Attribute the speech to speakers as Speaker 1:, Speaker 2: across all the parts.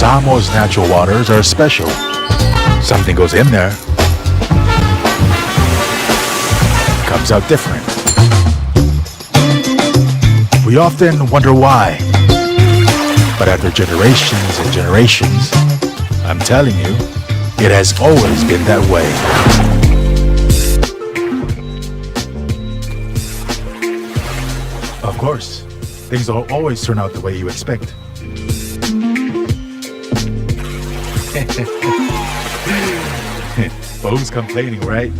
Speaker 1: Samoa's natural waters are special. Something goes in there, comes out different. We often wonder why. But after generations and generations, I'm telling you, it has always been that way. Of course, things don't always turn out the way you expect. But who's complaining, right?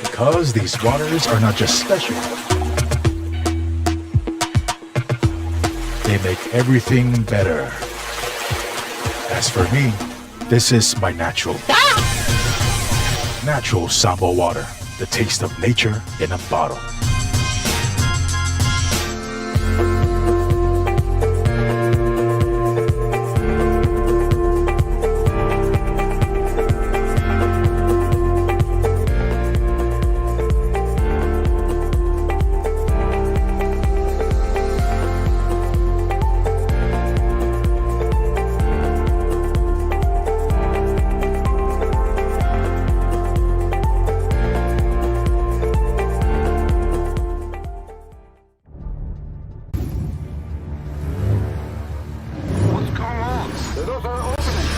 Speaker 1: Because these waters are not just special, they make everything better. As for me, this is my natural. Natural Samoa water, the taste of nature in a bottle.
Speaker 2: What's going on? The doors are opening.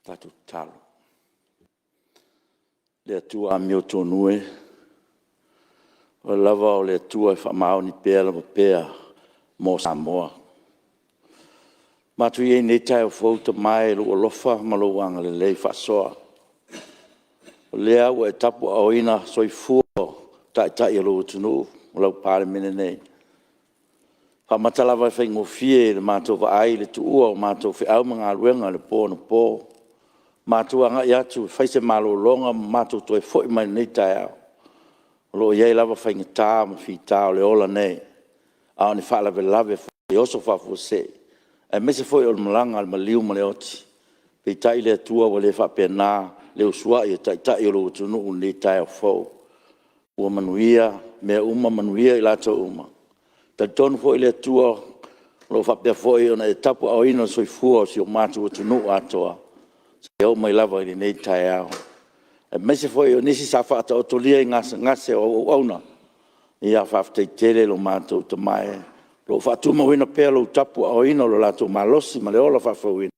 Speaker 3: Tatou tatalo. Le Atua amiotonu e, o Oe lava o le Atua e faamaoni pea lava pea mo Samoa. Ua matou i ai i lenei taeao fou Tama e i lou alofa ma lou agalelei faasoa, o lea ua e tapuaaoina soifua o Taitai o lou atunuu ma lau Palemene nei. E faamata lava e faigofie i le matou vaai le tuua o matou feau ma galuega i le po anapo, matou agai atu e fai se malologa ma matou toe foi mai i lenei taeao, o lo o i ai lava faigata ma fita o le ola nei, a o ni faalavelave foi e oso faafuasei, aemaise foi o le malaga a le maliu ma le oti. Peitai le Atua ua le faapena le usuai o Taitai o lou atunuu i lenei taeao fou, ua manuia mea uma, manuia i latou uma. E talitonu foi le Atua o lo o faapea foi ona e tapuaaoina le soifua o si o matou atunuu atoa seia oo mai lava i lenei taeao, aemaise foi o nisi sa faataotolia i gasegase o auauna, ia faafetai tele i lo matou Tama e, o lo o faatumauina pea lou tapuaaoina o lo latou malosi ma le ola faafouina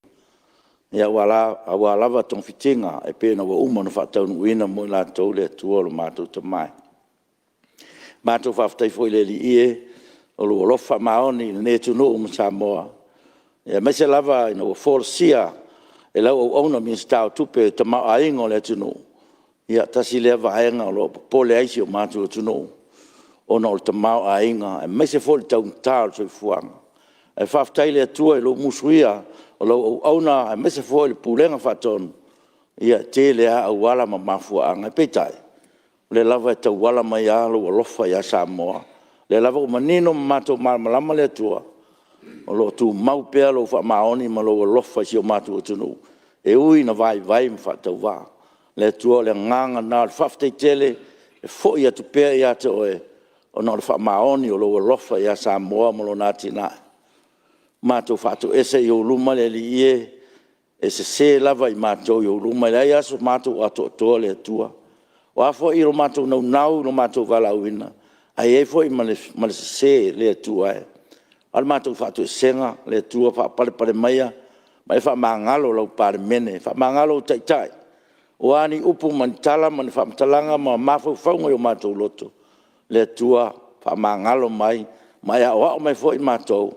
Speaker 3: aua lava togafitiga e pei ona ua uma ona faataunuuina mo i latou le Atua lo matou Tama e. Matou faafetai foi i le Alii e, o lou alofa faamaoni i lenei atunuu ma Samoa, aemaise lava ina ua folasia e lau auauna le Minisita o Tupe le tamaoaiga o le atunuu, ia tasi lea vaega o lo o popole ai si o matou atunuu ona o le tamaoaiga aemaise foi o le taugata o le soifuaga. Ae faafetai i le Atua i lou musuia o lau auauna aemaise foi o le Pulega Faatonu, ia e tele lava auala ma mafuaaga. Ae peitai, o O lea lava e tauala mai lava lou alofa ia Samoa. O lea lava ua manino ma matou malamalama le Atua, o lo o tumau pea lou faamaoni ma lou alofa i si o matou atunuu, e ui ina vaivai ma faatauvaa. Le Atua o le agaga lena o le faafetai tele e foi atu pea ia te Oe, ona o le faamaoni o lou alofa ia Samoa ma lona atinae. Matou faatoese i ou luma le Alii e, e sese lava i matou i ou luma, e leai lava so matou atoatoa le Atua. O a foi lo matou naunau i lo matou valaauina, ae i ai foi ma le sese le Atua e. A o le matou faatoesega, le Atua faapalepale maia ma e faamagalo lau Palemene, faamagalo ou taitai. O a ni upu ma ni tala ma ni faamatalaga ma mafaufauga i o matou loto, le Atua faamagalo mai ma e aoao mai foi matou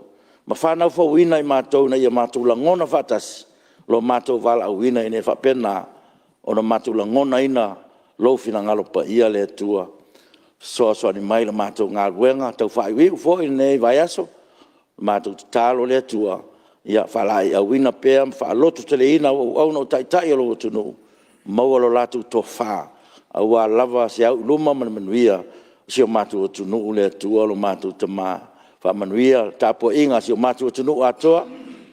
Speaker 3: ma fanau fouina i matou ina ia matou lagona faatasi lo matou valaauina ina ia faapena ona matou lagonaina lou finagalo paia le Atua. Fesoasoani mai i le matou galuega taufaaiuiu foi i lenei vaiaso. Matou te tatalo le Atua, ia faalaeiauina pea ma faalototeleina au auauna o taitai o lou atunuu, maua lo latou tofa aua lava se au i luma ma le manuia o si o matou atunuu le Atua lo matou Tama. Faamanuia le tapuaiga a si o matou atunuu atoa,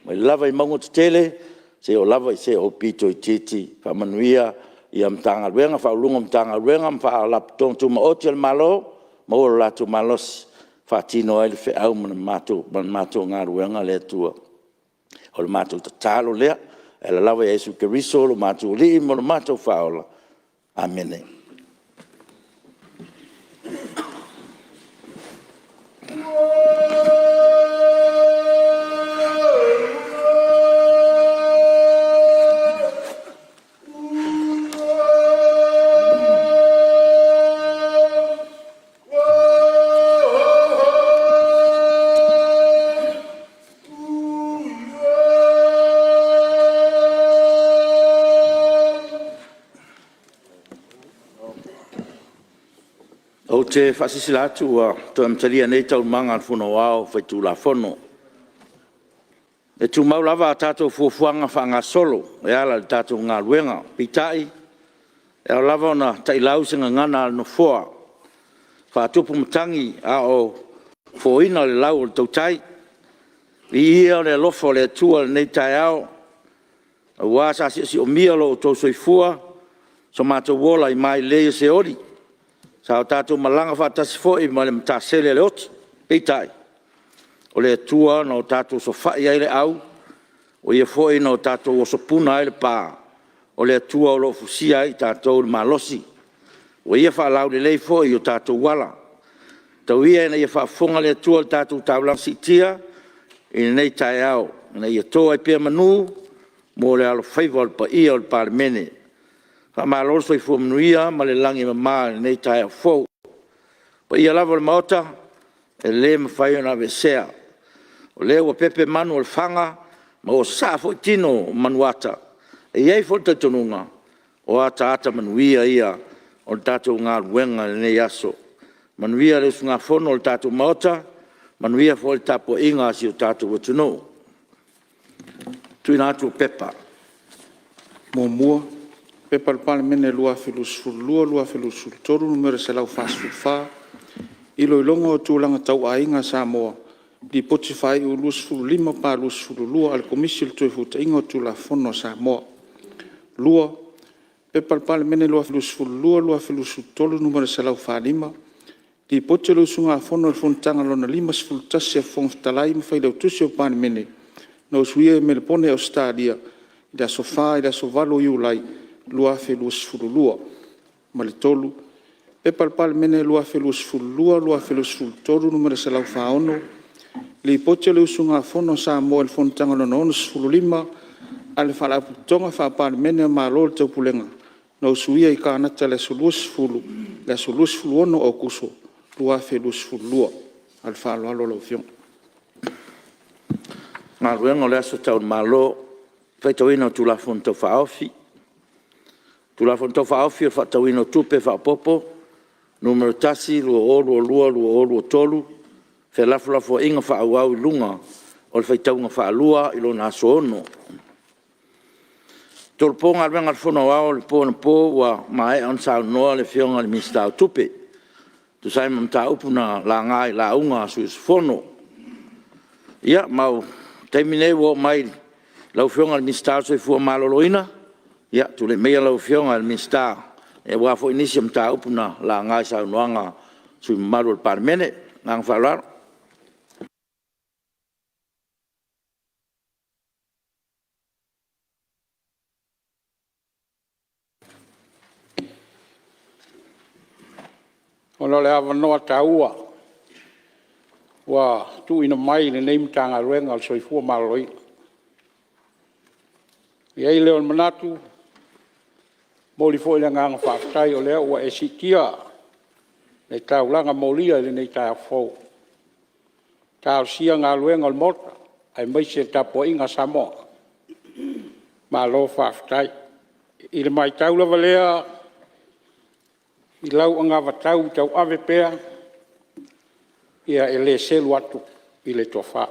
Speaker 3: mai lava i mauga tetele seia oo lava i se aupito itiiti. Faamanuia i Matagaluega, Ofisa Sili o Pulega o Matagaluega ma Faalapotopotoga Tumaoti a le Malo, maua lo latou malosi e faatino ai le feau ma le matou galuega le Atua. O le matou tatalo lea e ala lava ia Iesu Keriso o lo matou Alii ma lo matou Faaola. Amene. Ou te faasilasila atu ua toe amatalia nei Taualumaga a le Fono Aoao Faitulafono. E tumau lava a tatou fuafuaga faagasolo e ala i le tatou galuega. Peitai, e ao lava ona ta'ilau se gagana a le Nofoa, e faatupu matagi a o fōina le lau a le tautai. Viia le alofa o le Atua i lenei taeao, aua sa siosiomia lo outou soifua ma so matou ola i mailei a seoli. Sa o tatou malaga faatasi foi ma le matasele a le oti. Peitai, o le Atua na o tatou sofa'i ai le ‘au, o Ia foi na o tatou osopuna ai le pa, o le Atua o lo o fusia ai i tatou i le malosi, ua Ia faalaulelei foi i o tatou ala. Tau ia ina faafofoga le Atua i le tatou taulaga siitia i lenei taeao, ina ia to ai pea manu mo le alofaiva o le paia o le Palemene. Faamalo le soifua manuia ma le lagi e mama i lenei taeao fou. O paia lava o le Maota, e le mafai ona aveesea, o lea ua pepe manu o le faga ma ua sasaa foi tino o manuata. E i ai foi le talitonuga, o ataata manuia ia o le tatou galuega i lenei aso. Manuia le usugafono a le tatou Maota, manuia foi le tapuaiga a si o tatou atunuu. 1. P.P.2022/2023 Nu.144, Iloiloga o Tulaga Tau Aiga a Samoa. Lipoti Faaiu 25/22 a le Komisi o le Toefuataiga o Tulafono a Samoa. 2. P.P.2022/2023 Nu.145, Lipoti a le Usugafono a le Fonotaga Lona LIV a Fofoga Fetalai ma Failautusi o le Palemene na usuia i Melepone Ausetalia i le aso 4 i le aso 8 o Iulai 2022. Ma le 3. P.P.2022/2023 Nu.146, Lipoti a le Usugafono a Samoa i le Fonotaga Lona 65 a le Faalapotopotoga Faa-Palemene a Malo o le Taupulega na usuia i Kanata i le aso 20 i le aso 26 o Aokuso 2022. Ma le faaaloalo lau Afioga. Galuega o le Aso Tau i le Malo, faitauina o Tulafono Tau Faaofi. Tulafono Tau Faaofi o le Faatatauina o Tupe Faaopoopo (Nu.1) 2022/2023, felafolafoaiga faaauau i luga o le faitauga faalua i lona aso 6. tolopo Galuega a le Fono Aoao i le po anapo ua maea ona saunoa le Afioga i le Minisita o Tupe e tusa ai ma mataupu na laga i lauga a sui usufono. Ia ma o le taimi lenei ua oo mai i lau Afioga i le Minisita o le Soifua Maloloina. Ia, tulai maia lau Afioga i le Minisita aua foi nisi o mataupu na laga i saunoaga a sui usufono mamalu o le Palemene. Ma le agaga faaaloalo.
Speaker 2: Ona o le avanoa taua ua tuuina mai i lenei Matagaluega o le Soifua Maloloina, ona i ai lea o le manatu, e momoli foi le agaga faafetai o lea ua e siitia le taulaga molia i lenei taeao fou, e talosia galuega a le Maota aemaise le tapuaiga a Samoa. Malo faafetai. I le matau lava lea i lau anavatau tauave pea, ia e le selu atu i le tofa,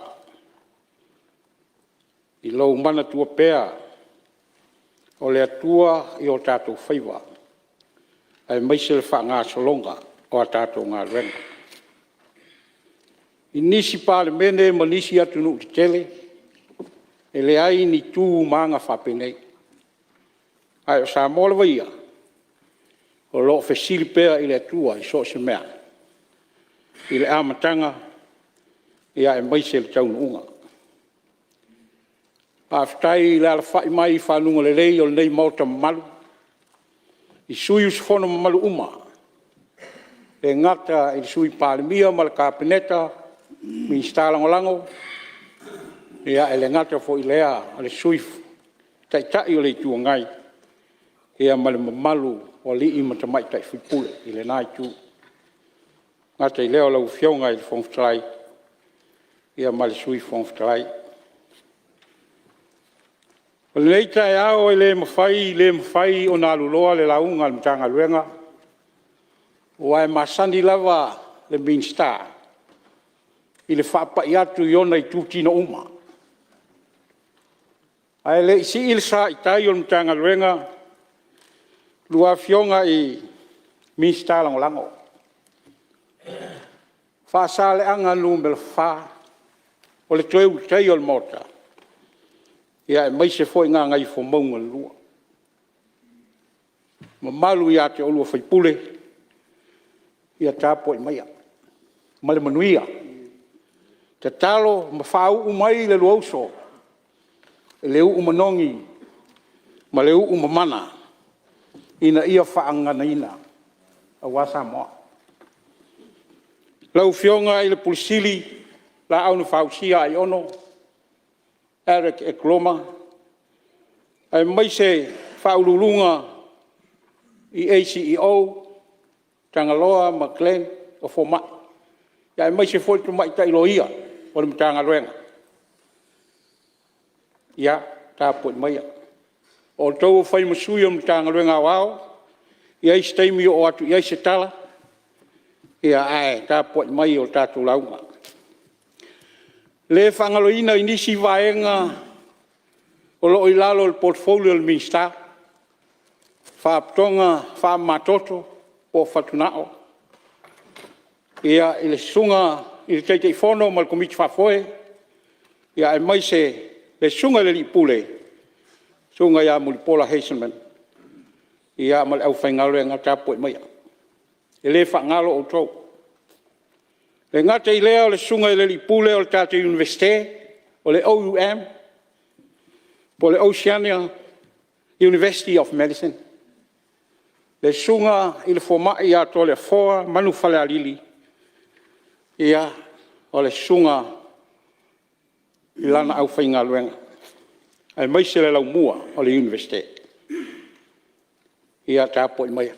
Speaker 2: i lou manatua pea o le Atua i o tatou faiva aemaise le faagasologa o a tatou galuega. I nisi Palemene ma nisi atunuu tetele, e leai ni tu ma aga faapenei, ae o Samoa lava ia, o lo o fesili pea i le Atua i so o se mea, i le amataga aemaise le taunuuga. Faafetai i le alafai mai i faguga lelei o lenei Maota mamalu i sui usufono mamalu uma, e le gata i le Sui Palemia ma le Kapeneta, Minisita Lagolago, ae le gata foi i lea o le Sui Taitai o le Itu Agai ma le mamalu o alii ma tamaitai sui usufono i lena Itu. E le gata i lea o lau Afioga i le Fofoga Fetalai ma le Sui Fofoga Fetalai. O lenei taeao e le mafai le mafai ona aluloa le lauga a le Matagaluega, aua e masani lava le Minisita i le faapai atu i ona itutino uma. Ae le i sii le sa i tai o le Matagaluega, lua Afioga i Minisita Lagolago, Faasaleleaga 4, o le toe Ulutaia o le Maota, aemaise foi Gagaifomauga 2. Le mamalu ia te oulua sui usufono, ia tapuai maia ma le manuia. Tatalo ma faauu mai le lua uso i le uu manogi ma le uu mamana ina ia faagaganaina aua Samoa. Lau Afioga i le Ofisa Sili o Pulega, Laau na Fausia Aiono Alec Ekeroma aemaise Faauluuluga i ACEO Tagaloa ma Glenn o fomai, aemaise foi le tamaitai loia o le Matagaluega. Ia tapuai maia, o outou o fai ma sui o le Matagaluega Aoao, e i ai se taimi oo atu i ai se tala, ae tapuai mai i le tatou lauga. E le faagaloina i nisi vaega o lo o i lalo o le portfolio a le Minisita, Faalapotopotoga Faamamatoto po o fatugao, i le Susuga i le Taitaifono ma le Komiti Faafoe, aemaise le Susuga i le alii Pule, le Susuga ia Mulipola Hazelman ma le aufaigaluega tapuai maia, e le faagalo outou. E le gata i lea o le Susuga i le alii Pule o le tatou Iunivesite o le OUM po o le Oceania University of Medicine, le Susuga i le Fomai ia Toleafoa Manuafalealili, o le susuga i lana aufaigaluega, aemaise le laumua o le Iunivesite. Ia tapuai maia.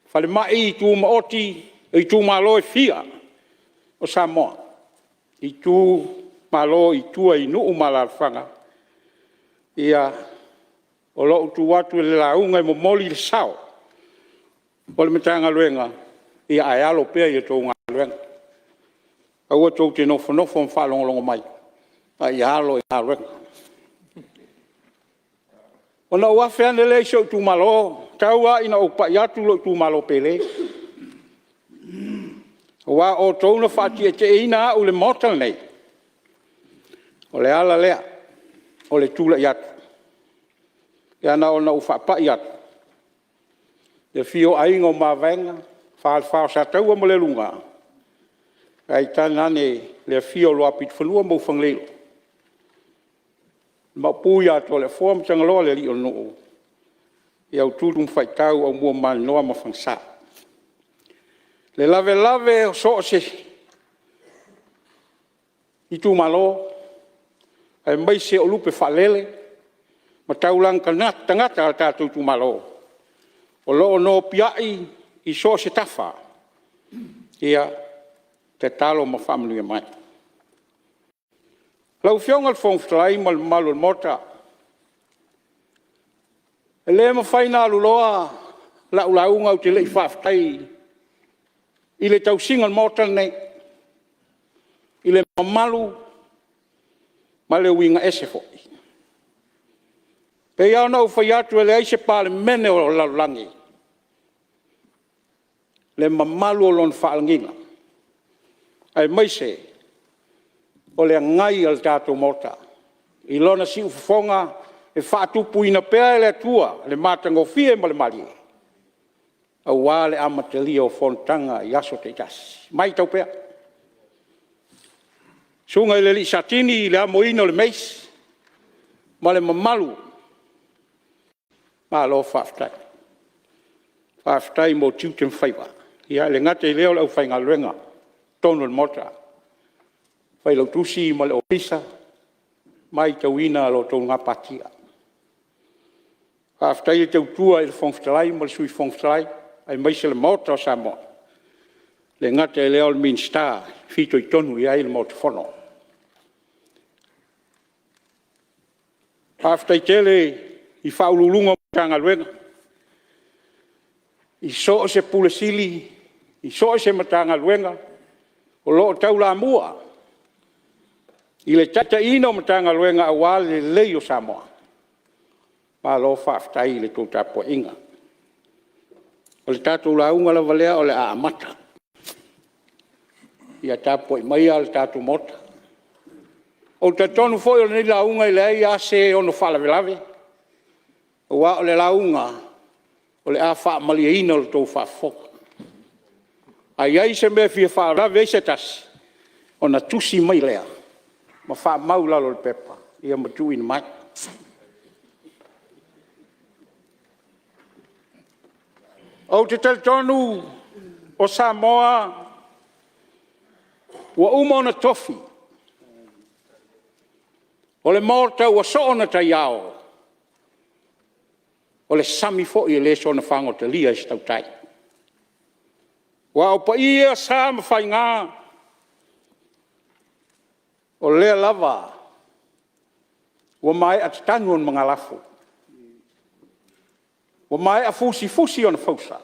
Speaker 2: Falemai tumaoti o itumalo e fia o Samoa, itumalo i tua i nuu ma alaalafaga, ia, o lou tu atu i le lauga e momoli le sao o le Matagaluega, ae alo pea i a outou galuega. Aua tou te nofonofo ma faalogologo mai, a ia alo i le galuega. Ona ou afe ane lea i si ou itumalo, tau lava ina ou pai atu i lou itumalo pele, aua o outou na faatietieina au i le Maota lenei, o le ala lea o le tulai atu. Ia na ona ou faapai atu i le afio o Aiga o Mavaega, Falefa o Sataua ma Lealuga, ae tainane le afio o Luapitofanua ma Ufagalilo, le Maopu ia Toleafoa ma Tagaloa le alii o le nuu, Utuutu ma Faitau Aumua ma Maninoa ma Fagasa. Le lavelave o so o se itumalo aemaise o lupe faalele ma taulaga tagata a le tatou itumalo o lo o nopiai i so o se tafa, ia tatalo ma faamanuia mai. Lau Afioga i le Fofoga Fetalai ma le mamalu o le Maota, e le mafai ona aluloa lau lauga ou te le i faafetai i le tausiga o le Maota lenei i le mamalu ma le uiga ese foi. E pei lava ona ou fai atu, e leai se Palemene o le lalolagi le mamalu o lona faalagiga aemaise o le agai a le tatou Maota i lona siufofoga e faatupuina pea e le Atua le matagofie ma le malie aua le amatalia o fonotaga i aso taitasi. E matau pea, susuga i le alii Satini i le amoina o le mace ma le mamalu, malo faafetai. Faafetai mo tiute ma faiva. E le gata i lea o le aufaigaluega i totonu o le Maota, Failautusi ma le Ofisa, e matauina lo outou gapatia. Faafetai le tautua i le Fofoga Fetalai ma le Sui Fofoga Fetalai aemaise le Maota o Samoa. E le gata i lea o le Minisita e fitoitonu i ai le Maota Fono. Faafetai tele i Ofisa Sili o Pulega o Matagaluega, i so o se Ofisa Sili, i so o se Matagaluega o lo o taulamua i le taitaiina o Matagaluega aua le lelei o Samoa, malo faafetai i la outou tapuaiga. O le tatou lauga lava lea o le a amata. Ia tapuai maia le tatou Maota. Ou te talitonu foi o lenei lauga e leai lava se e ono faalavelave, aua o le lauga o le a faamalieina la outou faafofoga. A i ai se mea e fia faalavelave ai se tasi, ona tusi mai lea ma faamau i lalo o le pepa ma tuuina mai. Ou te talitonu o Samoa ua uma ona tofi, o le Maota ua soo ona taiao, o le sami foi e le soona fagotalia e se tautai. Aua o paia, o sa ma faiga, o lea lava ua maea tatanu ona magalafo, ua maea fusifusi ona fausa,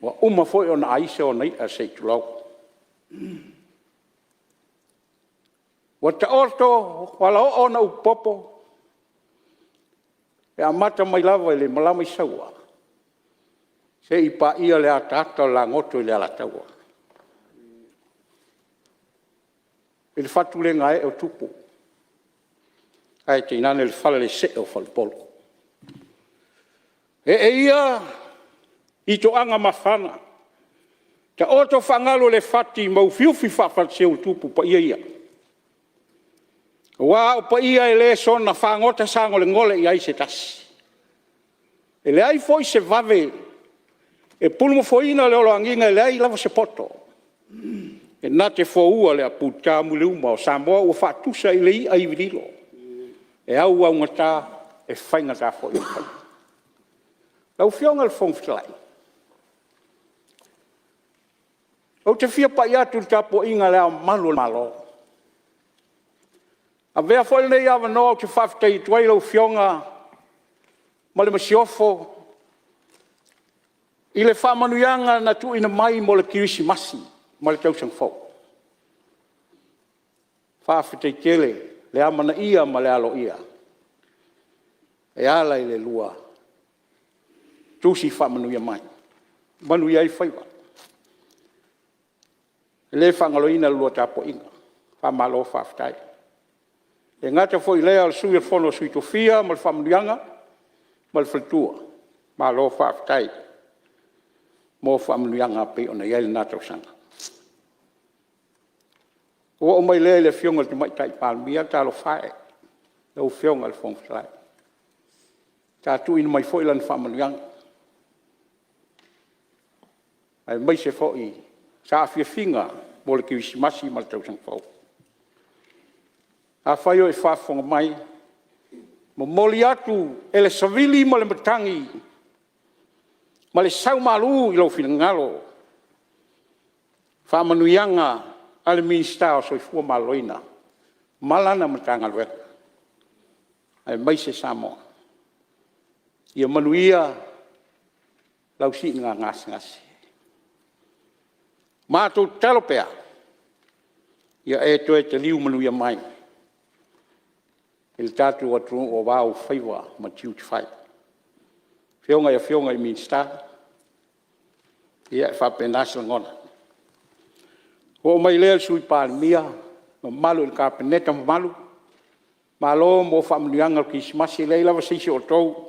Speaker 2: ua uma foi ona aisa ona i'a se i tulou. Ua taoto alaoo ona upu popo e amata mai lava i le malama i Saua seia paia le ataata o le lagoto i le Alataua, i le fatu le gaee o Tupu, ae tainane le falalesee o faleupolu. Ee ia i toaga mafana, taoto faagalu e le fati ma ufiufi faafalaseu e tupu paia ia. Aua o paia e le soona fagota sagolegole i ai se tasi. E leai foi se vave e pulunofoina le oloagiga, e leai lava se poto e na te foua le apulutamuliauma o Samoa ua faatusa i le i'a ivi lililo, e auaugata e faigata foi ona faiva. Lau Afioga i le Fofoga Fetalai, ou te fia pai atu i le tapuaiga a Le Ao Mamalu o le Malo. Avea foi lenei avanoa ou te faafetai atu ai lau Afioga ma le Masiofo i le faamanuiaga na tuuina mai mo le Kerisimasi ma le Tausaga Fou. Faafetai tele le amanaia ma le aloaia. E ala i le lua tusi faamanuia mai, ua manuia ai faiva. E le faagaloina le lua tapuaiga, faamalo faafetai. E le gata foi i lea o le Sui o le Fono a Sui Tofia ma le faamanuiaga ma le faletua, malo faafetai mo faamanuiaga e pei ona i ai lena tausaga. Ona ou oo mai lea i le Afioga i le Tamaitai Palemia, talofa e lau Afioga i le Fofoga Fetalai, sa tuuina mai foi lana faamanuiaga, aemaise foi saafiafiga mo le kerisimasi ma le tausaga fou. Afai o e faafofoga mai, momoli atu e le savili ma le matagi ma le saumalu i lou finagalo faamanuiaga a le Minisita o le Soifua Maloloina ma lana Matagaluega, aemaise Samoa. Ia manuia lau siiga gasegase. Matou tatalo pea, ia e toe taliu manuia mai i le tatou atunuu aua ou faiva ma tiute fai. Afioga i Afioga i Minisita, ia e faapena se lagona. Ona oo mai lea i le Sui Palemia, le mamalu i le Kapeneta mamalu, malo mo faamanuiaga o le Kerisimasi, e leai lava se isi o outou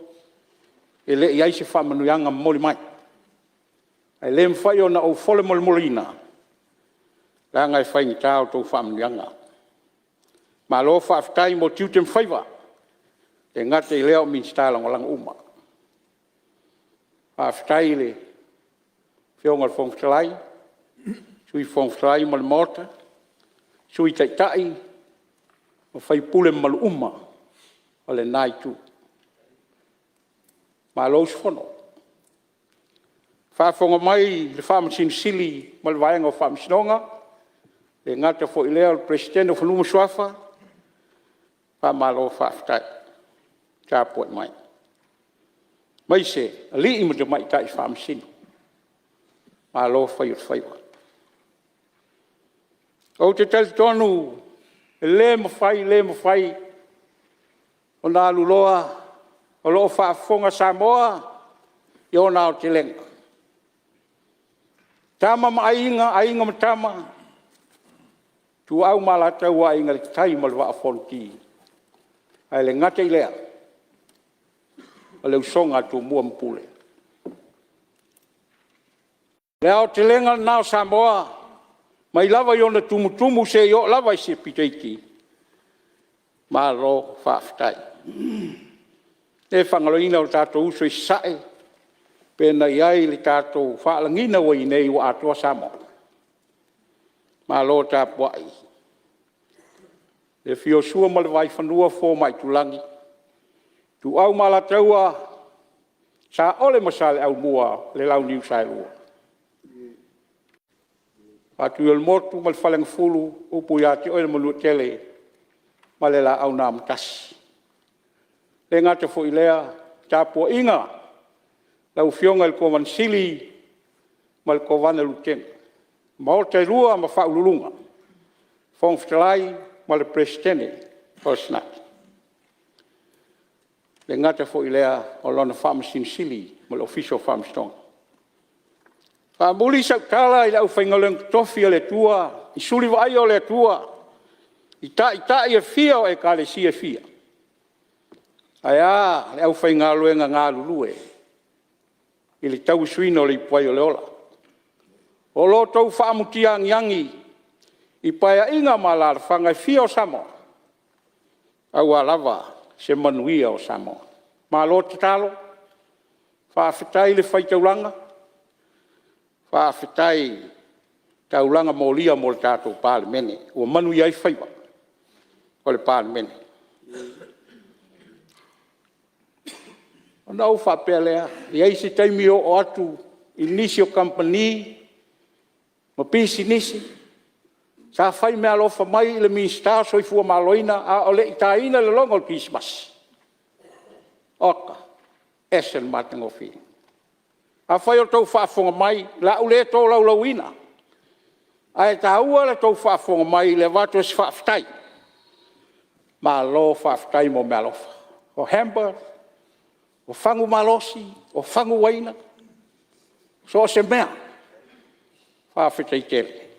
Speaker 2: e le i i ai se faamanuiaga momoli mai. Ae le mafai ona ou folomolemoleina, leaga e faigata a outou faamanuiaga. Malo faafetai mo tiute ma faiva, e le gata i lea o Minisita Lagolago uma. Faafetai i le Afioga i le Fofoga Fetalai, Sui Fofoga Fetalai ma le Maota, Sui Taitai ma sui usufono mamalu uma o lena Itu. Malo usufono. Faafofoga mai le Faamasino Sili ma le Vaega o Faamasinoga, e le gata foi i lea o le Peresetene o Fanua ma Suafa, faamalo faafetai tapuai mai, aemaise alii ma tamaitai Faamasino, malo fai o le faiva. Ou te talitonu e le mafai le mafai ona aluloa o lo o faafofoga Samoa i ona aotelega. Tama ma Aiga, Aiga ma Tama, Ituau ma Alataua, Aiga i le Tai ma le Vaa o Fonoti, ae le gata i lea o le usoga a Tumua ma Pule. O le aotelega lena o Samoa mai lava i ona tumutumu seia oo lava i se aupito iti, malo faafetai. E le faagaloina o tatou uso i Sasae, pei ona i ai le tatou faalagiga ua i ai nei ua atoa Samoa. Malo tapuai. I le afio o Sua ma le Vaifanua, Fofo ma Aitulagi, Ituau ma Alataua, Saole ma Saleaaumua ma le Launiu Saelua. Faatuiolemotu ma le Faleagafulu, upu ia te oe le Manuatele ma le Laau na Amotasi. E le gata foi i lea o le tapuaiga a lau Afioga i le Kovana Sili ma le Kovana Lutena, Maota e Lua ma Faauluuluga, Fofoga Fetalai ma le Peresetene o le Senate. E le gata foi i lea o lona Faamasino Sili ma le Ofisa o Faamasinoga. Faamuli sau tala i le aufaigaluega totofi a le Atua i suli vaaia o le Atua i Taitai e fia o Ekalesia e fia, ae a le aufaigaluega galulue i le tauasuina o le ipuvai o le Ola. O lo outou faamutiaagiagi i paeaiga ma alaalafaga e fia o Samoa, aua lava se manuia o Samoa. Malo tatalo, faafetai le fai taulaga, faafetai taulaga molia mo le tatou Palemene ua manuia ai faiva o le Palemene. Ona ou faapea lea, e i ai se taimi oo atu i nisi o kamupani ma pisinisi sa fai meaalofa mai i le Minisita o le Soifua Maloloina a o le i taina le logo o le Kerisimasi, oka, e ese le matagofie. Afai o outou faafofoga mai, o le a ou le tolaulauina, ae taua le tou faafofoga mai i le avatu o se faafetai, malo faafetai mo meaalofa. O hampers O fagu malosi, o fagu uaina, so o se mea, faafetai tele.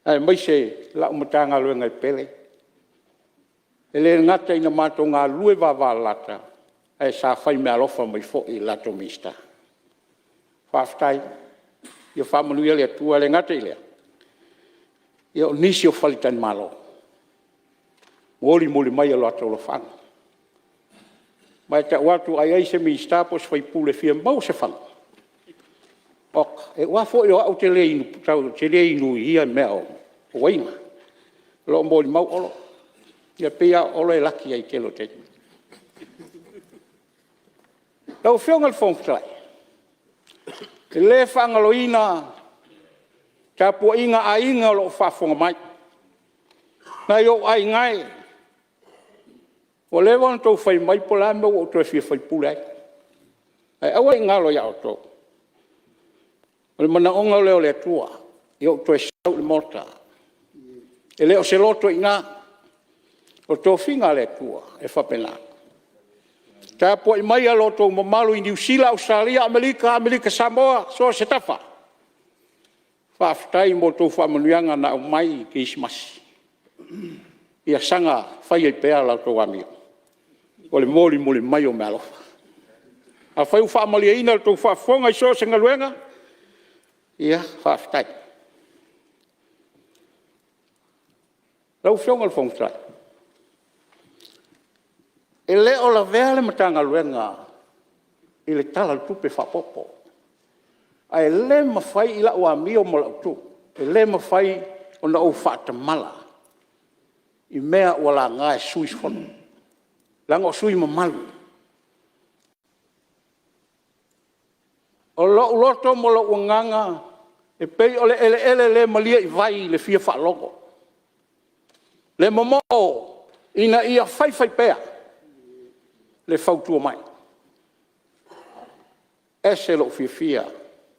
Speaker 2: Aemaise lau Matagaluega e pele, e le gata ina matou galulue vavalalata, ae sa fai meaalofa mai foi i le latou Minisita. Faafetai. Ia faamanuia le Atua. E le gata i lea, o nisi o faletalimalo ua molimoli mai o latou alofaaga. Ma e tau atu a i ai se Minisita po o se sui usufono e fia maua se fagu, oka, aua foi o au ou te le inu i ia mea o uaina, o lo o molimau Olo, ia e pei lava o Olo e laki ai i le tele o taimi. Lau Afioga i le Fofoga Fetalai, e le faagaloina le tapuaiga a aiga o lo o faafofoga mai. Nai ou aiga e, ua leva ona outou fai mai po o le a le mea ua ou toe fia faipule ai, ae aua ne i galo ia outou, o le manaoga lea o le Atua ia ou toe sau i le Maota. E le o se loto i ina, o le tofiga a le Atua e faapena. Tapuai maia lo outou mamalu i Niu Sila, Ausetalia, Amerika, Amerika Samoa, so o se tafa, faafetai mo a outou faamanuiaga na aumai i le Kerisimasi, ia saga fai ai pea la outou amio, o le molimoli mai o meaalofa. Afai ua faamalieina la outou faafofoga i so o se galuega, ia faafetai. Lau Afioga i le Fofoga Fetalai, e le o lavea le Matagaluega i le Tala o le Tupe Faaopoopo, ae le mafai i lau amio ma lau tu, e le mafai ona ou faatamala i mea ua laga e sui usufono, leaga o sui usufono mamalu. O lou loto ma lou agaga e pei o le eleele le malie i vai i le fia faalogo, le momoo ina ia faifaipea le fautua mai. E ese lou fiafia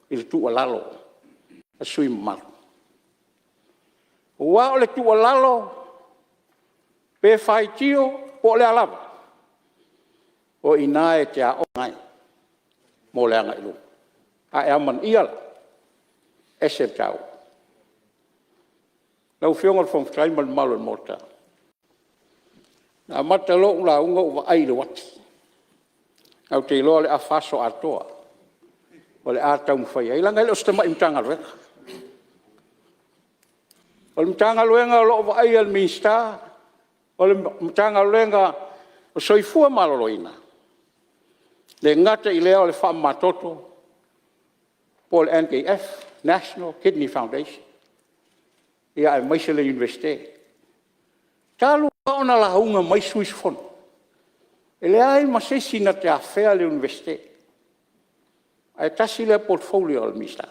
Speaker 2: i le tuualalo a sui usufono mamalu. Aua o le tuualalo, pe faitio po o le a lava, o i ina e te aoga ai mo le agai i luma. A e amanaia la, e ese le taua. Lau Afioga i le Fofoga Fetalai ma le mamalu o le Maota, na amata loa ou lauga ou vaai i le uati, ae ou te iloa o le afa aso atoa o le a taumafai ai, leaga e le o se tamai Matagaluega. O le Matagaluega o lo o vaaia e le Minisita o le Matagaluega o le Soifua Maloloina, e le gata i lea o le faamamatoto po o le NKF, National Kidney Foundation, aemaise le Iunivesite. Talu lava ona lauga mai sui usufono, e leai ma se isi na te afea le Iunivesite, ae tasi lea portfolio a le Minisita.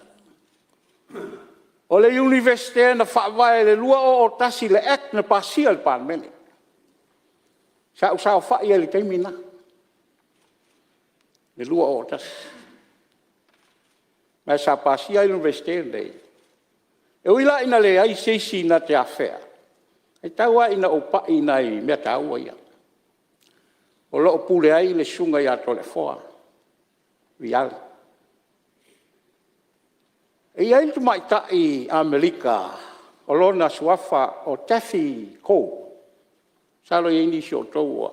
Speaker 2: O le Iunivesite na faavae i le 2001 i le Act na pasia e le Palemene. Sa ou saofai ai i le taimi lena i le 2001, ma sa pasia ai le Iunivesite lenei. E ui la ina leai se isi na te afea, ae tau lava ina ou pai i nai mea taua ia, o lo o pule ai le Susuga ia Toleafoa Viali. E i ai le tamaitai Amerika o lona suafa o Daffy Gordts, masalo e i ai nisi o outou o…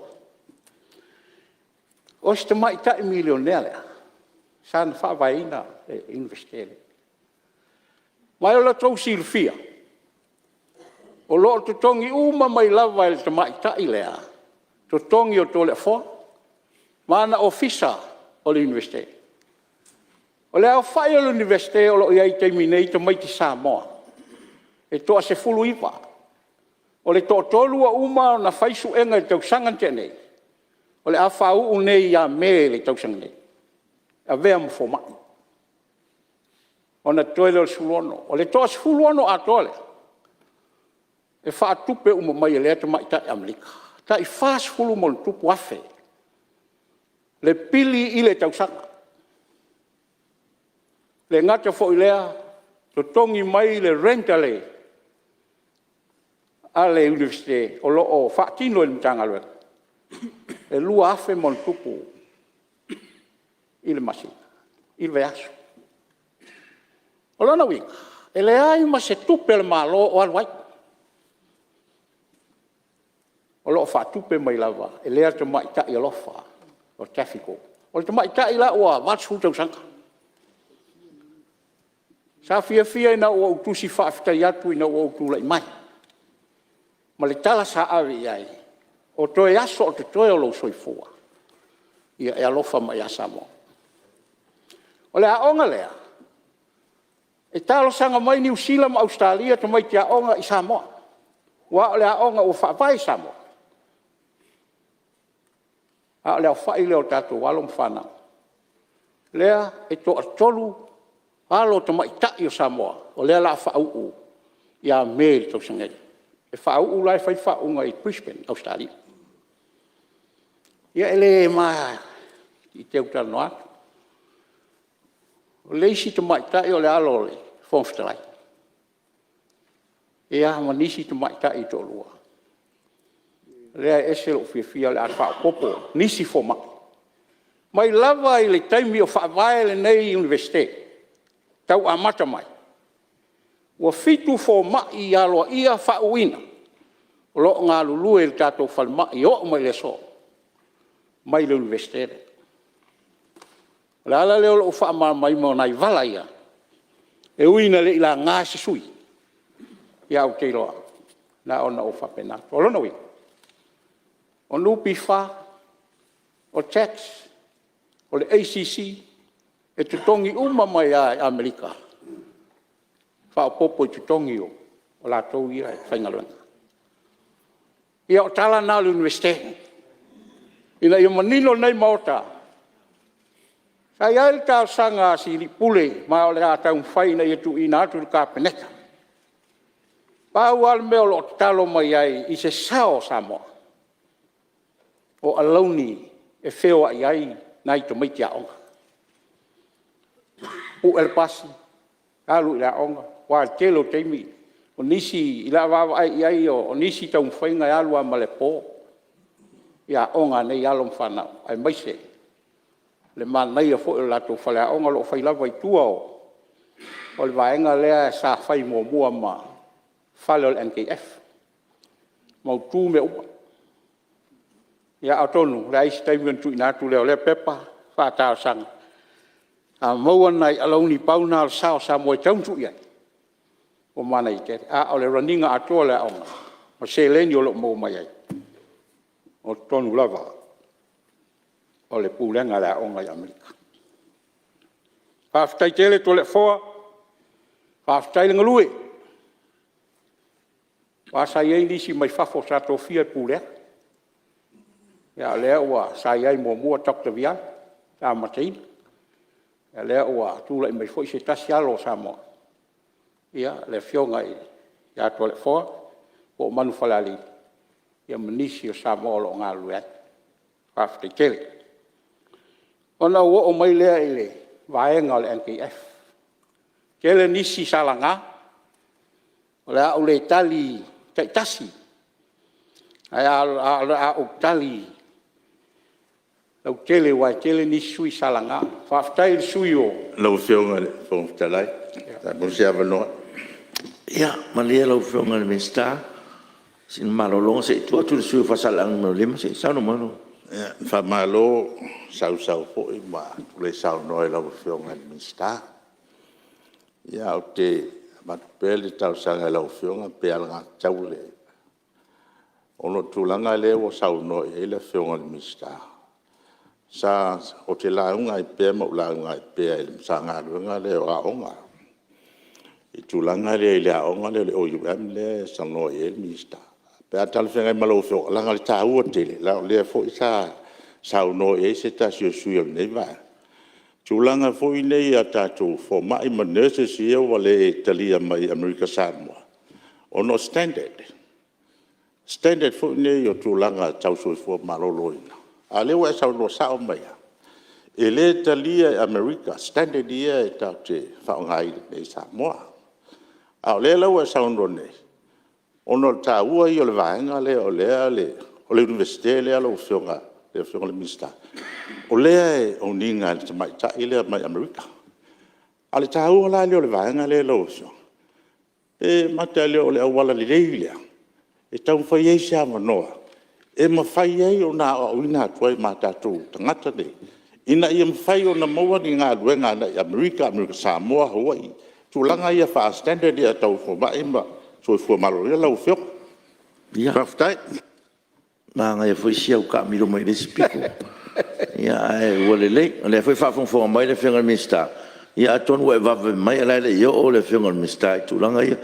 Speaker 2: O si tamaitai milionea lea sa ia faavaeina le Iunivesite lenei. Ma mo le tou silafia, o lo o totogi uma mai lava e le tamaitai lea totogi o Toleafoa ma ana Ofisa o le Iunivesite. O le aofai o le Iunivesite o lo o i ai i le taimi nei tamaiti Samoa e toa-19. O le toatolu ua uma ona fai suega i le tausaga na tea nei, o le a faauu nei ia Me o le tausaga nei e avea ma fomai, ona totoe lea o le 16. O le toa-16 atoa lea, e faatupe uma mai e lea tamaitai Amerika, e tai $40+ afe le pili i le tausaga. E le gata foi i lea, totogi mai le rent a le Iunivesite o lo o faatino e le Matagaluega, E $2,000+ i le masina, i le vaiaso. O lona uiga, e leai ma se tupe a le Malo o alu ai, o lo o faatupe mai lava e lea tamaitai alofa o Daffy Gords. O le tamaitai la ua 80 tausaga. Sa fiafia ina ua ou tusi faafetai atu ina ua ou tulai mai ma le tala sa ave i ai, o toe aso o totoe o lou soifua, ia e alofa mai ia Samoa. O le aoga lea, e talosaga mai Niu Sila ma Ausetalia tamaiti aoga i Samoa, aua o le aoga ua faavae i Samoa, a o le aofai lea o tatou alo ma fanau, lea e toatolu alo tamaitai o Samoa o lea o le a faauu ia Me o le tausaga nei. E faauu la e fai le faauuga i Brisbane, Ausetalia. Ia e le ma se i tau talanoa atu. O le isi tamaitai o le alo o le Fofoga Fetalai, ia ma nisi tamaitai e toalua, lea e ese lou fiafia o le a faaopoopo nisi fomai. Mai lava i le taimi o faavae lenei Iunivesite tau amata mai, ua 7 fomai aloaia faauuina o lo o galulue i le tatou falemai e oo mai le aso mai le Iunivesite lea. O le ala lea o lou faamalamalamaina o nai vala ia, e ui ina le i laga e se sui usufono, ae ou te iloa, na ona ou faapena atu. O lona uiga, o NPF, o Tax, o le ACC, e totogi uma mai lava i Amerika, faaopoopo i totogi o latou ia e faigaluega. Ia o tala na o le Iunivesite, ina ia manino lenei Maota. Sa i ai le talosaga a si alii Pule, ma o le a taumafai ina ia tuuina atu i le Kapeneta. Pau lava le mea o lo o tatalo mai ai i se sao o Samoa, o alauni e feoai ai nai tamaiti aoga, pue le pasi, alu i le aoga, aua o le tele o taimi, o nisi i lau vaavaai i ai o nisi taumafaiga e alu lava ma le po i aoga a nei alo ma fanau, aemaise le manaia foi o le latou faleaoga o lo o fai lava i tua o le vaega lea sa fai muamua ma fale o le NKF, mautu mea uma. Ia atonu o le a i ai se taimi ona tuuina atu lea o lea pepa faatalosaga, a maua ni nai alauni, pau lena o le sao o Samoa e tatau ona tuu i ai, ua manaia tele. A o le run ina atoa o le aoga ma seleni o lo o maua mai ai, o totonu lava o le pulega a le aoga i Amerika. Faafetai tele Toleafoa, faafetai le galue. Aua sa i ai nisi mai fafo sa tofia e pulea, a o lea sa i ai muamua Dr. Viali sa amataina, a o lea ua tulai mai foi se tasi alo o Samoa, le Afioga ia Toleafoa po o Manufalealili, ia ma nisi o Samoa o lo o galulue ai. Faafetai tele. Ona ou oo mai lea i le vaega o le NKF. E tele nisi sa laga, o le a ou le tali taitasi, ae o le a ou tali lautele aua e tele nisi sui usufono sa laga. Faafetai i le sui usufono mo… Lau Afioga i le Fofoga Fetalai pe a maua se avanoa. Ia malie lau Afioga i le Minisita sina malologa se i tuu atu i le sui usufono mo Faasaleleaga 5, se i saunoa mai. Faamalo sausau foi ma tulei saunoa i lau Afioga i le Minisita. Ia ou te avatu pea le talosaga i lau Afioga pe alagatatau ona o le tulaga lea ua saunoa i ai le Afioga i le Minisita, ou te lauga ai pea ma ou lauga ai pea i le Matagaluega lea o Aoga, i le tulaga lea i le aoga lea o le OUM lea e saunoa i ai le Minisita. Pe a talafeagai ma lau Afioga, leaga e taua tele, leaga o lea foi sa saunoa i ai se tasi o sui usufono o lenei Vaega, i tulaga foi nei a tatou fomai ma nurses ia ua le talia mai e Amerika Samoa, ona o standard, standard foi nei o tulaga tau soifua maloloina, a o lea ua e saunoa sao mai lava, e le talia e Amerika standard ia tatou te faaaogaina i Samoa. A o lea la ua e saunoa nei, ona o le taua ia o le vaega lea o le Iunivesite lea lau Afioga
Speaker 4: le Afioga i le Minisita, o lea e own ina e le tamaitai lea mai Amerika. A o le taua la lea o le vaega lea lau Afioga, pe mata e le o le auala lelei lea e taumafai ai se avanoa e mafai ai ona aoaoina atu ai ma tatou tagata nei, ina ia mafai ona maua ni galuega agai i Amerika, Amerika Samoa, Hawaii, tulaga ia faa-standard ia tau fomai ma soifua maloloina lau Afioga.
Speaker 3: Ia,
Speaker 4: Faafetai.
Speaker 3: Manaia foi si au taamilo mai le isi pito, ae ua lelei. O lea foi e faafogafoga mai le Afioga i le Minisita, ia atonu ua e vaveve mai a o la e le i oo le Afioga i le Minisita i tulaga ia.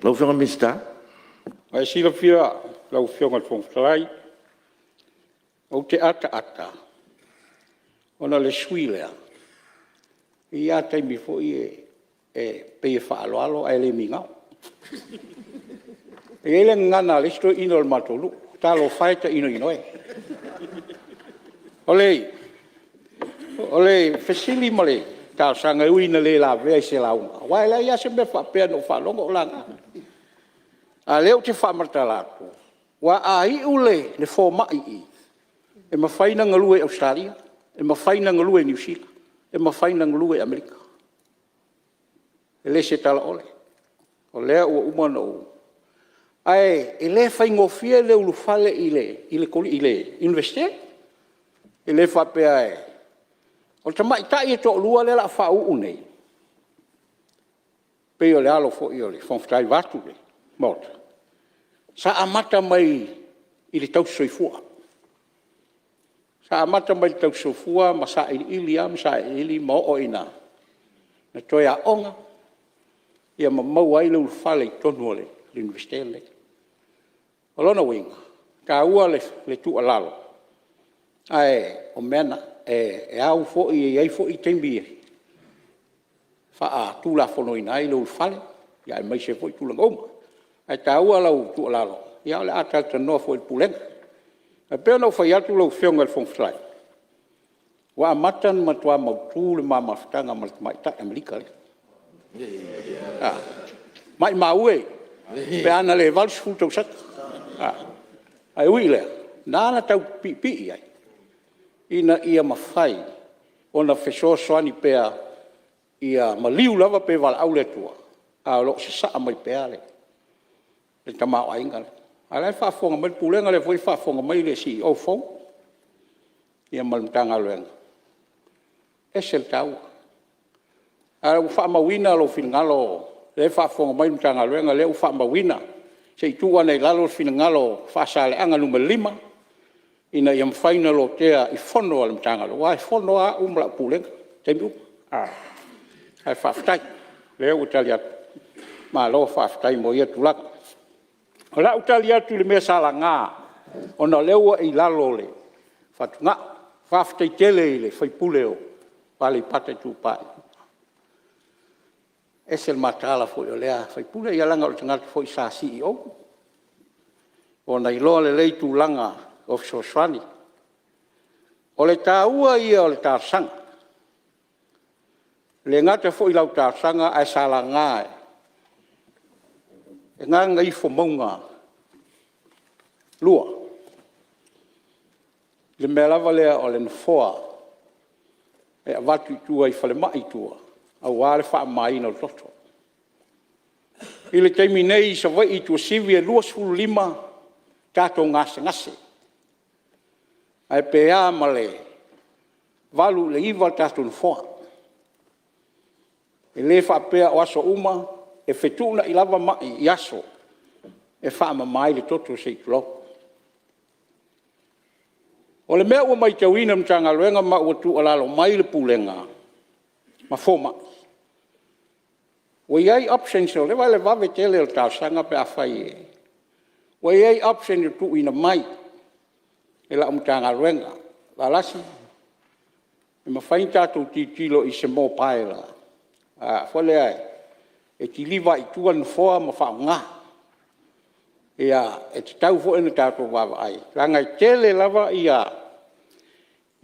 Speaker 3: Lau Afioga i le Minisita.
Speaker 2: Mo le silafia lau Afioga i le Fofoga Fetalai, ou te ataata ona o le sui usufono lea, e i ai lava taimi foi ia e pei e faaaloalo ae le migao. E i ai le gagana a le isi toeaina o le matou nuu, talofa e tainoino e. O le fesili ma le talosaga e ui ina le lavea i se lauga, aua e leai lava se mea faapea na ou faalogo o laga. A o lea ou te faamatala atu, aua a iu le fomai i i, e mafai ona galue i Ausetalia, e mafai ona galue i Niu Sila, e mafai ona galue i Amerika. E le o se tala ole, o lea ua uma ona ou… Ae le faigofie le ulufale i le Iunivesite. E le faapea e… O tamaitai e toalua lea o le a faauu nei, pei o le alo foi o le Fofoga Fetalai vaeatu le Maota, sa amata mai i le tausisoifua. Sa amata mai i le tausisoifua ma sailiili lava ma sailiili ma oo ina toe aoga ma maua ai le ulufale i totonu o le Iunivesite lenei. O lona uiga, e taua le tuualalo, ae o mea na, e au foi e i ai foi taimi e faatulafonoina ai le ulufale aemaise foi tulaga uma. Ae taua lau tuualalo, ia o le a talatalanoa foi i le Pulega. Ae pei ona ou fai atu lau Afioga i le Fofoga Fetalai, ua amata ona matua mautu le ma mafutaga ma le tamaitai Amerika lea. Maumau e pe a na le 80 tausaga. Ae ui i lea, na ala ona tau piipii i ai, ina ia mafai ona fesoasoani pea ia maliu lava pe valaau le Atua, ae o lo o sasaa mai pea le tamaoaiga lea. A o la e faafofoga mai le Pulega, o lea foi e faafofoga mai le Ofisa Sili fou ma le Matagaluega, e ese le taua. Ae ua faamauina lou finagalo, o lea e faafofoga mai le Matagaluega o lea ua faamauina, se i tuu ane i lalo le finagalo o Faasaleleaga 5 ina ia mafai ona lotea i fono a le Matagaluega, aua e fono lava au ma lau Pulega i taimi uma. Ae faafetai o lea ua tali atu, malo faafetai mo ia tulaga. O lau tali atu i mea sa laga ona o lea ua e i lalo o le fatugao. Faafetai tele i le sui usufono mo Aleipata Itupa i Luga. E ese le mataala foi o lea sui usufono, ia leaga o le tagata foi sa CEO, ua iloa lelei tulaga o fesoasoani. O le taua ia o le talosaga, e le gata foi i lau talosaga ae sa laga e Gagaifomauga 2 le mea lava lea o le nofoa e avatu i tua i falemai i tua aua le faamamaina o le toto. I le taimi nei i Savaii i Tuasivi e 25 tatou gasegase, ae pe a ma le 8 i le 9 tatou nofoa. E le faapea o aso uma, e fetuunai lava mai i aso e faamama ai le toto se i tulou. O le mea ua matauina e le Matagaluega ma ua tuualalo mai le Pulega ma fomai, ua i ai options, vaai i le vave tele o talosaga pe afai e… Ua i ai options ua tuuina mai e lau Matagaluega. Valasi e mafai ona tatou tilotilo i se mobile foi lea e kiliva ai i tua nofoa ma faaaoga. E tatau foi ona tatou vaavaai, leaga e tele lava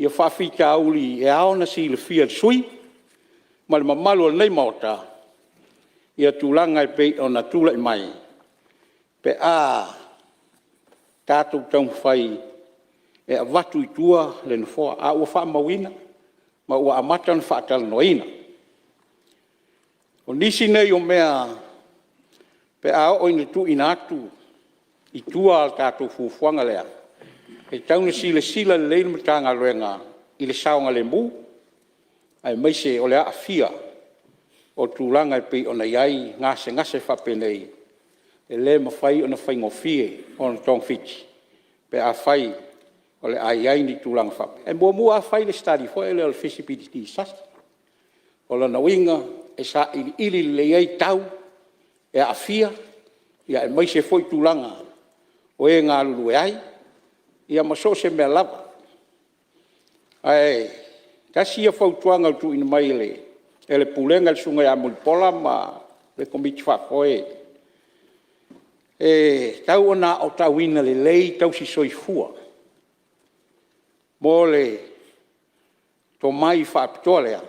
Speaker 2: faafitauli e ao ona silafia e le sui usufono ma le mamalu o lenei Maota tulaga e pei ona tulai mai pe a tatou taumafai e avatu i tua le nofoa, a ua faamauina ma ua amata ona faatalanoaina. O nisi nei o mea pe a oo ina tuuina atu i tua a tatou fuafuaga lea, e tatau ona silasila lelei le Matagaluega i le saogalemu aemaise o le aafia o tulaga e pei ona i ai gasegase faapenei, e le mafai ona faigofie ona togafiti pe afai o le a i ai ni tulaga faapea. E muamua lava fai le study foi lea o le feasibility study. O lona uiga e sailiili lelei ai tau e aafia aemaise foi tulaga o e galulue ai ma so o se mea lava. Ae tasi ia fautuaga ua tuuina mai e le Pulega i le Susuga ia Mulipola ma le Komiti Faafoe, e tatau ona aotauina lelei tausisoifua mo le tomai faapitoa lea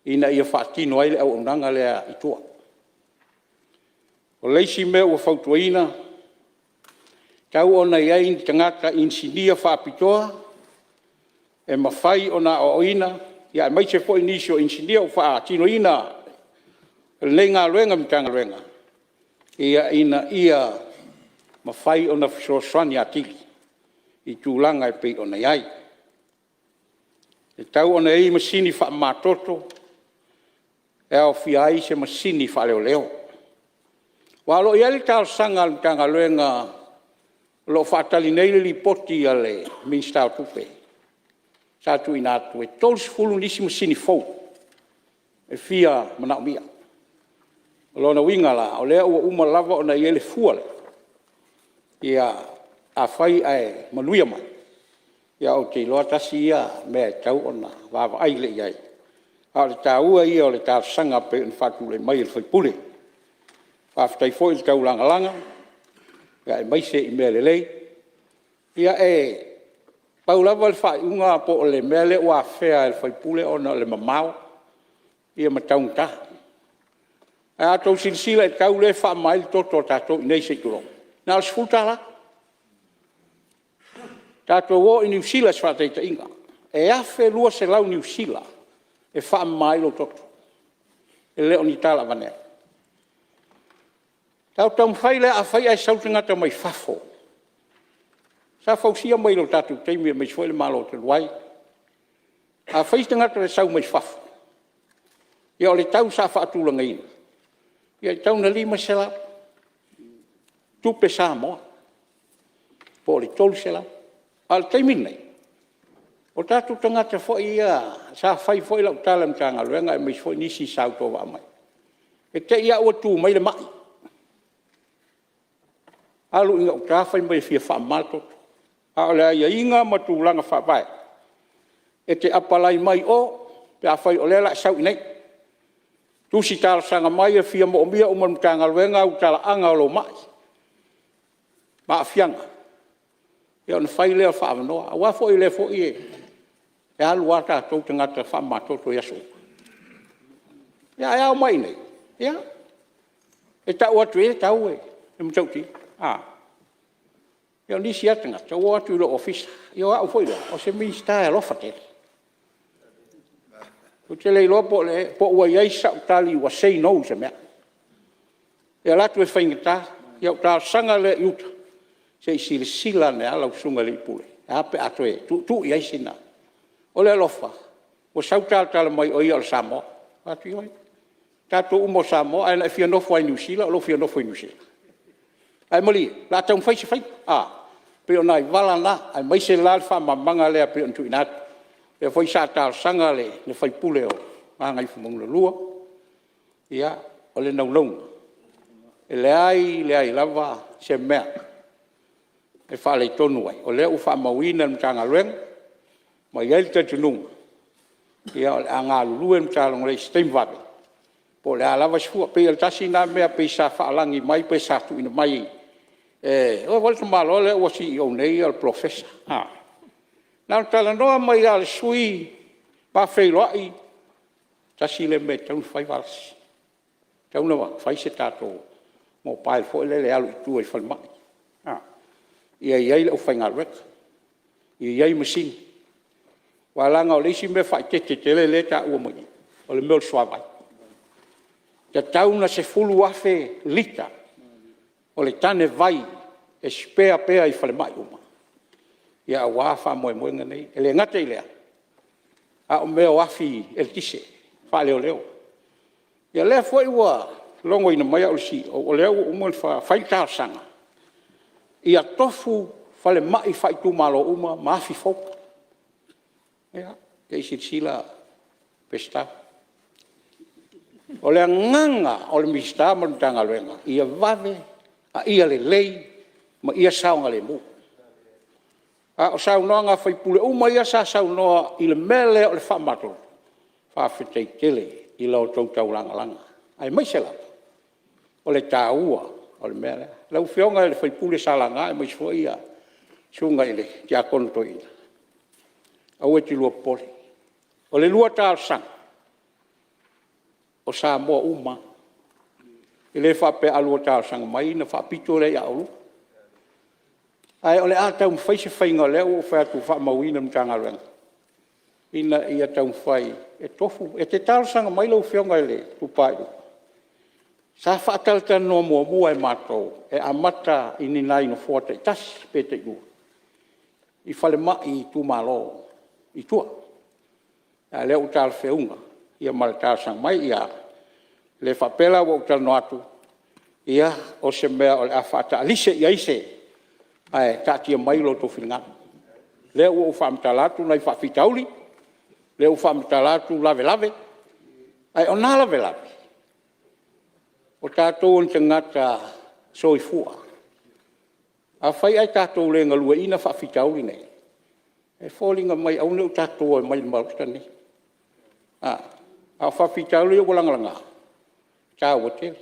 Speaker 2: ina ia faatino ai le auaunaga lea i tua. O le isi mea ua fautuaina, e tatau ona i ai ni tagata inisinia faapitoa e mafai ona aoaoina aemaise foi nisi o inisinia ua faatinoina lenei galuega i le Matagaluega, ina ia mafai ona fesoasoani atili i tulaga e pei ona i ai. E tatau ona i ai masini faamamatoto e aofia ai se masini faaleoleo. Aua o lo o i ai le talosaga a le Matagaluega o lo o faatali nei le lipoti a le Minisita o Tupe sa tuuina atu, e 30 nisi masini fou e fia manaomia. O lona uiga la, o lea ua uma lava ona i ai le fua lea, afai ae manuia mai, ia ou te iloa tasi ia mea e tatau ona vaavaai lelei i ai, a o le taua ia o le talosaga pei ona faatulai mai e le sui usufono. Faafetai foi le taulagalaga aemaise i mea lelei. Ia e pau lava le faaiuga po o le mea lea ua afea e le sui usufono ona o le mamao ma taugata. Ae a outou silasila i le tau lea e faamama ai le toto a tatou i inei se i tulou, na o le $10. Tatou o i Niu Sila mo se faataitaiga, e $1,200 Niu Sila e faamama ai lou toto, e le o ni tala avane ai. Tatou taumafai lea afai ae sau le tagata mai fafo, sa fausia mai le tatou taimi aemaise foi le Malo talu ai. Afai se tagata e sau mai fafo, ia o le tau sa faatulagaina, e tatau ona $500 tupe Samoa po o le $300. A o le taimi lenei, o tatou tagata foi ia sa fai foi lau tala i le Matagaluega aemaise foi nisi sa autovaa mai, e te i lava ua tu mai le mai, alu i gauta fai mai e fia faamama le toto. A o le aiaiga ma tulaga faavae, e te apalai mai o pe afai o lea o le a e sau i inei, tusi talosaga mai e fia moomia uma e le Matagaluega au talaaga o lou mai ma aafiaga, ia ona fai lea o faaavanoa. Aua foi o lea foi e alu lava tatou tagata faamamatoto i aso uma. Ae a omai i inei, ia, e tau atu i ai le tau e matautia. Ia o nisi lava tagata ua o atu i lou ofisa, ia o au foi lea, o se Minisita e alofa tele. Ou te le iloa po ua i ai sau tali ua say no i se mea. E alu atu e faigata. Ia ona ou talosaga lea i uta, se i silasila ane lava lau susuga i le Ofisa Sili o Pulega, e a pe a toe tuutuu i ai sina… O le alofa, ua sau talatala mai o ia o le Samoa. Ou fai atu, ioe, o tatou uma lava o Samoa, ae na e fia nofo lava i Niu Sila o lou fia nofo i Niu Sila. Ae malie o le a taumafai se faiga. E pei o nai vala na, aemaise la le faamalamalamaga lea pei ona tuuina atu. O lea foi sa talosaga le sui usufono mo Gagaifomauga 2, ia, o le naunauga, e leai leai lava se mea e faaletonu ai, o lea ua faamauina e le Matagaluega, ma e i ai le talitonuga, o le a galulue le Matagaluega i se taimi vave, po o le a lava se fua. E pei o le tasi lena mea pei sa faalagi mai pe sa tuuina mai, aua foi le tamaloa lea ua Ofisa Sili nei o le Polofesa. Na ona talanoa mai lava o le sui usufono ma feiloai, tasi lea mea e tatau ona fai Valasi, e tatau ona fai se tatou mobile foi lele e alu i tua i falemai, ia i ai le aufaigaluega. Ia i ai masini. Aua leaga o le isi mea faaeteete tele lea e taua mai i i, o le mea o le suavai. E tatau ona 10,000 lita o le tane vai e spare pea i falemai uma aua faamoemoega nei. E le gata i lea, a o mea o afi eletise faaleoleo. Ia o lea foi ua logoina mai au e le CEO o lea ua uma ona fai le talosaga ia tofu falemai faaitumalo uma ma afi fou. Ia, se i silasila Peseta. O le agaga o le Minisita ma le Matagaluega, ia vave, a ia lelei ma ia saogalemu. A o saunoaga a sui usufono uma ia sa saunoa i le mea lea o le faamamatoto, faafetai tele i la outou taulagalaga, aemaise lava o le taua o le mea lea. Lau Afioga i le sui usufono sa laga aemaise foi le Susuga i le Tiakono Toeaina, aua e te lua popole. O le lua talosaga, o Samoa uma lava. E le faapea a lua talosaga mai ona faapito lea ia oulua. Ae o le a taumafai se faiga o lea ua ou fai atu ua faamauina e le Matagaluega ina ia taumafai e tofu. E te talosaga mai lau Afioga i le Itupa i Luga, sa faatalatalanoa muamua e matou e amata i ni nai nofoa taitasi pe tailua i falemai i itumalo i tua, a o lea ua talafeauga ma le talosaga mai. E le faapea la ua ou talanoa atu o se mea o le a faataalise i ai se… ae taatia mai lo outou finagalo. O lea ua ou faamatala atu nai faafitauli, o lea ua faamatala atu lavelave, ae o na lavelave, o tatou o ni tagata soifua. Afai ae tatou le galueaiina faafitauli nei, e foliga mai aua ne i tatou omai i le Maota lenei. A o faafitauli ia ua lagalaga, e taua tele.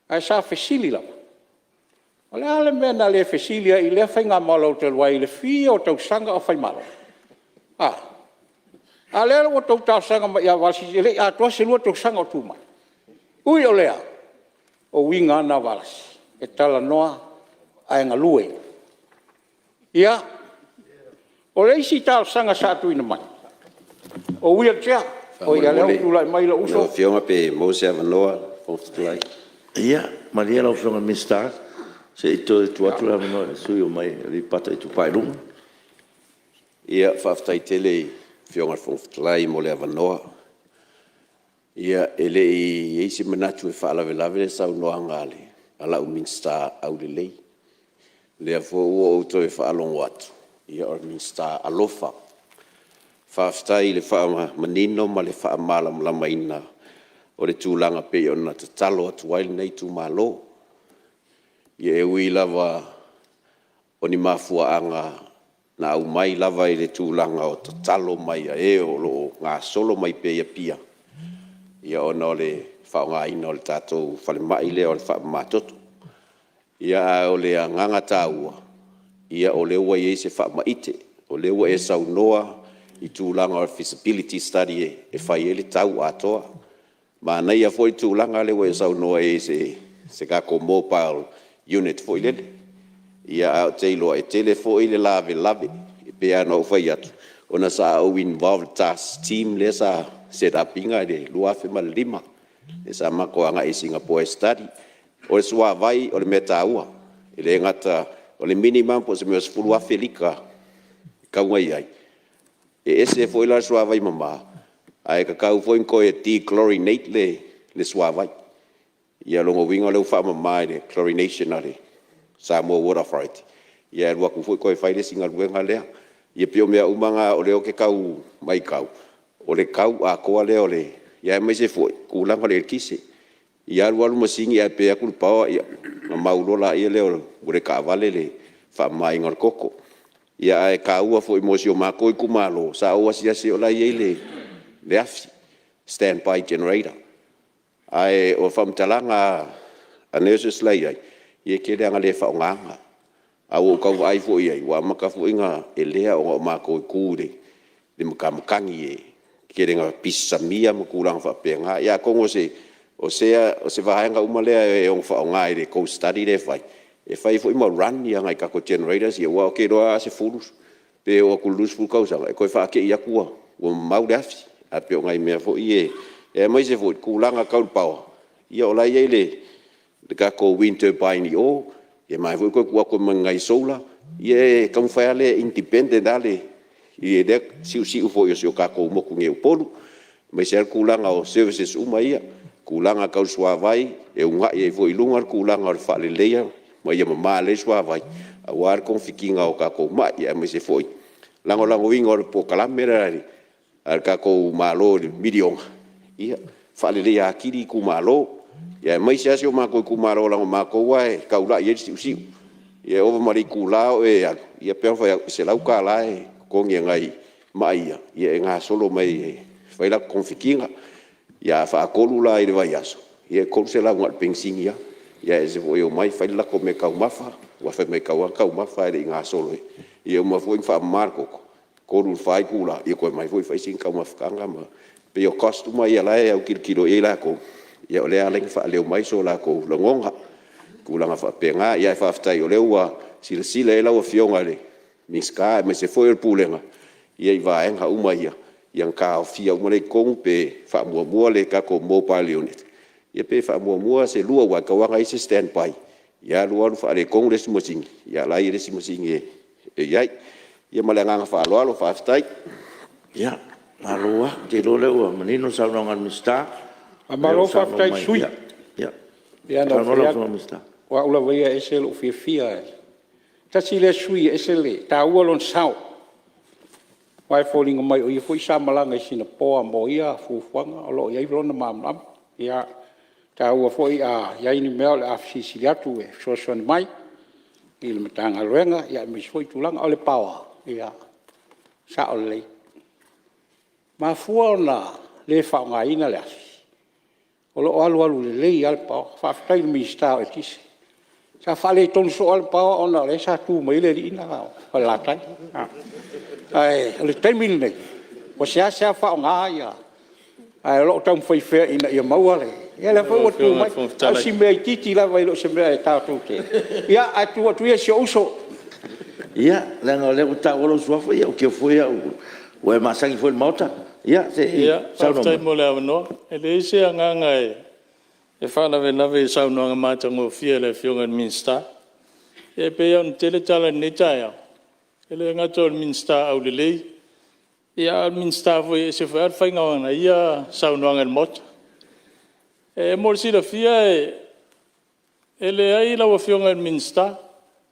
Speaker 2: Ae sa fesili lava, o le a le mea na le fesili ai i lea faigamalo talu ai i le fia o tausaga o faimalo? A o lea ua outou talosaga mai ia Valasi e le i atoa se lua tausaga o tu mai. Ui o lea, o uiga lava na o Valasi, e talanoa ae galue. Ia, o le isi talosaga sa tuuina mai, o wheelchair. Oi, a o lea ua tulai mai lou uso. Lau Afioga pe maua se avanoa o le Fofoga Fetalai. Ia, malie lau Afioga i le Minisita se i toe tuu atu le avanoa i le sui usufono mo Aleipata Itupa i Luga. Ia, faafetai tele i lau Afioga i le Fofoga Fetalai mo le avanoa. Ia, e le i i ai se manatu e faalavelave le saunoaga a lau Minisita aulelei, o lea foi ua ou toe faalogo atu, ia o le Minisita alofa. Faafetai i le faamanino ma le faamalamalamaina o le tulaga pei ona tatalo atu ai lenei itumalo. Ia e ui lava o ni mafuaaga na aumai lava i le tulaga o tatalo mai a e o lo o gasolo mai pea i Apia ona o le faaaogaina o le tatou falemai lea o le faamamatoto. Ae o le agaga taua, o lea ua i ai se faamaite, o lea ua e saunoa i tulaga o le feasibility study e fai ai le tau atoa. Manaia foi le tulaga lea ua e saunoa i ai i se tatou mobile unit foi lele. Ae ou te iloa e tele foi le lavelave. E pei lava ona ou fai atu, ona sa ou involve i le task team lea sa set up ina le 2005, lea sa matou agai i Singapore e study. O le suavai o le mea taua, e le gata o le minimum po o se mea o le 10,000 lita e tatau ona i ai. E ese foi la le suavai mama, ae tatau foi ona toe de-chlorinate le suavai. Ia o lona uiga o lea ua faamama i le chlorination a le Samoa Water Authority, e alu atu foi toe fai le isi galuega lea. Ia pei o mea uma na o lea ou te tau maitau, o le tau atoa lea o le… aemaise foi o le tulaga o le eletise. Ia alu alu masini ae pe atu le power ona mau loa lea ua le taavale le faamamaina o le toto. Ae taua foi mo si o matou itumalo, sa ou asiasi o la e i ai le afi, standby generator. Ae o faamatalaga a nurses la e i ai, ia e tele lava ina le faaaogaina. Ae ua ou tau vaai foi i ai, ua amata foi ona elea ona o matou e tu i le matamatagi e tele ina pisi samia ma tulaga faapena. Ia atonu o se vaega uma lea e ono faaaoga i le tou study lea e fai, e fai ai foi ma run nai a tatou generators ia, aua ou te iloa lava a
Speaker 5: Pe oo atu i le 20 tausaga e toe faatei atu ua mamao le afi. Ae pei o nai mea foi ia, aemaise foi tulaga tau le power, ia o la e i ai le tatou wind turbine i o, e manaia foi le toe tuu atu ma ni nai solar, ia e taumafai lava lea e independent lava lea siusiu foi o si o tatou motu nei i Upolu, aemaise lava le tulaga o services uma ia, tulaga tau le suavai, e uunai ai foi i luga le tulaga o le faaleleia ma ia mama lelei le suavai aua le togafitiga o tatou mai, aemaise foi o le lagolagoina o le polokalame lea a le tatou Malo i le $1miliona, ia faaleleia atili itumalo, aemaise lava si o matou itumalo leaga o matou e taulai i ai le siusiu. E ova ma le itula o e alu, ia pei ona fai atu, e $100 e totogi e nai ma'i ia e gasolo mai e fai latou togafitiga. Ia a faatolu la i le vaiaso, ia e $300 na o le penisini lava. Ia ae ese foi le omai fai le latou meataumafa, aua fai mai e tatau lava ona taumafa ae le i gasolo, ia uma foi ona faamama le toto, 3 i le 4 itula ia toe omai foi fai sina taumafataga ma… E pei o cost uma ia o la e autilotilo i ai latou, ia o lea e ala ai ona faaleo mai so latou lagona i tulaga faapena. Ae faafetai o lea ua silasila i ai lau Afioga i le Minisita aemaise foi o le Pulega i vaega uma ia, ia ona taofia uma lea i totonu pe faamuamua le tatou mobile unit, ia pe faamuamua se lua, aua e tatau lava ona i ai se standby, i alu alu faaletonu le isi masini, a o la e i ai le isi masini e i ai. Ia ma le agaga faaaloalo faafetai.
Speaker 3: Ia, malo lava. Ou te iloa o lea ua manino le saunoaga a le Minisita.
Speaker 2: Faamalo faafetai i le sui usufono. E pei lava ona ou fai atu, o au lava ia e ese lou fiafia. Tasi lea sui usufono e ese le taua o lona sao, aua e foliga mai o ia foi sa malaga i Singapore mo ia fuafuaga o lo o i ai lona malamalama. Ia, e taua foi a i ai ni mea o le a fesilisili atu e fesoasoani mai i le Matagaluega aemaise foi tulaga. O le paoa, ia, e sao lelei. E mafua ona le faaaogaina le afi, o lo o alualu lelei lava le paoa. Faafetai i le Minisita o Eletise. Sa faaletonu soo lava le paoa ona o lea sa tu mai ai le alii le la o Falelatai. Ae o le taimi lenei, ua seasea faaaoga, ae o lo o taumafai pea ina ia maua le… Ia o lea foi ua tu mai. Na o si mea itiiti lava e le o se mea tatou te… Ia, ae tuu atu ia i si ou uso.
Speaker 3: Ia, leaga o lea ua taua lou suafa, ia ou te ofo foi au ua e masani foi i le Maota. Ia se i saunoa mai. Faafetai mo le avanoa. E leai se agaga e faalavelave i le saunoaga matagofie a le Afioga i le Minisita. Ia e pei lava ona tele tala i lenei taeao, e le gata o le Minisita aulelei, a o le Minisita foi e ese foi lava le faiga o ana ia saunoaga i le Maota. E mo le silafia e leai lau Afioga i le Minisita,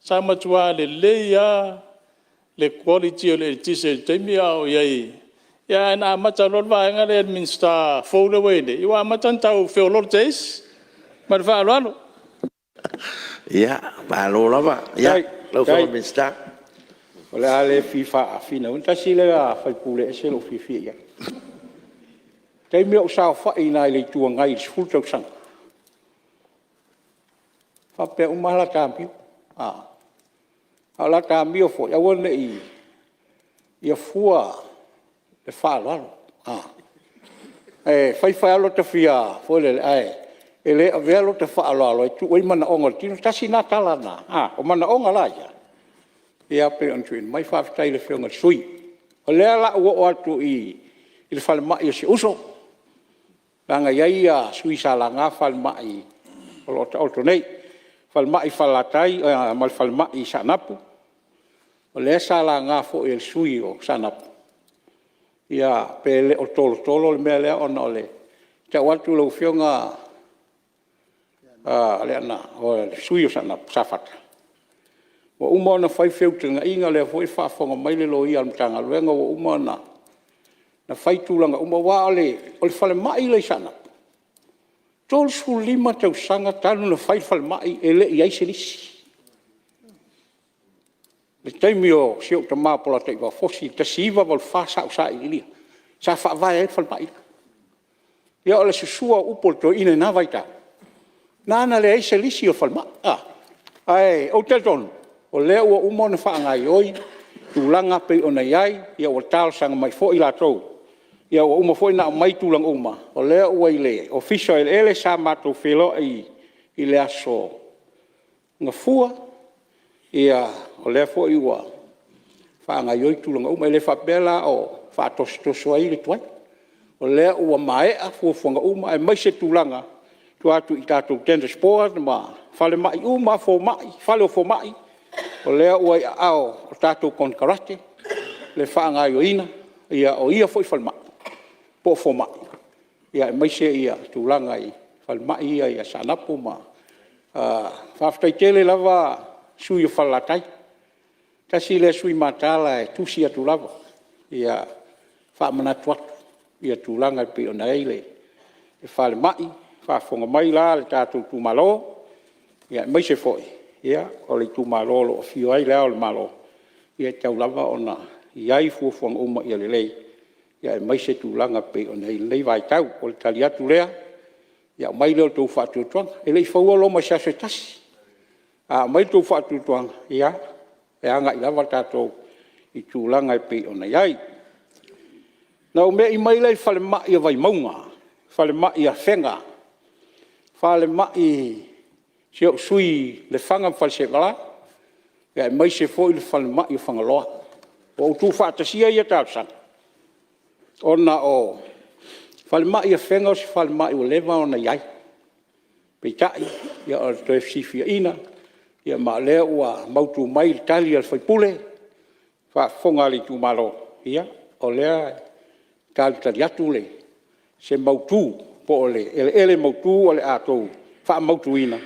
Speaker 3: sa matua lelei lava le quality o le eletise i le taimi a o i ai, ae na amata loa le vaega lea i le Minisita fou lea ua i ai nei, ua amata ona tau feoloolo te isi. Ma le faaaloalo. Ia, malo lava. Lau Afioga i le Minisita. Faafetai.
Speaker 2: O le a le fia faafinauina. Tasi lea sui usufono e ese lou fiafia i ai. O le taimi a o ou saofai i ina i le Itu Agai i le 10 tausaga, e faapea uma lava la ta amio, a o la ta amio foi, aua ne i… ia fua le faaaloalo. E fai fai lava lota fia foi lele, ae le avea lota faaaloalo e tuu ai manaoga o le tino. Tasi lena tala na… o manaoga la ia pei ona tuuina mai. Faafetai i le Afioga i le sui usufono. O lea o le a ou oo atu i le falemai o si ou uso, leaga e i ai sui usufono sa laga falemai o lo o taoto nei, falemai i Falelatai ma le falemai i Saanapu. O lea sa laga foi e le sui usufono mo Saanapu, pe le o tolotolo le mea lea ona o le… E tau atu i lau Afioga Leaana o le sui usufono o Safata, ua uma ona fai feutagaiga, o lea foi e faafofoga mai le loia a le Matagaluega ua uma ona fai tulaga uma. Aua o le falemai la e i Saanapu, e 35 tausaga talu ona fai le falemai e le i i ai se lisi. I le taimi o si ou tama o Polataivao Fosi i le 1984 sa ou sailiilia, sa faavae ai le falemai lea. Ia o le susua o upu a le toeaina i lena vaitau, na ala ona leai se lisi o le falemai. Ae ou te talitonu o lea ua uma ona faagaoioi tulaga pei ona i ai, ua talosaga mai foi latou, ua uma foi ona aumai tulaga uma, o lea ua i le Ofisa o Eleele. Sa matou feiloai i le aso Gafua, o lea foi ua faagaoioi tulaga uma. E le faapea la o faatosotoso ai le tuai. O lea ua maea fuafuaga uma aemaise tulaga ua tuu atu i tatou tenders board ma falemai uma lava, fomai, fale o fomai, o lea ua i aao o tatou konekarate le faagaoioiga o ia foi falemai po o fomai, aemaise tulaga i falemai ia i Saanapu ma… Faafetai tele lava sui usufono o Falelatai, tasi lea sui usufono mataala e tusi atu lava, e faamanatu atu tulaga e pei ona i ai le falemai. Faafofoga mai la le tatou itumalo, aemaise foi o le itumalo o lo o afio ai Le Ao o le Malo, ia e tatau lava ona i ai fuafuaga uma ia lelei, aemaise tulaga e pei ona i ai i lenei vaitau. O le tali atu lea, ia aumai lea o le tou faatuatuaga. E le i faua Roma i se aso se tasi. A aumai le tou faatuatuaga, ia, e agai lava tatou i tulaga e pei ona i ai. Ona ou me'i mai lea i le falemai o Vaimauga, falemai i Afega, falemai si ou sui usufono Lefaga ma Faleaseela, aemaise foi le falemai o Fagaloa. Ua ou tuufaatasia ia talosaga, ona o le falemai i Afega o se falemai ua leva ona i ai, peitai o le toe fesifiaiga, ma o lea ua mautu mai le tali a le sui usufono, faafofoga a le itumalo, ia o lea e talitali atu se mautu po o le eleele mautu o le a outou faamautuina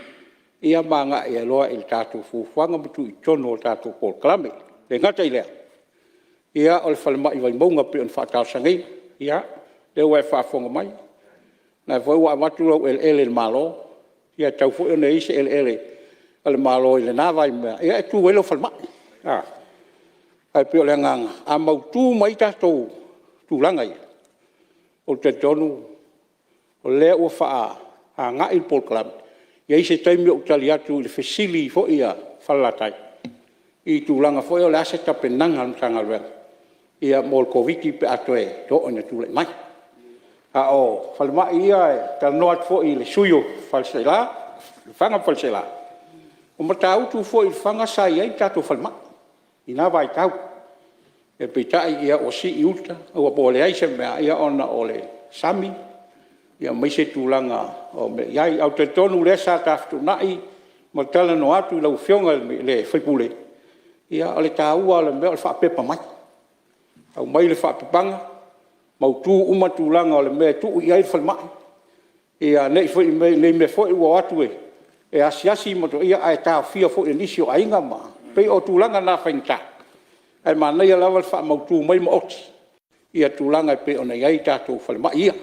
Speaker 2: ma agai ai loa i le tatou fuafuaga ma tuu i totonu o le tatou polokalame. E le gata i lea, o le falemai i Vaimauga pei ona faatalosagaina. Ia, o lea ua e faafofoga mai, o lena foi ua avatu ou eleele e le Malo, ia e tatau foi ona i ai se eleele o le Malo i lena vai mea e tu ai lau falemai. Ae pei o le agaga, a mautu mai tatou tulaga ia, ou te talitonu o lea ua agai le polokalame. E i ai se taimi ou tali atu i le fesili foi a Falelatai i tulaga foi ia o le a se tapenaga a le Matagaluega mo le Koviti-19 pe a toe oo ina tulai mai. A o falemai ia e talanoa atu foi i le sui usufono mo Lefaga ma Faleaseela, o Matautu foi i Lefaga sa i ai le tatou falemai i na vaitau. Peitai ua sii i uta ua leai se mea ona o le sami aemaise tulaga o mea e i ai. Ae ou te talitonu o lea sa ta fetuunai ma talanoa atu i lau Afioga i le sui usufono, ia o le taua lava o le mea o le faapepa mai, aumai le faapepaga, mautu uma tulaga o le mea e tuu i ai le falemai, ne i mea foi ua o atu e asiasi ae taofia foi e nisi o aiga ma… E pei o tulaga na faigata, ae manaia lava le faamautu mai maoti tulaga e pei ona i ai tatou falemai ia.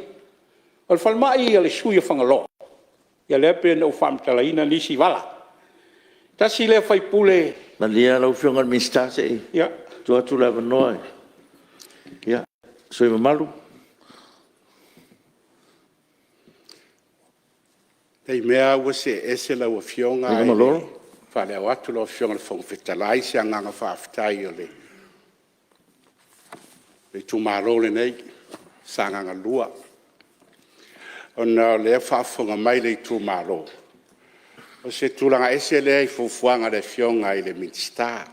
Speaker 2: O le falemai a le sui usufono o Fagaloa, ia lea e pei ona ou faamatalaina nisi vala. Tasi lea sui usufono… Malie lau Afioga i le Minisita se i tuu atu le avanoa i le sui usufono mamalu.
Speaker 4: Ne i mea ua see ese lau Afioga ae faaleo atu lau Afioga i le Fofoga Fetalai se agaga faafetai o le itumalo lenei o Sagaga 2, ona o lea e faafofoga mai le itumalo, o se tulaga ese lea i fuafuaga a le Afioga i le Minisita.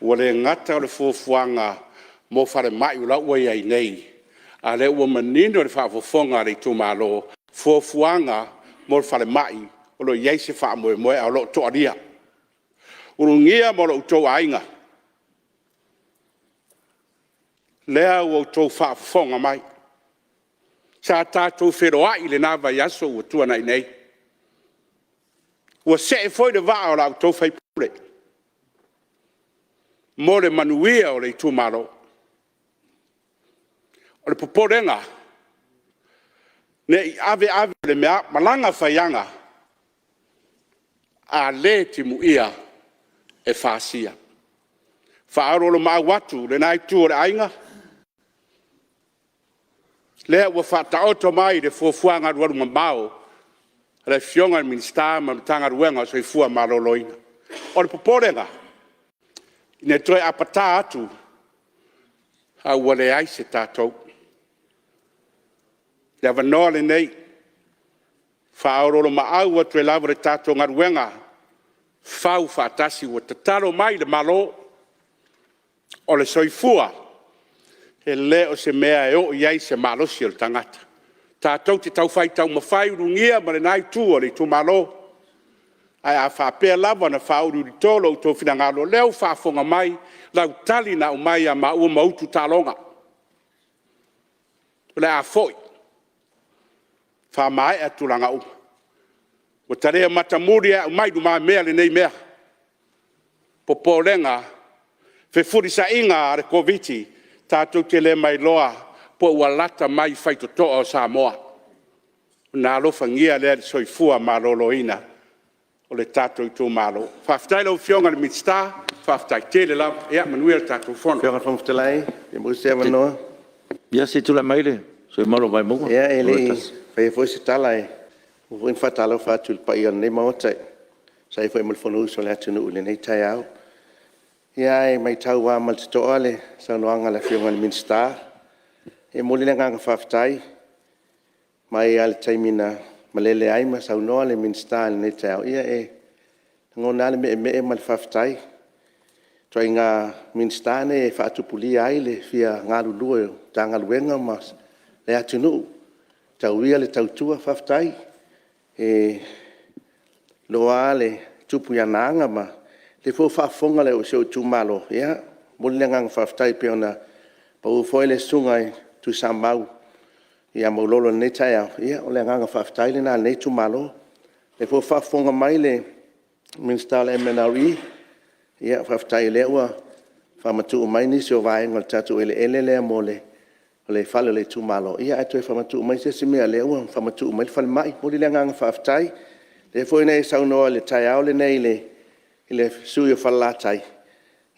Speaker 4: Ua le gata o le fuafuaga mo falemai o la ua i ai nei, a o lea ua manino le faafofoga a le itumalo, fuafuaga mo falemai o lo o i ai se faamoemoe ae o lo o toalia. Ulugia ma lo outou aiga, lea ua outou faafofoga mai, sa tatou feiloai i lena vaiaso ua tuanai nei, ua see foi le vaa o la outou sui usufono mo le manuia o le itumalo. O le popolega, ne i ave ave malaga faiaga, a le timuia, e fasia. Faaoloolomaau atu i lena itu o le aiga, lea ua faataoto mai le fuafuaga alualumamao a le Afioga i le Minisita ma le Matagaluega o le Soifua Maloloina. O le popolega, ne i toe apata atu a ua leai se tatou. O le avanoa lenei, e faaoloolomaau atu ai lava i le tatou galuega, fau faatasi. Ua tatalo mai le Malo
Speaker 6: O le soifua, e le o se mea e oo i ai se malosi o le tagata. Tatou te taufai taumafai Ulugia ma lena itu o le itumalo, ae a faapea lava ona faauliulito lo outou finagalo, o lea ua faafofoga mai lau tali na aumai ia maua ma Utu Taaloga, o le a foi, faamaea tulaga uma. Ua ta le matamuli e aumai i lumamea lenei mea. Popolega, fefulisaiga a le Koviti, tatou te le mailoa po ua lata mai i faitotoa o Samoa. Ona alofagia lea o le soifua maloloina o le tatou itumalo. Faafetai i lau Afioga i le Minisita, faafetai tele lava. Ia manuia le tatou Fono. Lau Afioga i le Fofoga Fetalai pe maua se avanoa? Ia se i tulai mai le sui usufono mamalu o Vaimauga 1. Ia ae le i faia foi se tala, e muamua foi ona faatalofa atu i le paia o lenei Maota e tusa ai foi ma le Fonousu a le atunuu i lenei taeao. Ia ae matau lava ma le totoa i le saunoaga a le Afioga i le Minisita. E momoli le agaga faafetai, mai lava i le taimi na malele ai ma saunoa le Minisita i lenei taeao, ia e lagona lava le meemee ma le faafetai. O ituaiga Minisita nei e faatupulia ai le fia galulue o Matagaluega ma le atunuu, e tauia le tautua. Faafetai. E iloa lava le tupu i ana aga, o lea foi ua faafofoga si ou itumalo, ia e momoli le agaga faafetai pei ona pau foi le susuga ia Tuisamau ia Maulolo i lenei taeao, ia o le agaga faafetai lena o lenei itumalo. O lea foi ua faafofoga mai le Minisita o le MNRE, faafetai o lea ua faamatuu mai nisi o vaega o le tatou eleele lea mo le fale o le itumalo, ae toe faamatuu mai se isi mea o lea ua faamatuu mai le falemai. E momoli le agaga faafetai. O lea foi na e saunoa i le taeao lenei i le sui usufono o Falelatai,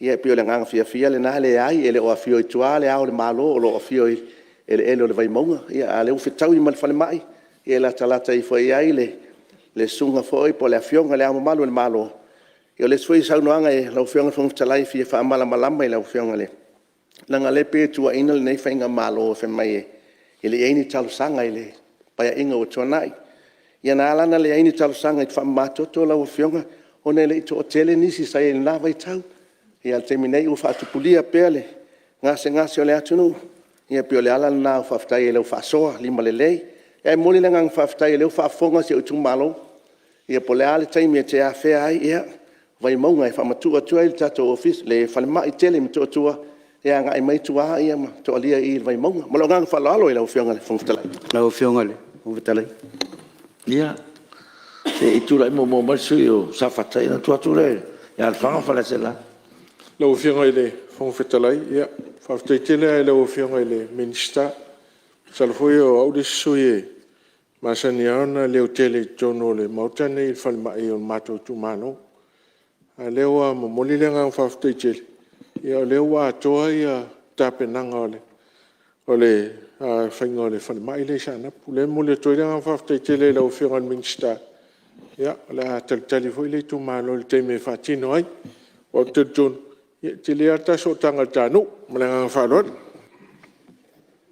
Speaker 6: ia pei o le agaga fiafia lena, e leai e le o afio i tua Le Ao o le Malo, o lo o afio i eleele o le Vaimauga, a o lea ua fetaui ma le falemai, ia e latalata ifo i ai le susuga foi po o le Afioga i Le Ao Mamalu o le Malo. Ia o le isi foi saunoaga a lau Afioga i le Fofoga Fetalai e fia faamalamalama i lau Afioga, leaga o lea e pei e tuuaiina lenei faigamalo fai mai e le i i ai ni talosaga i le Paeaiga ua tuanai. Ia na ala ona leai ni talosaga i faamamatoto lau Afioga, ona e le i toatele nisi sa i ai i lena vaitau. A o le taimi nei ua faatupulia pea le gasegase o le atunuu, ia pei o le ala lena o le faafetai ai i lau faasoa limalelei. Ae momoli le agaga faafetai o lea ua faafofoga si ou itumalo, ia po o le a le taimi e te afea ai, ia, Vaimauga e faamatuu atu ai le falemai tele i Motootua e agai mai tua ma toalia i i i Vaimauga. Ma lou agaga faaaloalo i lau Afioga i le Fofoga Fetalai. Lau Afioga i le Fofoga Fetalai. Ia, se i tulai muamua mai le sui usufono mo Safata ona tuu atu lea ia Lefaga ma Faleaseela. Lau Afioga i le Fofoga Fetalai, ia faafetai tele lava i lau Afioga i le Minisita. Masalo foi o au le isi sui usufono e masani lava ona leotele i totonu o le Maota lenei i le falemai o le matou itumalo. A o lea ua momoli le agaga faafetai tele, o lea ua atoa tapenaga o le faiga o le falemai lea i Saanapu. O lea e momoli atu ai le agaga faafetai tele i lau Afioga i le Minisita, o le a talitali foi le itumalo i le taimi e faatino ai. Aua ou te talitonu, e tele lava le ta sootaga i le ta nuu. Ma le agaga faaaloalo.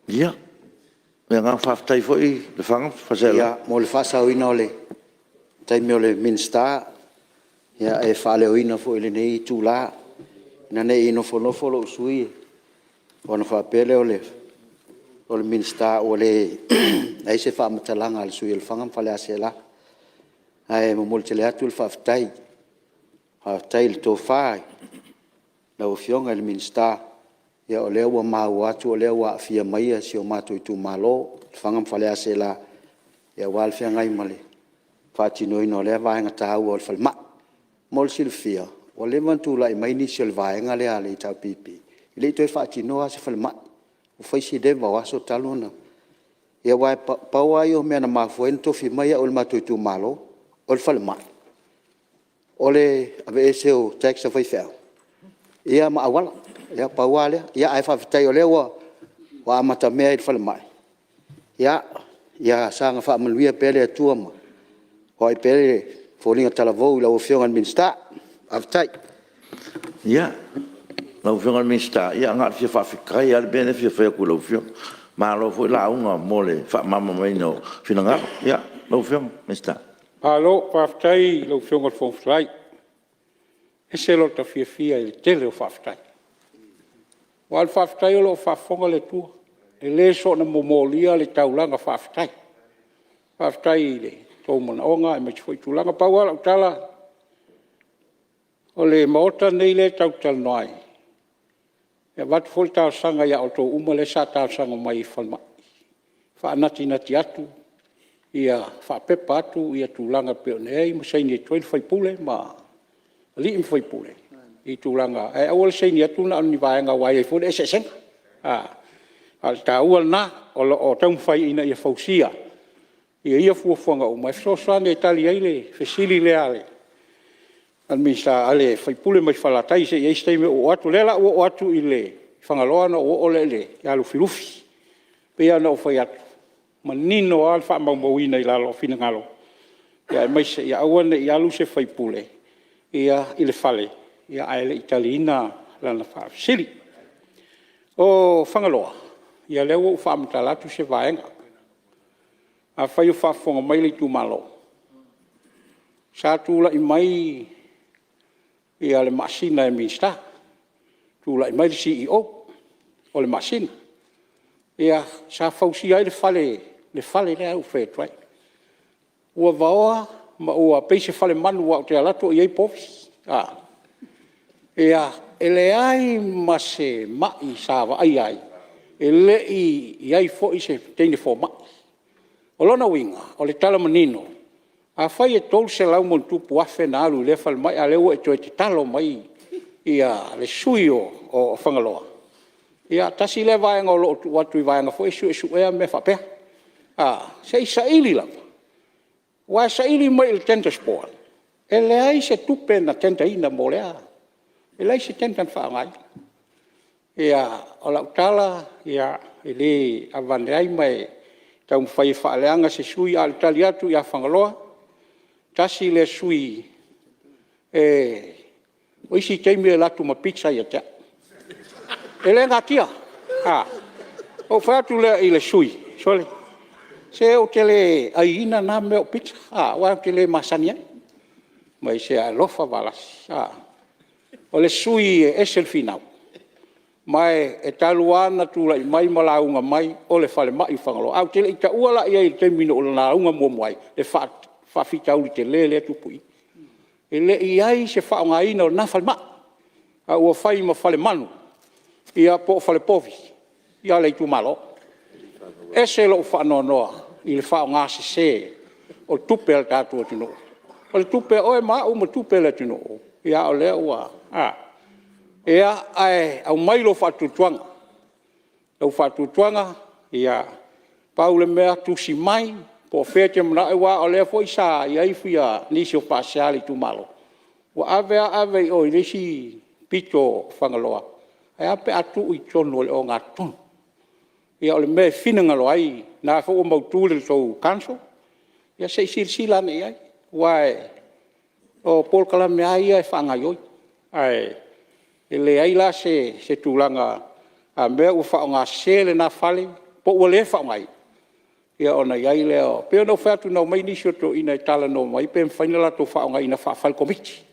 Speaker 6: Ia, o le agaga faafetai foi Lefaga ma Faleaseela. Ia, mo le faasaoina o le taimi o le Minisita, e faaleoina foi i lenei itula, ina ne i nofonofo lou sui usufono ona faapea lea o le Minisita ua leai se faamatalaga a le sui usufono o Lefaga ma Faleaseela. Ae momoli tele atu le faafetai, faafetai i le tofa i lau Afioga i le Minisita, o lea ua maua atu o lea ua aafia mai si o matou itumalo o Lefaga ma Faleaseela aua le feagai ma le faatinoina o lea vaega taua o le falemai. Mo le silafia, ua leva ona tulai mai nisi o le Vaega lea a le HRPP, e le i toe faatinoina lava se falemai. Ua fai si leva o aso talu ona… Aua pau lava ia o mea na mafua ai ona tofi mai au e le matou itumalo, o le falemai, o le aveese o tax a faifeau, ia ma auala. Na pau lava lea. Ae faafetai o lea ua amatamea i le falemai, ia saga faamanuia pea le Atua ma vaai pea foliga talavou i lau Afioga i le Minisita. Faafetai. Ia, lau Afioga i le Minisita, na o le fia faafetai lava le mea lea e fia fai atu i lau Afioga. Malo foi lauga mo le faamalamalamaina o finagalo. Lau Afioga i le Minisita. Malo faafetai i lau Afioga i le Fofoga Fetalai. E ese lota fiafia i le tele o faafetai.
Speaker 2: Aua o le faafetai o lo o faafofoga le Atua, e le soona momolia le taulaga faafetai. Faafetai i outou manaoga aemaise foi tulaga. Pau lava lau tala, o le Maota lenei lea tatou te talanoa ai, e avatu foi le talosaga ia outou uma lea sa talosaga mai i falemai, faanatinati atu, faapepa atu tulaga e pei ona i ai ma saini atu ai le sui usufono ma alii ma faipule i tulaga, ae aua le saini atu na o ni vaega aua e i ai foi le eseesega. A o le taua lena, o lo o taumafai ina ia fausia ia fuafuaga uma e fesoasoani e tali ai le fesili lea a le sui usufono mai Falelatai, se i i ai se taimi ou oo atu. O lea o le a ou oo atu i Fagaloa ona ou oo lea ia Lufilufi. E pei lava ona ou fai atu, e manino lava le faamaumauina i lalo o finagalo, aemaise ia aua ne i alu se sui usufono i le fale ae le i taliina lana faafesili. O Fagaloa, ia o lea ua ou faamatala atu se vaega. Afai o faafofoga mai le itumalo, sa tulai mai le Maasina e Minisita, tulai mai le CEO o le Maasina, ia, sa fausia ai le fale lea ou te fai atu ai. Ua vaoa ma ua pei se falemanu aua ou te alu atu o i ai povi. E leai ma se mai sa vaaia ai, e le i i ai foi se teine fomai. O lona uiga, o le tala manino, afai e $300+ na alu i lea falemai a o lea ua e toe tatalo mai le sui usufono o Fagaloa, ia tasi lea vaega o lo o tuu atu i vaega foi ia e suesuea mea faapea, se i saili lava, aua e saili mai e le tenders board, e leai se tupe na tender ina mo lea, e leai se tender na faaaogaina. Ia, o lau tala, e le aveane ai ma taumafai e faaleaga se sui usufono, a o le tali atu ia Fagaloa, tasi lea sui usufono o isi taimi e alu atu ma pizza ia te au. E le natia, ona ou fai atu lea i le sui usufono, sole, se ou te le aiina na mea o pizza aua ou te le masani ai. Fai mai, se alofa Valasi. O le sui usufono e ese le finau, ma e talu lava ona tulai mai ma lauga mai, o le falemai o Fagaloa. Ae ou te le i taua la i ai i le taimi na ou lauga muamua ai le faafitauli tele lea e tupu i i. E le i i ai se faaaogaina o lena falemai, ae ua fai ma falemanu po o falepovi o le itumalo. E ese lou faanoanoa i le faaaoga sese o tupe a le tatou atunuu. O le tupe a oe ma au ma tupe a le atunuu, a o lea ua… Ia, ae aumai lou faatuatuaga, lou faatuatuaga, pau le mea tusi mai po o fea e te manao i ai, aua o lea foi sa i ai nisi o faasea a le itumalo, ua ave lava ave i o i le isi pito o Fagaloa, ae a pe a tuu i totonu o le ogatotonu. Ia o le mea e finagalo ai, o lena foi ua mautu le tou council, ia se i silasila ane i ai, aua o polokalame lava ia e faagaoioi. Ae leai la se tulaga a mea ua faaaogasese lena fale po ua le faaaogaina, ia ona i ai lea o… E pei ona ou fai atu na omai nisi o toeaiina e talanoa mai pe mafai ona latou faaaogaina faa-fale komiti.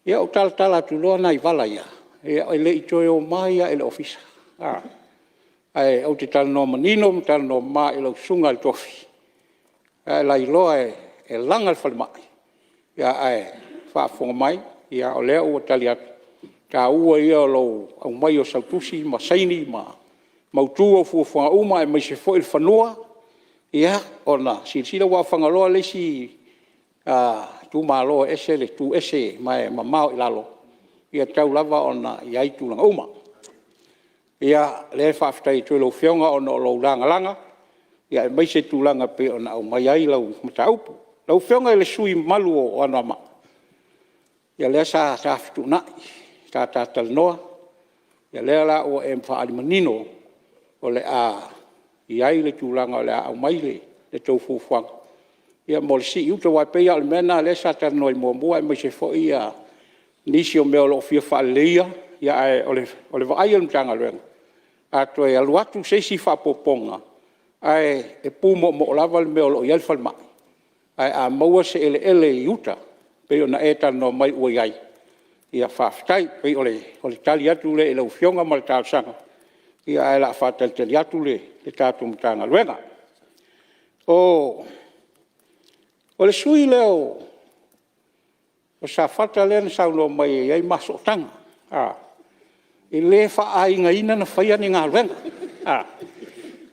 Speaker 2: Ia ou talatala atu loa nai vala ia, e le i toe omai lava i le ofisa. Ae ou te talanoa manino ma talanoa mama i lau susuga i le tofi, a e lailoa e laga le falemai, ae faafofoga mai, o lea ua tali atu, o le taua ia o lou aumai o sau tusi ma saini ma mautu au fuafuaga uma aemaise foi le fanua, ia ona silasila lea. Aua o Fagaloa le isi itumalo e ese le tu ese ma e mamao i lalo, e tatau lava ona i ai tulaga uma. Ia, o lea e faafetai atu ai i lau Afioga ona o lou lagalaga, aemaise tulaga e pei ona aumai ai lau mataupu. Lau Afioga i le sui usufono mamalu mo Anoamaa, ia o lea sa ta fetuunai, sa ta talanoa, o lea la ua e faaali manino o le a i ai le tulaga o le a aumai le tou fuafuaga mo le sii i uta. Aua e pei lava o le mea lena o lea sa talanoa ai muamua aemaise foi nisi o mea o lo o fia faaleleia, ae o le vaai a le Matagaluega, a toe alu atu se isi faaopoopoga, ae pumoomoo lava le mea o lo o i ai le falemai, ae a maua se eleele i uta pei ona e talanoa mai ua i ai, Ia faafetai. E pei o le tali atu lea i lau Afioga ma le talosaga, ae o le a faatalitali atu le tatou Matagaluega. O le sui usufono lea o Safata lea na saunoa mai e i ai ma sootaga, e le faaaigaina na faia ni galuega,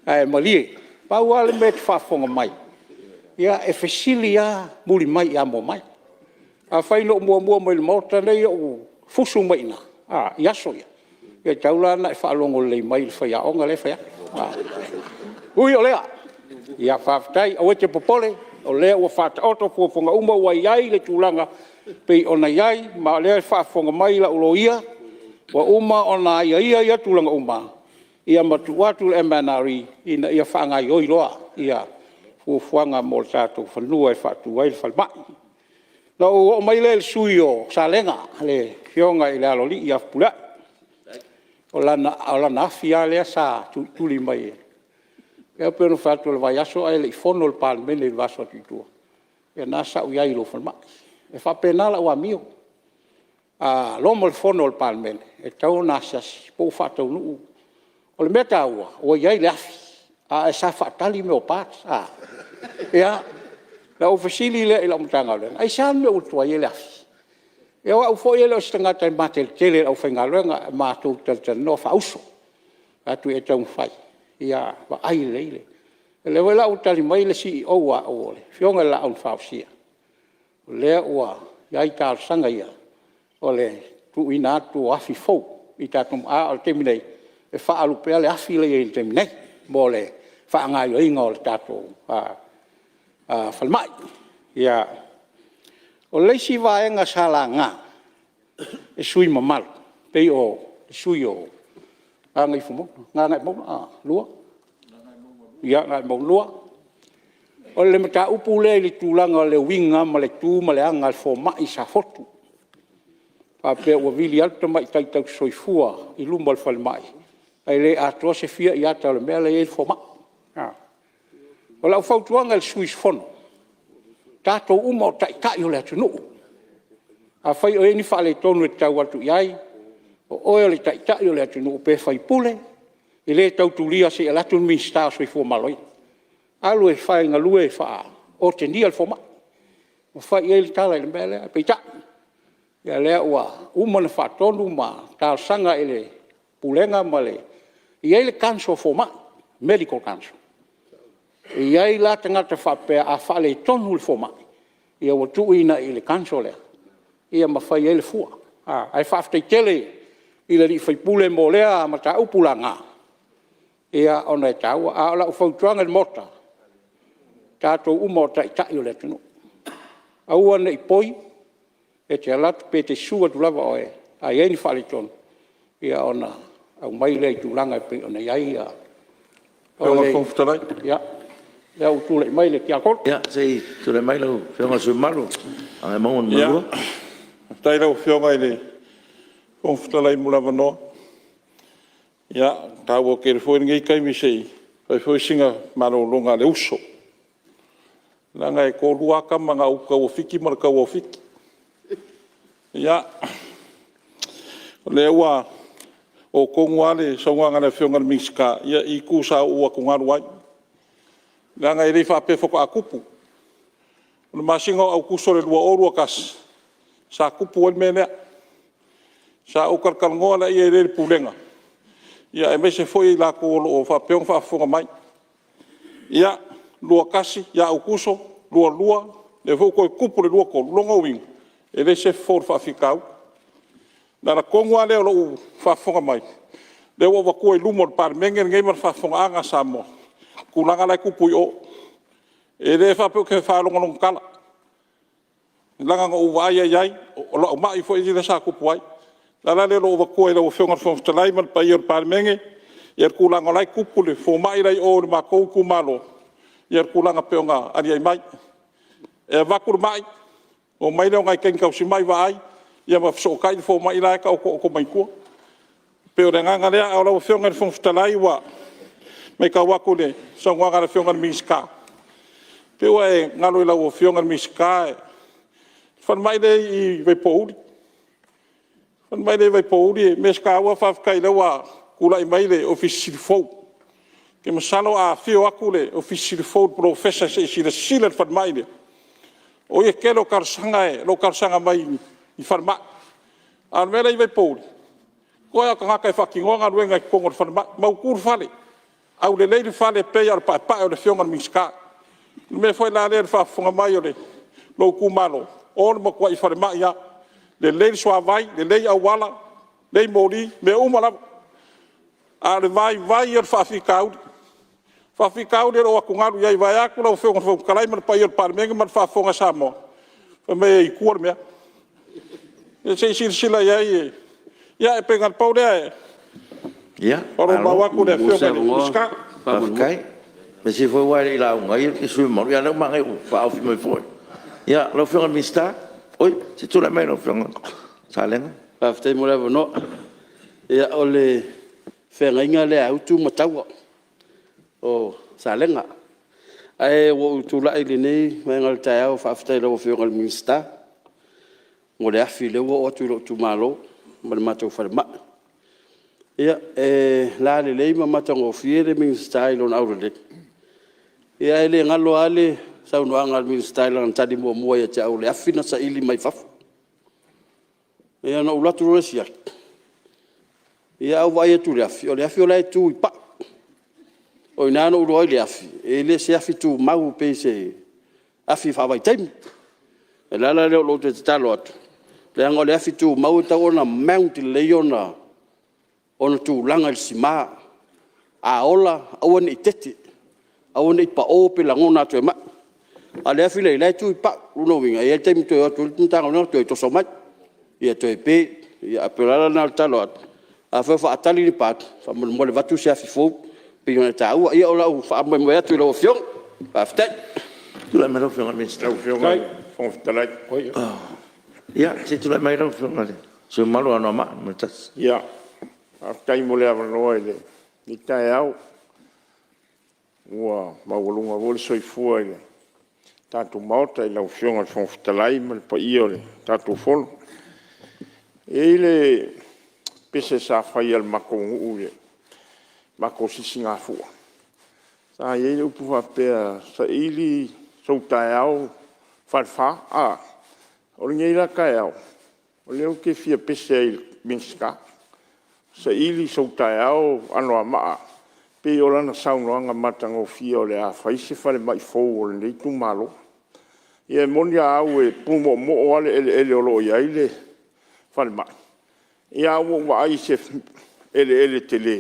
Speaker 2: ae malie, pau lava le mea e te faafofoga mai, e fesili lava Mulimai ia Muamai. Afai na ou muamua mai i le Maota lenei ou fusu mai i ina i aso ia, e tatau la ona e faalogo lelei mai i le faiaoga lea e fai atu. Ui o lea, ia faafetai, aua e te popole o lea ua faataoto fuafuaga uma ua i ai le tulaga e pei ona i ai, ma o lea e faafofoga mai lau loia, ua uma ona aiaia ia tulaga uma ma tuu atu i le MNRE ina ia faagaoioi loa fuafuaga mo le tatou fanua e faatu ai le falemai. Ona ou oo mai lea i le sui usufono mo Salega, le Afioga i le Aloalii ia Fepuleai. O lana afi lava lea sa tulituli mai, e pei ona ou fai atu o le vaiaso a o le i fono le Palemene i le vaiaso atu i tua, ia lena sa ou i ai i lou falemai. E faapena lau amio, a loma le fono a le Palemene, e tatau ona asiasi po ua faataunuu. O le mea taua ua i ai le afi, ae sa faatali mea o parts. Ona ou fesili lea i lau Matagaluega, aisea le mea ua tuai ai le afi? Ia o au foi e le o se tagata e mateletele i le aufaigaluega, matou te talatalanoa faa-uso. Ou fai atu, ia taumafai ia vaai lelei. O lea foi la ua tali mai le Ofisa Sili o Pulega a au le Afioga i le Laau na Fausia, o lea ua i ai talosaga ia, o le tuuina atu o afi fou i tatou… a o le taimi nei, e faaalu pea le afi lea e i ai i le taimi nei mo le faagaoioiga o le tatou falemai. O le isi vaega sa laga e sui usufono mamalu, pei o le sui usufono mo Gagaemauga 2, o le mataupu lea i le tulaga o le uiga ma le tu ma le aga a le fomai i Safotu, e faapea ua vili atu tamaitai tausisoifua i luma o le falemai ae le atoa se fia iata o le mea la e i ai le fomai. O lau fautuaga i le sui usufono, o tatou uma o taitai o le atunuu. Afai o i ai ni faaletonu e te tau atu i ai, o oe o le taitai o le atunuu pe faipule, e le tau tulia se i alu atu le Minisita o le Soifua Maloloina. Alu e galue e otegia le fomai ma fai i ai le tala i le mea lea. Peitai, o lea ua uma ona faatonu ma talosaga i le Pulega ma le… E i ai le council a fomai, Medical Council. E i ai la tagata faapea a faaletonu le fomai, ia ua tuuina i le council lea ma fai ai le fua. Ae faafetai tele i le sui usufono mo lea mataupu laga ona e taua. A o lau fautuaga i le Maota, o tatou uma o taitai o le atunuu, aua ne i poi, e te alu atu pe te susu atu lava oe, a i ai ni faaletonu, ia ona aumai lea i tulaga e pei ona i ai.
Speaker 7: Lau Afioga i le Fofoga Fetalai…
Speaker 2: Ia, lea ua tulai mai le tiakono.
Speaker 3: Ia, se i tulai mai lau Afioga i le sui usufono mamalu mo Gagaemauga 2.
Speaker 7: Faafetai i lau Afioga i le Fofoga Fetalai mo le avanoa. Ia, e taua tele foi lenei taimi se i fai foi sina malologa a le uso, leaga e toalua lava tama na o uta ua Fiti ma le taua o Fiti. Ia, o lea ua oo tonu lava le saunoaga a le Afioga i le Minisita i itu sa ou atugalu ai, leaga e le faapea faatoa tupu. O le masina o Aokuso 2021 sa tupu ai le mea lea. Sa ou talatalanoa lea i le Pulega aemaise foi i latou o lo o faapea ona faafofoga mai. Ia, 2021 ia Aokuso, 2022, lea foi ua toe tupu i le 2023. O lona uiga, e le o se fofo o le faafitauli. O le ala tonu lava lea o lou faafofoga mai, lea ua ou avatua i luma o le Palemene lenei ma le faafofogaaga a Samoa le tulaga la e tupu i o. E le faapea ou te faalogologo tala, leaga na ou vaai lava i ai, o lau mai foi lea sa tupu ai. O le ala lea o lou avatua i lau Afioga i le Fofoga Fetalai ma le paia o le Palemene le tulaga o la e tupu i le fomai la e i o i le matou itumalo le tulaga e pei ona aliae mai. E avatu le mai, omai lea o nai teine tausimai vaai, ia ma fesootai le fomai la e taotooto mai tua. E pei o le agaga lea. Ae lau Afioga i le Fofoga Fetalai ua matau atu i le saunoaga a le Afioga i le Minisita, pei ua e galo i lau Afioga i le Minisita le falemai lea e i Vaipouli. falemai lea i Vaipouli, o le mea taua faafetai o lea ua tulai mai le Ofisa Sili fou. Ou te masalo a afio atu le Ofisa Sili fou le Polofesa se i silasila i le falemai lea, o le tele o talosaga o lo o talosaga mai i falemai. A o le mea la e i Vaipouli, toe lava o tagata e faatinoa galuega i totonu o le falemai, mautu le fale, aulelei le fale e pei lava o le paepae o le afioga i le Minisita. O le mea foi la lea i le faafofoga mai a lou itumalo, o le matuai falemai lava, lelei le suavai, lelei auala, lelei moli, mea uma lava. A o le vaivai ia o le faafitauli. O le faafitauli o lo o atugalu i ai vaeatu lau afioga i le Fofoga Fetalai ma le paia o le Palemene ma le faafofoga a Samoa, fai mai e i tua le mea. Ia se i silasila i ai, ia pei na o le pau lea e faaoloolomaau atu i le afioga i le Minisita. Faafetai. Mea sili foi ua e le i lauga ai le sui usufono mamalu, a o lea ua manaia ua faaofi mai foi. Ia, lau afioga i le Minisita. Oi, se i tulai mai lau afioga Salega. Faafetai mo le avanoa. Ia, o le feagaiga lea a Utu ma Taua o Salega. Ae ua ou tulai i lenei vaega o le taeao e faafetai i lau afioga i le Minisita mo le afi o lea ua oo atu i lou itumalo ma le matou falemai. Ia, e lalelei ma matagofie le Minisita i lona aulelei, ae le galo lava le saunoaga a le Minisita i lana tali muamua ia te au i le afi na saili mai fafo. Ia na ou alu atu loa lea siaki, ae ou vaai atu i le afi, o le afi o la e tu i pau. O i ina na ou iloa ai le afi, e le o se afi tumau pe se afi faavaitaimi. O le ala lea o lou toe tatalo atu, leaga o le afi tumau e tatau ona mount lelei ona tulaga i le sima. A ola aua ne i tete, aua ne i pao pe lagona atu e mai. A o le afi la e tu i pau. O lona uiga, e i ai le taimi e toe o atu ai le Matagaluega toe toso mai, ia toe pe. Ae pei o le ala lena o le tatalo atu, afai o faatali ni part, faamolemole avatu se afi fou e pei ona e taua. Ia o lau faamoemoe atu i lau Afioga. Faafetai. Tulai mai lau Afioga i le sui usufono mamalu o Anoamaa 1. Faafetai mo le avanoa i lenei taeao. Ua maualuga foi le soifua i le tatou Maota i lau Afioga i le Fofoga Fetalai ma le paia o le tatou Fono. E i ai le pese sa fai a le matou nuu i le matou Sisigafua, sa i ai le upu faapea, saili sou taeao Falefa. O lenei la taeao, o lea ou te fia pese ai i le Minisita, saili sou taeao Anoamaa pei o lana saunoaga matagofie o le a fai se falemai fou o lenei itumalo. Ia e moni a au e pumoomoo lava le eleele o lo o i ai le falemai, ae ua ou vaai i se eleele tele,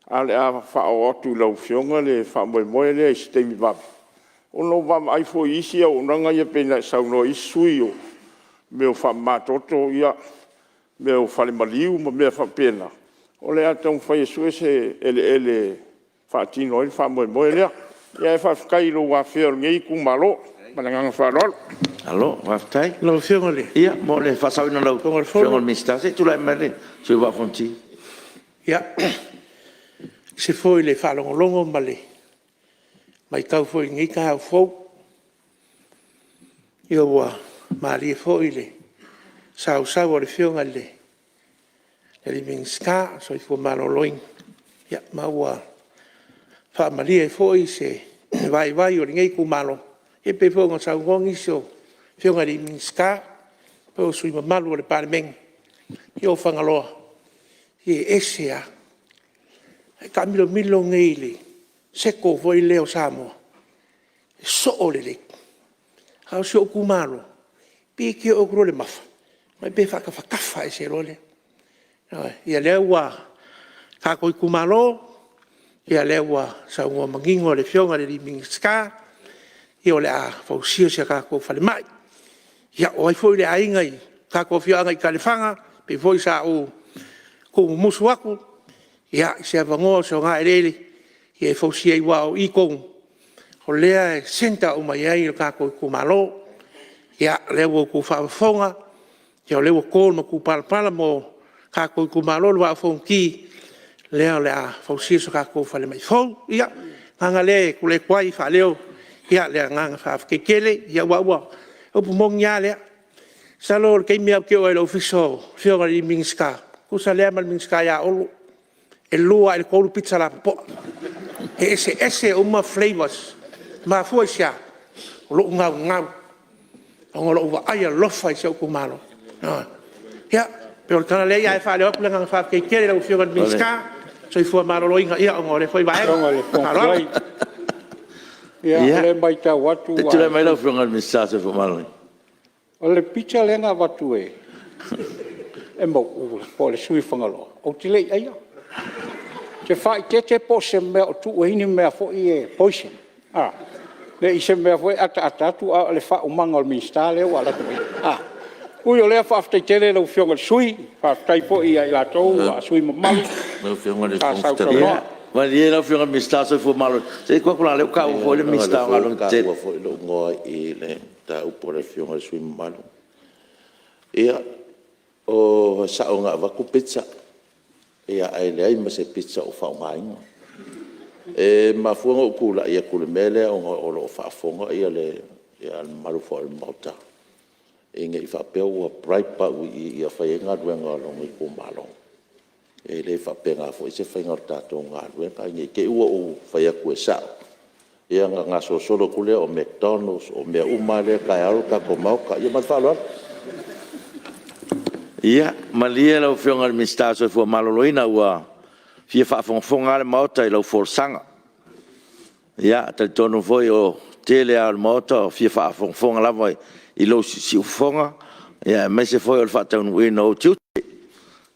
Speaker 7: ae o le a faaoo atu i lau Afioga le faamoemoe lea i se taimi vave, ona ua vaavaai foi i isi auaunaga ia pei ona e saunoa i isi sui usufono o mea o faamamatoto, mea o fale maliu ma mea faapena, o le a taumafai e sue se eleele e faatino ai le faamoemoe lea. Ae faafetai i lou afea o lenei itumalo. Ma le agaga faaaloalo. Malo faafetai.
Speaker 8: Lau Afioga i le
Speaker 3: Ia mo le faasaoina o lau
Speaker 8: Fofoga
Speaker 3: Afioga i le Minisita, se i tulai mai le sui usufono mo le Vaa o Fonoti.
Speaker 8: Ia, e ese foi le faalogologo ma le matau foi i lenei taeao fou. Ia ua malie foi le sausau a le Afioga i le Minisita o le Soifua Maloloina, ma ua faamalie ai foi se vaivai o lenei itumalo, e pei foi ona saunoa nisi o afioga i Minisita po o sui usufono mamalu o le Palemene. Ia o Fagaloa, e ese lava. A e taamilomilo nei i le circle foi lea o Samoa, e soo lelei. A o si ou itumalo, pei e te oo atu loa i le Mafa, pei e faatafatafa ese loa lea. Ioe, ia lea ua… Le tatou itumalo, ia lea ua saunoa manino le afioga i le Minisita, ia o le a fausia si a tatou falemai. Ia o ai foi le aiga i le tatou afioaga i Taelefaga, pei foi sa ou tuumumusu atu i se avanoa o se ogaeleele e fausia ai aua o i tonu o lea e centre uma i ai le tatou itumalo. Ia o lea ua outou faafofoga, o lea ua to le matupalapala mo tatou itumalo le Vaa o Fonoti, lea o le a fausia so tatou falemai fou. Ia, o le agaga lea e tulai atu ai e faaleo le agaga faafetai tele, aua o le upu moni lava lea, Masalo o le taimi lava ou te oo ai i le ofisa o le Afioga i le Minisita, tusa lea ma le Minisita ia Olo, e 2 lava i le 3 pizza lapopoa. E eseese uma flavors. E mafua i se a? O lou naunau ona o lou vaai alofa i si ou itumalo. Ia pei o le tala lea, ae faaleo atu le agaga faafetai tele i lau Afioga i le Minisita o le Soifua Maloloina ona o lea foi vaega. Ma le faaaloalo.
Speaker 2: Ia, o lea e matau atu
Speaker 3: Se i tulai mai lau Afioga i le Minisita o le Soifua Maloloina.
Speaker 2: O le pizza lea na avatu e Mauu po o le sui usufono o Fagaloa, ou te le i aia. Ou te faaeteete po o se mea o tuu ai ni mea foi ia poison, ne i se mea foi lea e ataata atu a o le faaumaga o le Minisita lea ua alu atu ai. Ui o lea, faafetai tele i lau Afioga i le sui usufono, faafetai foi ia i latou sui usufono mamalu sa sausaunoa.
Speaker 3: Malie lau Afioga i le Minisita o le Soifua Maloloina, se i tuu atu leaga o lea ua taua foi le Minisita o Galuega Tetele. Leaga o lea ua taua foi lou igoa i le mataupu a le Afioga i le sui usufono mamalu. Ia, e sao na avatu pizza, ae leai ma se pizza o faaaogaina. E mafua ona ou tulai atu i le mea lea ona o lo o faafofoga le mamalu foi o le Maota, ina ne i faapea ua bribe au i i ina ia fai ai galuega a lona itumalo. E le faapena foi se faiga o le tatou galuega, ne i te i ua ou fai atu e sao, ia ona gasolosolo atu lea o McDonalds o mea uma lava lea taeao le tatou Maota. Ia ma le faaaloalo. Ia, malie lau Afioga i le Minisita o le Soifua Maloloina, ua fia faafogafoga lava le Maota i lau folasaga. E talitonu foi o le tele lava o le Maota o fia faafogafoga lava i lou siufofoga aemaise foi o le faataunuuina o ou tiute.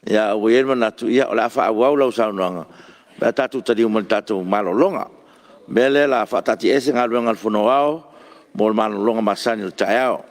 Speaker 3: Ae ua i ai le manatu o le a faaauau lau saunoaga pe a tatou taliu mai i le tatou malologa. O le mea lea o le a faataatiaese Galuega a le Fono Aoao mo le malologa masani o le taeao.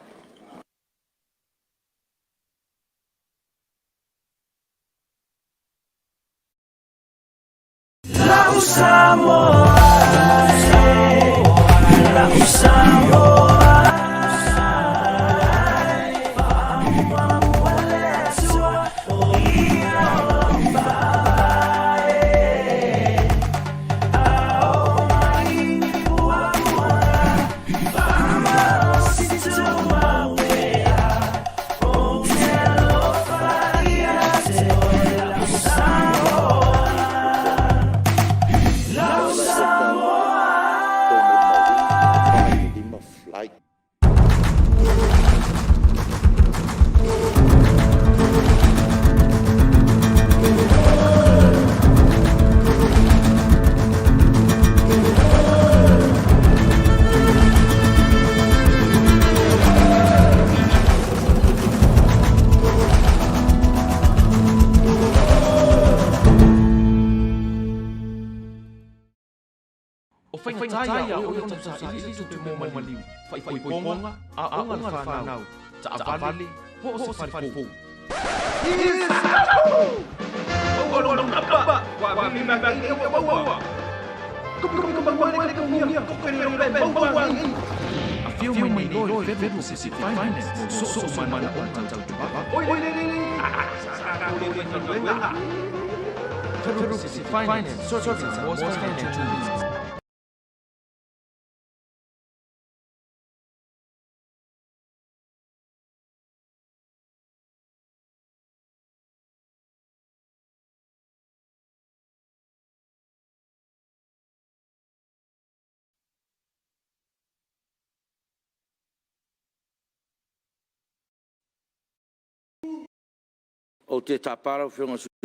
Speaker 3: Ou te tapa lau Afioga i le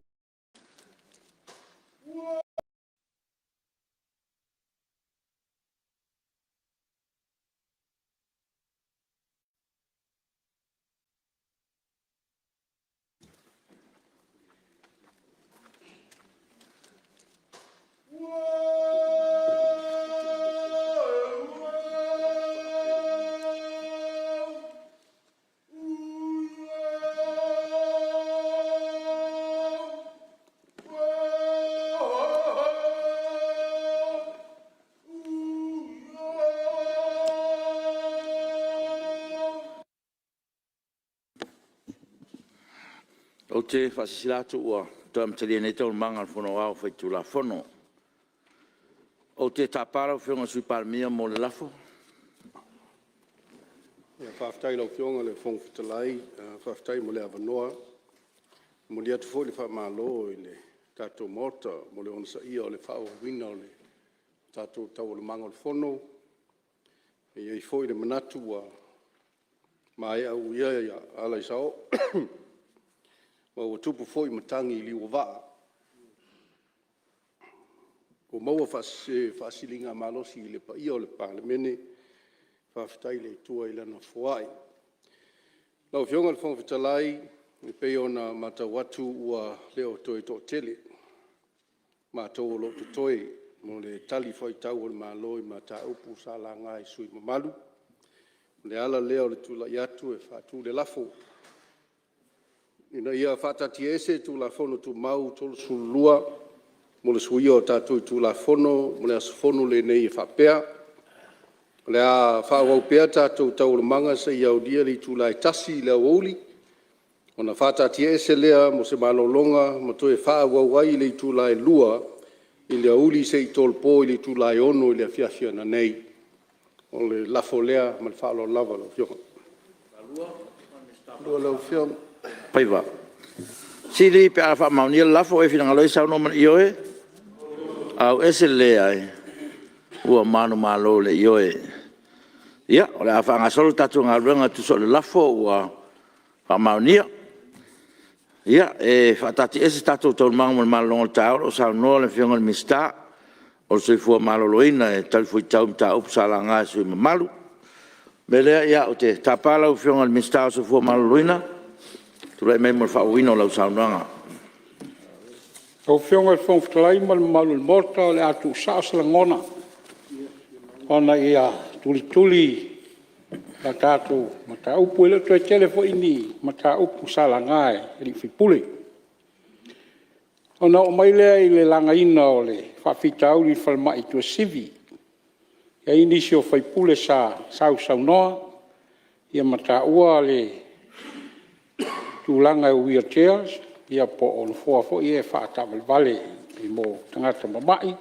Speaker 3: Ou te faasilasila atu ua toe amatalia nei Taualumaga a le Fono Aoao Faitulafono. Ou te tapa lau Afioga i le Sui Palemia mo le lafo.
Speaker 9: Faafetai i lau Afioga i le Fofoga Fetalai, faafetai mo le avanoa. E momoli atu foi le faamalo i le tatou Maota mo le onosaia o le faaauauina o tatou taualumaga o le Fono. E i ai foi le manatu ua maea uia ala i sao ma ua tupu foi matagi i liu o vaa. Ua maua se faasiligamalosi i le paia o le Palemene, faafetai i le Atua i Lana foai. Lau Afioga i le Fofoga Fetalai, e pei ona matau atu ua le o toe toatele matou o lo o totoe mo le talifuaitau a le Malo i mataupu sa laga e sui usufono mamalu. O le ala lea o le tulai atu e faatu le lafo, Ina ia faataatiaese Tulafono Tumau 32 mo le suia o tatou itula Fono mo le aso Fono lenei e faapea, o le a faaauau pea tatou Taualumaga seia aulia le itula e 1:00 i le aoauli ona faataatiaese lea mo se malologa ma toe faaauau ai i le itula e 2:00 i le aoauli seia tolopo i le itula e 6:00 i le afiafi a nanei. O le lafo lea ma le faaaloalo lava lau Afioga.
Speaker 3: Pe a faamaonia le lafo, o e finagalo ai saunoa ma le ioe. Ua manumalo i le ioe. Ia, o le a faagasolo le tatou galuega e tusa o le lafo ua faamaonia. Ia, e faataatiaese tatou taualumaga mo le malologa o le taeao o lo o saunoa le Afioga i le Minisita o le Soifua Maloloina e talifuaitau i mataupu sa laga e sui usufono mamalu. O le mea lea ou te tapa lau Afioga i le Minisita o le Soifua Maloloina e tulai mai mo le faaauauina o lau saunoaga.
Speaker 2: Lau Afioga i le Fofoga Fetalai ma le mamalu o le Maota, o le a tuusao se lagona ina ia tulituli a tatou mataupu. E le o toe tele foi ni mataupu sa laga e sui usufono. Ona oo mai lea i le lagaina o le faafitauli i le falemai i Tuasivi. E i ai nisi o sui usufono sa sausaunoa ma taua le tulaga i wheelchairs po o nofoa foi ia faataavalevale mo tagata mamai,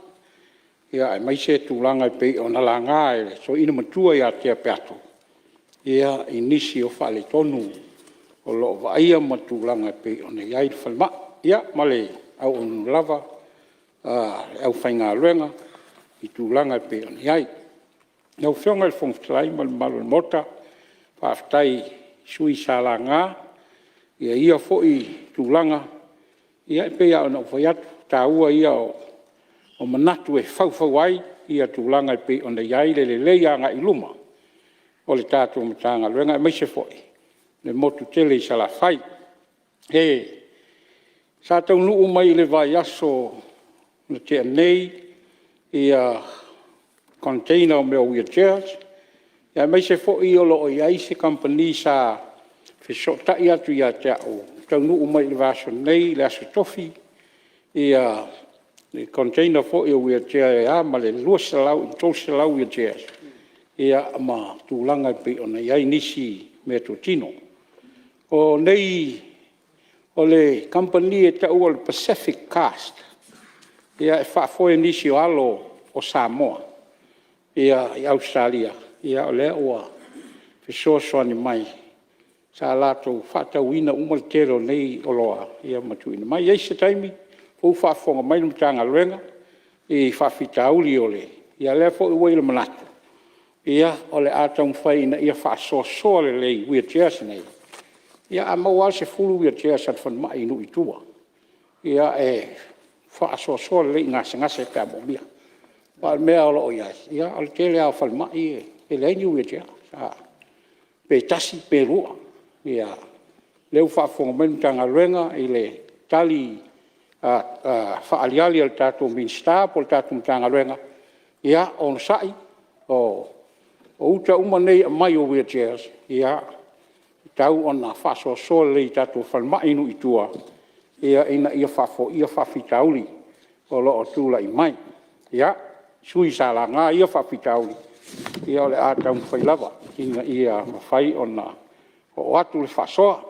Speaker 2: aemaise tulaga e pei ona laga e le Toeaina Matua ia Tea Peato i nisi o faaletonu o lo o vaaia ma tulaga e pei ona i ai le falemai. Ia ma le auaunaga lava a le aufaigaluega i tulaga e pei ona i ai. Lau Afioga i le Fofoga Fetalai ma le mamalu o le Maota, faafetai i sui usufono sa laga ia foi tulaga. Ia e pei lava ona ou fai atu, o le taua ia o manatu e faufau ai tulaga e pei ona i ai le lelei agai i luma o le tatou Matagaluega, aemaise foi le motu tele i Salafai. Sa taunuu mai i le vaiaso na tea nei container o mea o wheelchairs, aemaise foi o lo o i ai se kamupani sa fesootai atu ia te au, e taunuu mai i le vaiaso nei i le aso Tofi le container foi o wheelchair e a ma le 200 i le 300 wheelchairs ma tulaga e pei ona i ai nisi meatotino. O le kamupani e taua o le Pacific Cast, e faafoe e nisi o alo o Samoa i Ausetalia, o lea ua fesoasoani mai, sa latou faatauina uma le tele o nei oloa ma tuuina mai. E i ai se taimi, o lea ua faafofoga mai le Matagaluega i faafitauli o le… ia o lea foi ua i ai le manatu, o le a taumafai ina ia faasoasoa lelei wheelchairs nei. Ia a maua lava le 10 wheelchairs a le falemai i nuu i tua, e faasoasoa lelei i gasegase pe a moomia. Aua o le mea o lo o i ai, o le tele lava o falemai e leai ni wheelchair, pe tasi pe lua. O lea ua faafofoga mai le Matagaluega i le tali faaaliali a le tatou Minisita po o le tatou Matagaluega, ia onosai, o uta uma nei e aumai o wheelchairs, e tatau ona faasoasoa lelei i tatou falemai i nuu i tua ina ia faafoia faafitauli o lo o tulai mai. Ia, sui usufono sa laga ia faafitauli, o le a taumafai lava ina ia mafai ona oo atu le faasoa.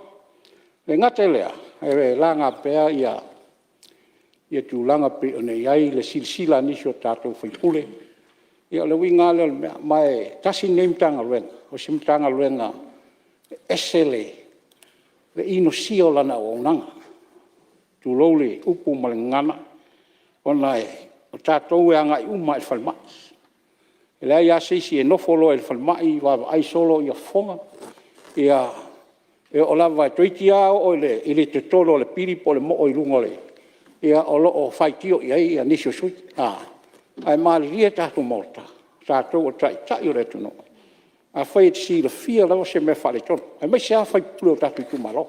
Speaker 2: E le gata i lea, e laga pea tulaga e pei ona i ai le silasila a nisi o tatou sui usufono. Ia o le uiga lava lea o le mea, ma e tasi lenei Matagaluega, o se Matagaluega E ese le inosia o lana auaunaga, tulou le upu ma le gagana, ona o tatou e agai uma lava i le falemai. E leai lava se isi e nofo loa i le falemai vaavaai solo fofoga, e oo lava, toeitiiti lava oo i le totolo a le pili po o le moo i luga o lo o faitio i ai nisi o sui usufono. Ae malilie le tatou Maota, o tatou o taitai o le atunuu, afai e te silafia lava se mea o faaletonu, aemaise lava sui usufono o tatou itumalo,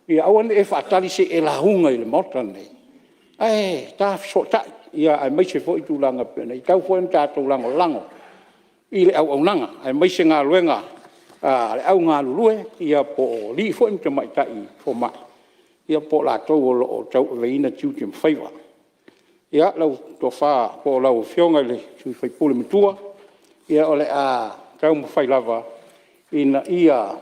Speaker 2: ia aua ne i e faatali se i e lauga i le Maota lenei, ae ta fesootai, aemaise foi tulaga e pei ona i ai. E tatau foi ona tatou lagolago i le auaunaga, aemaise galuega a le au galulue po o alii foi ma tamaitai fomai, po o latou o lo o tauaveina tiute ma faiva. Ia, lau tofa po o lau Afioga i le sui usufono matua, ia o le a taumafai lava ina ia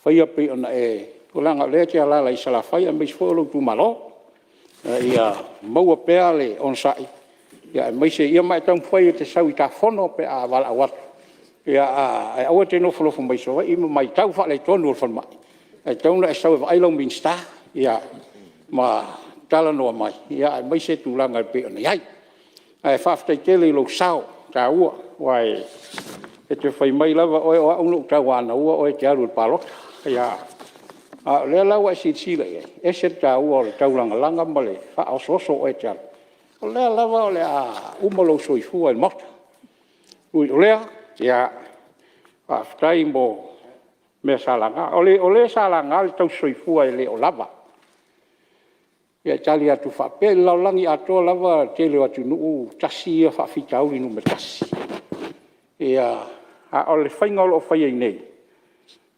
Speaker 2: faia pei ona e… leaga o lea e te alaala i Salafai aemaise foi o lou itumalo, ina ia maua pea le onosai, aemaise… ma e taumafai e te sau i ta fono pe a valaau atu, ae aua e te nofonofo mai Savaii ma matau faaletonu o le falemai, ae tatau ona e sau e vaai lau Minisita ma talanoa mai, aemaise tulaga e pei ona i ai. Ae faafetai tele i lou sao taua, aua e te fai mai lava oe o au na ou tauanaua oe e te alu i le palota. A o lea la ua e silasila i ai, e ese le taua o le taulagalaga ma le faaosooso o oe e te alu, o lea lava o le a uma lou soifua i le Maota. Ui o lea, ia, faafetai mo mea sa laga. O le sa laga le tausisoifua e le o lava. Ia e tali atu faapea, i le lalolagi atoa lava i le tele o atunuu, tasi ia faafitauli numera tasi. A o le faiga o lo o fai ai nei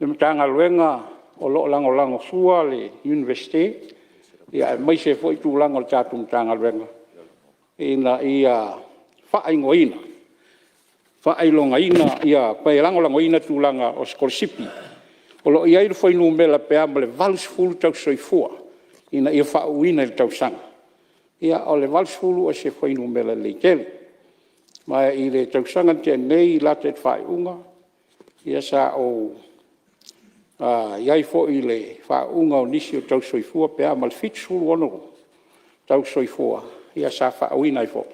Speaker 2: le Matagaluega o lo o lagolagosua le Iunivesite aemaise foi tulaga o le tatou Matagaluega ina ia faailogaina pe lagolagoina tulaga o sikolasipi. O lo o i ai le fuainumera pe a ma le 80 tausisoifua ina ia faauuina i le tausaga. O le 80 o se fuainumera lelei tele. Ma i le tausaga na tea nei lata i le faaiuga, sa ou i ai foi i le faauuga o nisi o tausisoifua pe a ma le 76 tausisoifua sa faauuina ai foi.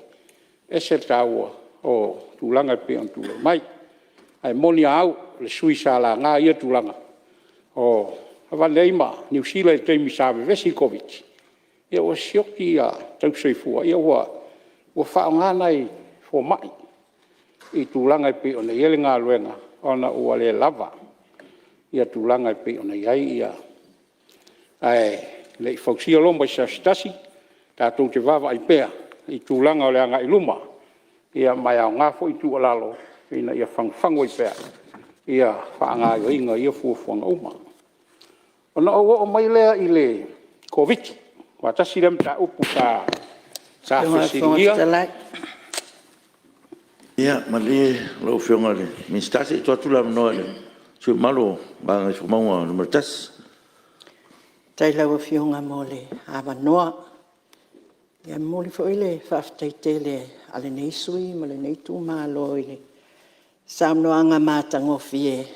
Speaker 2: E ese le taua o tulaga e pei ona tulai mai. Ae moni a au le sui usufono sa laga ia tulaga, aveane ai ma Niu Sila i le taimi sa vevesi ai i le Koviti-19, ua sioki tausisoifua, ua faaaoga nai fomai i tulaga e pei ona i ai le galuega ona ua le lava tulaga e pei ona i ai. Ae le i fausia Roma i se aso se tasi, tatou te vaavaai pea i tulaga o le agai i luma, ma e aoga foi le tuualalo ina ia fagufagu ai pea le faagaoioiga o ia fuafuaga uma. Ona ou oo mai lea i le Koviti-19, aua tasi lea mataupu sa fesiligia.
Speaker 3: Ia malie lau Afioga i le Minisita se i tuu atu le avanoa i le sui usufono mamalu mo Gagaifomauga 1. Faafetai i lau Afioga mo le avanoa. E momoli foi le faafetai tele a lenei sui usufono ma lenei itumalo i le saunoaga matagofie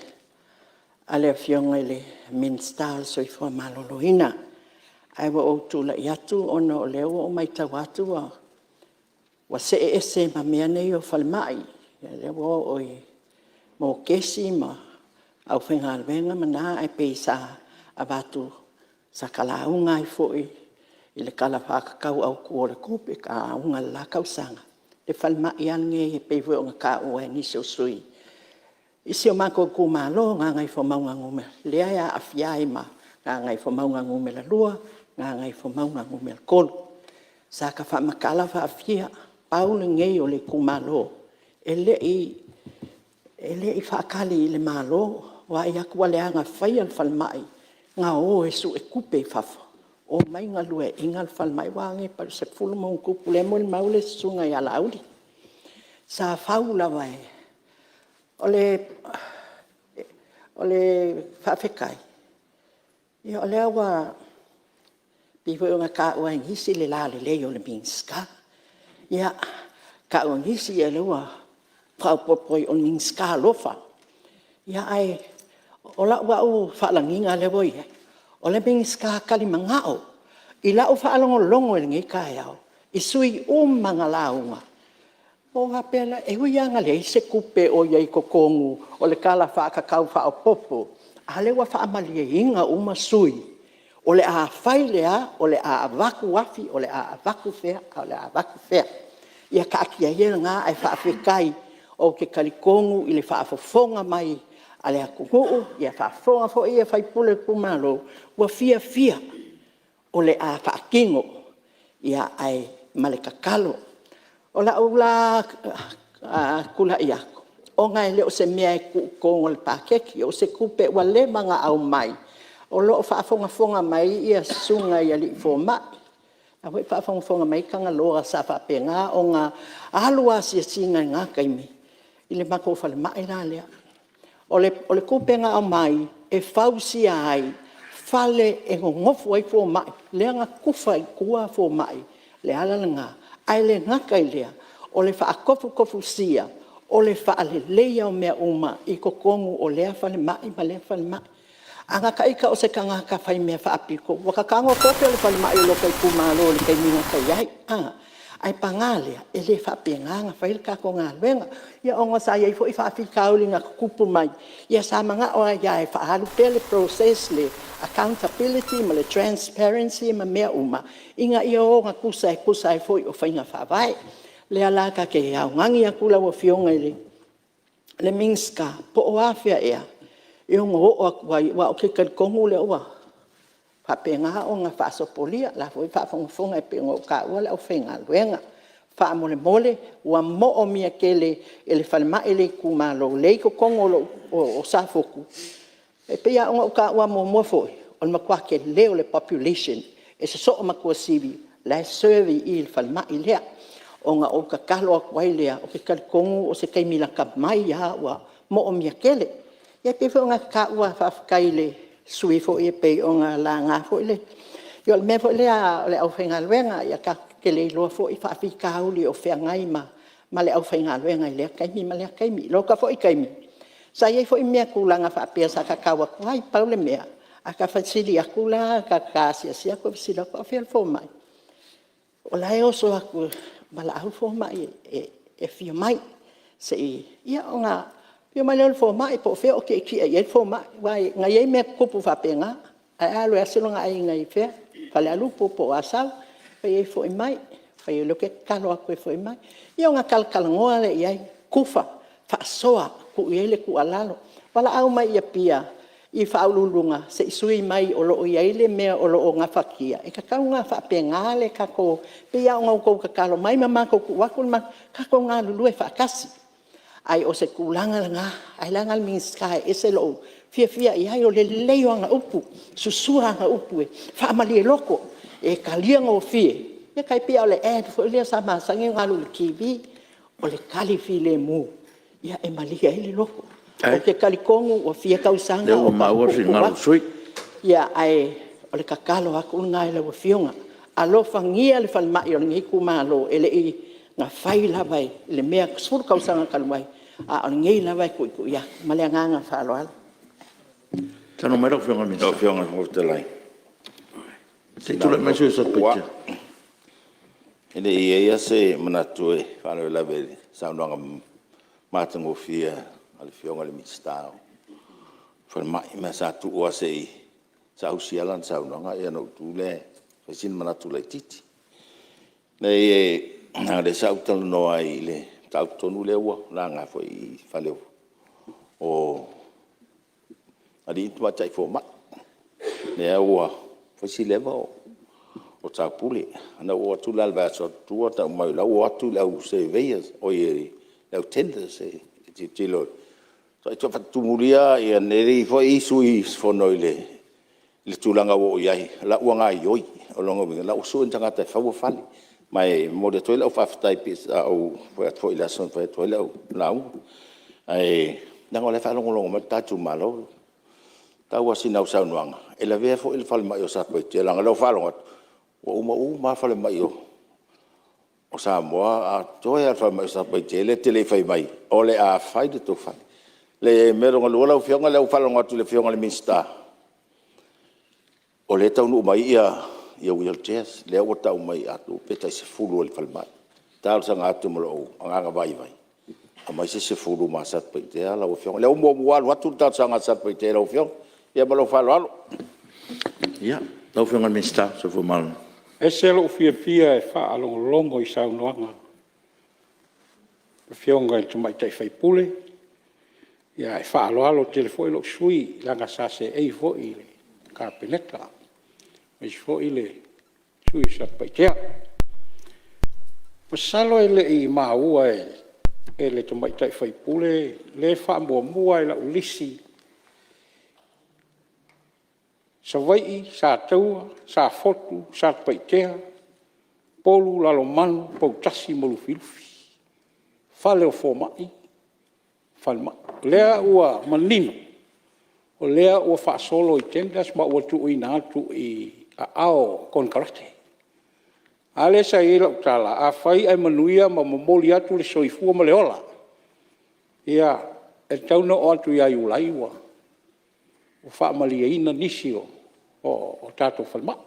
Speaker 3: a le Afioga i le Minisita o le Soifua Maloloina. Ae ua ou tulai atu ona o lea ua ou matau atu ua see ese ma mea nei o falemai, o lea ua oo i mokesi ma aufaigaluega ma na, ae pei sa avatu sa ta lauga ai foi i le Tala Faatatau Autu o le Tupe, lauga i le la tausaga, le falemai lava lenei pei foi ona taua e nisi o sui usufono i si o matou itumalo o Gagaifomauga 1, lea e aafia ai ma Gagaifomauga 2, Gagaifomauga 3. Sa ta faamatala faafia, pau lenei o le itumalo e le i faatali i le Malo, vaai atu ua leaga faia le falemai, na o e suetupe i fafo, omai galueaiina le falemai. Ua agai i le 10 ma ono tupu, lea e molimau le susuga ia Laauli, sa fau lava e. O le faafetai, o lea ua pei foi ona taua e nisi le lalelei o le Minisita, ia, tau e nisi o lea ua faaopoopo i ai o le Minisita alofa.
Speaker 10: Ae o lau au faalagiga lea ua i ai, o le Minisita talimanao. I lau faalogologo i lenei taeao i sui usufono uma na lauga, ona ou faapea lea, e ui lava ina leai se tupe o i ai i totonu o le Tala Faatatau Faaopoopo, a o lea ua faamalieina uma sui usufono, o le a fai le a, o le a avatu afi, o le a avatu fea, a o le a avatu fea. Ia taatia ia lena, ae faafetai ou te talitonu i le faafofoga mai a le atunuu, faafofoga foi sui usufono o itumalo, ua fiafia o le a faatino, ae ma le tatalo. O lau la tulai atu, ona e le o se mea e tuu i totonu o le paketi, o se tupe ua leva ona aumai, o lo o faafogafoga mai susuga i alii fomai, o la e foi e faafogafoga mai Tagaloa sa faapena ona alu asiasiga i lena taimi i le matou falemai la lea. O le tupe na aumai e fausia ai fale e nonofo ai fomai, lea na tufa i tua fomai, o le ala lena. Ae le gata i lea, o le faatofutofusia o le faaleleia o mea uma i totonu o lea falemai ma lea falemai. A na ita o se tagata faimea faapito, ua ta tago tope le falemai o lota itumalo i le taimi na ta i ai, ae paga lea, e le faapena ona fai le tatou galuega. Ia ona sa i ai foi faafitauli na tutupu mai, ia sa manao ai lava e faaalu pea le process le accountability ma le transparency ma mea uma, ina ia ogatusa e tusa ai foi o faiga faavae. O lea la ta te augani atu i lau Afioga i le Minisita, po o afea ea e ono oo atu ai, aua ou te talitonu o lea ua faapena ona faasopolia, o la e foi e faafogafoga pei ona ou taua le aufaigaluega. Faamolemole, ua moomia tele e le falemai le itumalo lea e i totonu o Safotu. E pei lava ona ou taua muamua foi, o le matua tele o le population e sosoo ma Tuasivi, o la e serve i i le falemai lea. Ona ou tatalo atu ai lea, ou te talitonu o se taimi lata mai lava ua moomia tele. Ia e pei foi ona taua, faafetai i le sui usufono foi pei ona laga foi le… Ia o le mea foi lea o le aufaigaluega, ia tatou te le iloa foi faafitauli o feagai ma le aufaigaluega i lea taimi ma lea taimi. I lota foi taimi, sa i ai foi tulaga faapea sa ta tau atu ai, pau le mea, a ta fesili atu la, ta asiasi atu ae fesili atu, a o fea le fomai? O la e oso atu e valaau le fomai e afio mai se i… Ia ona afio mai lea o le fomai po o fea o tietie i ai le fomai. Aua na i ai mea tutupu faapena, ai lava alu e asi lona aiga i fea, Falealupo po o Asau, fai ai e foi mai. Fai ai o lea ou te tatalo atu e foi mai. Ia ona talatalanoa lea i ai, tufa, faasoa, tuu i ai le tuualalo. Valaau mai i Apia i Ofisa Sili o Pulega se i sui mai o lo o i ai le mea o lo o gafatia. E tatau ona faapena le tatou… E pei lava ona outou tatalo mai ma matou tuu atu le matou… tatou galulue faatasi. Ae o se tulaga lena, ae leaga le Minisita e ese lou fiafia i ai, o le lelei o ana upu, susua ana upu e faamalie loto, e talia gofie. Ia tai pei lava o le ad foi lea sa masani ona alu i le TV, o le tali filemu e malie ai le loto. Ou te talitonu ua fia tausaga o tuutuu atu, ae o le tatalo atu lena i lau Afioga, alofagia le falemai o lenei itumalo, e le i… na fai lava i le 10 tausaga talu ai, a o lenei lava e tuitui atu. Ma le agaga faaaloalo. Saunoa mai lau Afioga i le Fofoga Fetalai. Se i tulai mai le sui usufono mo Satupaitea. E le i i ai lava se manatu e faalavelave i le saunoaga matagofie a le Afioga i le Minisita o le Falemai. Ma sa tuu lava se i saausi lava lana saunoaga ona ou tu lea e fai sina manatu laitiiti. Leai leaga o lea sa ou talanoa i le mataupu tonu lea ua laga foi i fale o alii ma tamaitai fomai, lea ua fai si leva o taupule. Na ou oo atu la i le vaiaso atu i tua tau mai o la e ua o atu le au surveyors oi le au tenders e tilotilo. Faatumulia lenei foi sui usufono i le tulaga ua oo i ai, o la e ua gaoioi. O lona uiga o la e ua sue ni tagata e faua fale. Ma e momoli atu ai lau faafetai pei sa ou fai atu foi i le aso na fai atu ai lau lauga. Ae leaga o la e faalogologo mai le ta itumalo. Tau lava sina au saunoaga, e lavea foi le falemai o Satupaitea, leaga o lea ua ou faalogo atu ua uma uma lava falemai o Samoa, ae totoe lava o le falemai o Satupaitea lea e te le i fai mai o le a fai le tou fale.
Speaker 3: Le mea lona lua lau Afioga lea ua ou faalogo atu i le Afioga i le Minisita, o lea e taunuu mai wheelchairs lea ua tau mai pe tai 10 o le falemai. E talosaga atu ma lou agaga vaivai, aumai se 10 mo Satupaitea lau Afioga. O lea ua muamua alu atu le talosaga a Satupaitea i lau Afioga. Ia ma lou faaaloalo. Ia, lau Afioga i le Minisita mo le Soifua Maloloina.
Speaker 2: E ese lou fiafia e faalogologo i saunoaga a Afioga i tamaitai sui usufono, ae faaaloalo tele foi lou sui usufono leaga sa seei foi i le Kapeneta, aemaise foi le sui usufono mo Satupaitea. Masalo e le i maua e le tamaitai sui usufono lea e faamuamua lava i lau lisi Savaii, Sataua, Safotu, Satupaitea, Upolu, Lalomanu, Poutasi ma Lufilufi, fale o fomai, falemai. O lea ua manino, o lea ua faasolo i tenders ma ua tuuina atu i aao o konekarate. A lea sa i ai lau tala, afai ae manuia ma momoli atu le soifua ma le ola, ia e tatau ona oo atu ia Iulai ua faamalieina nisi o tatou falemai. O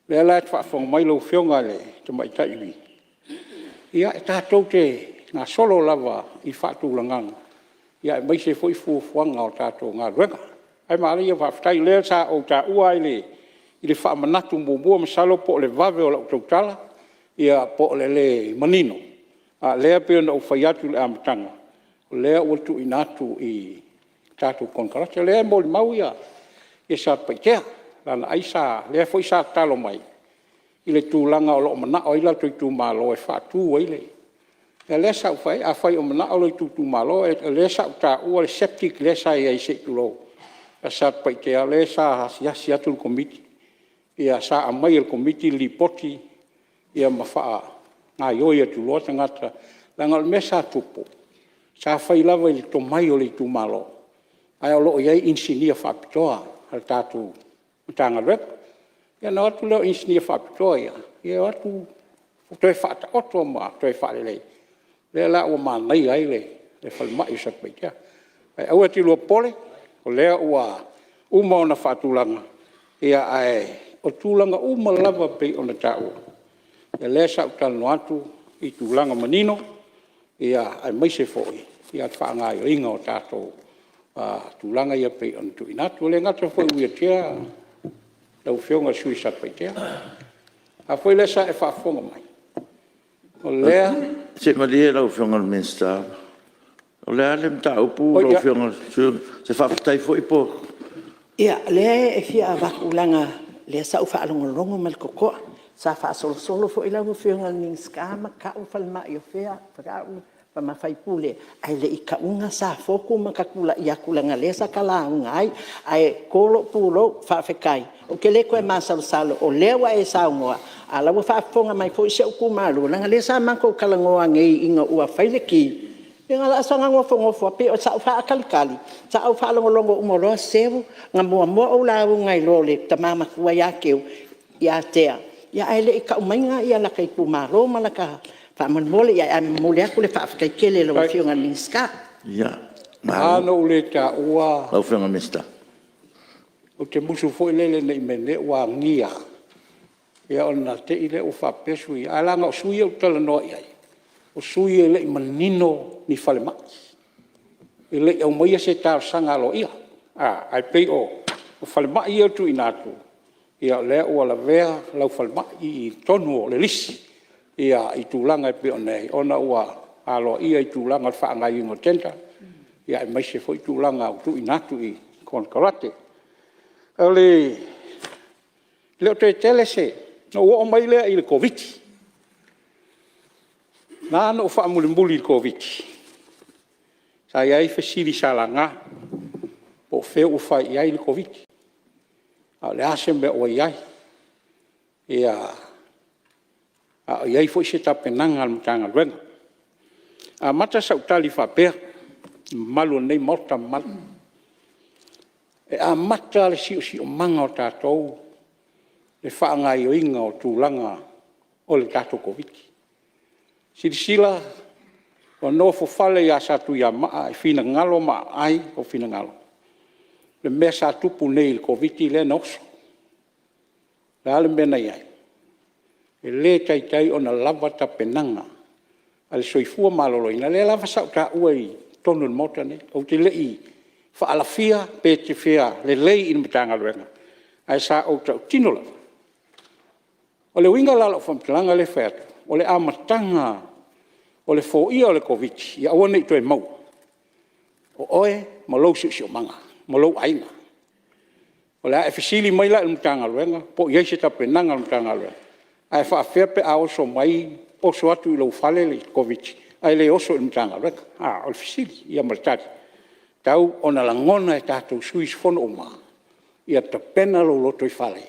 Speaker 2: lea la e faafofoga mai lau Afioga i le tamaitai, ia e tatou te gasolo lava i faatulagaga aemaise foi fuafuaga o tatou galuega. Ae manaia faafetai o lea sa ou taua lava i le faamanatu muamua, masalo po o le vave o lau tautala po o le le manino, a o lea e pei ona ou fai atu i le amataga, o lea ua tuuina atu i tatou konekarate. O lea e molimau Satupaitea, lea foi sa tatalo mai i le tulaga o lo o manao ai latou itumalo e faatu ai le… Ia lea sa ou fai i ai, afai o manao lo outou itumalo, o lea sa ou taua le septic lea sa i ai se i tulou a Satupaitea, o lea sa asiasi atu le Komiti, sa aumai e le Komiti le lipoti ma faagaoioi atu loa tagata. Leaga o le mea sa tupu, sa fai lava i le tomai o le itumalo, ae o lo o i ai inisinia faapitoa a le tatou Matagaluega. Ia ona o atu lea o inisinia faapitoa ia o atu toe faataoto ma toe faalelei, lea la ua manaia ai le falemai o Satupaitea. Ae aua e te lua popole, o lea ua uma ona faatulaga, ae o tulaga uma lava pei ona taua, o lea sa ou talanoa atu i tulaga manino, aemaise foi le faagaoioiga o tatou tulaga ia pei ona tuuina atu. E le gata foi i wheelchair lau Afioga i le sui usufono mo Satupaitea. A foi lea sa e faafofoga mai, o lea… Se malie lau Afioga i le Minisita, o le a le mataupu lau Afioga i le sui usufono? Se faafetai foi po o… Ia, o lea e fia avatu leaga o lea sa ou faalogologo ma le totoa, sa faasolosolo foi lau Afioga i le Minisita ma tau le falemai o fea ma sui usufono, ae le i taua Safotu ma ta tulai atu leaga o lea sa ta lauga ai. Ae to lou pulou, faafetai, ou te le toe masalosalo o lea ua e saunoa, a o la e ua faafofoga mai foi si ou itumalo, leaga o lea sa matou talanoa nei ina ua fai le ti, ia na o le nofonofo lava. Pei sa ou faatalitali, sa ou faalogologo uma loa seu, na muamua ou lauga ai loa i le tama matua ia Tea, ae le i tau maia lata itumalo ma lata… Faamolemole. Ae momoli atu le faafetai tele i lau Afioga i le Minisita. E Ala ona ou le taua,
Speaker 3: Lau Afioga i le Minisita.
Speaker 2: ou te musu foi lele ne i meaane ua agia ona te i lea ua faapea sui usufono, ae leaga o sui usufono ia ou te talanoa i ai, o sui usufono e le i manino ni falemai, e le i aumaia se talosaga aloaia. Ae pei o falemai ia ua tuuina atu, ia o lea ua lavea lau falemai i totonu o le lisi i tulaga e pei ona i ai, ona ua aloaia i tulaga o le faagaoioiga o tender, aemaise foi tulaga ua tuuina atu i konekarate. E le o toe tele se… Ona ou oo mai lea i le Koviti-19. Na ala ona ou faamulimuli i le Koviti-19, sa i ai fesili sa laga, po o fea ua fai i ai le Koviti-19, a o le a se mea ua i ai, a o i ai foi se tapenaga a le Matagaluega. E amata sau tali faapea i le mamalu o lenei Maota mamalu, e amata le siosiomaga o tatou i le faagaoioiga o tulaga o le tatou Koviti-19. Silasila Ua nofofale ia Satuiamaa i finagalo ma aai o finagalo le mea sa tupu nei i le Koviti lea na oso. O le a le mea na i ai? E le taitai ona lava tapenaga a le Soifua Maloloina, lea lava sa ou taua i totonu o le Maota lenei, ou te le i faalafia pe ou te fia lelei i le Matagaluega, ae sa ou tautino lava. O le uiga la o lau faamatalaga lea e fai atu, o le amataga o le foia o le Koviti-19 ia aua ne i toe maua, o oe ma lou siosiomaga ma lou aiga. O le a e fesili mai la i le Matagaluega po o i ai se tapenaga a le Matagaluega, ae faapefea pe a oso mai oso atu i lou fale le Koviti-19 ae le oso i le Matagaluega? O le fesili ma le tali, e tatau ona lagona e tatou sui usufono uma, ia tapena lou lotoifale,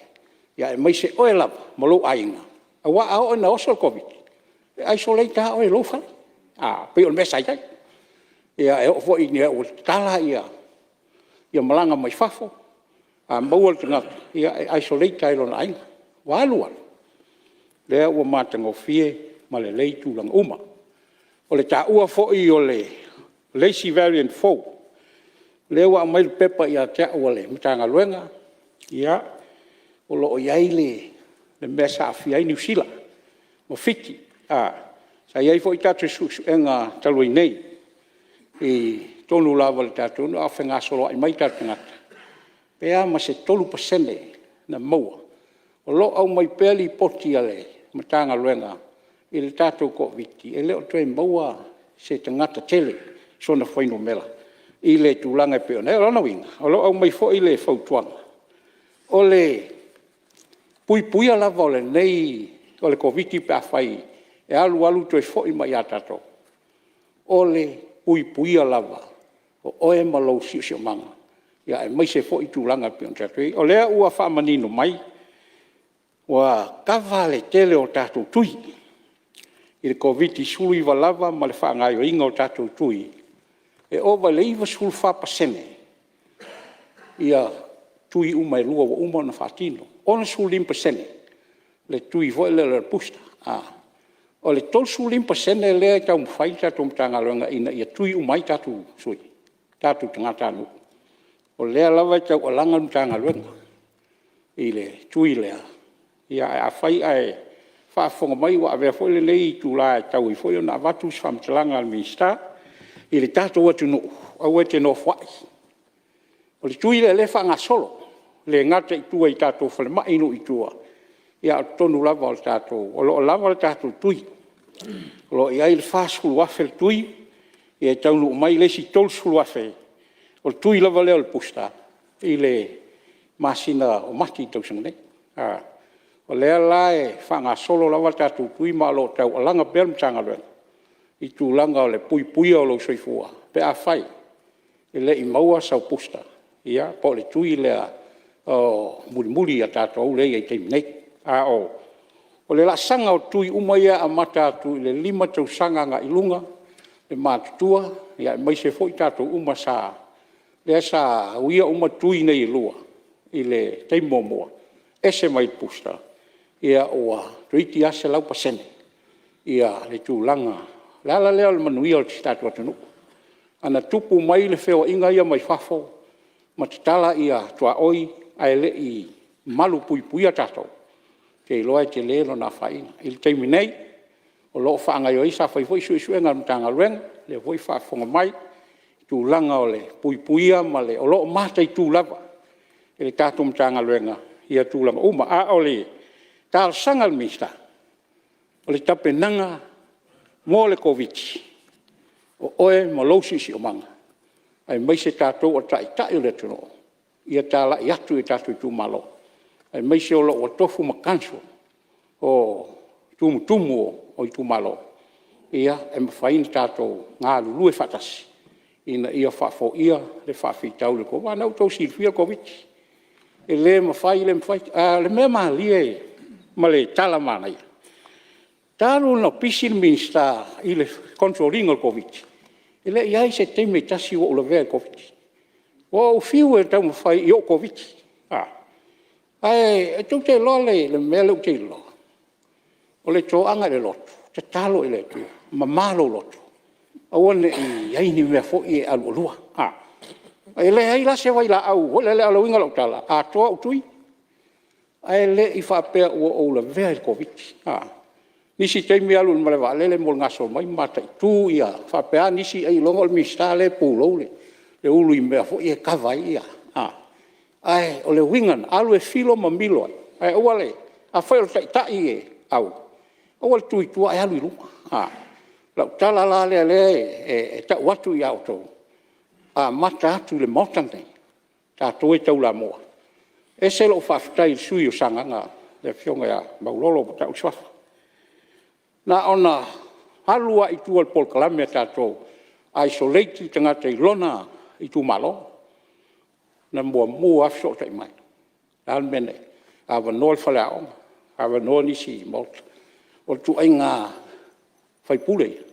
Speaker 2: aemaise oe lava ma lou aiga, aua a oo ina oso le Koviti-19, e isolate lava oe i lou fale, e pei o le mea sa i ai. E oo foi ina ua tatala malaga mai fafo, a maua le tagata, e isolate lava i lona aiga. Ua alu alu, o lea ua matagofie ma lelei tulaga uma. O le taua foi o le isi variant fou, lea ua aumai le pepa ia te au a le Matagaluega, ia, o lo o i ai le mea sa aafia ai Niu Sila ma Fiti. Sa i ai foi tatou suesuega talu ai nei i totonu lava o le tatou atunuu a o fegasoloai mai tatou tagata, pe a ma se 3% na maua. O lo o aumai pea lipoti a le Matagaluega i le tatou Koviti-19, e le o toe maua se tagata tele sona fuainumera i le tulaga e pei ona i ai. O lona uiga, o lo o aumai foi le fautuaga, o le puipuia lava o le Koviti-19 pe afai e alu alu toe foi mai ia tatou, o le puipuia lava o oe ma lou siosiomaga, aemaise foi tulaga e pei ona tatou i ai. O lea ua faamanino mai ua kava le tele o tatou tui i le Koviti-19 lava ma le faagaoioiga o tatou tui, e ova i le 94% tui uma e lua ua uma ona faatino. E 65% le tui foi lea o le booster. O le 35% lea e taumafai le tatou Matagaluega ina ia tui uma ai tatou tagatanuu, o lea lava e taualaga le Matagaluega i le tui lea. Ae afai ae faafofoga mai, ua avea foi lenei itula e tatau ai foi ona avatu se faamatalaga a le Minisita i le tatou atunuu, aua e te nofoai. O le tui lea o lea e faagasolo, e le gata i tua i tatou falemai i nuu i tua, a o totonu lava o le tatou… O lo o lava le tatou tui, o lo o i ai le 40,000 le tui, e taunuu mai le isi 30,000, o le tui lava lea o le booster i le masina o Mati i le tausaga nei. O lea la e faagasolo lava tatou tui ma o lo o taualaga pea le Matagaluega i tulaga o le puipuia o lou soifua pe afai e le i maua sau booster ia po o le tui lea mulimuli a tatou lea e i ai i le taimi nei. A o le laasaga o tui uma ia e amata atu i le 5 tausaga agai i luga le matutua, aemaise foi tatou uma lea sa uia uma tui nei e lua i le taimi muamua, ese mai le booster, ua toeitiiti lava 100% le tulaga. O le ala lea o le manuia o si o tatou atunuu. Ana tupu mai le feoaiga ia mai fafo ma tatala tuaoi ae le i malupuipuia tatou, ou te iloa e tele lona afaina. I le taimi nei o lo o faagaoioi… Sa fai foi suesuega a le Matagaluega, o lea foi e faafofoga mai i le tulaga o le puipuia ma le… O lo o mataitu lava e le tatou Matagaluega tulaga uma. A o le talosaga a le Minisita, o le tapenaga mo le Koviti-19, o oe ma lou siosiomaga, aemaise tatou o taitai o le atunuu, ia talai atu i tatou itumalo, aemaise o lo o ua tofu ma council o tumutumu o itumalo, e mafai ona tatou galulue faatasi ina ia faafoia le faafitauli. Aua o lena ua outou silafia le Koviti-19, e le mafai le mafai. A o le mea malie ma le tala manaia, talu ona pisi le Minisita i le control ina o le Koviti-19, e le i i ai se taimi e tasi ua ou lavea ai i le Koviti-19. Ua ou fiu e taumafai i ou Koviti-19, ae tou te iloa le mea lea ou te iloa, o le toaga i le lotu, tatalo i le Atua, mama lou loto. Aua ne i i ai ni mea foi ia e alualua. E leai la se vailaau foi lele, a o le uiga o lau tala, atoa ou tui, ae le i faapea ua ou lavea i le Koviti-19. O nisi taimi e alu i le malae vaalele mo le gasolo mai ma mataitu ia… faapea lava nisi ailoga o le Minisita lea e pulou le ulu i mea foi ia e kava ai. Ae o le uiga lena, alu e filo ma milo ai, ae aua le… afai o le taitai e au, aua le tu i tua ae alu i luma. O lau tala la lea o lea e tau atu ia outou, amata atu i le Maota lenei, o tatou e taulamua. E ese lou faafetai i le sui usufono o Sagaga le Afioga ia Maulolo ua tau le suafa. Na ona alu lava i tua i le polokalame a tatou, isolate le tagata i lona itumalo, na muamua lava fesootai mai. O le a le mea na i ai? Avanoa le faleaoga, avanoa nisi maota. O le ituaiga sui usufono, e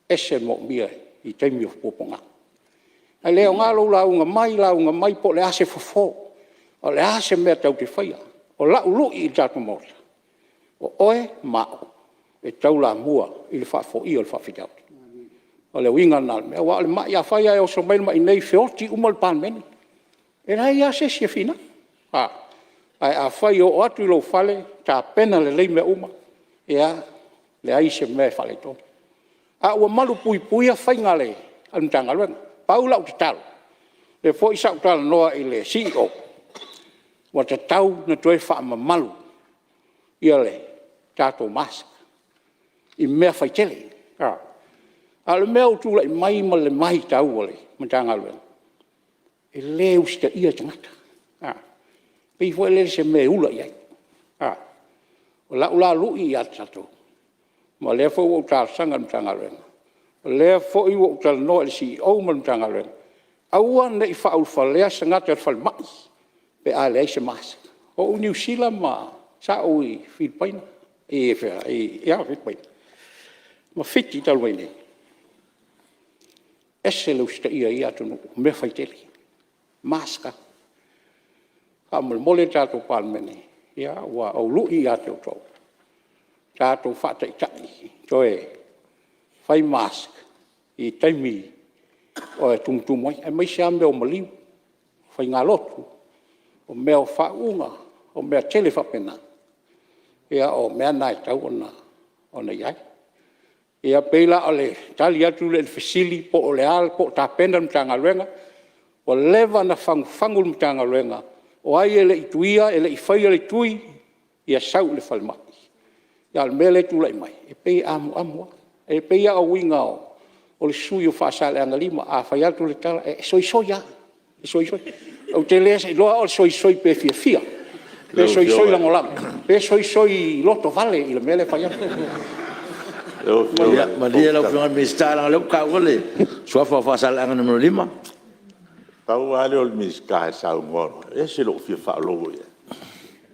Speaker 2: ese le manaomia i taimi o puapuaga. Ae le aoga lou lauga mai lauga mai po o le a se fofo, a o le a se mea tatou te faia. O lau lui i le tatou Maota, o oe ma au e taulamua i le faafoia o le faafitauli. O le uiga lena o le mea. Aua o le mai, afai lava e oso mai le mai nei feoti uma le Palemene, e leai lava se isi e finau. Ae afai e oo atu i lou fale tapena lelei mea uma, e leai se mea e faaletonu. A ua malupuipuia faiga a le Matagaluega. Pau lau tatalo, o lea foi sa ou talanoa i le Ofisa Sili o Pulega, ua tatau ona toe faamamalu le tatou mask i mea faitele. A o le mea ua tulai mai ma le matau a le Matagaluega, e le usitaia e tagata. E pei foi lele o se mea e ula i ai. O lau la lui ia i tatou, ma o lea foi ua ou talosaga i le Matagaluega, o lea foi ua ou talanoa i le Ofisa Sili o Pulega ma le Matagaluega, aua ne i faaulufaleina se tagata i le falemai pe a leai se mask. Na ou i Niu Sila ma sa ou i Filipaina ma Fiti talu ai nei, e ese le usitaia e ia atunuu o mea faitele, mask lava. Faamolemole le tatou Palemene, ua ou lui ia te outou, tatou faataitai toe fai mask i taimi e tumutumu ai, aemaise lava mea o maliu, o faigalotu, o mea o faauuga, o mea tele faapena. Ia o mea na e tatau ona i ai. Ia pei la o le tali atu lea i le fesili po o tapena le Matagaluega. Ua leva ona fagufagu le Matagaluega, o ai e le i tuia, e le i faia le tui, ia sau i le falemai. A o le mea lea e tulai mai, e pei e amuamu lava. E pei lava o uiga o le sui usufono mo Faasaleleaga 5, a fai atu le tala, e soisoi lava, e soisoi. Ou te le iloa o le soisoi pe fiafia, pe soisoi lagolago, pe soisoi lotovale i le mea lea e fai atu. Ia malie lau Afioga i le Minisita leaga o lea ua taua le suafa o Faasaleleaga 5. Pau lava lea o le Minisita e saunoa loa, e ese lou fia faalogo i ai,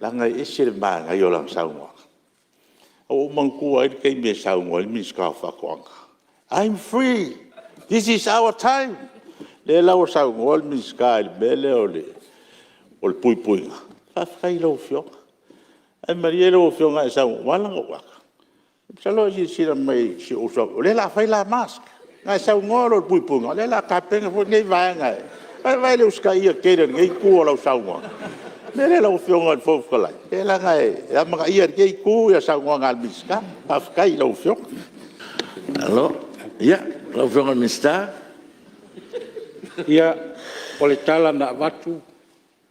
Speaker 2: leaga e ese le manaia o lana saunoaga. Ua ou manatua ai le taimi e saunoa ai le Minisita o Faatoaga, I'm free, this is our time. O lea la ua saunoa le Minisita i le mea lea o le puipuiga, faafetai i lau Afioga. Ae malie lau Afioga a e saunoa, ua ala ona ou ata, masalo a e silasila mai i si ou uso, o lea o le a fai la mask. Na e saunoa loa i le puipuiga, o lea o le a tapena foi lenei vaega. Vaai i le usitaia tele e lenei Itu o lau saunoaga. O le mea lea lau Afioga i le Fofoga Fetalai, se leaga e amanaia e lenei Itu le saunoaga a le Minisita. Faafetai i lau Afioga. Malo. Ia, lau Afioga i le Minisita. Ia, o le tala na avatu, o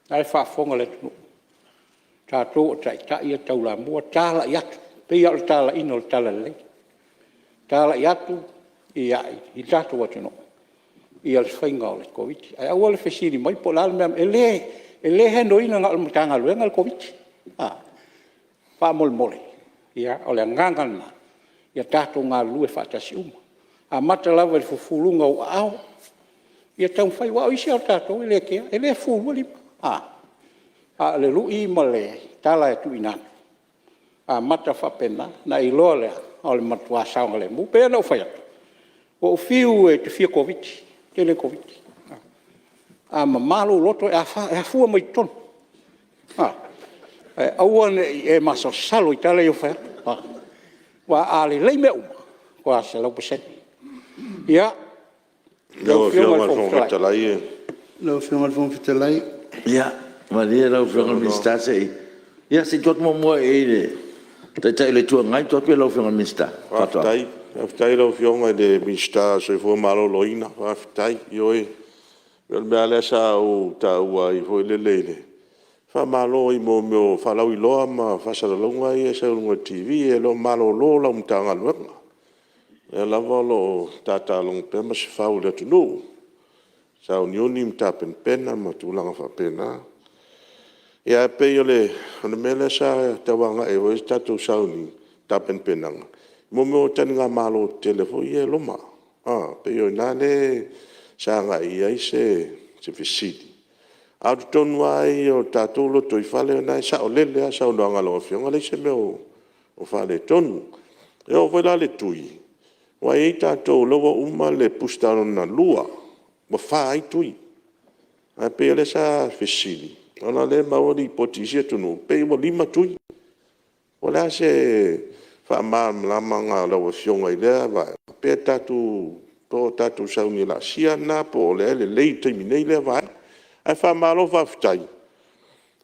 Speaker 2: la e faafofoga le atunuu, o tatou o taitai e taulamua, talai atu, e pei lava o le talaiga o le talalelei, talai atu i le tatou atunuu le faiga o le Koviti-19. Ae aua le fesili mai po o le a le mea e… E le handle ina na o le Matagaluega le Koviti-19. Faamolemole, o le agaga lena, ia tatou galulue faatasi uma, amata lava i le fufuluina o ou aao, ia taumafai. Aua o isi a tatou e le kea, e le fufuluina lima. A o le lui ma le tala e tuuina atu, amata faapena ona e iloa lea o le matua saogalemu. E pei ona ou fai atu, ua ou fiu ou te fia Koviti-19, ou te le Koviti-19. A mama lou loto e afua mai totonu, ae aua ne i e masalosalo i tala ia ua fai atu. Aua a lelei mea uma, e matua 100%. Ia, lau Afioga i le Fofoga Fetalai…
Speaker 11: Lau Afioga i le Fofoga Fetalai… Ia, malie lau Afioga i le Minisita se i tuu atu muamua i le Taitai o le Itu Agai ona tuu atu lea i lau Afioga i le Minisita o Faatoaga.
Speaker 7: Faafetai i lau Afioga i le Minisita o le Soifua Maloloina, faafetai. Ioe, o le mea lava lea sa ou taua ai foi lele, faamalo i mea o faalauiloa ma faasalalauga ia e sau i luga o le TV, e le o malolo lau Matagaluega, o lea lava o lo o tatalogo pea Masefau i le atunuu, sauniuni ma tapenapena ma tulaga faapena. Ae pei o le mea lea sa tau agai i ai se tatou sauniuni tapenapenaga, mo mea o taligamalo tetele foi ia e loma. E pei o i ina lea sa agai i ai se fesili, a o totonu lava ia o le tatou lotoifale, o lena e saolele lava le saunoaga a lau Afioga, e leai se mea o faaletonu. E oo foi la i le tui, aua e i ai tatou o lea ua uma le booster lona lua, ua fa ai tui. Ae pei o lea sa fesili, ona o lea e maua lipoti i isi atunuu, e pei ua 5 tui. Po o le a se faamalamalamaga a lau Afioga i lea vaega, po o tatou sauni e laasia lena po o lea e lelei i le taimi nei lea vaega. Ae faamalo faafetai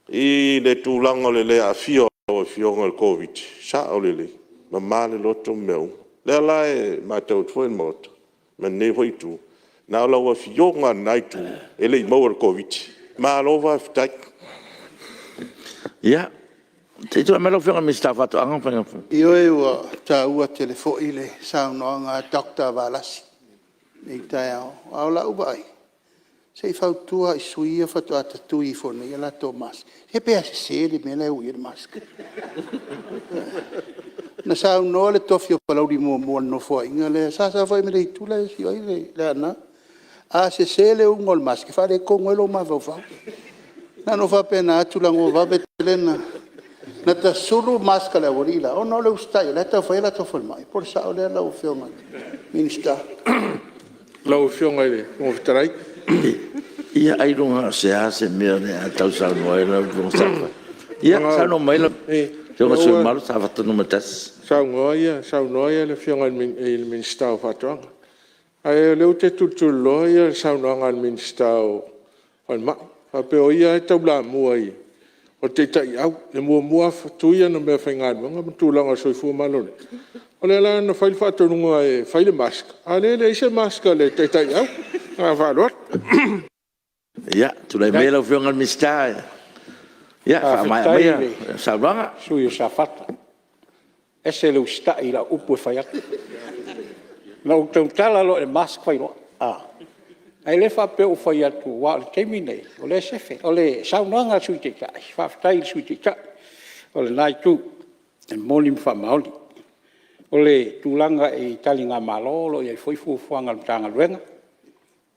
Speaker 7: i le tulaga o le le aafia o lau Afioga i le Koviti-19, sao lelei, e mama le loto ma mea uma. O lea la e matau atu foi le Maota ma lenei foi Itu, na o lau Afioga lava i lena Itu e le i maua i le Koviti-19. Malo faafetai.
Speaker 3: Ia, se i tulai mai lau Afioga i le Minisita o Faatoaga ma Faiga Faiva.
Speaker 11: Ioe, ua taua tele foi le saunoaga a Dr. Valasi i lenei taeao. A o lau vaai, se i fautua lava i sui usufono ia faatoa tatui ifo nei a latou mask, se pe a sese le mea la e ua i ai le mask. Na saunoa le tofi o Palauli 1 i le Nofoaiga lea sa saofai mai le itu la e afio ai Leaana, a sese le uga o le mask, e faaletonu ai lou mafaufau. Na ona ou faapena atu leaga ua vave tele ona tasulu mask a le aualii le la ona o le usitai o la e tau fai a latou falemai. Po o le sao lea lau Afioga i le Minisita.
Speaker 7: Lau Afioga i le Fofoga Fetalai…
Speaker 3: Ia, ailoga lava o se a se mea o le a e tau saunoa ai lau Afioga Safata. Ia saunoa mai lau Afioga i le sui usufono mamalu Safata 1.
Speaker 7: Saunoa le Afioga i le Minisita o Faatoaga, ae o lea ou te tulituliloa le saunoaga a le Minisita o le Falemai, faapea o ia lava e taulamua o le taitai au, e muamua lava tui ana meafaigaluega ma tulaga o le soifua maloloina. O lea la na fai le faatonuga e fai le mask, a o lea e leai se mask a le taitai au. Ma le faaaloalo.
Speaker 3: Ia, tulai maia lau Afioga i le Minisita e faamaea maia lau saunoaga.
Speaker 2: Faafetai i le sui usufono o Safata, e ese le usitai i lau upu e fai atu. Na ou tautala loa i le mask fai loa, ae le faapea ua ou fai atu, aua o le taimi lenei o lea e sefe. O le saunoaga a le Sui Taitai, faafetai i le Sui Taitai o lena Itu e moni ma faamaoni. O le tulaga i taligamalo o lo o i ai foi fuafuaga a le Matagaluega,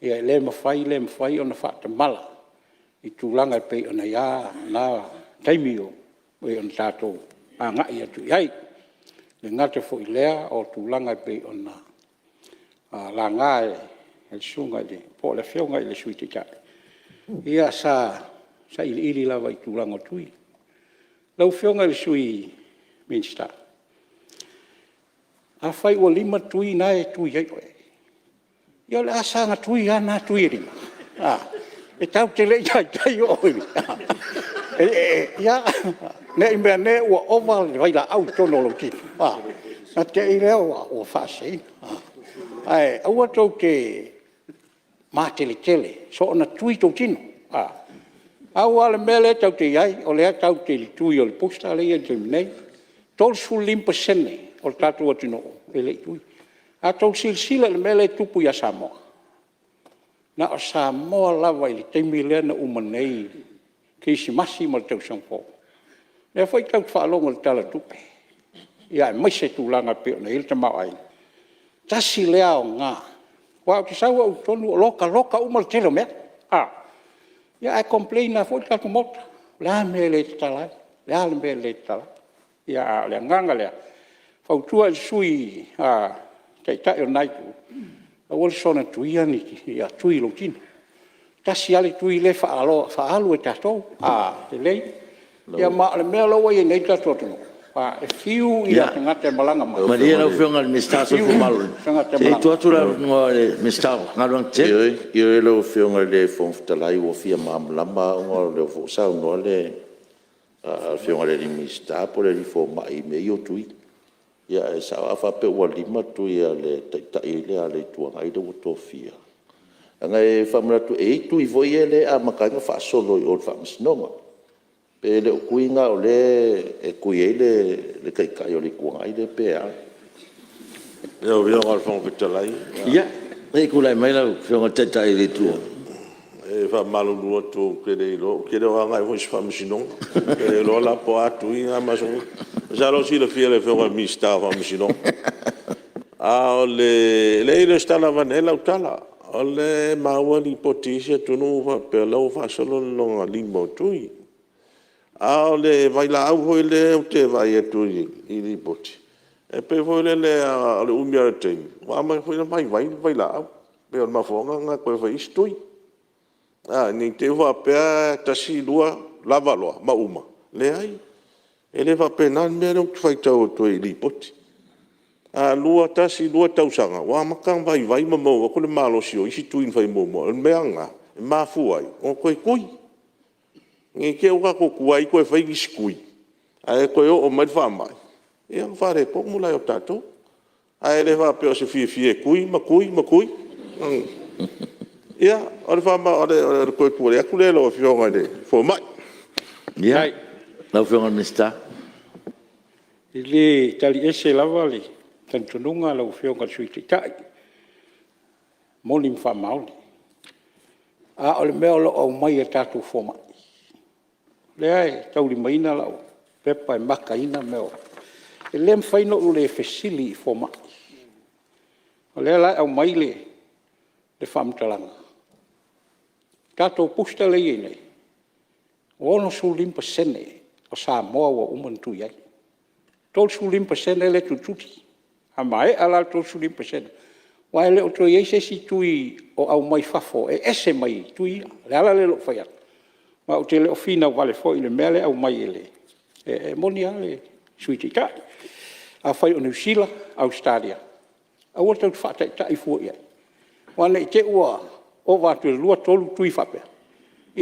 Speaker 2: e le mafai le mafai ona faatamala i tulaga e pei ona i ai na taimi e pei ona tatou agai atu i ai. E le gata foi i lea o tulaga e pei ona laga e le Susuga po o le Afioga i le Sui Taitai, ia sa sailiili lava i tulaga o tui. Lau Afioga i le Sui Minisita, afai ua 5 tui na e tui ai oe, ia o le a saga tui lava na tui e 5? E tatou te le i taitai oo i… ne i meaane ua ova le vailaau i totonu o lou tino ona te i lea ua faaseseina. Ae aua tou te mateletele soona tui tou tino. Pau lava le mea lea tatou te i ai, o lea tatou te i le tui o le booster lea e i ai i le taimi nei. E 35% o le tatou atunuu e le i tuia. A outou silasila i le mea lea e tupu ia Samoa, na o Samoa lava i le taimi lea na uma nei, kerisimasi ma le tausaga fou, lea foi tatou te faalogo i le Tala o le Tupe, aemaise tulaga e pei ona i ai le tamaoaiga. Tasi lea aoga, aua ou te sau au i totonu o lokaloka uma le tele o mea, ae complain lava foi le tatou Maota, o le a le mea e le tatala ai, o le a le mea e le tatala ai? A o le agaga lea, e fautua i le Sui Taitai o lena Itu, aua le soona tuia ni tui i lou tino. E tasi lava le tui lea e faaalu e tatou, a lelei. Ia ma o le mea la ua i ai nei le tatou atunuu, E fiu tagata e malaga mai… Malie lau Afioga i le Minisita o le Soifua Maloloina, se i tuu atu le avanoa i le Minisita o Galuega Tetele. Ioe lau Afioga i le Fofoga Fetalai, ua fia malamalama lava ona o lea foi ua saunoa le Afioga i le Minisita po o le alii fomai i mea ia o tui. Ia e sao, a faapea ua 5 tui a le Taitai lea a le Itu Agai lea ua tofia, leaga e faamanatu atu, e i ai tui foi ia lea e amata ai ona faasolo i o i le Faamasinoga. Pe le o tui na o lea e tui ai le Taitai o le Itu Agai lea pe a? Lau Afioga i le Fofoga Fetalai… Ia, se i tulai mai lau Afioga i le Taitai o le Itu Agai. E faamalulu atu ou te le iloa, ou te le o agai foi i se Faamasinoga. Ou te le iloa la po o a tui na e masani ona… Masalo o silafia e le Afioga i le Minisita o Faamasinoga. A o le… e leai e le o se tala aveane ai lau tala, o lea e maua lipoti i isi atunuu faapea o la e ua faasolo le lona 5 o tui. A o le vailaau foi lea ou te vaai atu i lipoti, e pei foi lele o le umi lava o le taimi ua amata foi ona vaivai le vailaau. Pei o le mafuaaga lena e toe fai ai isi tui, ne i te i ua faapea e 1, 2 lava loa ma uma. Leai, e le faapena le mea lea ou te faitau atu ai i lipoti. A 1, 2 tausaga ua amata ona vaivai ma mou atu le malosi o isi tui na fai muamua. O le mea lena e mafua ai ona toe tui. Ne i te i ua tatou tuai toe fai nisi tui ae toe oo mai le faamai, ia ona faaletonu lea o tatou. Ae le faapea o se fiafia e tui ma tui ma tui. Ia, o le toe pue atu lea i lau Afioga i le fomai. Ia, lau Afioga i le Minisita. E le tali ese lava le talitonuga lau Afioga i le Sui Taitai, e moni ma faamaoni. A o le mea o lo o aumai e tatou fomai, lea e taulimaina lau pepa e makaina mea o… E le mafai ona ou le fesili i fomai. O lea la e aumai le faamatalaga, tatou booster lea e i ai nei, ua 65% o Samoa ua uma ona tui ai. E 35% lea e tulituli. A maea la le 35%, aua e le o toe i ai se isi tui o aumai fafo e ese mai tui ia. O le ala lea o lou fai atu, ma ou te le o finau vale foi i le mea lea e aumai. E moni lava le Sui Taitai, afai o Niu Sila, Ausetalia, aua tatou te faataitai fua i ai, aua ne i te i ua ova atu i le 2, 3 tui faapea,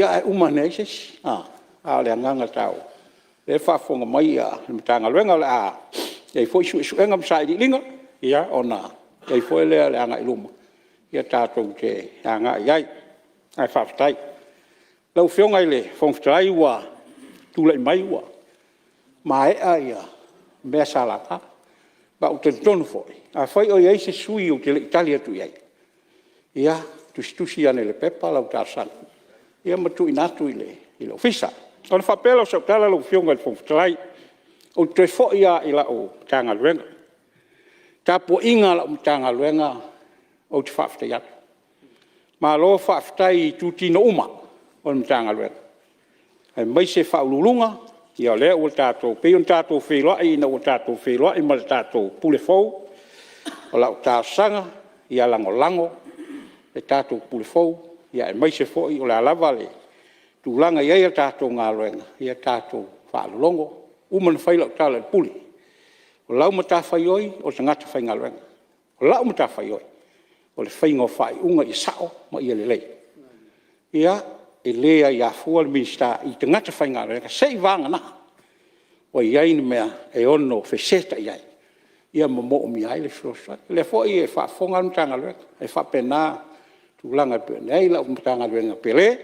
Speaker 2: ae uma ane ai se isi. A o le agaga taua, o lea e faafofoga mai le Matagaluega, o le a i ai foi suesuega ma sailiiliga, ona i ai foi lea o le agai i luma tatou te agai i ai, ae faafetai. Lau Afioga i le Fofoga Fetalai, ua tulai mai ua maea mea sa laga. Ma ou te talitonu foi, afai o i ai se sui usufono ou te le i tali atu i ai, ia tusitusi ane i le pepa lau talosaga ma tuuina atu i le Ofisa. Ona faapea lea o sau tala lau Afioga i le Fofoga Fetalai, ou te toe foi lava i lau Matagaluega. O le tapuaiga a lau Matagaluega ou te faafetai atu. Malo faafetai i itutino uma o le Matagaluega, aemaise Ofisa Sili o Pulega, o lea ua tatou… e pei ona tatou feiloai ina ua tatou feiloai ma le tatou Pule fou, o lau talosaga ia lagolago le tatou Pule fou, aemaise foi o le a lava le tulaga e i ai a tatou galuega, ia tatou faalologo. Ua uma ona fai lau tala i le Pule, o lau matafaioi o tagata faigaluega. O lau matafaioi, o le faiga o faaiuga ia sao ma ia lelei. Ia, e le aia fua le Minisita i tagata faigaluega, seiavagana ua i ai ni mea e ono fesetaiai ai ma moomia ai le fesoasoani. O lea foi e faafofoga le Matagaluega, e faapena tulaga e pei ona i ai lau Matagaluega pele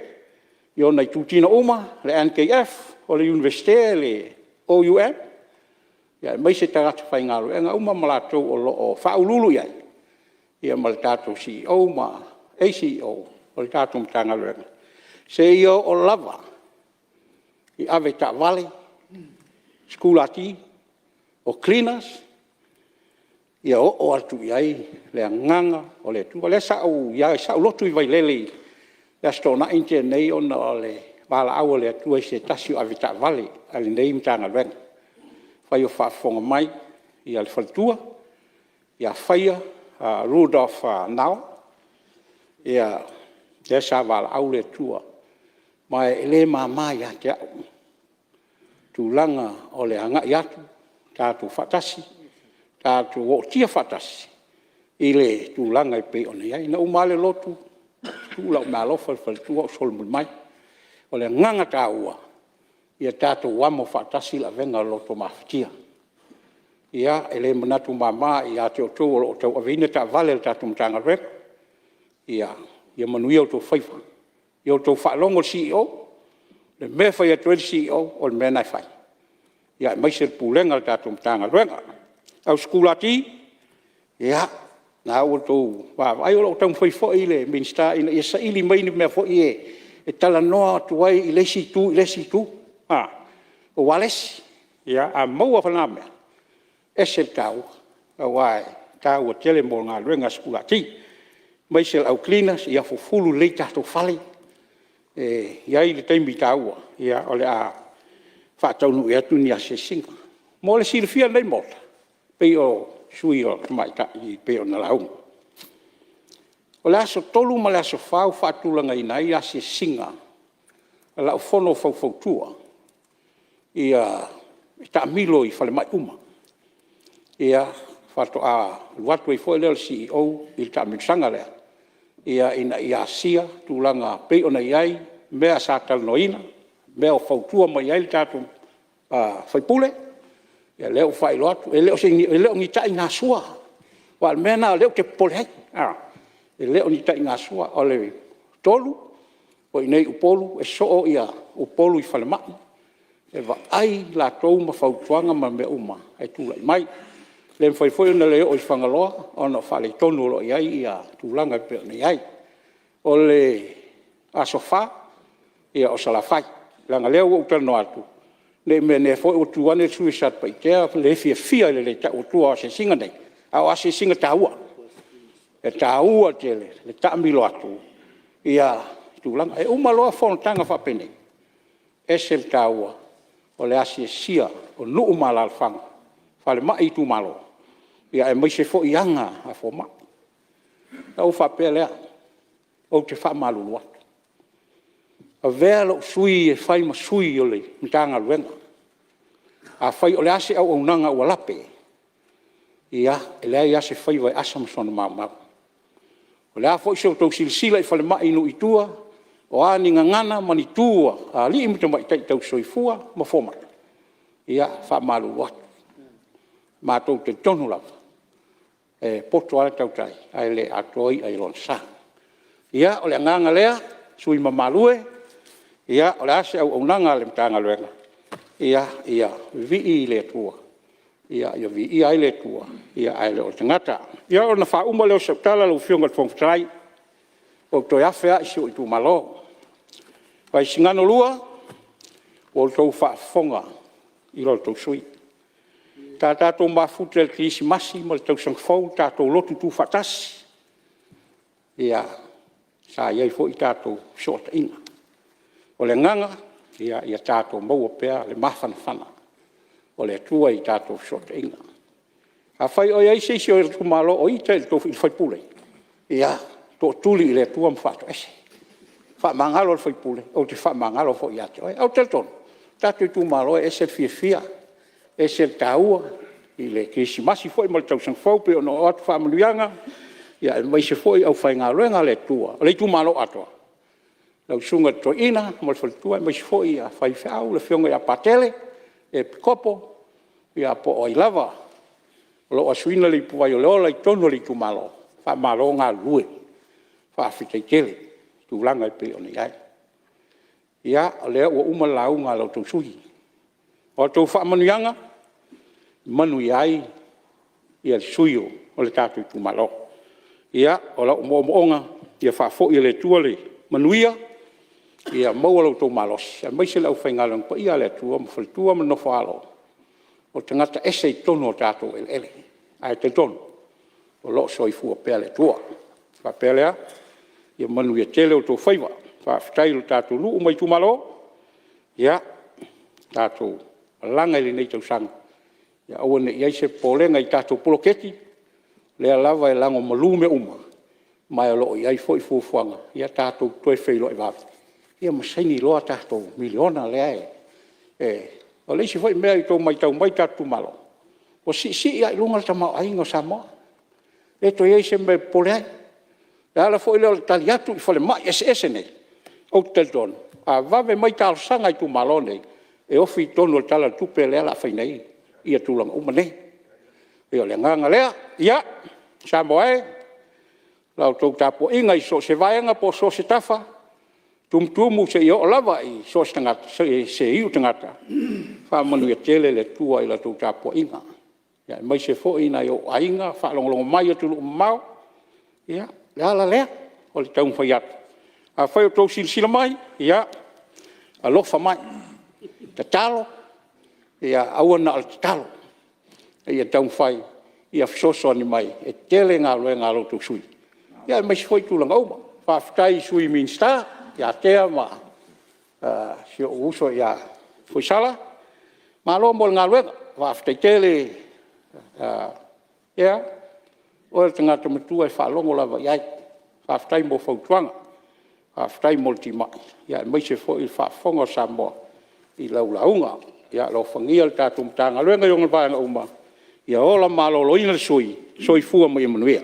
Speaker 2: i ona itutino uma, le NKF, o le Iunivesite o le OUM, aemaise tagata faigaluega uma ma latou o lo o faauluulu i ai, ma le tatou Ofisa Sili ma le ACEO o le tatou Matagaluega, seia oo lava i avetaavale, sikulati, o cleaners, ia oo atu i ai le agaga o le Atua. O lea sa ou i ai sa ou lotu i Vailele i le Aso Toonai na tea nei ona o le valaau a le Atua i se tasi o avetaavale a lenei Matagaluega. Afai o faafofoga mai le faletua ia Faia Rudolf Nauer, lea sa valaau le Atua, ma e le mama ia te au tulaga o le agai atu Tatou faatasi, tatou ootia faatasi i le tulaga e pei ona i ai. Na uma lava le lotu tuu lau meaalofa i le faletua ou solomuli mai. O le agaga taua, ia tatou amo faatasi le avega o le loto mafatia. Ia, e le manatu mama ia te outou o lo o tauaveina taavale a le tatou Matagaluega, ia manuia outou faiva. Ia outou faalogo i le Ofisa Sili o le mea e fai atu ai le Ofisa Sili o le mea lena e fai, aemaise le Pulega a le tatou Matagaluega. Le au sikulati, ia, o lena ua outou vaavaai, o lo o taumafai foi le Minisita ina ia saili mai ni mea foi ia e talanoa atu ai i le isi itu i le isi itu, o ualesi. A maua na mea, e ese le taua, aua e taua tele mo galuega a sikulati, aemaise o le au cleaners, ia fufulu lelei tatou fale. E i ai le taimi taua o le a faataunuu atu ni asiasiga. Mo le silafia e lenei Maota, pei o sui usufono tamaitai pei ona lauga. O le aso 3 ma le aso 4 ua faatulagaina ai asiasiga a lau fono faufautua e taamilo i falemai uma. Ia, faatoa alu atu ai foi lea o le Ofisa Sili i le taamilosaga lea, ina ia asia tulaga e pei ona i ai mea sa talanoaina, mea o fautua mai ai tatou sui usufono, ia lea ua faailoa atu. E le o ni taigasua, aua o le mea lena o lea ou te popole ai, e le o ni taigasua. O le 3 o i inei i Upolu, e soo Upolu i falemai e vaai latou ma fautuaga ma mea uma e tulai mai. E le mafai foi ona le oo i Fagaloa ona o faaletonu o lo o i ai tulaga e pei ona i ai. O le aso 4 o Salafai, leaga o lea ua ou talanoa atu, ne i meaane foi ua tu ane le sui usufono o Satupaitea le fiafia i le le tau atua o asiasiga nei, a o asiasiga taua. E taua tele le taamilo atu i tulaga. E uma loa fonotaga faapenei, e ese le taua o le asiasia o nuu ma alaalafaga, falemai itumalo, aemaise foi aga a fomai. Ona ou faapea lea, ou te faamalulu atu, avea lou sui usufono e fai ma sui o le Matagaluega. Afai o le a se auaunaga ua lape, ia, e leai lava se faiva e asa ma sona maumau. O le a foi se tou silasila i falemai i nuu i tua, o a ni gagana ma ni tu a alii ma tamaitai tausisoifua ma fomai, ia e faamalulu atu, matou te talitonu lava, e poto lava le tautai ae le atoa i'a i lona sa. Ia, o le agaga lea, sui usufono mamalu e, o le a se auaunaga a le Matagaluega, ia vivii i le Atua, ia viia ai le Atua ae le o le tagata. Ia ona faauma lea o sau tala lau Afioga i le Fofoga Fetalai, ua ou toe afe lava i si ou itumalo. Vaisigano 2, ua outou faafofoga i la outou sui usufono. Sa tatou mafuta i le Kerisimasi ma le Tausaga Fou tatou lotu tuufaatasi, ia, sa i ai foi tatou fesootaiga. O le agaga, ia tatou maua pea le mafanafana o le Atua i tatou fesootaiga. Afai o i ai se isi o le itumalo o ita i le sui usufono, ia tootuli i le Atua ma faatoese, faamagalo le sui usufono, ou te faamagalo foi ia te oe. Ae ou te talitonu, o tatou itumalo e ese le fiafia, ese le taua i le Kerisimasi foi ma le Tausaga Fou pei ona oo atu faamanuiaga, aemaise foi le aufaigaluega a le Atua o le itumalo atoa, lau Susuga i le Toeaina ma le faletua, aemaise foi faifeau, le Afioga ia Patele Epikopo, ia po o ai lava o lo o asuina le ipuvai o le Ola i totonu o le itumalo, faamalo galulue, faafetai tele i tulaga e pei ona i ai. Ia, o lea ua uma le lauga a la outou sui usufono. O a outou faamanuiaga, e manuia ai le sui usufono o le tatou itumalo. Ia, o lou moomooga, ia faafoi e le Atua le manuia, ia maua lo outou malosi, aemaise le aufaigaluega paia a le Atua ma faletua ma nofo-a-alo, o tagata ese i totonu o tatou eleele, ae talitonu o lo o soifua pea le Atua. Ona faapea lea, ia manuia tele outou faiva. Faafetai i le tatou nuu ma itumalo, ia tatou malaga i lenei tausaga, ia aua ne i i ai se popolega i tatou poloketi, o lea lava e lagomalu mea uma, ma o lo o i ai foi fuafuaga, ia tatou toe feiloai vave ma saini loa le tatou $1 miliona lea. O le isi foi mea i le tou matau mai i tatou itumalo, Ua siisii lava i luga le tamaoaiga o Samoa, e le toe i ai se mea e popole ai. O le ala foi lea o le tali atu i falemai eseese nei, ou te talitonu, a vave mai talosaga a itumalo nei, e ofi i totonu o le Tala o le Tupe lea o le a fai nei tulaga uma nei. E pei o le agaga lea. Ia, Samoa e, la outou tapuaiga i so o se vaega po o so o se tafa, tumutumu seia oo lava i se iu tagata, faamanuia tele le Atua i la outou tapuaiga, aemaise foi nai ou aiga o faalogologo mai i atunuu mamao. Ia, o le ala lea o le taumafai atu. Afai o outou silasila mai, ia alofa mai, tatalo, ia aua na o le tatalo, a ia taumafai ia fesoasoani mai, e tele galuega a lo outou sui usufono, aemaise foi tulaga uma. Faafetai i Sui Minisita ia Tea ma si ou uso ia Foisala, malo mo le galuega. Faafetai tele Tea, o oe o le tagata matua e faalogo lava i ai. Faafetai mo fautuaga, faafetai mo le timai, aemaise foi o le faafofoga a Samoa i lau lauga. Ia alofagia le tatou Matagaluega i ona vaega uma, ia ola maloloina le sui usufono. Soifua ma ia manuia.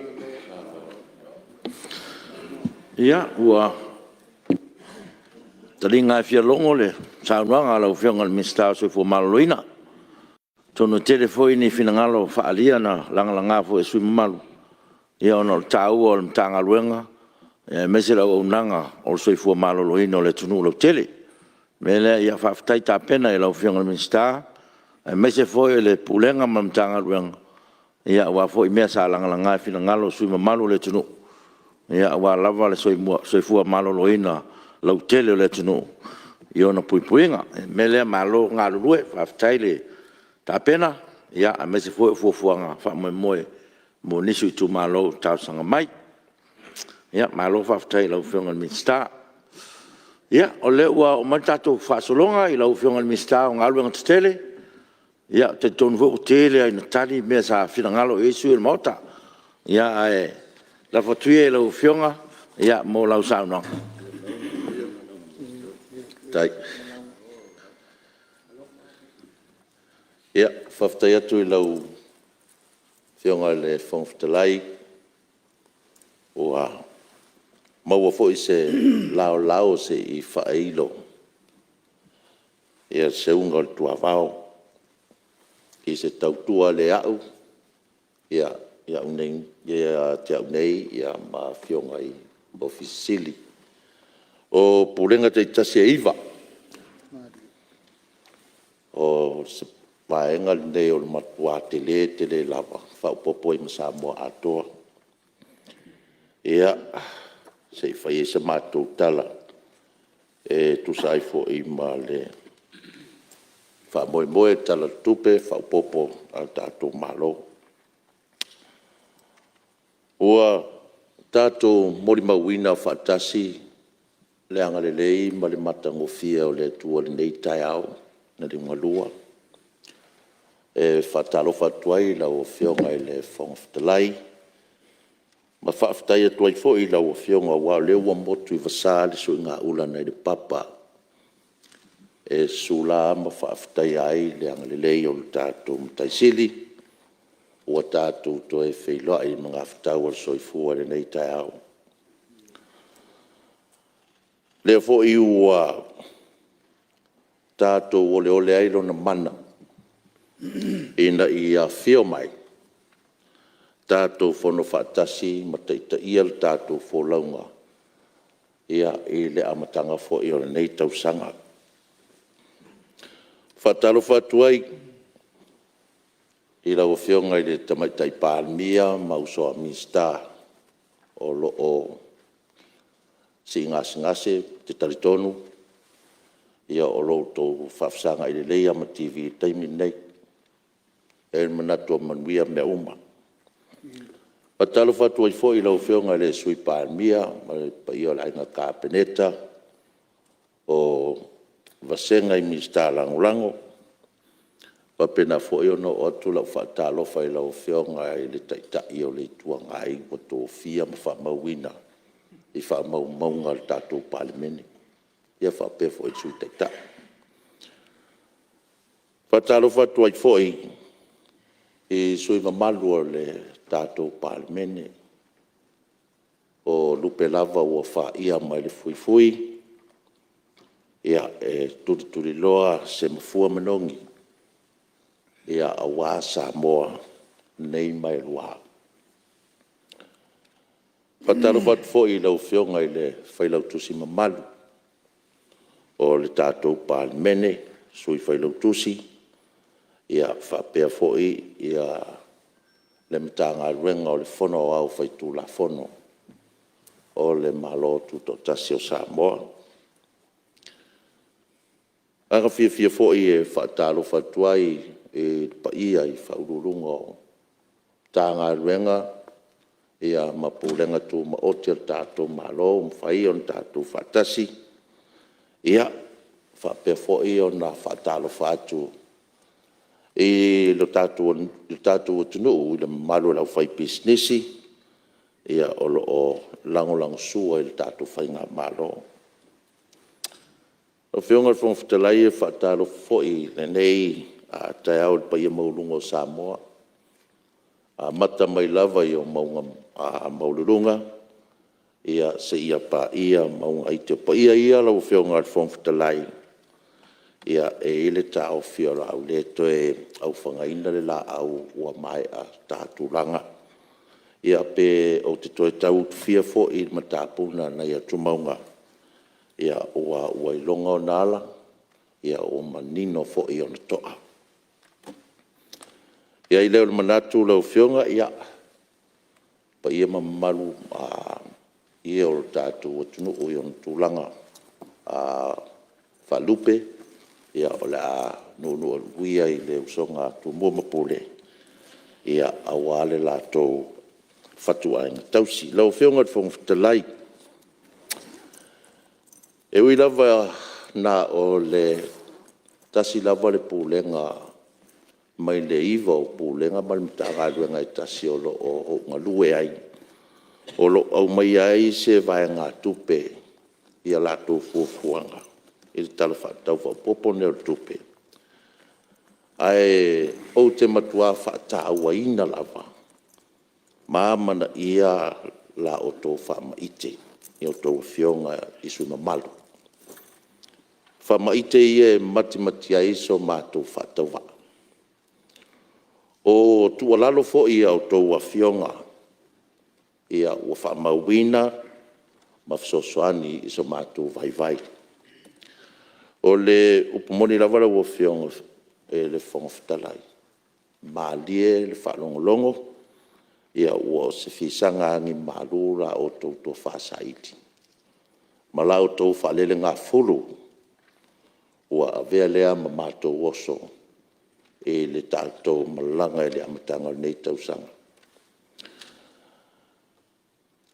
Speaker 2: Ia, ua taliga lava i fialogo le saunoaga a lau Afioga i le Minisita mo le Soifua Maloloina. Atonu e tele foi ni finagalo faaalia na lagalaga foi e sui usufono mamalu, ona o le taua o le Matagaluega aemaise le auaunaga o le soifua maloloina o le atunuu lautele. O le mea lea, ia faafetai tapena i lau Afioga i le Minisita, aemaise foi o le Pulega ma le Matagaluega aua foi mea sa lagalaga i finagalo o sui usufono mamalu o le atunuu, aua lava le soifua maloloina lautele o le atunuu i ona puipuiga. O le mea lea, malo galulue, faafetai le tapena, aemaise foi o fuafuaga faamoemoe mo nisi o itumalo ua talosaga mai. Malo faafetai i lau Afioga i le Minisita. Ia, o lea ua oo mai le tatou faasologa i lau Afioga i le Minisita o Galuega Tetele. Ia, ou te talitonu foi ua tele lava ina tali mea sa finagalo i ai sui usufono o le Maota. Ae lafo atu ia i lau Afioga mo lau saunoaga. Faafetai. Ia, faafetai atu i lau Afioga i le Fofoga Fetalai ua maua foi se laolao se i faailo se uga o le tuavao i se tautua le au ia te au nei ma Afioga i Ofisa Sili o Pulega taitasi e 9. O se vaega lenei o le matua tele tele lava, faaopoopo i ai ma Samoa atoa. Ia, se i fai ai se matou tala e tusa ai foi ma le faamoemoe i le Tala o le Tupe Faaopoopo a le tatou Malo. Ua tatou molimauina faatasi le agalelei ma le matagofie o le Atua i lenei taeao na liugaluga. E faatalofa atu ai i lau Afioga i le Fofoga Fetalai ma faafetai atu ai foi i lau Afioga aua o lea ua motu i vasa le suigaula nai le papa e sula ma faafetaia ai le agalelei o le tatou Matai Sili ua tatou toe feiloai i magafetau o le soifua i lenei taeao. O lea foi ua tatou oleole ai lona mana ina ia afio mai tatou fono faatasi ma taitaia le tatou folauga i le amataga foi o lenei tausaga. E faatalofa atu ai i lau Afioga i le Tamaitai Palemia ma uso a Minisita o lo o siigasegase. Ou te talitonu o lo o outou faafesagai lelei lava ma TV i le taimi lenei. E i ai le manatu ua manuia mea uma. E faatalofa atu ai foi i lau Afioga i le Sui Palemia ma le paia o le Aiga Kapeneta, o vasega i Minisita Lagolago. E faapena foi ona oo atu lau faatalofa i lau Afioga i le Taitai o le Itu Agai ua tofia ma faamauina i faamaumauga a le tatou Palemene, e faapea foi i le Sui Taitai. E faatalofa atu ai foi
Speaker 3: i sui usufono mamalu o le tatou Palemene, o lupe lava ua faia mai le fuifui e tulituliloa se mafua manogi aua Samoa nei ma e lua. E faatalofa atu foi i lau Afioga i le Failautusi mamalu o le tatou Palemene, Sui Failautusi faapea foi le Matagaluega o le Fono Aoao Faitulafono o le Malo Tutoatasi o Samoa. O le agaga fiafia foi e faatalofa atu ai i le paia i Ofisa Sili o Pulega o Matagaluega ma Pulega Tumaoti a le tatou Malo ua mafai ona tatou faatasi. E faapea foi ona faatalofa atu i le tatou atunuu i le mamalu o le aufaipisinisi o lo o lagolagosua i le tatou faigamalo. Lau Afioga i le Fofoga Fetalai, e faatalofa foi i lenei taeao i le paia maualuga o Samoa, amata mai lava i mauga maualuluga seia paia mauga iti. O paia ia lau Afioga i le Fofoga Fetalai, e i ai le taofi o le a ou le toe aofagaina le laau ua maea ta tulaga, ia pe ou te toe tau utufia foi le matapuna nai atumauga, aua ua iloga ona ala, ua manino foi ona toa. Ona i ai lea o le manatu lau Afioga, ia, o paia ma mamalu o le tatou atunuu i ona tulaga faalupe, o le a nuunuu atu ia i le usoga a Tumua ma Pule, aua le latou fatuaiga tausii. Lau Afioga i le Fofoga Fetalai, e ui lava na o le tasi lava le Pulega mai le 9 o Pulega ma le Matagaluega e tasi o lo o ou galue ai, o lo o aumaia ai se vaegatupe i a latou fuafuaga i le Tala Faatatau Faaopoopo lenei o le Tupe, ae ou te matua faatauaina lava ma amanaia la outou faamaite i a outou Afioga i sui usufono mamalu. Faamaite ia e matimati ai so matou faatauvaa. O tuualalo foi a outou Afioga ua faamauina ma fesoasoani i so matou vaivai. O le upu moni lava lau Afioga i le Fofoga Fetalai, malie le faalogologo ua o se fisaga agi malu la outou tofa saili ma la outou faalelegafulu ua avea lea ma matou oso i le tatou malaga i le amataga o lenei tausaga.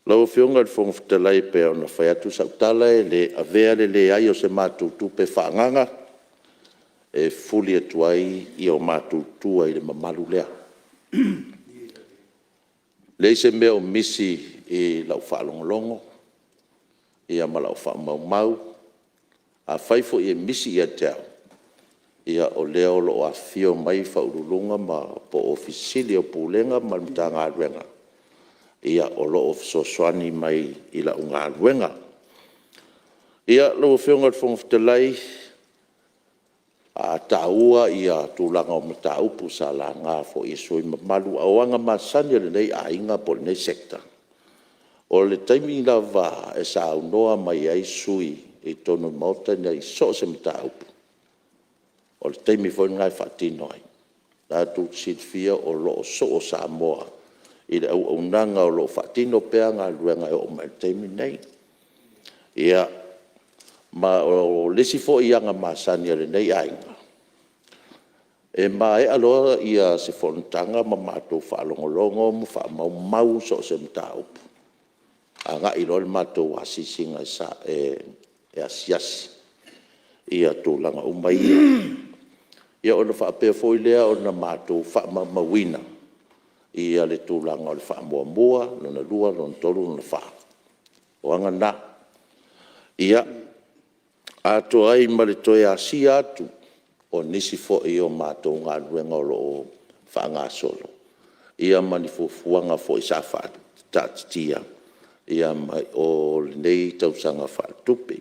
Speaker 3: Lau Afioga i le Fofoga Fetalai e pei ona fai atu sau tala, e le avea le leai o se matou tupe faaagaaga e fuli atu ai o matou tua i le mamalu lea. E leai se mea o misi i lau faalogologo ma lau faamaumau. Afai foi e misi ia te au, ia o lea o lo o afifio mai Ofisa Sili o Pulega ma Matagaluega o lo o fesoasoani mai i lau galuega. Lau Afioga i le Fofoga Fetalai, e taua tulaga o mataupu sa laga foi e sui usufono mamalu. A o aga masani a lenei aiga po o lenei Sector, o le taimi lava e saunoa mai ai sui usufono i totonu o le Maota lenei i so o se mataupu, o le taimi foi lena e faatino ai. O lena tou te silafia o lo o soo Samoa i le auaunaga o lo o faatino pea galuega e oo mai i le taimi lenei. Ia, ma o le isi foi aga masani a lenei aiga, e maea loa se fonotaga ma matou faalogologo ma faamaumau so o se mataupu, agai loa le matou asiasiga e asiasi tulaga uma ia. Ia ona faapea foi lea ona matou faamaumauina le tulaga o le faamuamua, lona lua, lona tolu, lona fa. O aga na. Ia, atoa ai ma le toe asia atu o nisi foi o matou galuega o lo o
Speaker 12: faagasolo ma ni fuafuaga foi sa faataatitia ma o lenei tausaga faaletupe.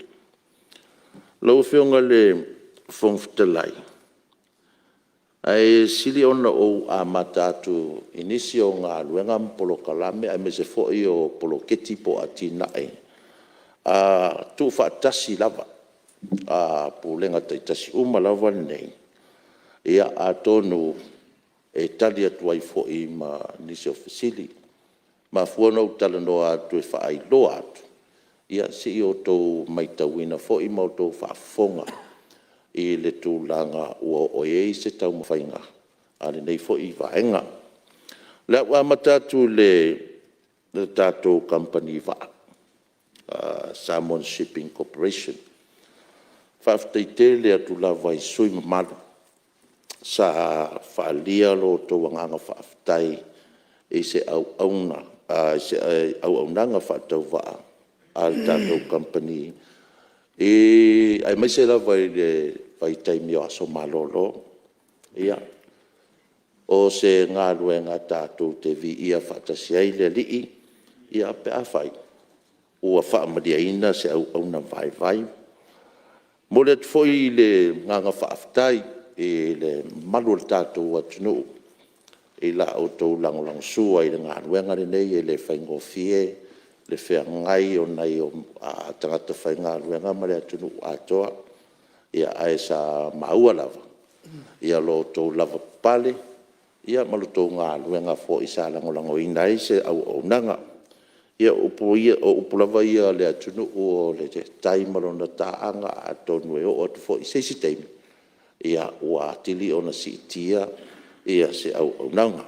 Speaker 12: Lau Afioga i le Fofoga Fetalai, ae sili ona ou amata atu i nisi o galuega ma polokalame aemaise foi o poloketi po o atinae tuufaatasi lava a Pulega taitasi uma lava nei, atonu e tali atu ai foi ma nisi o fesili. E mafua ona ou talanoa atu e faailoa atu, se i outou matauina foi ma outou faafofoga i le tulaga ua oo i ai se taumafaiga a lenei foi vaega. O le a ou amata atu i le tatou Kamupani Vaa, Samoa Shipping Corporation. Faafetai tele atu lava i sui usufono mamalu sa faaalia lo outou agaga faafetai i se auaunaga faatauvaa a le tatou Kamupani, aemaise lava i le vaitaimi o aso malolo. O se galuega tatou te viia faatasi ai le Alii pe afai ua faamalieina se auauna vaivai. E momoli atu foi le agaga faafetai i le mamalu o le tatou atunuu i la outou lagolagosua i le galuega lenei, e le faigofie le feagai o nai tagata faigaluega ma le atunuu atoa. Ae sa maua lava lo outou lavapapale ma le tou galuega foi sa lagolagoina ai se auaunaga. Ia o upu lava ia a le atunuu, o le tai ma lona taaga, atonu e oo atu foi i se isi taimi, ua atili ona siitia se auaunaga.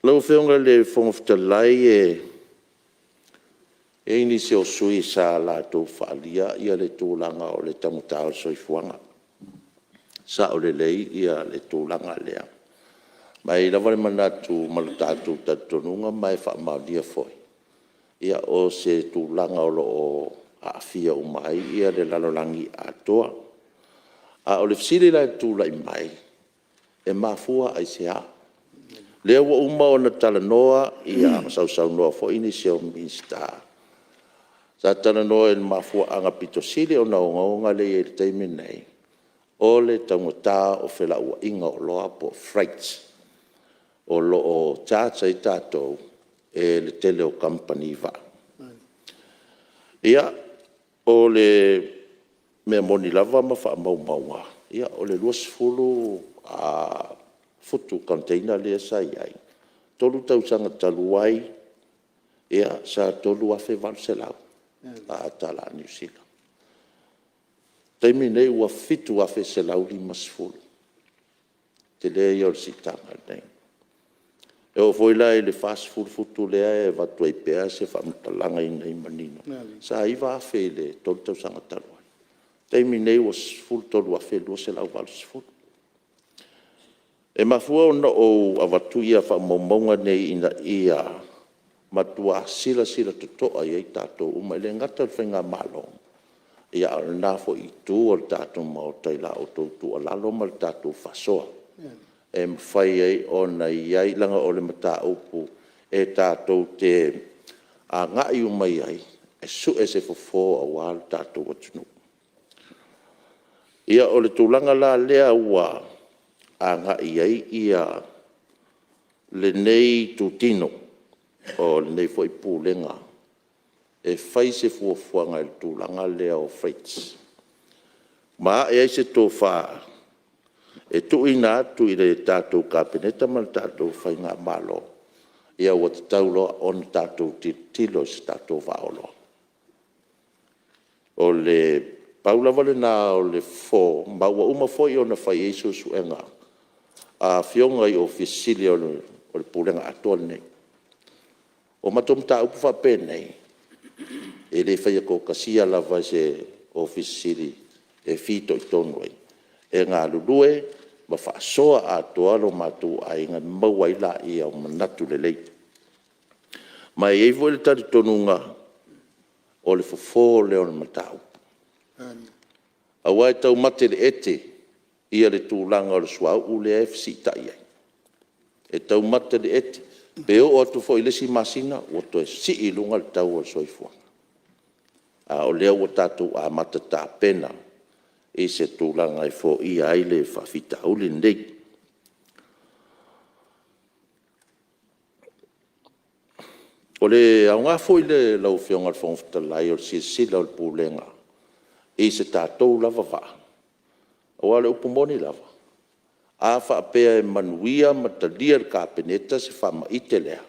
Speaker 12: Lau Afioga i le Fofoga Fetalai, e i ai nisi o sui usufono sa latou faaalia le tulaga o le taugata o le soifuaga. E sao lelei le tulaga lea, ma e i ai lava le manatu ma le tatou talitonuga ma e faamaonia foi, o se tulaga o lo o aafia uma ai le lalolagi atoa. A o le fesili la e tulai mai, e mafua i se a? O lea ua uma ona talanoa ma sausaunoa foi nisi o Minisita sa talanoa i le mafuaaga aupito sili ona ogaoga lea e i ai i le taimi lenei, o le taugata o felauaiga o oloa po o freights o lo o charge ai tatou e le tele o kamupani vaa. Ia, o le mea moni lava ma faamaumauga, o le 20 futu container lea sa i ai, tolu tausaga talu ai sa $3,800 tala Niu Sila. O le taimi lenei ua $7,150. O le tele ia o le siitaga lenei. E oo foi la i le 40 futu lea e avatu ai pea se faamatalaga ina ia manino, sa $9,000 i le tolu tausaga talu ai. O le taimi lenei ua $13,280. E mafua ona ou avatu faamaumauga nei ina ia matua silasila totoa i ai tatou uma, e le gata i le faigamalo, a o lena foi itu o le tatou Maota i la outou tuualalo ma le tatou faasoa e mafai ai ona i ai, leaga o le mataupu e tatou te agai uma i ai e sue se fofo aua le tatou atunuu. Ia, o le tulaga la lea ua agai i ai lenei itutino o lenei foi Pulega e fai se fuafuaga i le tulaga lea o freights ma ae ai se tofa e tuuina atu i le tatou Kapeneta ma le tatou faigamalo, ua tatau loa ona tatou tilotilo i se tatou vaa oloa. O le pau lava lena o le fofo, ma ua uma foi ona fai i ai suesuega a Afioga i Ofisa Sili o le Pulega atoa lenei. O matou mataupu faapenei, e le faia toatasia lava e se Ofisa Sili e fitoitonu ai, e galulue ma faasoa atoa lo matou aiga ona maua ai lea o manatu lelei. Ma e i ai foi le talitonuga, o le fofo lea o le mataupu. Aua e taumate i le ete le tulaga o le suauu lea e fesiitai i ai, e taumate i le eti, pe oo atu foi i le isi masina ua toe sii i luga le tau o le soifuaga. A o lea ua tatou amata tapena i se tulaga e foia ai le faafitauli lenei. O le aoga foi lea lau Afioga i le Fofoga Fetalai o le silasila o le Pulega i se tatou lava vaa, aua o le upu moni lava, a faapea e manuia ma talia e le Kapeneta se faamaite lea,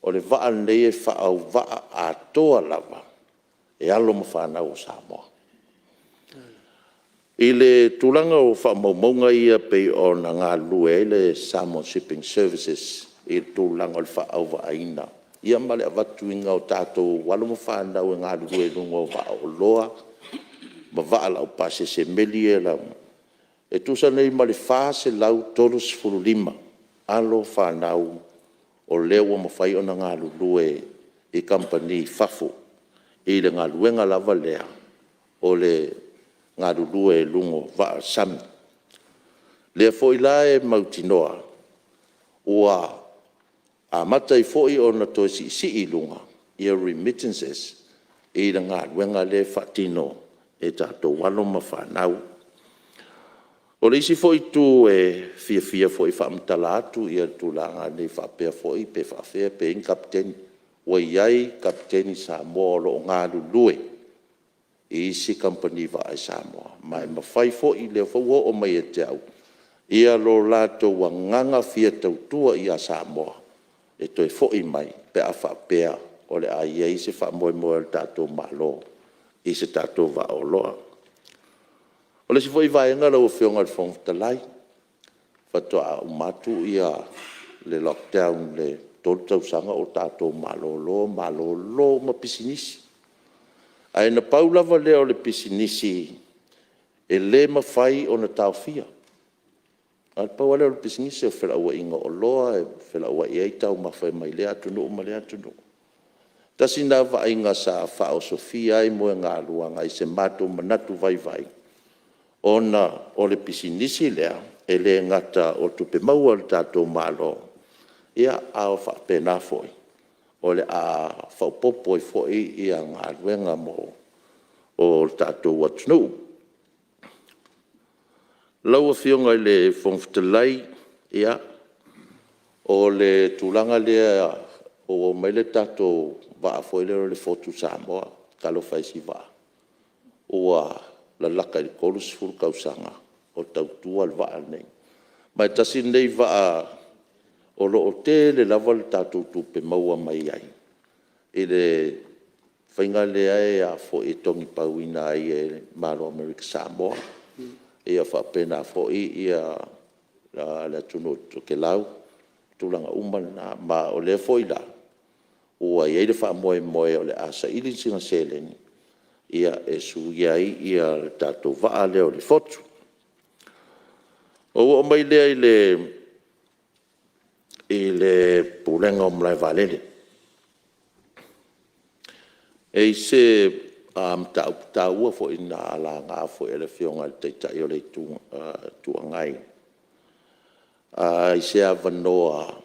Speaker 12: o le vaa lenei e faaauvaa atoa lava e alo ma fanau a Samoa. I le tulaga o faamaumauga ia pei ona galulue ai le Samoa Shipping Services i le tulaga o le faaauvaaina ma le avatuina o tatou alo ma fanau e galulue i luga o vaa oloa ma vaa laupasese meli ia e tusa nei ma le 435 alo ma fanau o lea ua mafai ona galulue i kamupani i fafo i le galuega lava lea o le galulue i luga o vaa sami. O lea foi la e mautinoa ua amata ai foi ona toe siisii i luga remittances i le galuega lea e faatino e tatou alo ma fanau. O le isi foi itu e fiafia foi e faamatala atu tulaga ne i faapea foi pe faapefea pe i ai ni kapeteni. Ua i ai kapeteni Samoa o lo o galulue i isi kamupani vaa i Samoa ma e mafai foi, o lea foi ua oo mai ia te au lo latou agaga fia tautua ia Samoa e toe foi mai pe a faapea o le a i ai se faamoemoe o le tatou Malo i se tatou vaa oloa. O le isi foi vaega lau Afioga i le Fofoga Fetalai, faatoa uma atu le lockdown i le 3 tausaga o tatou malolo, malolo uma pisinisi. Ae na pau lava lea o le pisinisi e le mafai ona taofia, na o le pau lava lea o le pisinisi o le felauaiga o oloa e felauai ai taumafa mai lea atunuu ma lea atunuu. Tasi lena vaaiga sa faaosofia ai moegaluaga i se matou manatu vaivai, ona o le pisinisi lea, e le gata o tupe maua a le tatou Malo, a faapena foi o le a faaopoopo ai foi galuega mo le tatou atunuu. Lau Afioga i le Fofoga Fetalai, o le tulaga lea ua omai le tatou vaa foi lea o le Fotu Samoa, talofa e i si vaa, ua lalata i le 30 tausaga o tautua le vaa lenei. Ma e tasi lenei vaa o lo o tele lava le tatou tupe maua mai ai i le faiga lea e togipauina ai e le Malo o Amerika Samoa, faapena foi le atunuu o Tokelau, tulaga uma na. Ma o lea foi la ua i ai le faamoemoe o le a saili sina seleni e suia ai le tatou vaa lea o le Fotu. Ona ou oo mai lea i le Pulega o Malae Vaalele. E i ai se mataupu taua foi na laga foi e le Afioga i le Taitai o le Itu Agai i se avanoa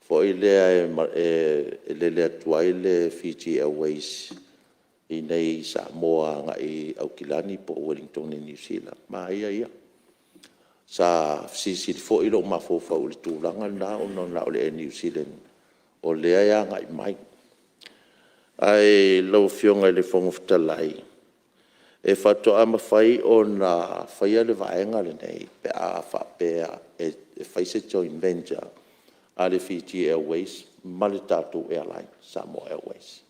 Speaker 12: foi lea e lele atu ai le Fiji Airways i inei i Samoa agai i Aukilani po o Ueligitone i Niu Sila. Manaia ia. Sa fesilisili foi lou mafaufau i le tulaga lena ona na o le Air New Zealand o lea e agai mai. Ae lau Afioga i le Fofoga Fetalai, e faatoa mafai ona faia le vaega lenei pe a faapea e fai se joint venture a le Fiji Airways ma le tatou airline Samoa Airways.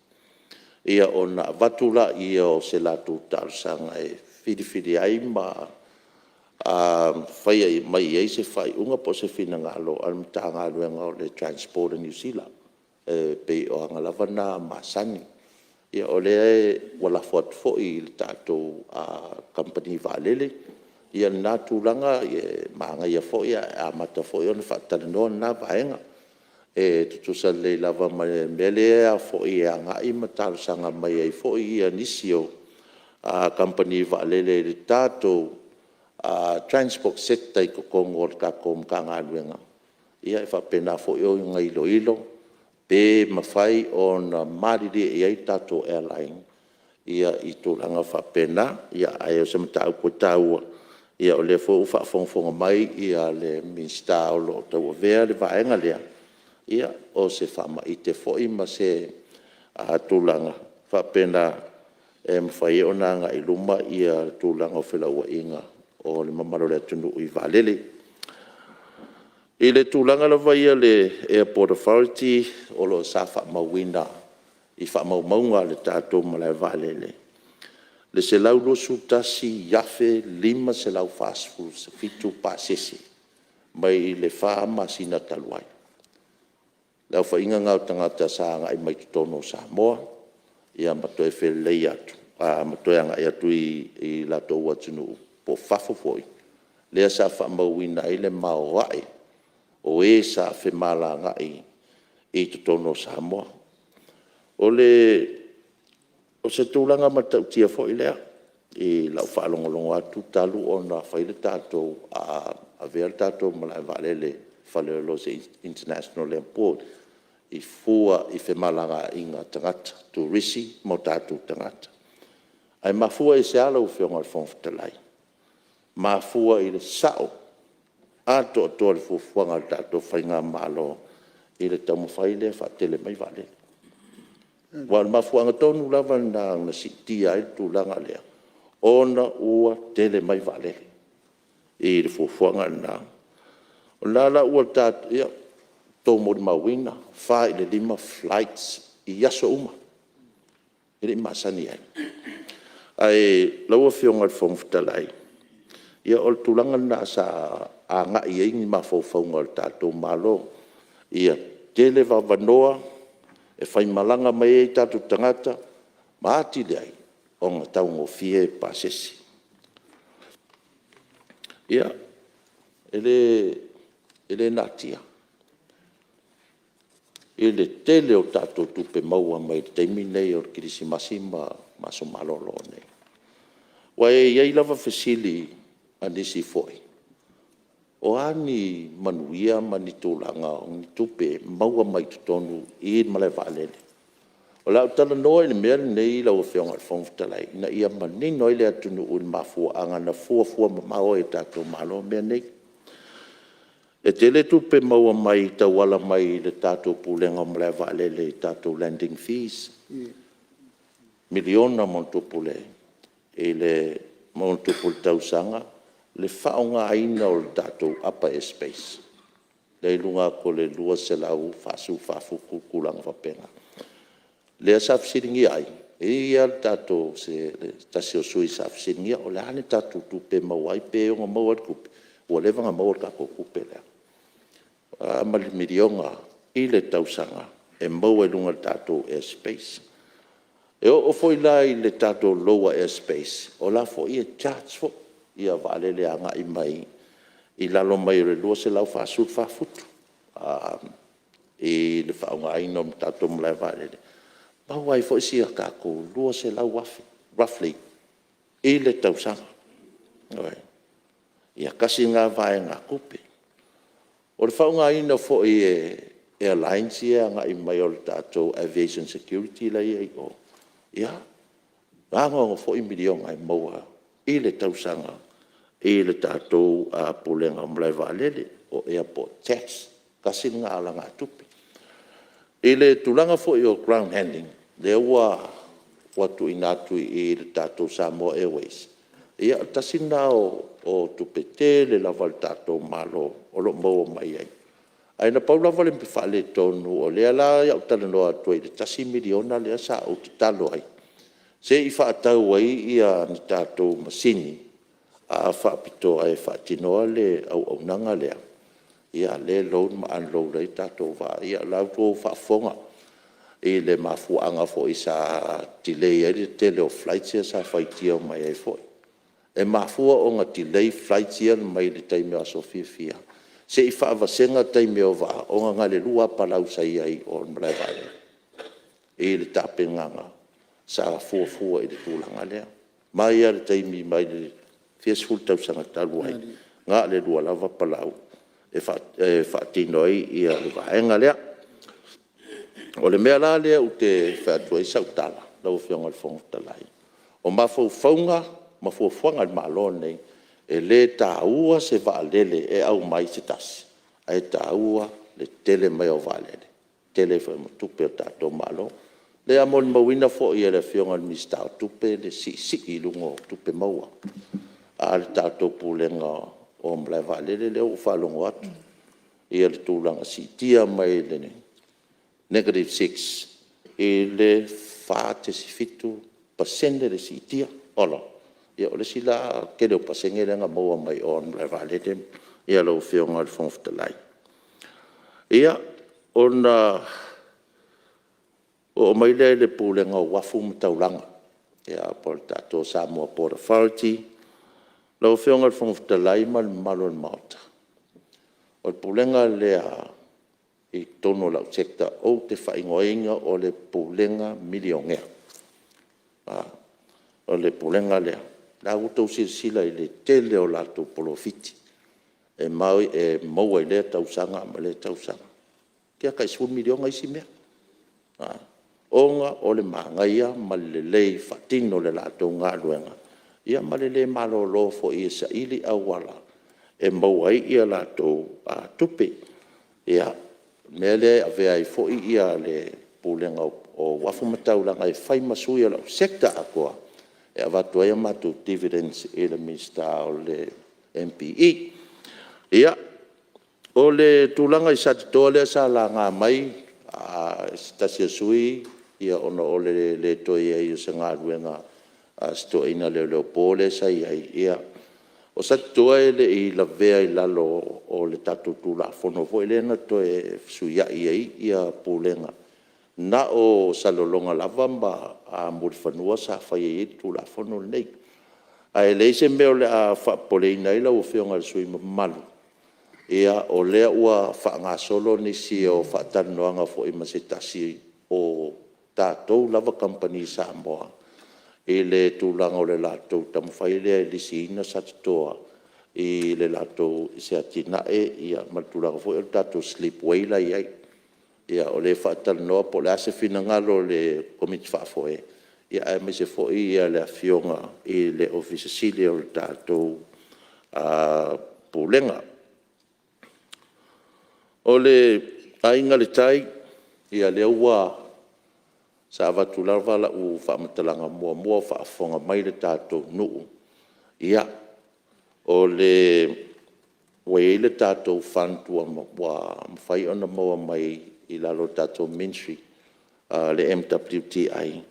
Speaker 12: Ia ona avatu lea o se latou talosaga e filifili ai ma fai mai i ai se faaiuga po o se finagalo a le Matagaluega o le Transport a Niu Sila. E pei o aga lava na masani. Ia o lea ua lafo atu foi i le tatou kamupani vaalele lena tulaga, e manaia foi ae amata foi ona faatalanoa lena vaega. E tutusa lelei lava ma le mea lea e agai ma talosaga mai ai foi nisi o kamupani vaalele i le tatou Transport Sector i totonu o le tatou Matagaluega e faapena foi ona iloilo pe mafai ona malilie i ai tatou airline i tulaga faapena. Ae o se mataupu e taua o lea foi ua faafogafoga mai le Minisita o lo o tauavea le vaega lea, o se faamaite foi ma se tulaga faapena e mafai ai ona agai i luma le tulaga o felauaiga o le mamalu o le atunuu i vaalele. I le tulaga lava ia i le Airport Authority o lo o sa faamauina i faamaumauga a le tatou malae vaalele le 121,547 pasese mai le fa masina talu ai. Le aofaiga lena o tagata sa agai mai totonu o Samoa ma toe felelei atu ma toe agai atu i latou atunuu po o fafo foi, lea sa faamauina ai le maoae o e sa femalagaai i totonu o Samoa. O se tulaga matautia foi lea i lau faalogologo atu talu ona fai le tatou avea le tatou malaevaalele i Faleoloa o se international airport e fua i femalagaaiga a tagata, turisi ma o tatou tagata. Ae mafua i se a lau Afioga i le Fofoga Fetalai? E mafua i le sao atoatoa o le fuafuaga a le tatou faigamalo i le taumafai lea e faatele mai vaalele. Aua o le mafuaaga tonu lava lena na siitia ai le tulaga lea, ona ua tele mai vaalele i le fuafuaga lena. O lena la ua outou molimauina, e 4 i le 5 flights i aso uma, e le i masani ai. Ae lau Afioga i le Fofoga Fetalai, o le tulaga lena sa agai i ai ni mafaufauga o le tatou Malo, ia tele avanoa e faimalaga mai ai o tatou tagata ma atili ai ona taugofie pasese. Ia, e le natia i le tele o tatou tupe maua mai le taimi lenei o le kerisimasi ma aso malolo nei. Aua e i ai lava fesili a nisi foi, o a ni manuia ma ni tulaga o ni tupe e maua mai totonu i le malae vaalele? O le a ou talanoa i le mea lenei lau Afioga i le Fofoga Fetalai ina ia manino ai le atunuu i le mafuaaga na fuafua mamao ai e le tatou Malo mea nei. E tele tupe maua mai e tauala mai i le tatou Pulega o Malae Vaalele i tatou landing fees, miliona ma ona tupu i le tausaga le faaaogaina o le tatou upper airspace lea e i luga atu o le 244 futu ma tulaga faapena. Lea sa fesiligia ai, e i ai lava se tasi o sui usufono sa fesiligia o le a le tatou tupe e maua ai pe ono maua le tupe? Ua leva ona maua le tatou tupe lea, ma le $1miliona i le tausaga e maua i luga o le tatou airspace. E oo foi la i le tatou lower airspace, o la e foi e charge foi vaalele e agai mai i lalo mai o le 244 futu i le faaaogaina o le tatou malae vaalele, e maua ai foi si a tatou $200,000 roughly i le tausaga. Ioe. Ia tasi lena vaegatupe. O le faaaogaina foi e airlines ia e agai mai o le tatou aviation security la e i ai i o, ia, e anoano foi miliona e maua i le tausaga i le tatou Pulega o Malae Vaalele, o airport tax. Tasi lena alagatupe. I le tulaga foi o ground handling lea ua tuuina atu i le tatou Samoa Airways, ia tasi lena o tupe tele lava a le tatou Malo o lo o maua mai ai. Ae na pau lava le faaletonu, o lea la o le a ou talanoa atu ai i le $1 miliona lea sa ou tatalo ai se i faatau ai ni tatou masini faapitoa e faatinoa le auaunaga lea e load ma unload ai tatou vaa ia. O la ua outou faafofoga i le mafuaaga foi sa delay ai le tele o flights ia sa faitio mai ai foi. E mafua ona delay flights ia mai le taimi o aso fiafia se i faavasega taimi o vaa ona na o le lua lava palau sa i ai i o i le malae vaalele i le tapenaga sa fuafua i le tulaga lea. Mai lava i le taimi mai le fia sefulu tausaga talu ai, na o le 2 lava palau e faatino ai le vaega lea. O le mea la lea ou te fai atu ai sau tala lau Afioga i le Fofoga Fetalai, o mafaufauga ma fuafuaga a le Malo lenei, e le taua se vaalele e aumai se tasi, ae taua le tele mai o vaalele, tele ai foi ma tupe a le tatou Malo. O lea e molimauina foi e le Afioga i le Minisita o Tupe le siisii i luga o tupe maua a le tatou Pulega o Malaevaalele lea ua ou faalogo atu i le tulaga siitia mai le -6 i le 4.7% le siitia. Ola! Ia o le isi la tele o pasene lea na maua mai o i le malaevaalele lau Afioga i le Fofoga Fetalai. Ia, ona oo mai lea i le Pulega o Uafu ma Taulaga po o le tatou Samoa Port Authority. Lau Afioga i le Fofoga Fetalai ma le mamalu o le Maota, o le Pulega lea i totonu o lau Sector ou te faaigoaina o le Pulega Milionea. O le Pulega lea, o lena ua outou silasila i le tele o latou polofiti e maua i lea tausaga ma lea tausaga, toeitiiti lava tai $10 miliona isi mea, ona o le manaia ma le lelei faatino o le latou galuega, ia ma le le malolo foi e saili auala e maua ai a latou tupe. Ia, o le mea lea e avea ai foi le Pulega o Uafu ma Taulaga e fai ma sui o lau Sector atoa e avatu ai a matou dividends i le Minisita o le MPE. Ia, o le tulaga i Satitoa lea sa laga mai e se tasi o sui usufono ona o le le toe i ai o se galuega a si toeaina leoleo po lea sa i ai. Ia, o Satitoa e le i lavea i lalo o le tatou Tulafono foi lea na toe fesuiai ai Pulega, na o Salelologa lava ma Mulifanua sa faia i ai le Tulafono lenei. Ae leai se mea o le a faapopoleina ai lau Afioga i le sui usufono mamalu, o lea ua faagasolo nisi o faatalanoaga foi ma se tasi o tatou lava kamupani Samoa i le tulaga o le latou taumafai lea e lisiina Satitoa i se atinae ma le tulaga foi lea o le tatou slipway la e i ai. O lea e faatalanoa po o le a se finagalo o le Komiti Faafoe aemaise foi le Afioga i le Ofisa Sili o le tatou Pulega. O le Aiga i le Tai, ia lea ua... sa avatu lava lau faamatalaga muamua o faafofoga mai le tatou nuu, ia, ua i ai le tatou fund ua mafai ona maua mai i lalo o le tatou Ministry le MWTI,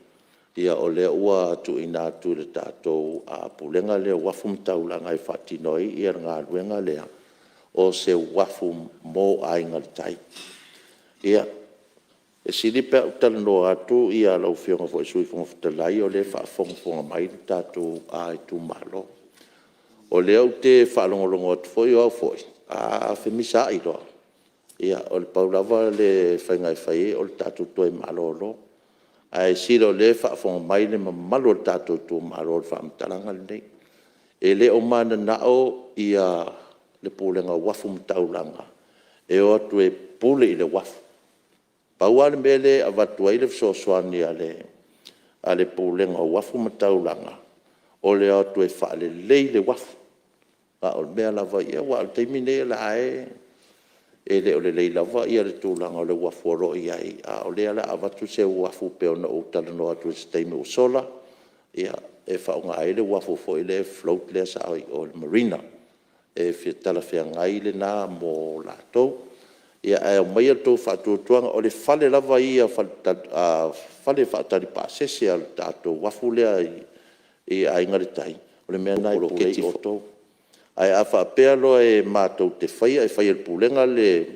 Speaker 12: o lea ua tuuina atu i le tatou Pulega lea o Uafu ma Taulaga e faatino ai le galuega lea, o se uafu mo Aiga i le Tai. Ia, e sili pe a ou talanoa atu lau Afioga foi i le Sui Fofoga Fetalai o lea e faafogafoga mai le tatou itumalo. O lea ou te faalogologo atu foi o au foi, a femisaai loa, ia na pau lava le faiga e fai ai o le tatou toe malolo. Ae sili o lea e faafofoga mai le mamalu o le tatou itumalo i le faamatalaga lenei. E le o mananao le Pulega o Uafu ma Taulaga e o atu e pule i le uafu. Pau lava le mea lea e avatu ai le fesoasoani a le Pulega o Uafu ma Taulaga, o le o atu e faalelei le uafu. A o le mea lava ia, aua o le taimi lenei o la e le o lelei lava le tulaga o le uafu o lo o i ai, a o lea o le a avatu se uafu pei ona ou talanoa atu i se taimi ua sola, e faaaoga ai le uafu foi lea float lea sa i o i le marina. E talafeagai lena mo latou. Ae aumaia lo outou faatuatuaga, o le fale lava ia o fale faatali pasese a le tatou uafu lea i Aiga i le Tai, o le mea lena e pule ai outou. Ae a faapea loa matou te faia, e fai e le Pulega le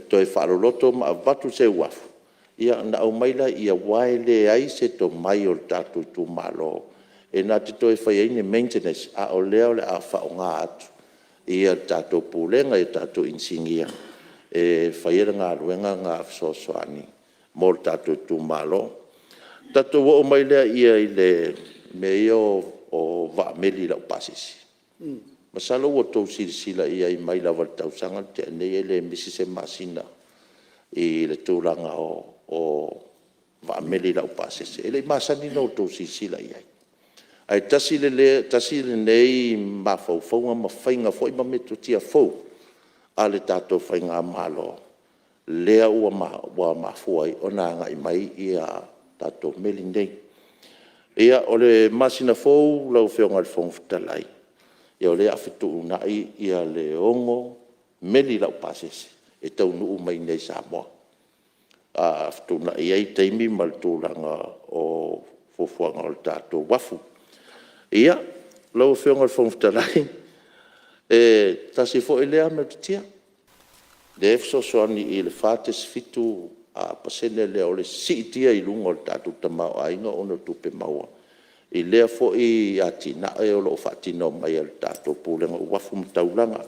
Speaker 12: toe faaloloto ma avatu se uafu, ia ona aumai lea, aua e leai se tomai o le tatou itumalo e na te toe faia ai ni maintenance, a o lea o le a faaaoga atu le tatou Pulega i tatou inisinia e faia le galuega lena fesoasoani mo le tatou itumalo. Ona tatou oo mai lea i mea ia o o vaa meli laupasese. Masalo ua outou silasila i ai mai lava i le tausaga na tea nei e le misi se masina i le tulaga o vaa meli laupasese. E le i masani ona outou silasila i ai, ae tasi lenei mafaufauga ma faiga foi ma metotia fou a le tatou faigamalo lea ua mafua ai ona agai mai tatou meli nei. O le masina fou lau Afioga i le Fofoga Fetalai, o lea o le a fetuunai le 6 meli laupasese e taunuu mai i inei i Samoa, fetuunai ai taimi ma le tulaga o fuafuaga o le tatou uafu. Lau Afioga i le Fofoga Fetalai, e tasi foi lea metotia lea e fesoasoani i le 4.7% lea o le siitia i luga o le tatou tamaoaiga ona o tupe maua i lea foi atinae o lo o faatino mai e le tatou Pulega o Uafu ma Taulaga.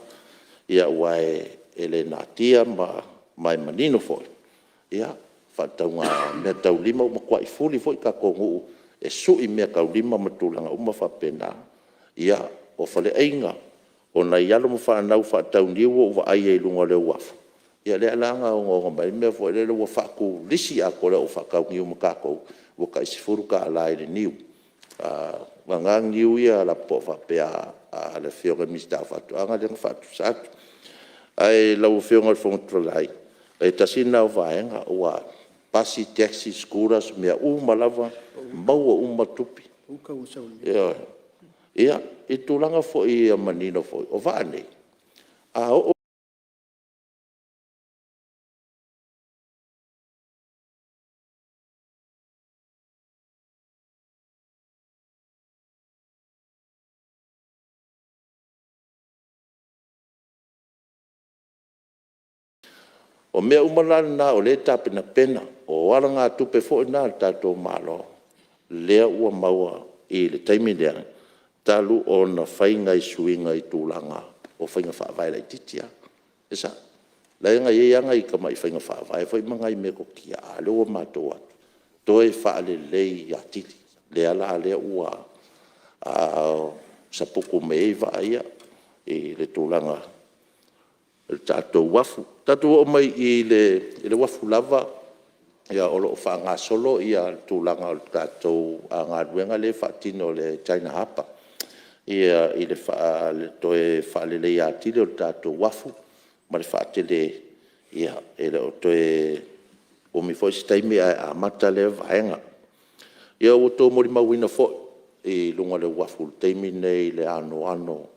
Speaker 12: Aua e le natia ma e manino foi, faatauga meataulima ua matuai fuli foi tatou nuu e sui meataulima ma tulaga uma faapena. O faleaiga, o nai alo ma fanau faatau niu ua ou vaai ai i luga o le uafu, ia lea la na onoono mai ai le mea foi lele ua faaturisi atoa e le au faatau niu ma tatou ua tai $10 i le niu. Vagana niu ia lapopoa faapea a le Afioga i le Minisita o Faatoaga lea na faatusa atu. Ae lau Afioga i le Fofoga Fetalai, e tasi lena o vaega ua pasi taxis, scooters mea uma lava, maua uma tupe. Ioe. Ia, i le tulaga foi ia manino foi, o vaa nei, a oo O mea uma la na o lea e tapenapena, o alagatupe foi na a le tatou Malo lea ua maua i le taimi lea talu ona fai nai suiga i tulaga o faiga faavae laitiiti lava. E sao, o la e na i ai lava nai tamai faiga faavae foi ma nai metotia, a o lea ua matou o atu toe faalelei atili, lea la ua saputu mai ai vaa ia i le tulaga o le tatou uafu. Tatou oo mai i le uafu lava, o lo o faagasolo le tulaga o le tatou galuega lea e faatino e le China Harbour i le toe faaleleia atili o le tatou uafu ma le faatele. E le o toe umi foi se taimi ae amata lea vaega. Ia ua outou molimauina foi i luga o le uafu i le taimi lenei i le anoano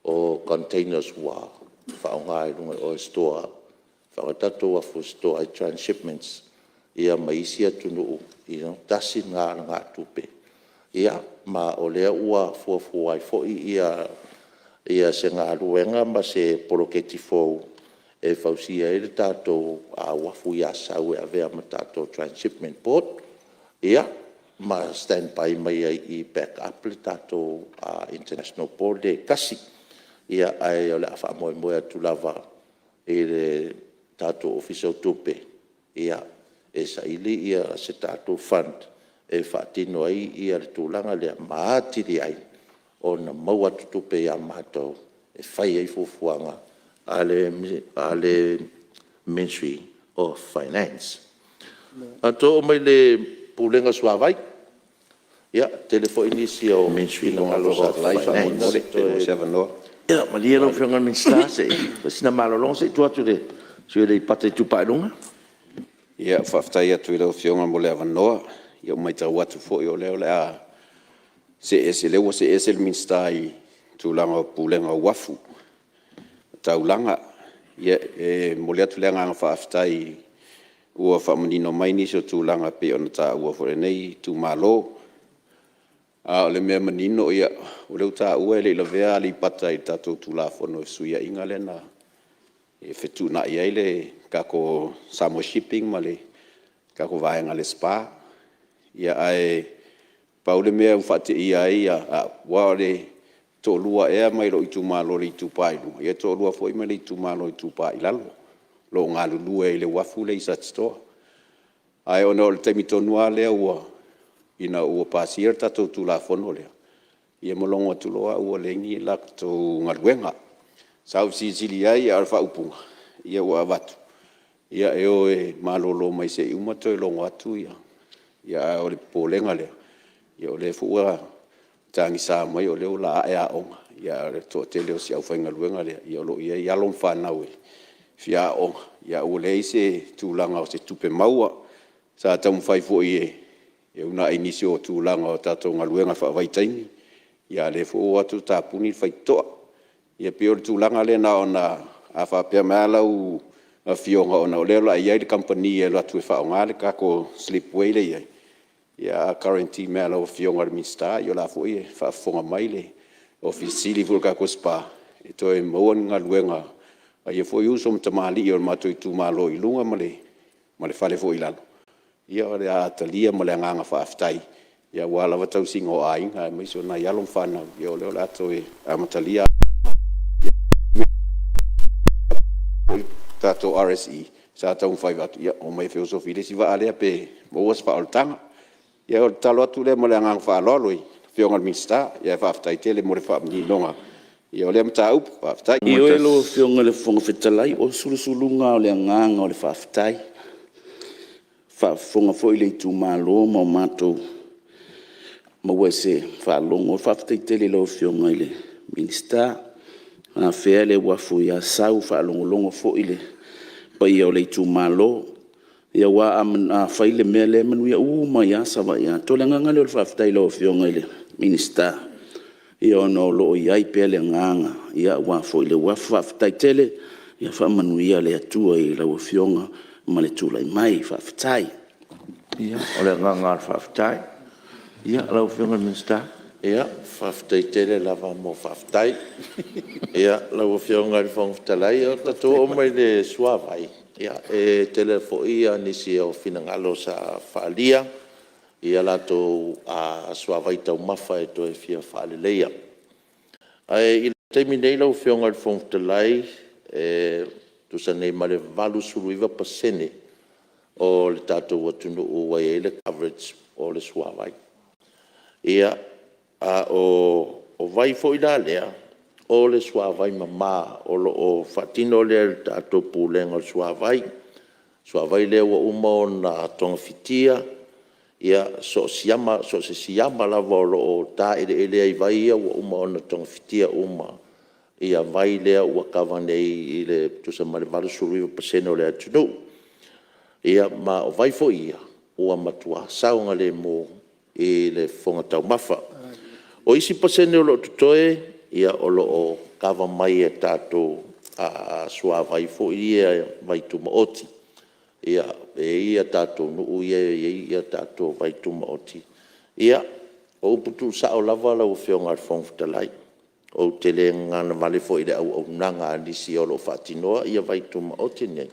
Speaker 12: o containers ua faaaoga i luga e store, faaaoga le tatou uafu e store ai transhipments mai isi atunuu, tasi lena alagatupe, ma o lea ua fuafua ai foi se galuega ma se poloketi fou e fausia ai le tatou uafu i Asau e avea ma tatou transhipment port, ma standby mai ai i i e backup le tatou international port lea e tasi. Ae o le a faamoemoe atu lava i le tatou Ofisa o Tupe e saili se tatou fund e faatino ai le tulaga lea ma atili ai ona maua atu tupe ia matou e fai ai fuafuaga a le Ministry of Finance. Tatou oo mai i le Pulega o le Suavai. Ia, e tele foi nisi o finagalo sa Ia malie lau Afioga i le Minisita se i fai sina malologa, se i tuu atu i le sui usufono mo Aleipata Itupa i Luga. Ia, faafetai atu i lau Afioga mo le avanoa. Ia ua matau atu foi o lea o le a see ese, o lea ua see ese le Minisita i le tulaga o le Pulega o Uafu ma Taulaga. Ia e momoli atu le agaga faafetai ua faamanino mai nisi o tulaga e pei ona taua foi e lenei itumalo. A o le mea manino o lea ua taua e le i lavea Aleipata i le tatou Tulafono i le fesuiaiga lea na fetuunai ai le tatou Samoa Shipping ma le tatou vaega a le SPA. Ae pau le mea ua faateia ai au, aua e toalua ea mai lou itumalo o le Itupa i Luga, e toalua foi mai le itumalo o le Itupa i Lalo o lo o galulue ai i le uafu lea i Satitoa. Ae ona o le taimi tonu lava lea ina ua pasia le tatou Tulafono lea,
Speaker 5: Ia ma logo atu loa au ua leai ni latou galuega. Sa ou fesilisili i ai a o le faaupuga ua avatu, e o e malolo mai se i uma toe logo atu. A o le popolega lea, o lea foi ua tagisa mai o lea o le a ae aoga, a o le toatele o si aufaigaluega lea, o lo o i ai alo ma fanau e fia aooga, a ua leai se tulaga o se tupe maua. Sa taumafai foi e uunai i nisi o tulaga o tatou galuega faavaitaimi, a o lea foi ua o atu ua tapuni le faitotoa. Ia pei o le tulaga lea na ona… A faapea mai lava lau Afioga ona o lea o le a i ai le kamupani e alu atu e faaaoga le tatou slipway lea e i ai, ia a guarantee mai lava e lau Afioga i le Minisita, ia o la e foi e faafofoga mai le Ofisa Sili foi o le tatou SPA, e toe maua ni galuega a ia foi uso ma tamalii o le matou itumalo i luga ma le fale foi i lalo, ia o le a talia ma le agaga faafetai aua lava le tausiga o aiga aemaise o nai alo ma fanau o lea o le a toe amatalia aoaoga. Tatou RSE sa taumafai atu e omai e feosofi i le isi vaa lea pe maua se faaolataga. Ia o le tatalo atu lea ma le agaga faaaloalo i lau Afioga i le Minisita, ae faafetai tele mo le faamaninoga o lea mataupu. Faafetai. Ioe lau Afioga i le Fofoga Fetalai, o le sulusuluga lava o le agaga o le faafetai. Ua faafofoga foi le itumalo ma ua matou maua i se faalogo. Faafetai tele i lau Afioga i le Minisita na afea le uafu i Asau ua faalogologo foi le paia o le itumalo. Aua a fai le mea lea e manuia uma ai lava Savaii atoa. O le agaga lea o le faafetai i lau Afioga i le Minisita, ona o lo o i ai pea le agaga aua foi le uafu. Faafetai tele, ia faamanuia le Atua i lau Afioga ma le tulai mai. Faafetai. Ia, o le agaga lava o le faafetai. Lau Afioga i le Minisita. Faafetai tele lava mo faafetai. Lau Afioga i le Fofoga Fetalai, tatou oo mai i le suavai, e tele foi nisi o finagalo sa faaalia i latou suavai taumafa e toe fia faaleleia. Ae i le taimi nei lau Afioga i le Fofoga Fetalai, e tusa nei ma le 89% o le tatou atunuu ua i ai le coverage o le suavai. A o vai foi la lea, o le suavai mama o lo o faatino lea e le tatou Pulega o le Suavai. O le suavai lea ua uma ona togafitia so o se siama lava o lo o taeleele ai i vai ia ua uma ona togafitia uma vai ia ua kava nei i le tusa ma le 89% o le atunuu. Ma o vai foi ia ua matua saogalemu i le fofoga taumafa. O isi pasene o lo o totoe, o lo o kava mai e tatou suavai foi ia vai tumaoti. E i ai tatou nuu ia e i ai tatou vai tumaoti. Ia, o upu tuusao lava lau Afioga i le Fofoga Fetalai, ou te le gagana vale foi i le auaunaga a nisi o lo o faatinoa vai tumaoti nei,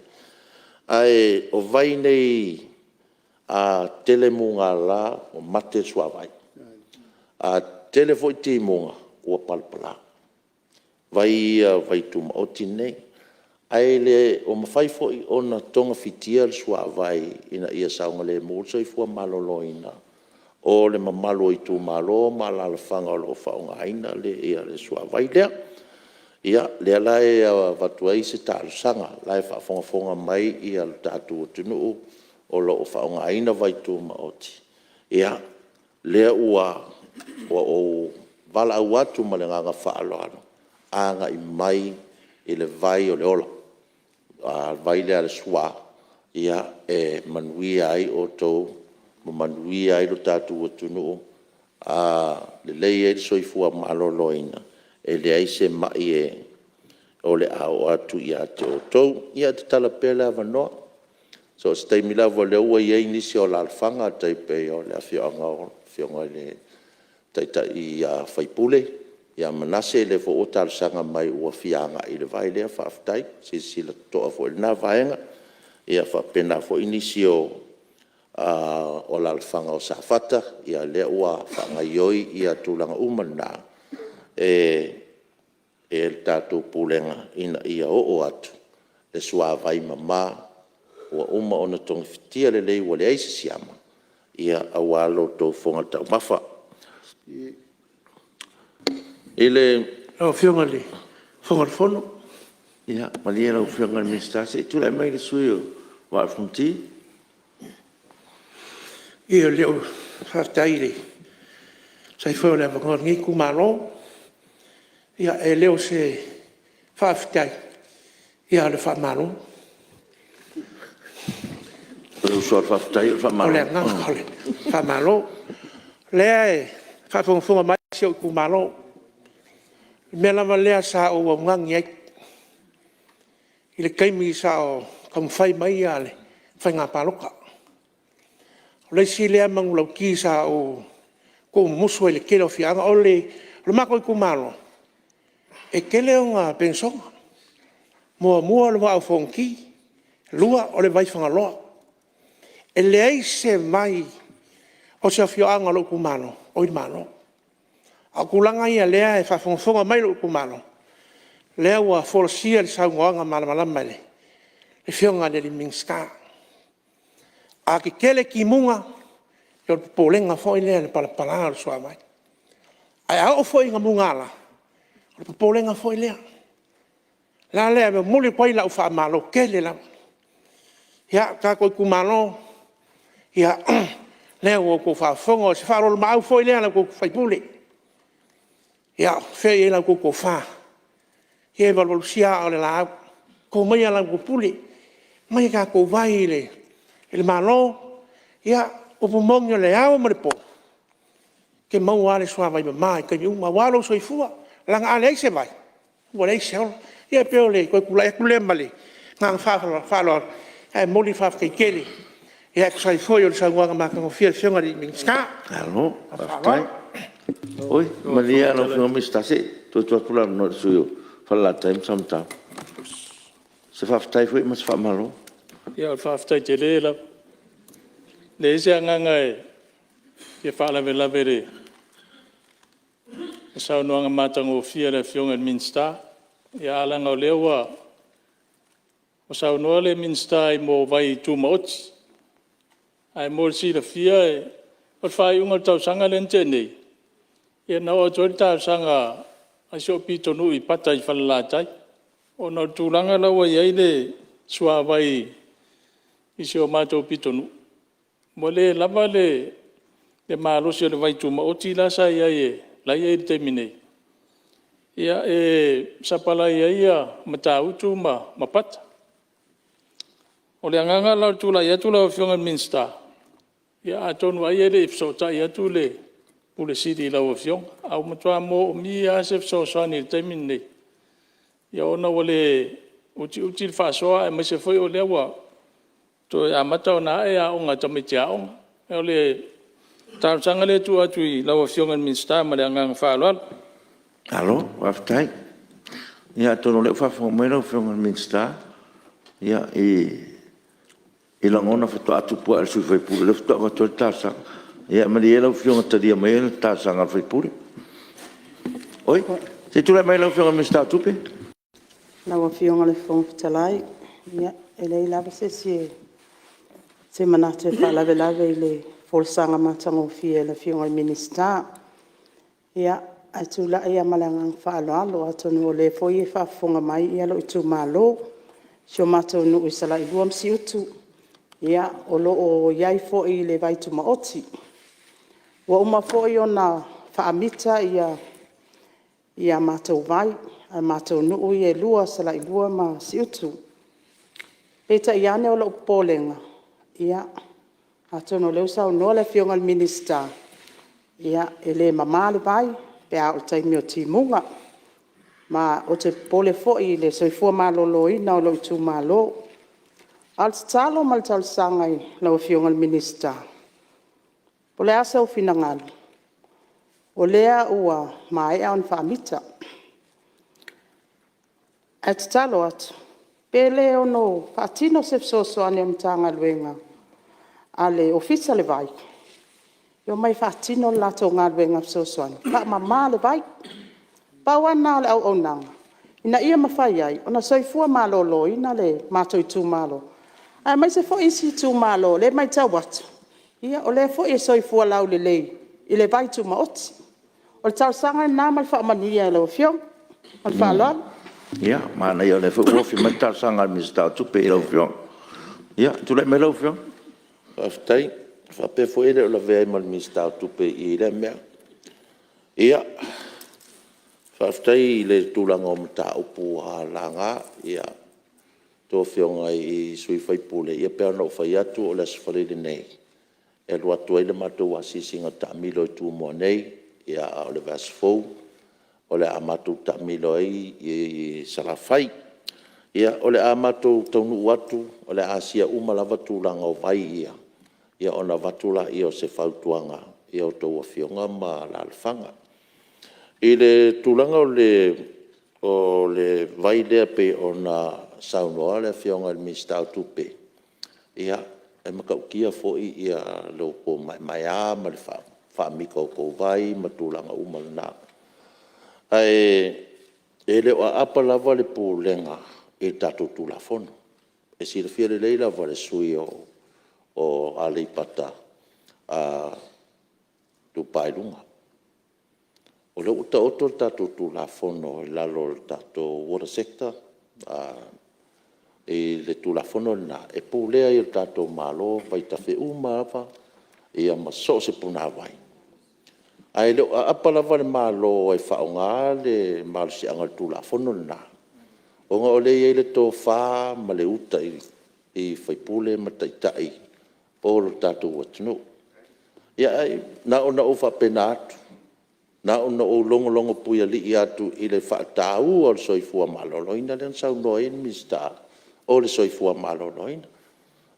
Speaker 5: ae o vai nei a tele mugala ua mate le suavai, a tetele foi timuga ua palapala, vai ia vai tumaoti nei. Ae le o mafai foi ona togafitia le suavai ina ia saogalemu le soifua maloloina o le mamalu o itumalo ma alaalafaga o lo o faaaogaina le suavai lea. Ia, lea la e avatu ai se talosaga, o la e faafogafoga mai le tatou atunuu o lo o faaaogaina vai tumaoti, ia, lea ua ou valaau atu ma le agaga faaaloalo, agai mai i le vai o le ola, le vai lea a le SWA e manuia ai outou ma manuia ai lo tatou atunuu, lelei ai le soifua maloloina, e leai se mai o le a oo atu ia te outou. Ia, e tatala pea le avanoa, so o se taimi lava o lea ua i ai nisi o alaalafaga e tai pei o le afioaga o le Afioga i le tamaitai sui usufono ia Manase, o lea foi ua talosaga mai ua fia agai i le vai lea, faafetai. Ua silasila totoa foi i lena vaega. E faapena foi nisi o alaalafaga o Safata, o lea ua faagaoioi tulaga uma na e le tatou Pulega ina ia oo atu le suavai mama ua uma ona togafitia lelei ua leai se siama aua lo outou fofoga taumafa.
Speaker 8: Lau Afioga i le Fofoga o le Fono.
Speaker 3: Ia malie lau Afioga i le Minisita se i tulai mai le sui usufono mo le Vaa o Fonoti.
Speaker 8: Faafetai e tusa ai foi o le avanoa o lenei itumalo. E le o se faafetai a o le faamalo.
Speaker 3: O le uso a faafetai o le faamalo.
Speaker 8: O le agaga o le faamalo. O lea e faafogafoga mai si ou itumalo, o le mea lava lea sa ou augani ai i le taimi sa taumafai mai le faiga palota. O le isi lea manulauti sa ou tuumumusu ai i le tele o afioaga. O le matou itumalo, e tele ona penesona. Muamua o le Vaa o Fonoti, lua o le Vaifagaloa. E leai se vai o se afioaga o lou itumalo o i le Malo. A o tulaga ia o lea e faafogafoga mai lou itumalo, o lea ua folasia le saunoaga malamalama e le Afioga i le Minisita. A tetele timuga, o le popolega foi lea i le palapala o le suavai. Ae a oo foi ina mugala, o le popolega foi lea. O le ala lea e momoli atu ai lau faamalo tele lava. Ia, le tatou itumalo, o lea ua outou faafofoga, o se faaoloolomaau foi lea a la outou sui usufono. Ia o fea o i ai la outou tofa? Ia e valuvalusia aa o le laau, to maia la outou pule, omai tatou vai i le Malo. Ia, o le upu moni o le ao ma le po, e te maua lava le suavai mama i taimi uma aua lou soifua. Leaga a leai se vai, ua leai se ola. Ia pei o le toe tulai atu lea ma le agaga faaaloalo, ae momoli le faafetai tele e tusa ai foi o le saunoaga matagofie a le Afioga i le Minisita.
Speaker 3: Malo faafetai. Oi malie lau Afioga i le Minisita se i toe tuu atu le avanoa i le sui usufono mo Falelatai ma Samatau. Se faafetai foi ma se faamalo.
Speaker 13: Ia o le faafetai tele lava. E leai se agaga e fia faalavelave i le saunoaga matagofie a le Afioga i le Minisita. Ae leaga o lea ua saunoa le Minisita i mea o vaitumaoti. Ae mo le silafia o le faaiuga o le tausaga lea na tea nei, na oo atu ai le talosaga a si ou pitonuu i Pata i Falelatai, ona o le tulaga la ua i ai le suavai i si o matou pitonuu, ua le lava le malosi o le vaitumaoti la e i ai i le taimi nei, e sapalai ai Matautu ma Pata. O le agaga la o le tulai atu lau Afioga i le Minisita, ia atonu ai e le i fesootai atu le Ofisa Sili i lau Afioga, ae ua matua moomia lava se fesoasoani i le taimi lenei, ona ua le utiuti le faasoa aemaise foi o lea ua toe amata ona ae aoga a tamaiti aoga. O le talosaga lea e tuu atu i lau Afioga i le Minisita ma le agaga faaaloalo.
Speaker 3: Malo faafetai. Ia atonu o lea ua faafofoga mai lau Afioga i le Minisita i lagona faatoa tupu ae o le sui usufono lea faatoa avatu ai le talosaga. Ia malie lau Afioga talia maia le talosaga a le sui usufono. Oi, se i tulai mai lau Afioga i le Minisita o Tupe.
Speaker 14: Lau Afioga i le Fofoga Fetalai, e leai lava se manatu e faalavelave i le folasaga matagofie a le Afioga i le Minisita. Ae tulai lava ma le agaga faaaloalo, atonu o lea foi e faafofoga mai lou itumalo, si o matou nuu i Salailua ma Siutu, o lo o i ai foi i le vai tumaoti. Ua uma foi ona faamita matou vai a matou nuu ia e lua o Salailua ma Siutu. Peitai ane o lou popolega, atonu o lea ua saunoa le Afioga i le Minisita, e le mama le vai pe a oo i le taimi o timuga. Ma ou te popole foi i le soifua maloloina o lou itumalo. A o le tatalo ma le talosaga i lau Afioga i le Minisita, po o le a sou finagalo, o lea ua maea ona faamita. Ae tatalo atu, pe le ono faatino se fesoasoani a le Matagaluega a le Ofisa o le Vai, e omai e faatino le latou galuega fesoasoani e faamama le vai. Pau lava lena o le auaunaga ina ia mafai ai ona soifua maloloina le matou itumalo, aemaise foi isi itumalo o lea e matau atu o lea foi e soifua laulelei i le vai tumaoti. O le talosaga lena ma le faamanuia i lau afioga ma le faaaloalo. Ia manaia o lea foi ua ofi mai le talosaga a le Minisita o Tupe i lau afioga. Ia tulai mai lau afioga.
Speaker 12: Faafetai, faapea foi e le o lavea ai ma le Minisita o Tupe i lea mea. Ia faafetai i le tulaga o mataupu ua laga e a outou afioga i sui usufono. E pei ona ou fai atu o le Aso Faraile nei e alu atu ai le matou asiasiga taamilo i Tumua nei, a o le vaiaso fou o le a matou taamilo ai i Salafai. O le a matou taunuu atu o le a asia uma lava tulaga o vai ia, ona avatu lea o se fautuaga i a outou afioga ma alaalafaga. I le tulaga o le vai lea e pei ona saunoa le afioga i le Minisita o Tupe, e matautia foi lo outou maemaea ma le faamita o tou vai ma tulaga uma na, ae le o aapa lava le Pulega i le tatou Tulafono. E silafia lelei lava e le sui usufono o Aleipata Itupa i Luga, o lea ua taoto le tatou Tulafono i lalo o le tatou Water Sector i le Tulafono lena e pulea ai e le tatou Malo vaitafe uma lava ma so o se punavai. Ae le o aapa lava le Malo e faaaoga le malosiaga o le Tulafono lena, ona o lea e i ai le tofa ma le uta i sui usufono ma Taitai o le tatou atunuu. Ia na ona ou faapena atu, na ona ou logologopuialii atu i le faataua o le soifua maloloina lea na saunoa ai le Minisita o le Soifua Maloloina.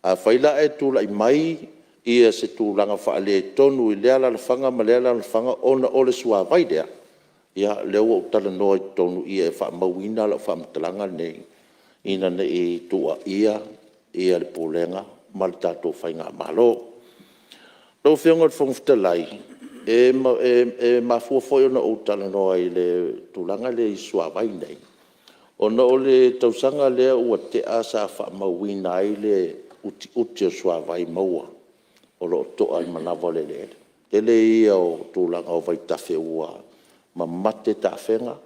Speaker 12: Afai la ae tulai mai se tulaga faaletonu i lea alaalafaga ma lea alaalafaga ona o le suavai lea, ia o lea ua ou talanoa i totonu i i e faamauina lau faamatalaga lenei, ina ne i tuuaia le Pulega ma le tatou faigamalo. Lau Afioga i le Fofoga Fetalai, e mafua foi ona ou talanoa i le tulaga lea i le suavai lenei, ona o le tausaga lea ua tea sa faamauina ai le utiuti o le suavai maua o lo o toa i le manava o le eleele. O le tele ia o tulaga o vaitafe ua mamate tafega,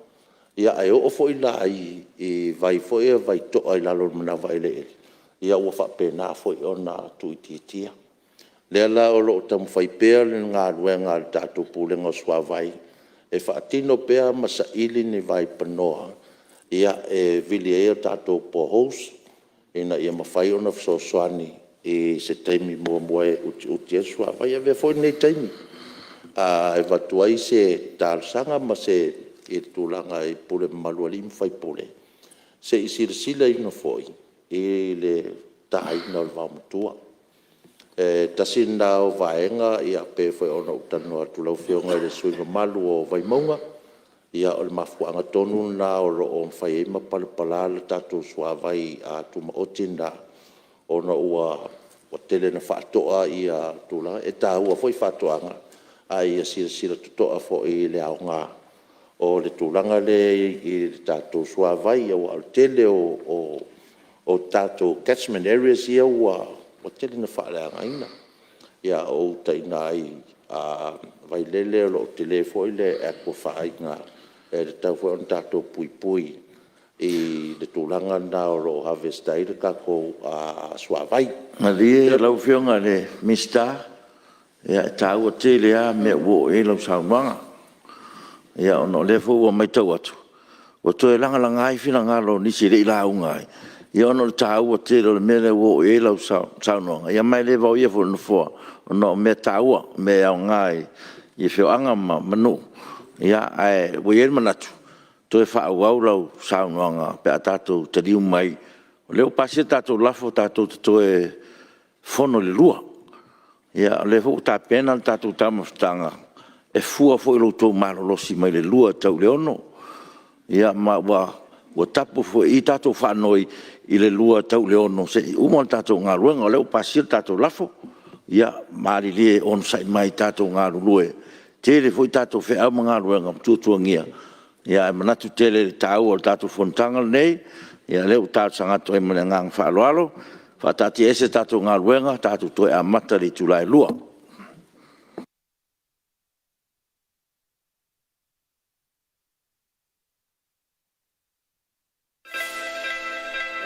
Speaker 12: ae oo foi la i vai foi ia o vaitoa i lalo o le manava eleele, ua faapena foi ona tuuitiitia. O lea la o lo o taumafai pea le galuega a le tatou Pulega o Suavai e faatino pea ma saili ni vaipanoa e vili ai a tatou poreholes ina ia mafai ona fesoasoani i se taimi muamua e utiuti ai le suavai. E avea foi lenei taimi e avatu ai se talosaga i le tulaga i pule mamalu a alii ma faipule, se i silasila ifo foi i le taina o le vaomatua. E tasi lena o vaega e pei foi ona ou talanoa atu i lau Afioga i le sui usufono mamalu o Vaimauga, o le mafuaaga tonu lena o lo o fai ai ma palapala le tatou suavai tumaoti lena, ona ua tele ina faatoa tulaga ia. E taua foi faatoaga, ae ia silasila totoa foi i le aoga o le tulaga lea i le tatou suavai, aua o le tele o tatou catchment areas ia ua tele ina faaleagaina. O uta i ina i Vailele o lo o tele foi le aquifer i ina, e tatau foi ona tatou puipui i le tulaga lena o lo o harvest ai le tatou suavai.
Speaker 3: Malie lau Afioga i le Minisita, e taua tele lava mea ua oo i ai lau saunoaga. Ia ona o lea foi ua matau atu, ua toe lagalaga ai finagalo o nisi e le i lauga ai, ona o le taua tele o le mea lea ua oo i ai lau saunoaga. Ia ma e le vaoia foi e le Nofoa, ona o mea taua, o mea e aoga i afioaga ma nuu. Ae ua i ai le manatu, toe faaauau lau saunoaga pe a tatou taliu mai. O lea ua pasia le tatou lafo tatou te toe fono i le 2:00. Ia o lea foi ua tapena le tatou taumafataga, e fua foi i lo outou malolosi mai le 2:00 e tau i le 6:00. Ia ma ua tapu foi i i tatou faanoi i le 2:00 e tau i le 6:00 se i uma le tatou galuega o lea ua pasia le tatou lafo. Ia malilie e onosai mai tatou galulue, e tele foi tatou feau ma galuega ma tuatuagia, ae manatu tele i le taua o le tatou fonotaga lenei. Ia o lea ua talosaga atu ai ma le agaga faaaloalo. E faataatiaese le tatou galuega, tatou toe amata i le itula e 2:00.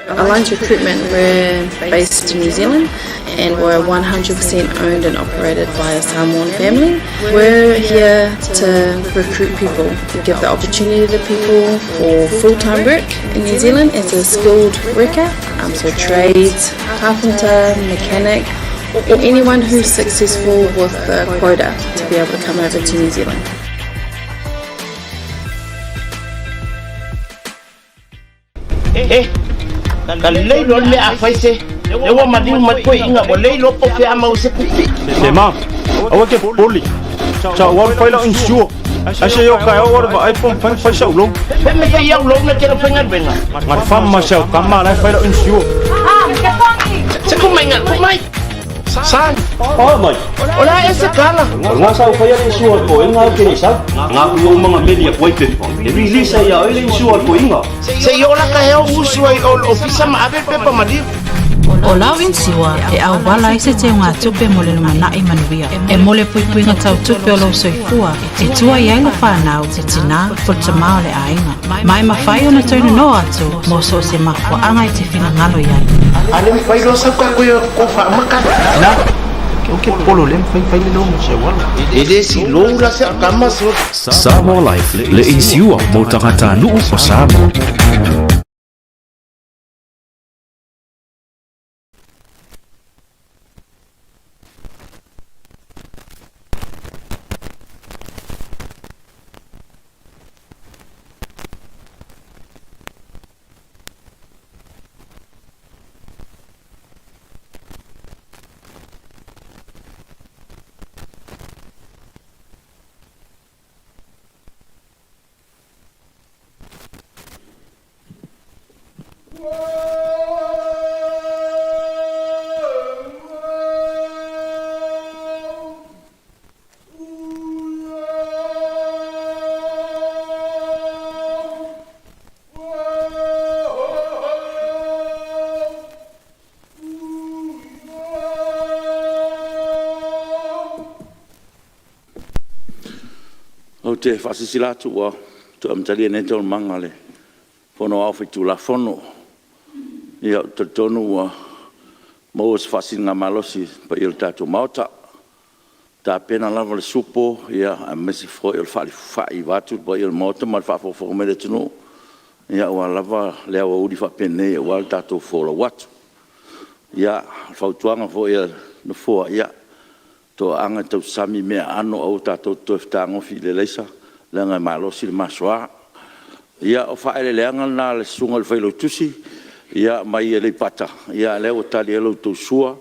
Speaker 15: Alliance Recruitment, we're based in New Zealand and we're 100% owned and operated by a Samoan family. We're here to recruit people, to give the opportunity to people for full-time work in New Zealand as a skilled worker, so trades, carpenter, mechanic, or anyone who's successful with the quota to be able to come over to New Zealand.
Speaker 16: Eh, ka lelei loa le mea a fai se. Lea ua maliu mai toeaiina ua le iloa po o fea a maua ai se tupe.
Speaker 17: Se ma, aua e te popole. Sa ou alu fai lau insure. Ae se i oo taeao ou alu vaai po o mafai ona fai sau loan.
Speaker 16: Fea mea fai au loan e te le faigaluega?
Speaker 17: Na o le fam ma si au tama la e fai lau insure.
Speaker 16: Se tuu mai tuu mai. Sa.
Speaker 17: Oh mai.
Speaker 16: O le a ea se tala?
Speaker 17: O lena sa ou faia le insure a le toeaina ae ou te le i sau. Na aku i ou ma na meli atu ai pepa, e release ai ia oe le insure a le toeaina.
Speaker 16: Se i oo la taeao usu ai o le ofisa ma ave le pepa maliu.
Speaker 18: O lau inisiua e auala ai se teugatupe mo le lumanai manuia, e mo le puipuiga tau tupe o lou soifua e tua i ai le fanau, le tinā, po le tamā o le aiga. Ma e mafai ona toe nonoa atu mo so o se mafuaaga e te finagalo i ai.
Speaker 16: A le mafai loa sau tatou e o faamaka.
Speaker 17: Na, ou te popole o lea e mafai ona fai le loan mo si au alo.
Speaker 16: E le silou la si au tama so.
Speaker 19: Samoa Life, le inisiua mo tagatanuu o Samoa.
Speaker 3: Ou te faasilasila atu ua toe amatalia nei Taualumaga a le Fono Aoao Faitulafono. Ia, ou te talitonu ua maua se faasiligamalosi i le paia o le tatou Maota, ua tapena lava le supo aemaise foi o le faalifai vaeatu le paia o le Maota ma le faafogafoga mai a le atunuu, aua lava le aoauli faapenei aua le tatou folau atu. Ia, o le fautuaga foi a le Nofoa, ia toaaga e tausami meaaano aua tatou te toe fetagofi i le araisa leaga e malosi le masoa. Ia, o faaeleeleaga na a le Susuga i le Failautusi mai Aleipata, o lea ua tali i ai la outou sua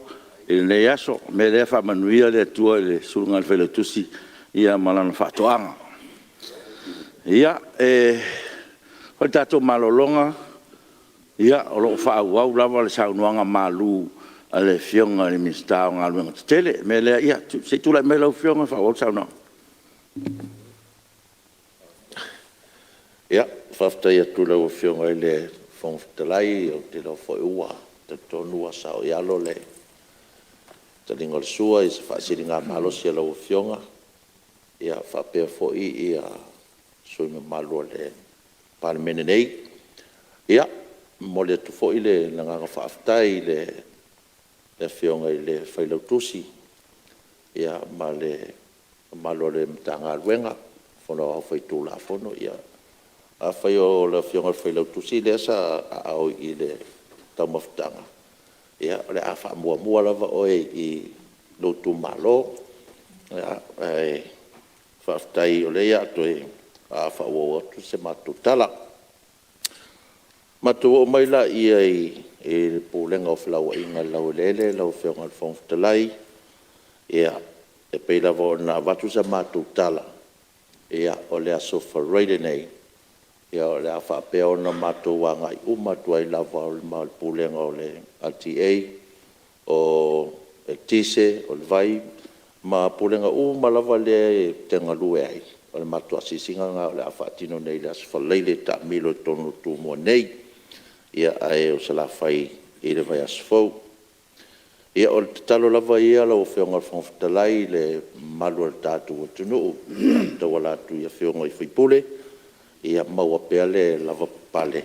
Speaker 3: i lenei aso. O le mea lea, faamanuia le Atua i le Susuga i le Failautusi ma lana faatoaga. Ia, e faia le tatou malologa o lo o faaauau lava le saunoaga malu a le Afioga i le Minisita o Galuega Tetele. O le mea lea, se i tulai mai lau Afioga e faaauau le saunoaga.
Speaker 12: Ia, faafetai atu i lau Afioga i le Fofoga Fetalai, ou te iloa foi ua talitonu ua saoialo le taliga o le sua i se faasiligamalosi a lau Afioga faapea foi sui usufono mamalu o le Palemene nei. E momoli atu foi le agaga faafetai i le Afioga i le Failautusi ma le mamalu o le Matagaluega o le Fono Aoao Faitulafono. Afai o le Afioga i le Failautusi lea sa aao i le taumafataga, ia o le a faamuamua lava oe i lou itumalo. Ae faafetai o lea o le a toe faaauau atu se matou tala. Ona matou oo mai lea i le Pulega o Felauaiga i le Laueleele lau Afioga i le Fofoga Fetalai, e pei lava ona avatu sa matou tala, o le aso Faraile nei, o le a faapea ona matou agai uma atu ai lava ma le Pulega o le LTA, o le Eletise, o le Vai ma Pulega uma lava lea ou te galue ai. O le matou asiasiga lena o le a faatino nei i le aso Faraile e taamilo i totonu o Tumua nei, ae o Salafai i le vaiaso fou. Ia, o le tatalo lava ia lau Afioga i le Fofoga Fetalai i le mamalu o le tatou atunuu e tauala atu i Afioga i sui usufono, ia maua pea le lavapapale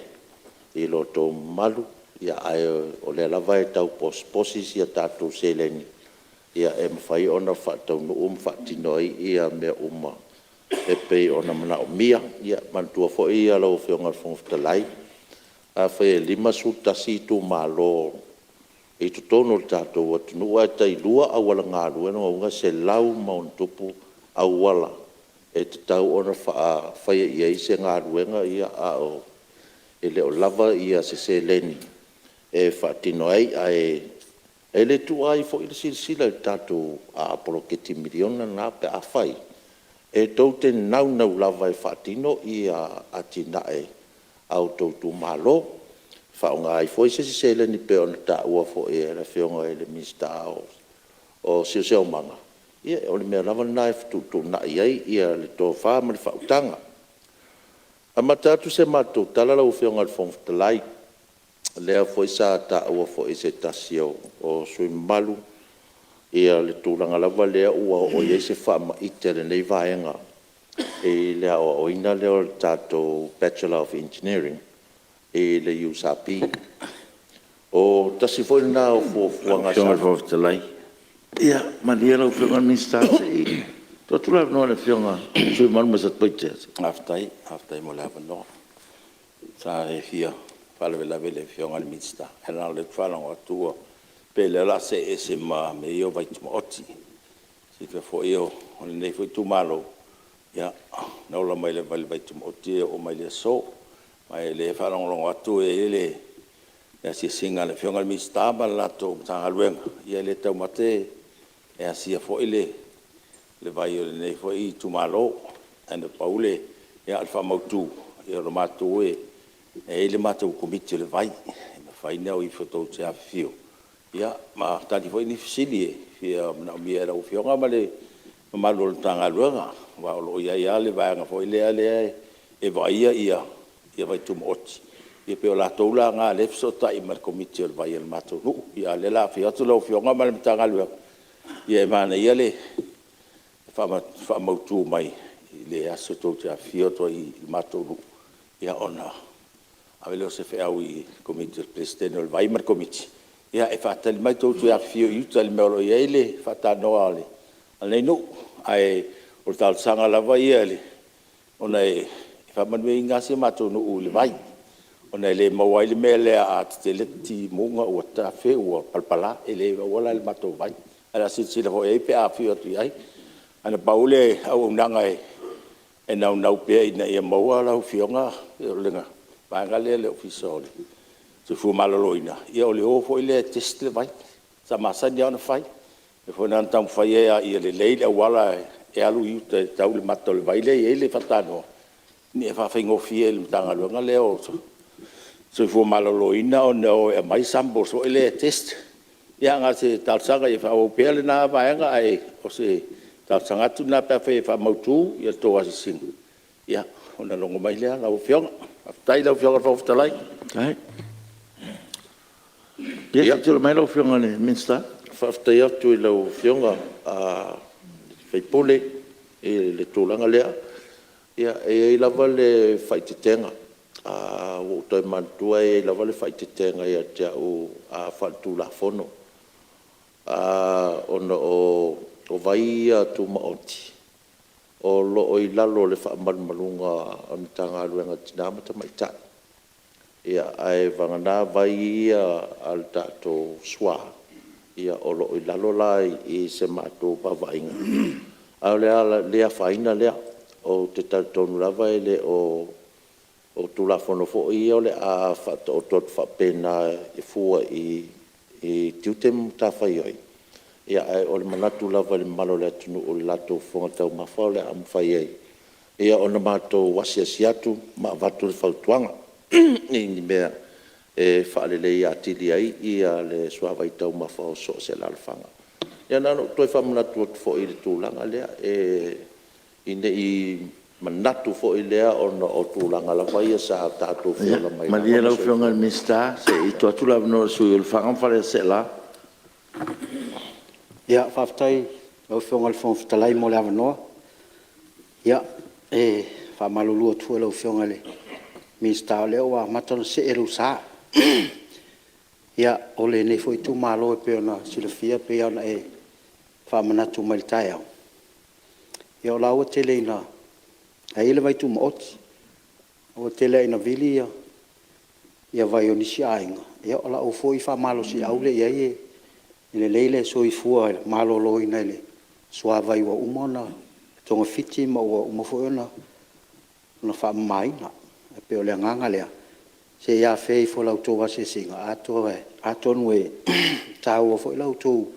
Speaker 12: i lo outou mamalu. Ae o lea lava e tau posiposi si a tatou seleni e mafai ona faataunuu ma faatino ai mea uma e pei ona manaomia. Ia manatua foi lau Afioga i le Fofoga Fetalai, afai e 51 itumalo i totonu o le tatou atunuu ae tailua auala galue, o lona uiga e 100+ auala e tatau ona faia i ai se galuega, a e le o lava se seleni e faatino ai. Ae le tuua ai foi le silasila i le tatou poloketi miliona lena pe afai e tou te naunau lava e faatino atinae a outou itumalo, e faaaoga ai foi se isi seleni pei ona taua foi e le Afioga i le Minisita o le Siosiomaga. Ia o le mea lava lena e fetuutuunai i ai le tofa ma le faautaga. E amata atu se matou tala lau Afioga i le Fofoga Fetalai, lea foi sa taua foi e se tasi o sui usufono mamalu le tulaga lava lea ua oo i ai se faamaite a lenei vaega i le aoaoina lea o le tatou Bachelor of Engineering i le USP. O tasi foi lena o fuafuaga sa… Lau Afioga i le Fofoga Fetalai… Ia malie lau Afioga i le Minisita se i tuu atu le avanoa i le Afioga i le sui usufono mamalu mai Satupaitea. Faafetai. Faafetai mo le avanoa. Sa le fia faalavelave i le Afioga i le Minisita, ae leaga o lea ou te faalogo atu pei o lea o le a see ese ma mea ia o vaitumaoti. Silafia foi o lenei foi itumalo, na ola mai lava i le vaitumaoti e oo mai i le aso. A o lea e faalogologo atu e i ai le asiasiga a le Afioga i le Minisita ma le latou Matagaluega, ia e le taumate e asia foi le vai o lenei foi itumalo. Ae na pau le faamautu, o le matou e i ai le matou Komiti o le Vai, e mafai ona o ifo tou te afifio ma tali foi ni fesili e fia manaomia e lau Afioga ma le mamalu o le Matagaluega, aua o lo o i ai lava le vaega foi lea e vaaia vaitumaoti, ia pei o latou la na o lea e fesootai ma le Komiti o le Vai a le matou nuu. A o lea o le a afio atu lau Afioga ma le Matagaluega, ia e manaia le faamautu mai i le aso e tou te afifio atu ai i le matou nuu, ona ave lea o se feau i le Peresetene o le Vai ma le Komiti e faatali mai tou te afifio i uta i le mea o lo o i ai le faatanoa a lenei nuu. Ae o le talosaga lava ia ona e faamanuiaina lava si o matou nuu i le vai, ona e le maua ai le mea lea a tetele timuga ua tafe ua palapala, e le maua la i le matou vai. Ae o le a silasila foi i ai pe a afio atu i ai. Ae na pau le auaunaga e naunau pea ina ia maua lau Afioga, o le vaega lea i le Ofisa o le Soifua Maloloina, ia o le o foi lea e test le vai sa masani lava ona fai. O lea foi na taumafai ai ia lelei le auala e alu i uta e tau i le mata o le vai lea e i ai le faatanoa, ina ia faafaigofie i le Matagaluega lea o le Soifua Maloloina ona o e aumai samples foi lea e test. Ia na o se talosaga ia faaauau pea lena vaega, ae o se talosaga atu lena pe afai e faamautu le tou asiasiga, ia ona logo mai lea lau Afioga. Faafetai i lau Afioga i le Fofoga Fetalai. Faafetai. Ia se i tulai mai lau Afioga i le Minisita. Faafetai atu i lau Afioga i le sui usufono i le tulaga lea. E i ai lava le faaeteetega, ua ou toe manatua e i ai lava le faaeteetega ia te au faaletulafono, ona o vai ia tumaoti o lo o i lalo o le faamalumaluga a le Matagaluega o Tina ma Tamaitai, ae vagana vai ia a le tatou SWA, o lo o i lalo la i sa matou vaavaaiga. Ae o le a le afaina lea, ou te talitonu lava e le o Tulafono foi ia o le a faataoto atu faapena e fua i tiute ma matafaioi, ae o le manatu lava i le mamalu o le atunuu i le latou fofoga taumafa o le a mafai ai ona matou asiasi atu ma avatu le fautuaga i ni mea e faaleleia atili ai le suavai taumafa o so o se alaalafaga. Ia na ona ou toe faamanatu atu foi i le tulaga lea, ina ne i manatu foi lea ona o tulaga lava ia sa tatou feola mai ai. Ia malie lau Afioga i le Minisita se i tuu atu le avanoa i le sui usufono mo Lefaga ma Faleaseela. Faafetai i lau Afioga i le Fofoga Fetalai mo le avanoa. E faamalulu atu foi i lau Afioga i le Minisita, o lea ua amata ona see lou sa.
Speaker 20: Ia, o lenei foi itumalo pei ona silafia pei ona e faamanatu mai i le taeao, ia o la ua tele ina i ai le vai tumaoti. Ua tele lava ina vili vai o nisi aiga, ia o lau foi faamalosiau lea i ai, e lelei le soifua maloloina i le suavai ua uma ona togafiti ma ua uma foi ona faamamaina. E pei o le agaga lea, se i afea ifo i la outou asiasiga, atonu e taua foi la outou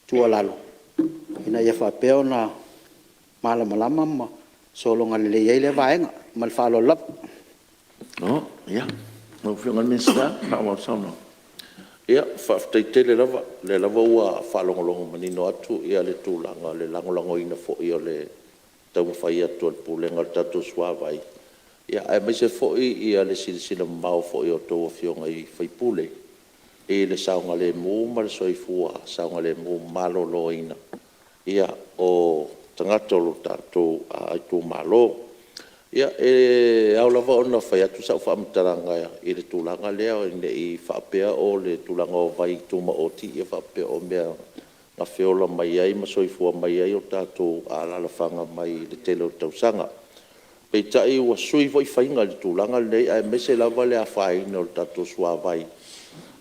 Speaker 20: tuualalo ina ia faapea ona malamalama ma sologa lelei ai lea vaega. Ma le faaaloalo lava.
Speaker 12: Malo. Ia, faafetai tele lava, o lea lava ua faalogologo manino atu le tulaga o le lagolagoina foi o le taumafai atu o le Pulega o le tatou Suavai, aemaise foi le silasila mamao foi o a outou Afioga i sui usufono i le saogalemu ma le soifua saogalemu maloloina o tagata o le tatou itumalo. Ia, e ao lava ona fai atu sau faamatalaga i le tulaga lea ne i faapea o le tulaga o vaitumaoti e faapea o mea na feola mai ai ma soifua mai ai o tatou alaalafaga mai le tele o tausaga. Peitai ua sui foi faiga i le tulaga lenei aemaise lava le afaina o le tatou suavai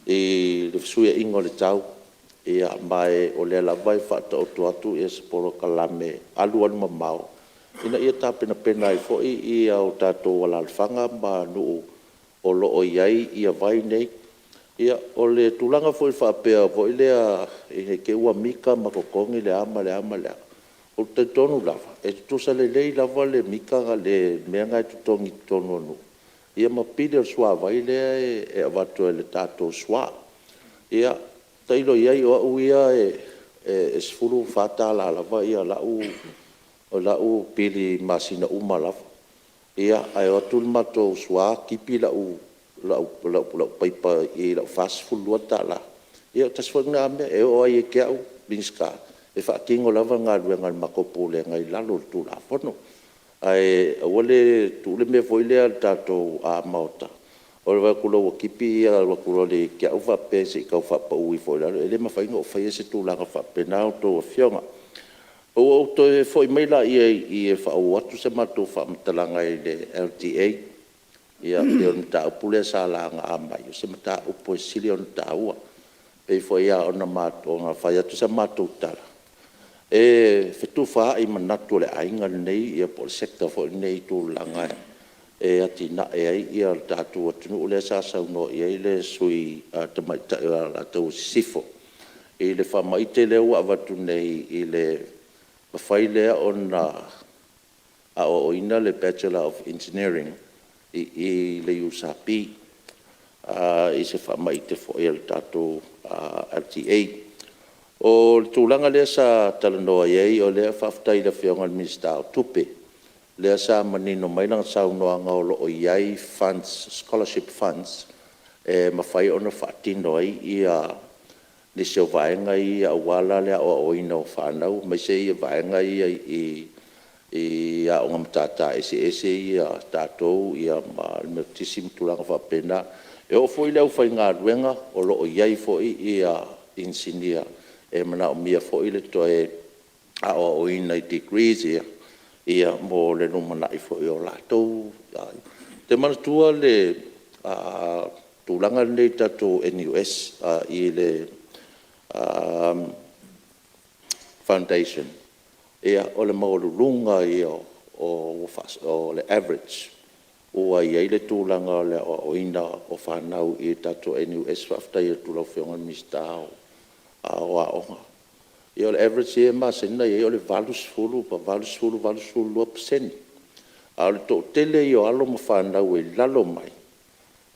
Speaker 12: i le fesuiaiga o le tau. Ma o lea lava e faataoto atu se polokalame alualumamao ina ia tapenapena ai foi o tatou alaalafaga ma nuu o lo o i ai vai nei. O le tulaga foi faapea foi lea ne i te i ua mita ma totogi le a ma le a, ou te talitonu lava e tutusa lelei lava le mita le mea lena e totogi i totonu o nuu ia ma pili o le suavai lea e avatu e le tatou SWA. Ia tailo i ai o au ia e $14 lava lau pili i masina uma lava, ae o atu le matou SWA tipi lau paipa i lau $42. Ia tasi foi lena mea, e oo lava ia te au Minisita e faatino lava galuega a le matou Pulega i lalo o le Tulafono. Ae aua le tuu le mea foi lea le tatou Maota o le vaai atu loa ua tipi alu atu loa ia te au faapea se i tau faapau ifo i lalo. E le mafai ona ou faia se tulaga faapena a outou afioga. Ua ou toe foi mai lea i i e faaauau atu sa matou faamatalaga i le LTA, pei o le mataupu lea sa laga mai, o se mataupu e sili ona taua. E pei foi lava ona fai atu sa matou tala, e fetufaai manatu o le aiga lenei po o le sector foi lenei i tulaga e atinae ai le tatou atunuu lea sa saunoa i ai le sui usufono tamaitai o Alataua Sisifo i le faamaite lea ua avatu nei i le mafai lea ona aoaoina le Bachelor of Engineering i le USP i se faamaite foi a le tatou LTA. O le tulaga lea sa talanoa i ai o lea faafetai i le Afioga i le Minisita o Tupe, lea sa manino mai lana saunoaga o lo o i ai funds, scholarship funds e mafai ona faatino ai nisi o vaega ia aua la le aoaoina o fanau aemaise vaega ia i aoga matata eseese ia a tatou ma le Metotisi ma tulaga faapena. E oo foi i le aufaigaluega o lo o i ai foi inisinia e manaomia foi le toe aoaoina i degrees mo le lumanai foi o latou. Ou te manatua le tulaga lenei i le tatou NUS i le Foundation, o le maualuluga ia o le average ua i ai le tulaga o le aoaoina o fanau i le tatou NUS. Faafetai atu i lau Afioga i le Minisita o Aoga. Ia o le average lea e masani ona i ai o le 80, 80, 82%. A o le toatele ia o alo ma fanau e i lalo mai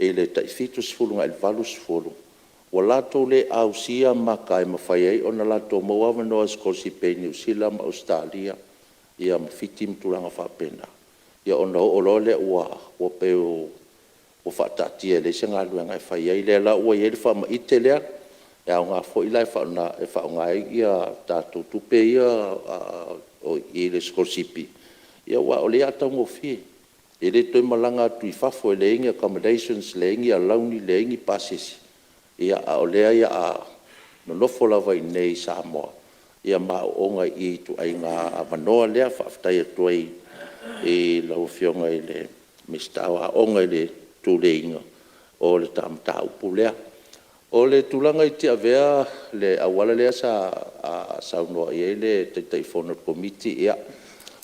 Speaker 12: i le tai 70 agai i le 80 ua latou le ausia maka e mafai ai ona latou maua avanoa e sikolasipi ai i Niu Sila ma Ausetalia ma Fiti ma tulaga faapena, ia ona oo loa lea ua pei ua faataatia e leai se galuega e fai ai. O lea la ua i ai le faamaite lea e aoga foi la e faaaoga ai tatou tupe ia i le sikolasipi, aua o lea o le a taugofie, e le toe malaga atu i fafo e leai ni accommodations, leai ni alauni, leai ni pasese. A o lea o le a nonofo lava i inei i Samoa ma aooga i i ituaiga avanoa lea. Faafetai atu ai i lau Afioga i le Minisita o Aoga i le tuleiga o le ta mataupu lea. O le tulaga i Tiavea i le auala lea sa saunoa i ai le Taitaifono o le Komiti, ia,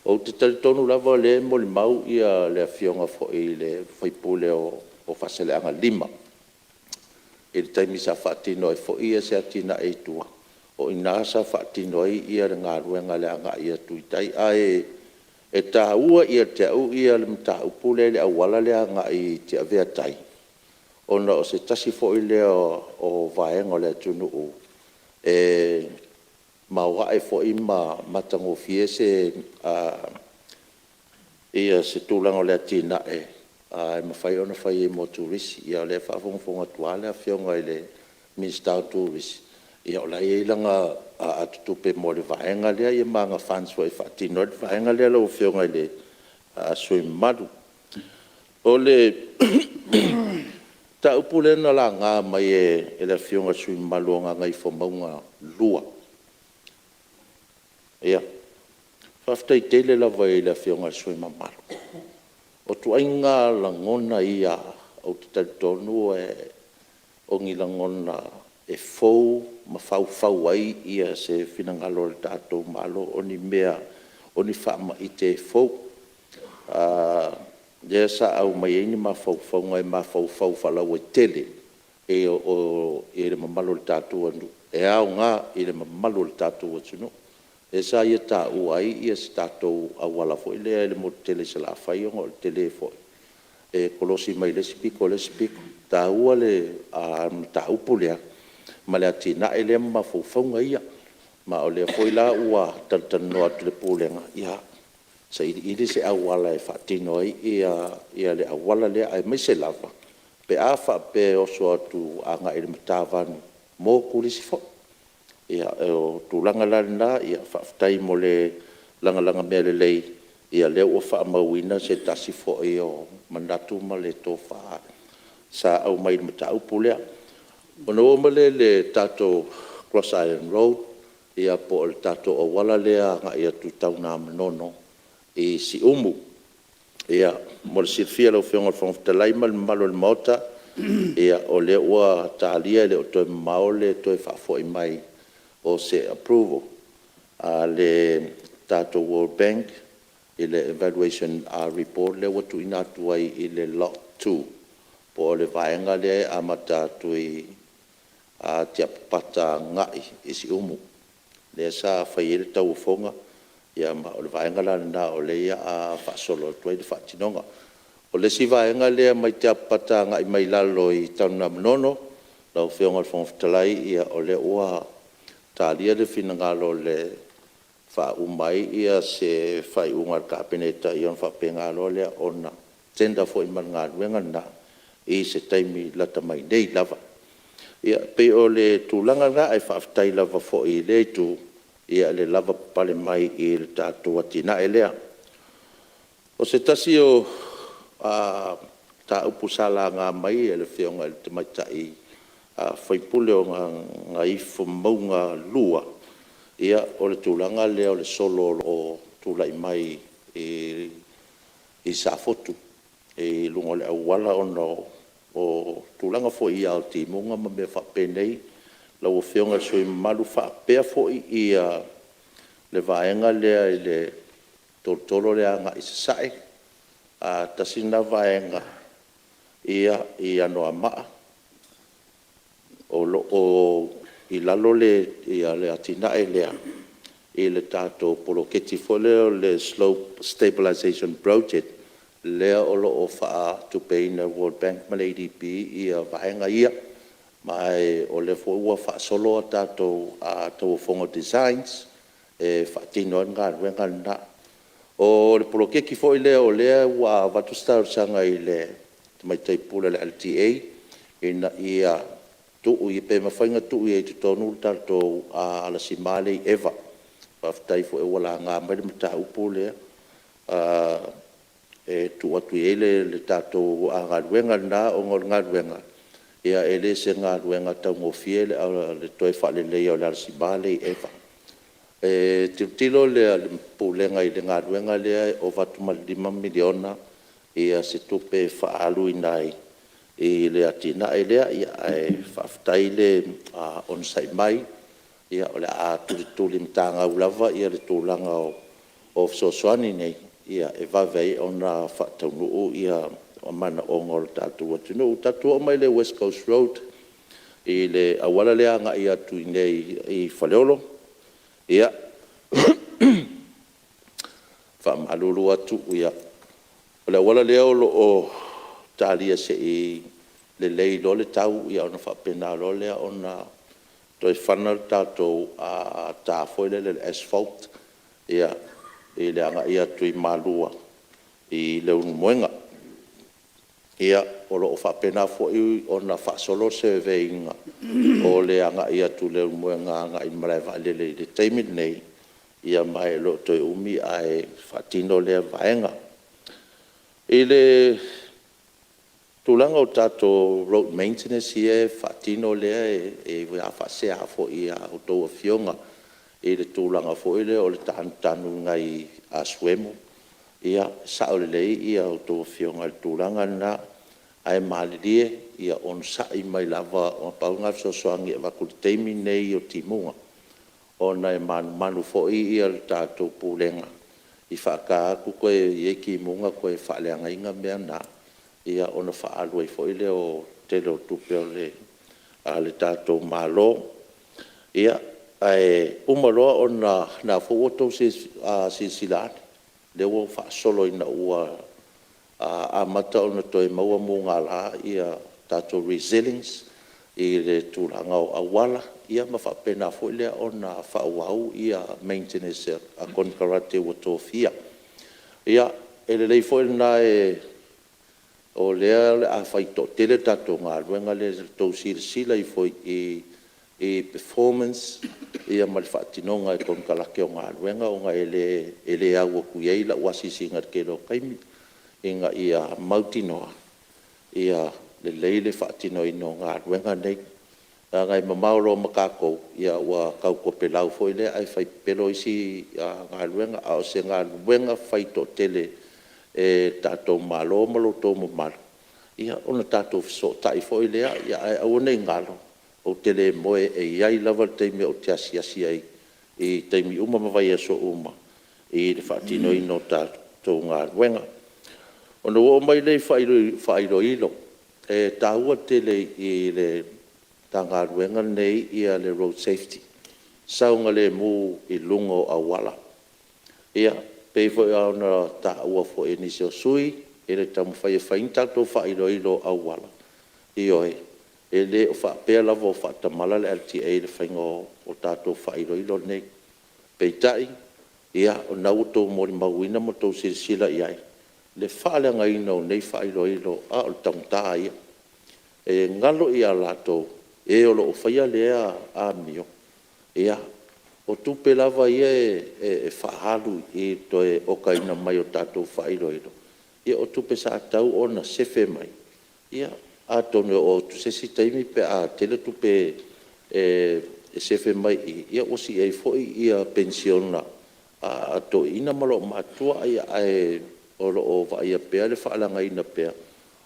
Speaker 12: ou te talitonu lava o lea e molimau le Afioga foi i le sui usufono o Faasaleleaga 5 i le taimi sa faatino ai foi se atinae i tua, o i ina sa faatino ai le galuega i le agai atu i tai. Ae taua ia te au le mataupu lea i le auala lea agai i Tiavea-tai, ona o se tasi foi lea o vaega o le atunuu e maoae foi ma matagofie se tulaga o le atinae e mafai ona fai ai mo turisi. Ia o lea e faafogafoga atu lava le Afioga i le Minisita o Turisi, o la e i ai lana atotupe mo le vaega lea ia ma ana funds foi e faatino ai le vaega lea lau Afioga i le sui usufono mamalu. O le mataupu lea na laga mai e le Afioga i le sui usufono mamalu o Gagaifomauga 2, ia, faafetai tele lava i le Afioga i le sui usufono mamalu. O ituaiga lagona ia ou te talitonu o ni lagona e fou ma faufau ai se finagalo o le tatou Malo, o ni mea, o ni faamaite fou lea sa aumai ai ni mafaufauga e mafaufau faalauaitele i le mamalu o le tatou atunuu, e aoga i le mamalu o le tatou atunuu. Lea sa ia taua ai se tatou auala foi lea i le motu tele i Salafai ona o le tele foi, e kolosi mai le isi pito i le isi pito. E taua le mataupu lea ma le atinae lea ma mafaufauga ia. Ma o lea foi la ua talatalanoa atu i le Pulega, ia sailiili se auala e faatino ai le auala lea, aemaise lava pe a faapea e oso atu agai le matavanu mo turisi foi. Ia, o le tulaga la lena, faafetai mo le lagalaga mea lelei, o lea ua faamauina se tasi foi o manatu ma le tofa sa aumai i le mataupu lea. Ona ou oo mai lea i le tatou cross island road po o le tatou auala lea e agai atu i Tanugamanono i Siumu. Mo le silafia e lau Afioga i le Fofoga Fetalai ma le mamalu o le Maota, o lea ua talia e le o toe mamao le toe faafoi mai o se approval a le tatou World Bank i le valuation report lea ua tuuina atu ai i le Lot.2 po o le vaega lea e amata atu i Tiapapata agai i Siumu, lea sa fai ai le tauofoga, ma o le vaega la lena o lea o le a faasolo atu ai le faatinoga. O le isi vaega lea mai Tiapapata agai mai lalo i Tanugamanono, lau Afioga i le Fofoga Fetalai, o lea ua talia le finagalo e faauma ai se faaiuga a le Kapeneta, ia ona faapena loa lea ona tender foi ma le galuega lena i se taimi lata mai nei lava. Ia, e pei o le tulaga lena, ae faafetai lava foi i lea itu i le lavapapale mai i le tatou atinae lea. O se tasi o mataupu sa laga mai e le Afioga i le tamaitai sui usufono o Gagaifomauga 2, o le tulaga lea o le solo o lo o tulai mai i Safotu i luga o le auala ona o tulaga foi i ao o timuga ma mea faapenei. Lau Afioga i le sui usufono mamalu, faapea foi le vaega lea i le tolotolo lea agai i sasae, tasi lena vaega i Anoamaa, o lo o i lalo le atinae lea i le tatou poloketi foi lea o le Slope Stabilization Project, lea o lo o faatupeina e le World Bank ma le ADB vaega ia. Ma o lea foi ua faasolo a tatou tauofoga o designs e faatino ai le galuega lena. O le poloketi foi lea o lea ua avatu se talosaga i le tamaitai pule o le LTA ina ia tuu pe mafai ona tuu i ai i totonu le tatou alasima lea i Eva. Faafetai foi ua laga mai le mataupu lea, e tuu atu i ai le tatou galuega lena ona o le galuega E le o se galuega taugofie le toe faaleleia o le alasima lea i Eva. E tilotilo le Pulega i le galuega lea e ova atu ma le $5 miliona se tupe e faaaluina ai i le atinae lea. Ae faafetai le onosai mai, o le a tulitulimatagau lava le tulaga o fesoasoani nei e vave ai ona faataunuu manaoga o le tatou atunuu. Tatou oo mai i le west coast road i le auala lea e agai atu i inei i Faleolo. E faamalulu atu, o le auala lea o lo o talia se i lelei loa le tau ona faapena loa lea ona toe fana le tatou ta foi lele, le asphalt i le agai atu i Malua i Leulumoega. O lo o faapena foi ona faasolo le survey ina o le agai atu i Leulumoega agai i le malaevaalele i le taimi lenei, ma e le o toe umi ae faatino lea vaega. I le tulaga o tatou road maintenance ia e faatino lea e faasea foi ia outou afioga i le tulaga foi lea o le tanutanu i nai asuemu. E sao lelei a outou afioga i le tulaga lena, ae malilie ia onosai mai lava, na pau lena o le fesoasoani e avatu i le taimi lenei o timuga, ona e manumanu foi le tatou Pulega i faata atu toe i ai timuga toe faaleagaina mea na, ona faaalu ai foi lea o le tele o tupe a le tatou Malo. Ae uma loa ona… o lena foi ua outou silasila atu, o lea ua faasolo ina ua amata ona toe maua mugala ia tatou resealings i le tulaga o auala, ma faapena foi lea ona faaauau maintenance a konekarate ua tofia. E lelei foi lena o lea o le a fai toatele le tatou galuega lea, ia outou silasila ifo i i i performance ma le faatinoga e konekarate o galuega, ona e le au atu i ai lau asiasiga i le tele o taimi, ina ia mautinoa ia lelei le faatinoina o galuega nei. Leaga e mamao loa ma tatou, ua tau topelau foi lea ae fai pepelo isi galuega. A o se galuega fai toatele e le tatou Malo ma lo outou mamalu, ona tatou fesootai foi lea. Ae aua ne i galo, ou te le moe, e i ai lava le taimi ou te asiasi ai i taimi uma ma vaiaso uma i le faatinoina o tatou galuega. Ona ou oo mai lea i faailoilo. E taua tele i le Matagaluega lenei le road safety, saogalemu i luga o auala. E pei foi ona taua foi e nisi o sui usufono i le taumafai e fai ni tatou faailoilo auala, ioe, e le o faapea lava o faatamala le LTA i le faiga o tatou faailoilo nei. Peitai, o lena ua outou molimauina ma outou silasila i ai i le faaleagaina o nei faailoilo, a o le taugata ia. E galo ia i latou e o lo o faia lea amio, o tupe lava ia e faaalu i le toe okaina mai o tatou faailoilo, o tupe sa tatau ona sefe mai, atonu e oo atu i se isi taimi pe a tele tupe e sefe mai i i, ua sii ai foi penisione a toeaiina ma olomatutua. Ae o lo o vaaia pea le faaleagaina pea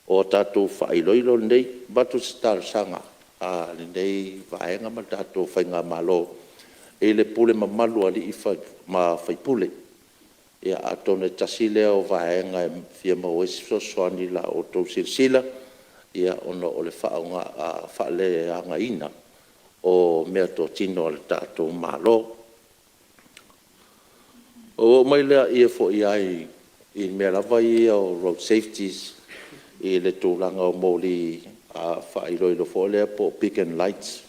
Speaker 12: o tatou faailoilo nei. E avatu se talosaga a lenei Vaega ma le tatou faigamalo i le pule mamalu a alii ma faipule, atonu e tasi lea o vaega e fia maua ai se fesoasoani i la outou silasila ona o le faaleagaina o meatotino a le tatou Malo. Ona ou oo mai lea foi lava i mea lava ia o road safety i le tulaga o moli faailoilo foi lea po o pecan lights.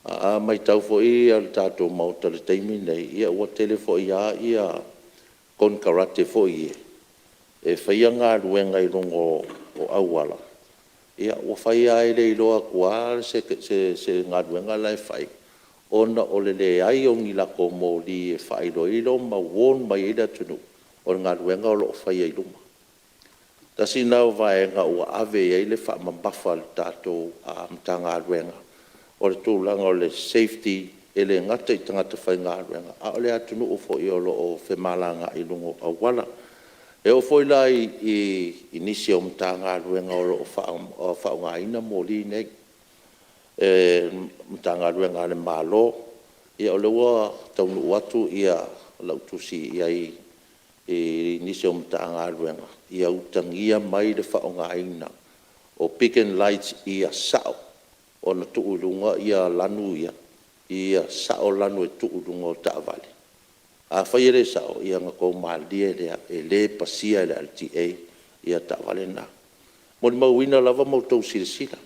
Speaker 12: A matau foi le tatou Maota i le taimi lenei, ua tele foi lava konekarate foi ia e faia galuega i luga o auala, ua fai lava e le iloa atu lava se galuega la e fai, ona o le leai o ni latou moli e faailoilo ma warn mai ai le atunuu o le galuega o lo o faia i luga. Tasi lena o vaega ua ave i ai le faamamafa a le tatou Matagaluega, o le tulaga o le safety e le gata i tagata faigaluega, a o le atunuu foi o lo o femalagaai i luga o auala. E oo foi la i nisi o Matagaluega o lo o faaaogaina moli nei, Matagaluega a le Malo, ia o lea ua taunuu atu lau tusi i ai i nisi o Matagaluega, ia utagia mai le faaaogaina o pecan lights ia sao ona tuu i luga lanu ia, ia sao lanu e tuu i luga o taavale. Afai e le sao, ia ona outou malilie lea, e le pasia e le LTA taavale na. Molimauina lava ma outou silasila,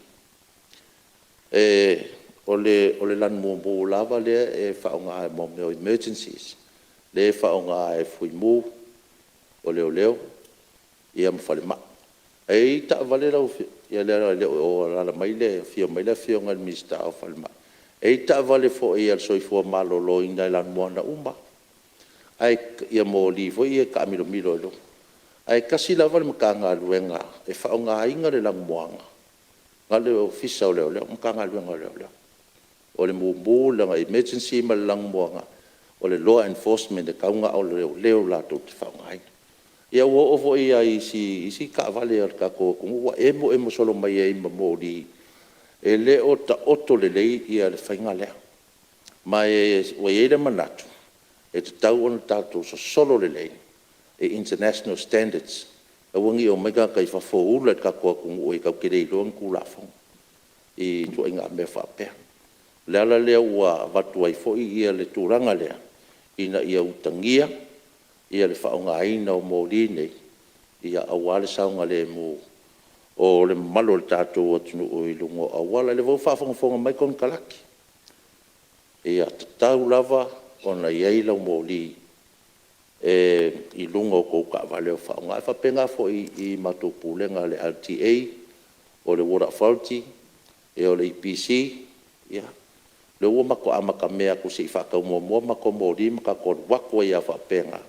Speaker 12: o le lanu mumu lava lea e faaaoga mo mea o emergencies, lea e faaaoga e fuimu, o leoleo ma falemai. E i ai taavale lau afioga, leaga e le o alaala mai afio mai le afioga i le Minisita o le Falemai, e i ai taavale foi a le Soifua Maloloina e lanumoana uma lava moli foi ia e taamilomilo i luga. Ae tasi lava le Matagaluega e faaaogaina le lanumoana, na o le Ofisa o Leoleo, Matagaluega o Leoleo. O le mumu lana emergency ma le lanumoana, o le law enforcement e tatau na o leoleo latou te faaaogaina. Ia ua oo foi lava i isi taavale a le tatou atunuu ua emoemo solo mai ai ma moli, e le o taoto lelei le faiga lea. Ma ua i ai le manatu, e tatau ona tatou sosolo lelei i international standards, aua ne i omai tagata i fafo ula i le tatou atunuu tatou te le iloa ni Tulafono i ituaiga mea faapea. O le ala lea ua avatu ai foi le tulaga lea, ina ia utagia le faaaogaina o moli nei, aua le saogalemu o le mamalu o le tatou atunuu i luga o auala. O lea foi ua faafogafoga mai konekarate, ia tatau lava ona i ai lau moli i luga o tou taavale o faaaoga. E faapena foi i matou pulega a le LTA, o le Water Authority, o le EPC, ia o lea ua matou amatamea atu se i faatau muamua matou moli ma tatou alu atu ai lava faapena,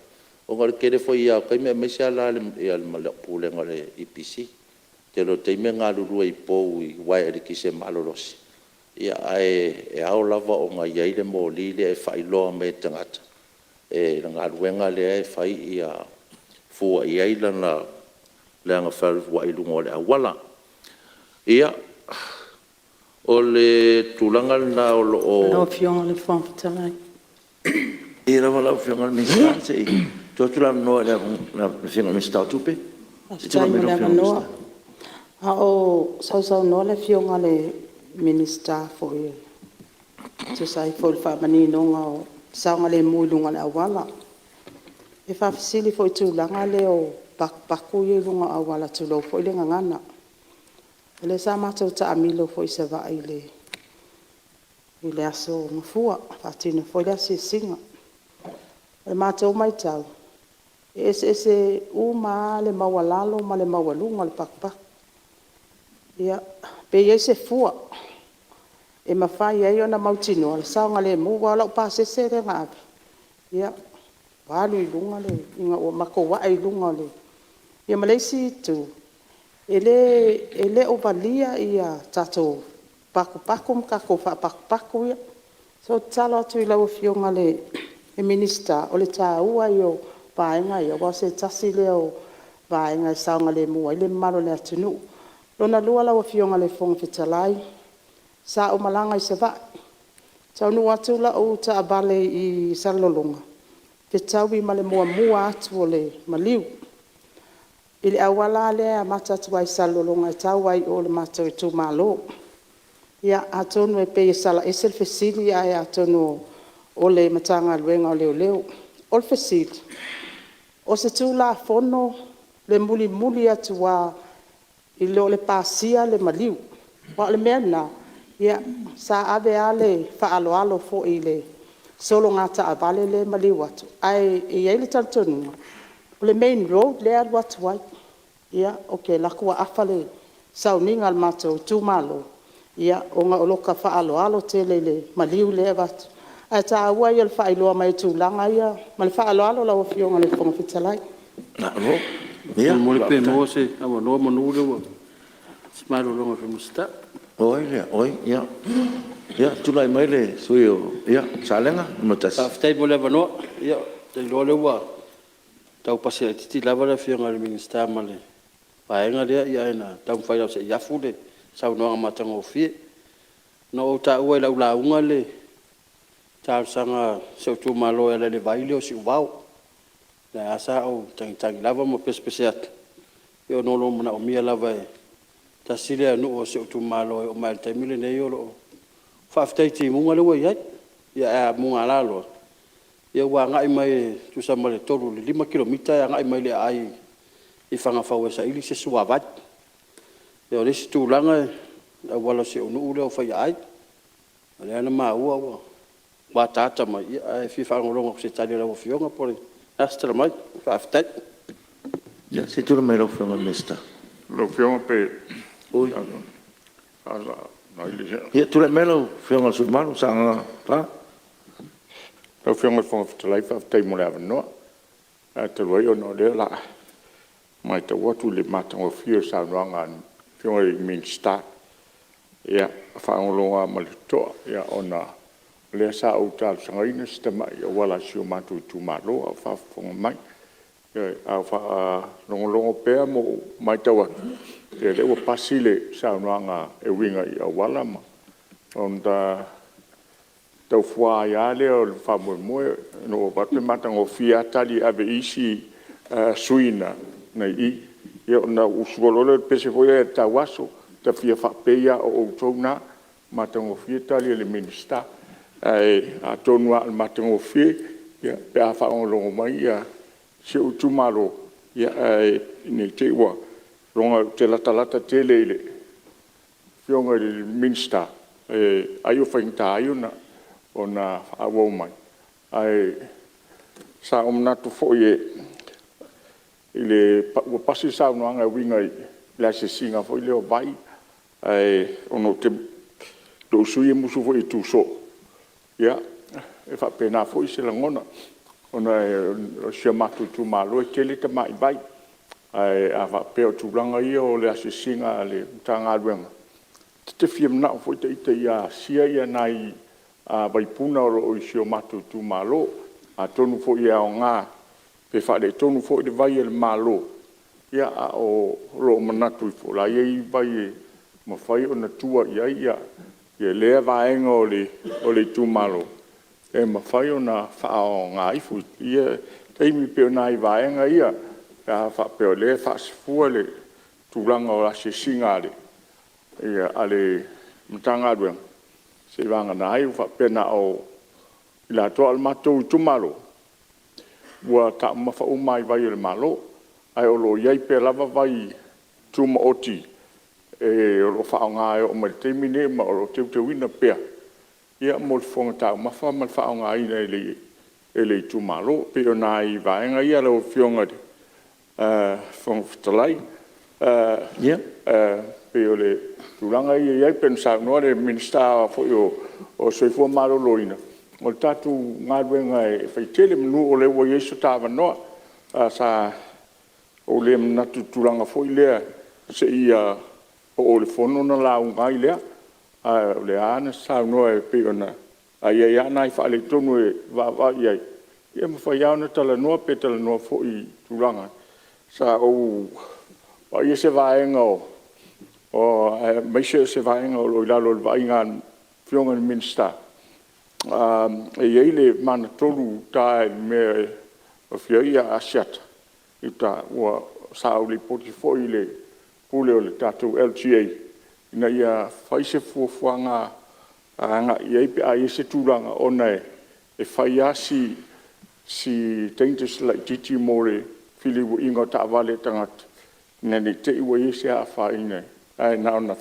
Speaker 12: ona o le tele foi lava o taimi aemaise lava lau Pulega o le EPC. O le tele o taimi e galulue i pou i uaea eletise malolosi, ae ao lava ona i ai le moli lea e faailoa mai ai i le tagata le galuega lea e fai ia fua i ai lana fealualuai i luga o le auala. Ia, o le tulaga lena o lo o…
Speaker 14: Lau Afioga i le Fofoga Fetalai…
Speaker 3: Malie lava lau Afioga i le Minisita se i tuu atu le avanoa i le Afioga i le Minisita o Tupe. Se i tulai
Speaker 14: Faafetai
Speaker 3: mai
Speaker 14: mo
Speaker 3: lau
Speaker 14: le
Speaker 3: Afioga i le
Speaker 14: avanoa.
Speaker 3: Minisita.
Speaker 14: A o sausaunoa le Afioga i le Minisita e tusa ai foi o le faamaninoga o le saogalemu i luga o le auala. E faafesili foi i le tulaga lea o patupatu ia i luga o auala tulou foi le gagana. O lea sa matou taamilo foi i Savaii i le aso Gafua e faatino foi le asiasiga. O le matou matau, e eseese uma lava le maualalo ma le maualuga o le patupatu. Pe i ai se fua e mafai ai ona mautinoa le saogalemu. Aua o lau pasese lea na ave, ia ua alu i luga ina ua matou ae i luga o le… Ia ma le isi itu, e le o valia tatou patupatu ma tatou faapatupatu ia. So, e tatalo atu i lau Afioga i le Minisita, o le taua ia o vaega ia, aua o se tasi lea o vaega e saogalemu ai le mamalu o le atunuu. Lona lua lau Afioga i le Fofoga Fetalai, sa ou malaga i Savaii, e taunuu atu lau taavale i Salelologa, fetaui ma le muamua atu o le maliu i le auala lava lea e amata atu i Salelologa e tau lava i o i le matou itumalo. Ia, atonu e pei e sala ese le fesili, ae atonu o le Matagaluega o Leoleo. O le fesili; o se Tulafono le mulimuli atu lava i lo le pasia o le maliu? Aua o le mea lena, sa ave lava le faaaloalo foi i le sologa taavale lea e maliu atu, ae i ai le talitonuga, o le main road lea e alu atu ai. Ia, ou te alu atu ua afa le sauniga a le matou itumalo, ona o lota faaaloalo tele i le maliu lea e avatu. Ae taua ia o le faailoa mai o tulaga ia. Ma le faaaloalo lau Afioga i le Fofoga Fetalai.
Speaker 21: Faamolemole pe maua se avanoa manu lea ua… se malologa o le Minisita.
Speaker 3: O ai lea? Oi, ia tulai mai le sui usufono mo Salega 1.
Speaker 21: Faafetai mo le avanoa. Ia ou te iloa o lea ua tau pasi laitiiti lava le Afioga i le Minisita ma le vaega lea, ae na taumafai lava se i afu le saunoaga matagofie. Na ou taua i lau lauga le talosaga a si ou itumalo e ala i le vai lea o Siuvao, lea lava sa ou tagitagi lava ma pesepese atu ona o lo o manaomia lava e… Tasi lea nuu o si ou itumalo e oo mai lava i le taimi lenei o lo o… Faafetai i timuga lea ua i ai, ae a mugala loa, ia ua agai mai e tusa ma le 3 i le 5 kilomita e agai mai le aai i Fagafau e saili se suavai. O le isi tulaga o le auala o si ou nuu lea o Faiaai, o lea na maua ua ataata mai, ae fia faalogologo atu i se tali a lau Afioga po o le a se tala mai. Faafetai.
Speaker 3: Ia se i tulai mai lau Afioga i le Minisita. Ia tulai mai lau Afioga i le sui usufono mamalu mo Sagaga 4.
Speaker 4: Lau Afioga i le Fofoga Fetalai faafetai mo le avanoa. Ae talu ai ona o lea o le a maitau atu i le matagofie o le saunoaga a le Afioga i le Minisita, ia, e faalogologo lava ma le totoa ona o lea sa ou talosagaina si tamai auala o si o matou itumalo a o faafofoga mai. Ioe. A o faalogologo pea ma ou maitau atu, ia o lea ua pasi le saunoaga e uiga i auala ma… Ona tau fua ai lava lea o le faamoemoe. Na ou vaai atu e matagofie lava tali e ave i isi sui usufono na i i. Ia ona ou usu loa lea o le pese foi lea o le tauaso, ta fia faapei lava o outou na. Matagofie tali a le Minisita. Ae atonu lava o le matagofie pe a faalogologo mai si ou itumalo, ae ne i te i ua… leaga ou te latalata tele i le Afioga i le Minisita, ai o faigata ai ona auau mai, ae sa ou manatu foi ua pasi le saunoaga e uiga i le asiasiga foi lea o vai, ae ona o lou sui usufono e musu foi e tu soo, ia, e faapena foi se lagona, ona o si o matou itumalo e tele tamai vai. Ae a faapea o tulaga ia o le asiasiga a le Matagaluega, ta te fia manao foi ita ia asia nai vaipuna o lo o i si o matou itumalo. Atonu foi e aoga pe faaletonu foi le vai a le Malo, a o lo o manatu ifo o la e i ai vai e mafai ona tua i ai lea vaega o le itumalo e mafai ona faaaoga ifo i ia taimi. E pei o nai vaega ia pe a faapea o lea e faasafua le tulaga o asiasiga a le Matagaluega, seiavagana ai ua faapea na o i latou. A o le matou itumalo, ua taumafa uma lava i vai a le Malo, ae o lo o i ai pea lava vaitumaoti o lo o faaaoga e oo mai i le taimi lenei ma o lo o teuteuina pea mo le fofoga taumafa ma le faaaogaina e le itumalo. E pei o nai vaega ia lau Afioga i le Fofoga Fetalai. E pei o le tulaga ia e i ai pei ona saunoa le Minisita foi o le Soifua Maloloina, o le tatou galuega e fai tele manu o lea ua i ai so ta avanoa. Ae sa ou le manatu i le tulaga foi lea seia oo i le Fono ona lauga ai lea, a o lea lava na saunoa e pei ona… A i ai lava nai faaletonu e vaavaai i ai, ia e mafai lava ona talanoa pe talanoa foi i tulaga. Sa ou vaaia se vaega aemaise o se vaega o lo o i lalo o le vaaiga a le Afioga i le Minisita, e i ai le magatolu i uta i le mea e afio ai Asiata i uta. Sa ou lipoti foi i le Pule o le tatou LTA ina ia fai se fuafuaga agai i ai pe a i ai se tulaga ona e fai lava si dangerous laitiiti mo le feliuaiga o taavale a tagata ina ne i te i ua i ai se afaina. Ae na ona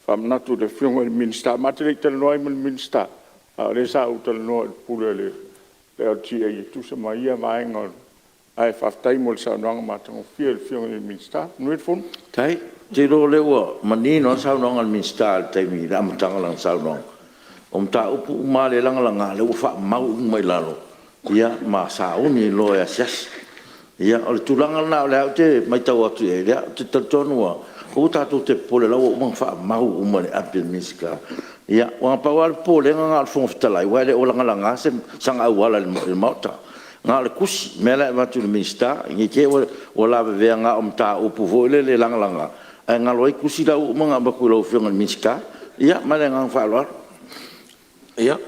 Speaker 4: faamanatu i le Afioga i le Minisita. Ma te le i talanoa ai ma le Minisita, a o lea sa ou talanoa i le Pule o le LTA e tusa ma ia vaega. Ae faafetai mo le saunoaga matagofie a le Afioga i le Minisita. Manuia le fono. Faafetai. Ou te iloa o lea ua manino lava le saunoaga a le Minisita i le taimi i le amataga o lana saunoaga. O mataupu uma lava lea e lagalaga, o lea ua faamau uma i lalo ma sauni loa e asiasi.
Speaker 3: Ia, o le tulaga lena o lea ou te matau atu i ai, ou te talitonu lava, aua tatou te popole o la ua uma ona faamau uma i le api a le Minisita. Aua na pau lava le popolega na o le Fofoga Fetalai, aua e le o lagalaga sana auala i le Maota, na o le tusi, le mea la e avatu i le Minisita, ne i te i ua lavevea na o mataupu foi lele lagalaga, ae galo ai tusi la ua uma ona avatu i lau Afioga i le Minisita. Ia ma le agaga faaaloalo.
Speaker 12: Ia,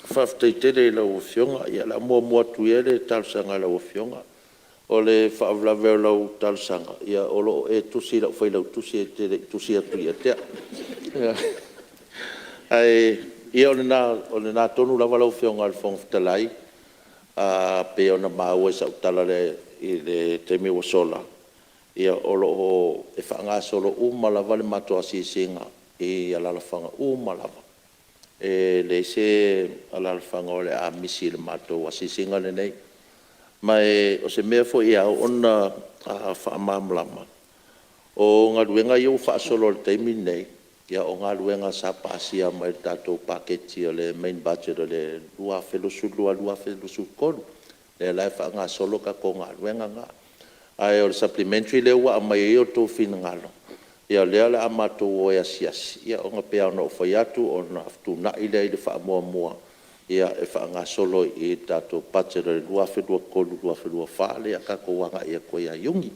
Speaker 12: faafetai tele i lau Afioga. Ia o le a muamua atu ia le talosaga a lau Afioga. O le faalavelave o lau talosaga, o lo o e tusi i lau Failautusi e te le i tusi atu ia te au. Ae ia o lena tonu lava lau Afioga i le Fofoga Fetalai, e pei ona maua i sau tala i le taimi ua sola, o lo o faagasolo uma lava le matou asiasiga i alaalafaga uma lava. E leai se alaalafaga o le a misi i le matou asiasiga lenei. Ma o se mea foi e ao ona faamalamalama, o galuega ia ua faasolo i le taimi lenei, o galuega sa pasia mai le tatou paketi o le main budget o le 2022/2023, lea la e faagasolo tatou galuega na. Ae o le Supplementary lea ua aumai ai outou finagalo, ia o lea o le a matou o e asiasi, ona e pei lava ona ou fai atu, ona fetuunai lea o le faamuamua e faagasolo i le tatou budget o le 2023/2024 lea a tatou agai atu ai ia Iuni.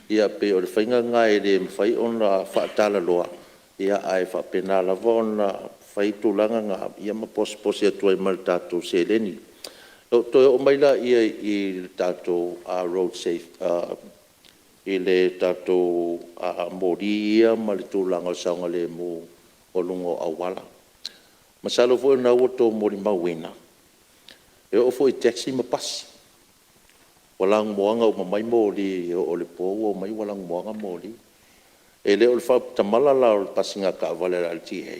Speaker 12: Ia pei o le faiga lena e le mafai ona faatalaloa, ae faapena lava ona fai tulaga na ma posiposi atu ai ma le tatou seleni. Ona ou toe oo mai lea i le tatou road safety i le tatou moli ia ma le tulaga o le saogalemu o luga o auala. Masalo foi o lena ua outou molimauina, e oo foi i taxi ma pasi, ua lanumoana uma mai moli e oo i le po ua omai ua lanumoana moli. E le o le faatamala la o le pasiga taavale a le LTA,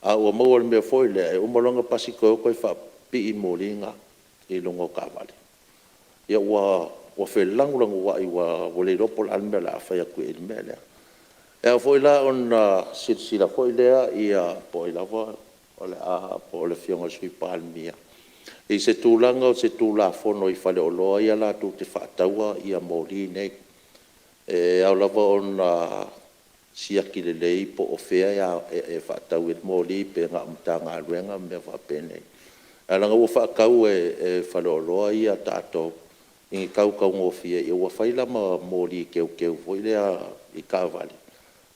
Speaker 12: a ua maua i le mea foi lea, e uma loa ona pasi toe o toe faapipii moli na i luga o taavale. Ia ua felanulanuai ua le iloa po o le a le mea o le a fai atu i ai i le mea lea. E ao foi la ona silasila foi lea po o ai lava po o le Afioga i le Sui Palemia i se tulaga o se Tulafono i faleoloa ia latou te faataua moli nei. E ao lava ona siaki lelei po o fea e faatau ai moli pe na o Matagaluega ma mea faapenei. Ae leaga ua faatau e faleoloa ia a tatou i ni tau taugofie, ia ua fai la ma moli teuteu foi lea i taavale,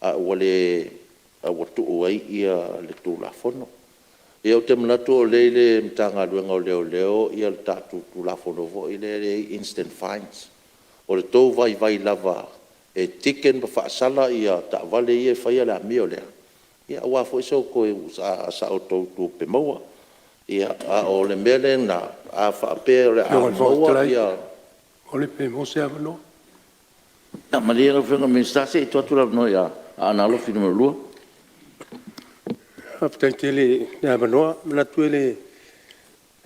Speaker 12: a ua tuu ai le Tulafono. Ia ou te manatu o lea e i le Matagaluega o Leoleo le tatou Tulafono foi lea e i ai instant fines. O le tou vaivai lava e ticket ma faasala taavale ia e faia le amio lea, aua foi sa outou tupe maua. A o le mea lena, a faapea o le a maua ia…
Speaker 8: Lau Afioga i le Fofoga Fetalai, pe maua se avanoa.
Speaker 3: Ia malie lau Afioga i le Minisita se i tuu atu le avanoa ia Aana Alofi 2.
Speaker 8: Faafetai tele i le avanoa. E manatu e leai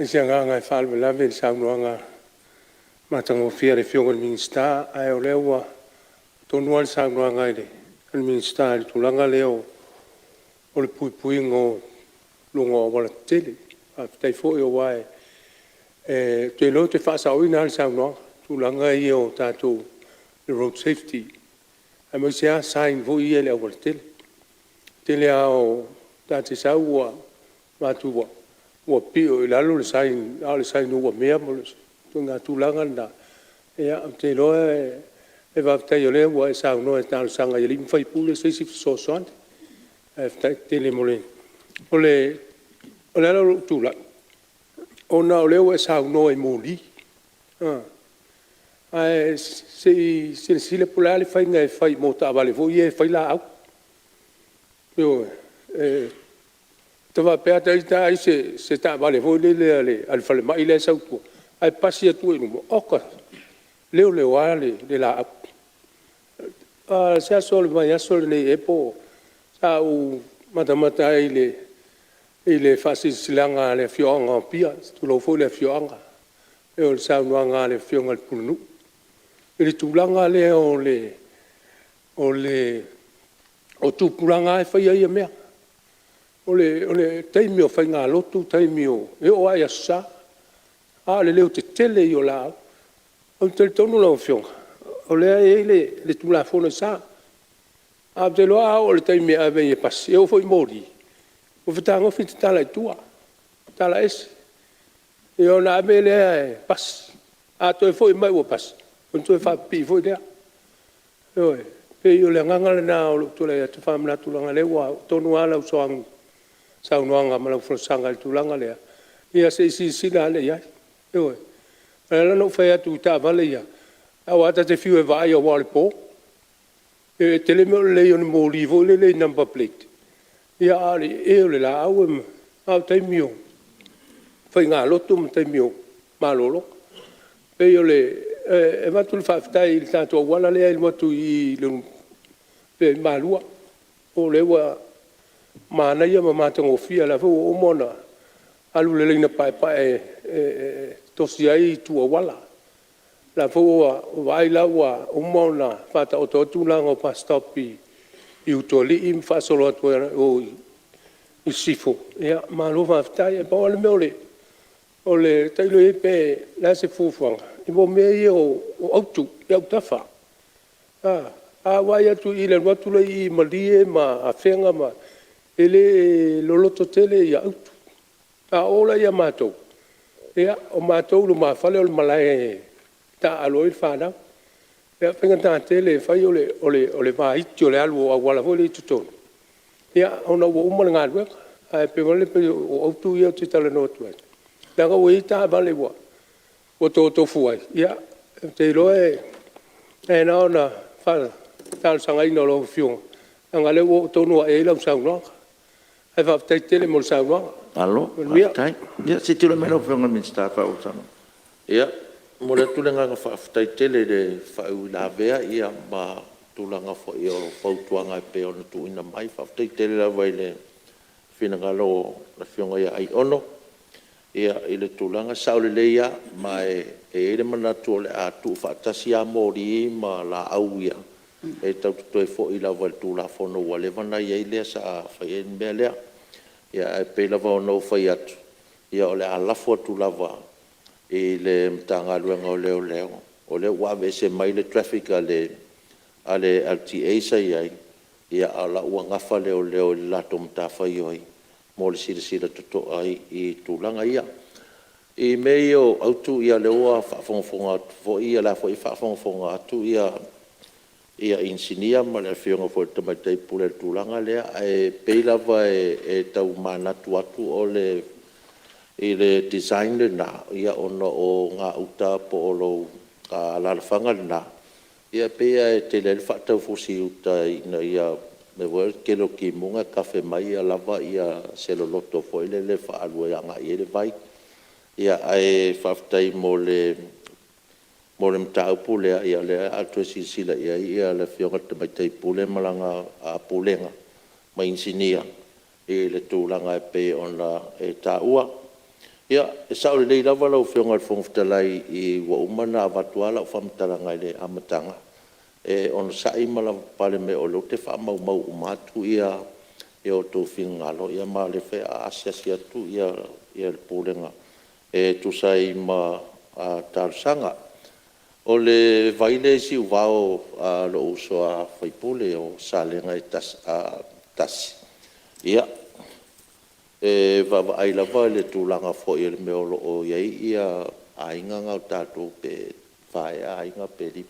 Speaker 8: se agaga e faalavelave i le saunoaga matagofie a le Afioga i le Minisita, ae o lea ua tonu lava le saunoaga a le Minisita i le tulaga lea o le puipuiga o luga o aualatetele. Faafetai foi aua ou te iloa ou te faasaoina lava le saunoaga i tulaga ia o tatou road safety, aemaise lava sign foi ia i le aualatele. O le tele lava ta te sau ua vaai atu ua pio i lalo le sign a o le sign uamea ma ituaiga tulaga na. Ou te iloa e faafetai o lea ua e saunoa e talosaga i alii ma faipule se isi fesoasoani. Ae faafetai tele mo le… O le ala o lou tulai, ona o lea ua e saunoa i moli, ae se i silasila po o le a le faiga e fai mo taavale foi ia e fai laau. Ioe. Ita faapea lava ita ai o se taavale foi lele a le falemai la e sau i tua, ae pasi atu i luma, oka, e leoleoa le laau. O se aso o le vaiaso lenei ea po o… sa ou matamata ai i le faasilasilaga a le afioaga o Apia, tulou foi le afioaga, o le saunoaga a le afioga i le pulenuu i le tulaga lea o tupulaga lava e faia ia mea. O le taimi o faigalotu, e oo lava i le Aso Sa, a o le leotetele ia o laau. Ou te talitonu lau Afioga, o lea e i ai le Tulafono e sa, ae ou te iloa a oo i le taimi e ave ai e pasi, e oo foi i moli, ua fetagofi tatala i tua, tatala ese, ia ona ave lea e pasi. A toe foi mai ua pasi, ona toe faapipii foi lea. Ioe. E pei o le agaga lena o lou tulai atu faamanatu leaga o lea ua oo tonu lava lau saunoaga ma lau folasaga i le tulaga lea, ia se i silasila ane i ai. Ioe. E ala ona ou fai atu i taavale ia, aua ta te fiu e vaai aua o le po. E tele mea o le leai o ni moli foi lele number plate, a o le ee o le laau, a o taimi o faigalotu ma taimi o malologa. E pei e avatu le faafetai i le tatou auala lea e alu atu i i Malua, o lea ua manaia ma matagofie, o la e foi ua uma ona alu le laina paepae e tosi ai itu auala. O la e foi ua ou vaai o la e ua uma ona faataoto atu tulaga o bus stop i Utualii ma faasolo atu i sisifo, malo faafetai. Ae pau lava le mea tailo i ai po o le a se fuafuaga i mea ia o autu i autafa. A ou vaai atu i le alu atu lea i Malie ma Afega, e le loloto tele autu. A o o la ia matou, ia o matou i lumafale o le malae e taaalo ai le fanau. E faigata tele e fai o le vaiti o le alu o auala foi lea i totonu, ona ua uma le galuega. Ae pei o autu ia ou te talanoa atu ai, leaga ua i ai taavale ua totofu ai, ia ou te iloa e na ona faatalosagaina o lau Afioga, leaga o lea ua oo tonu lava i ai lau saunoaga. Ae faafetai tele mo le saunoaga.
Speaker 3: Malo
Speaker 8: Manuia.
Speaker 3: faafetai. Ia se i tulai mai lau Afioga i le Minisita e faaauau le saunoaga. Ia, e momoli atu le agaga faafetai tele i le faauilavea ma tulaga foi o fautuaga e pei ona tuuina mai. Faafetai tele lava i le finagalo o le Afioga ia Aiono i le tulaga, e sao lelei lava. Ma e i ai le manatu o le a tuufaatasi lava moli ma laau ia, e tatou te toe foi lava i le Tulafono ua leva ona i ai lea sa fai ai le mea lea. Ae pei lava ona ou fai atu, o le a lafo atu lava i le Matagaluega o Leoleo, o lea ua aveese mai le traffic a le LTA sa i ai, a o la e ua nafa leoleo i le latou matafaioi mo le silasila totoa i tulaga ia. I mea ia o autu, o lea ua faafogafoga atu foi, o la e foi e faafogafoga atu inisinia ma le Afioga foi i le Tamaitai Pule i le tulaga lea. Ae pei lava e tau manatu atu i le design lena, ona o gauta po o lou alaalafaga lena, e pei lava e tele ai le faataufusi i uta ina ia… mea foi lea o le tele o timuga e tafe mai lava se loloto foi lele e faaalu ai agai i ai le vai. Ae faafetai mo le mataupu lea, o lea o le a toe silasila i ai le Afioga i le Tamaitai Pule ma lana Pulega ma inisinia i le tulaga e pei ona e taua. Ia, e sao lelei lava lau Afioga i le Fofoga Fetalai, ua uma ona avatu lava lau faamatalaga i le amataga, e onosai ma lavapapale mai o lea ou te faamaumau uma atu outou finagalo, ma o lea foi o le a asiasi atu le Pulega e tusa ai ma talosaga. O le vai lea i Siuvao a lou uso a sui usufono o Salega 1, ia, e vaavaai lava i le tulaga foi o le mea o lo o i ai aiga na o tatou pe fa ea aiga pe lima.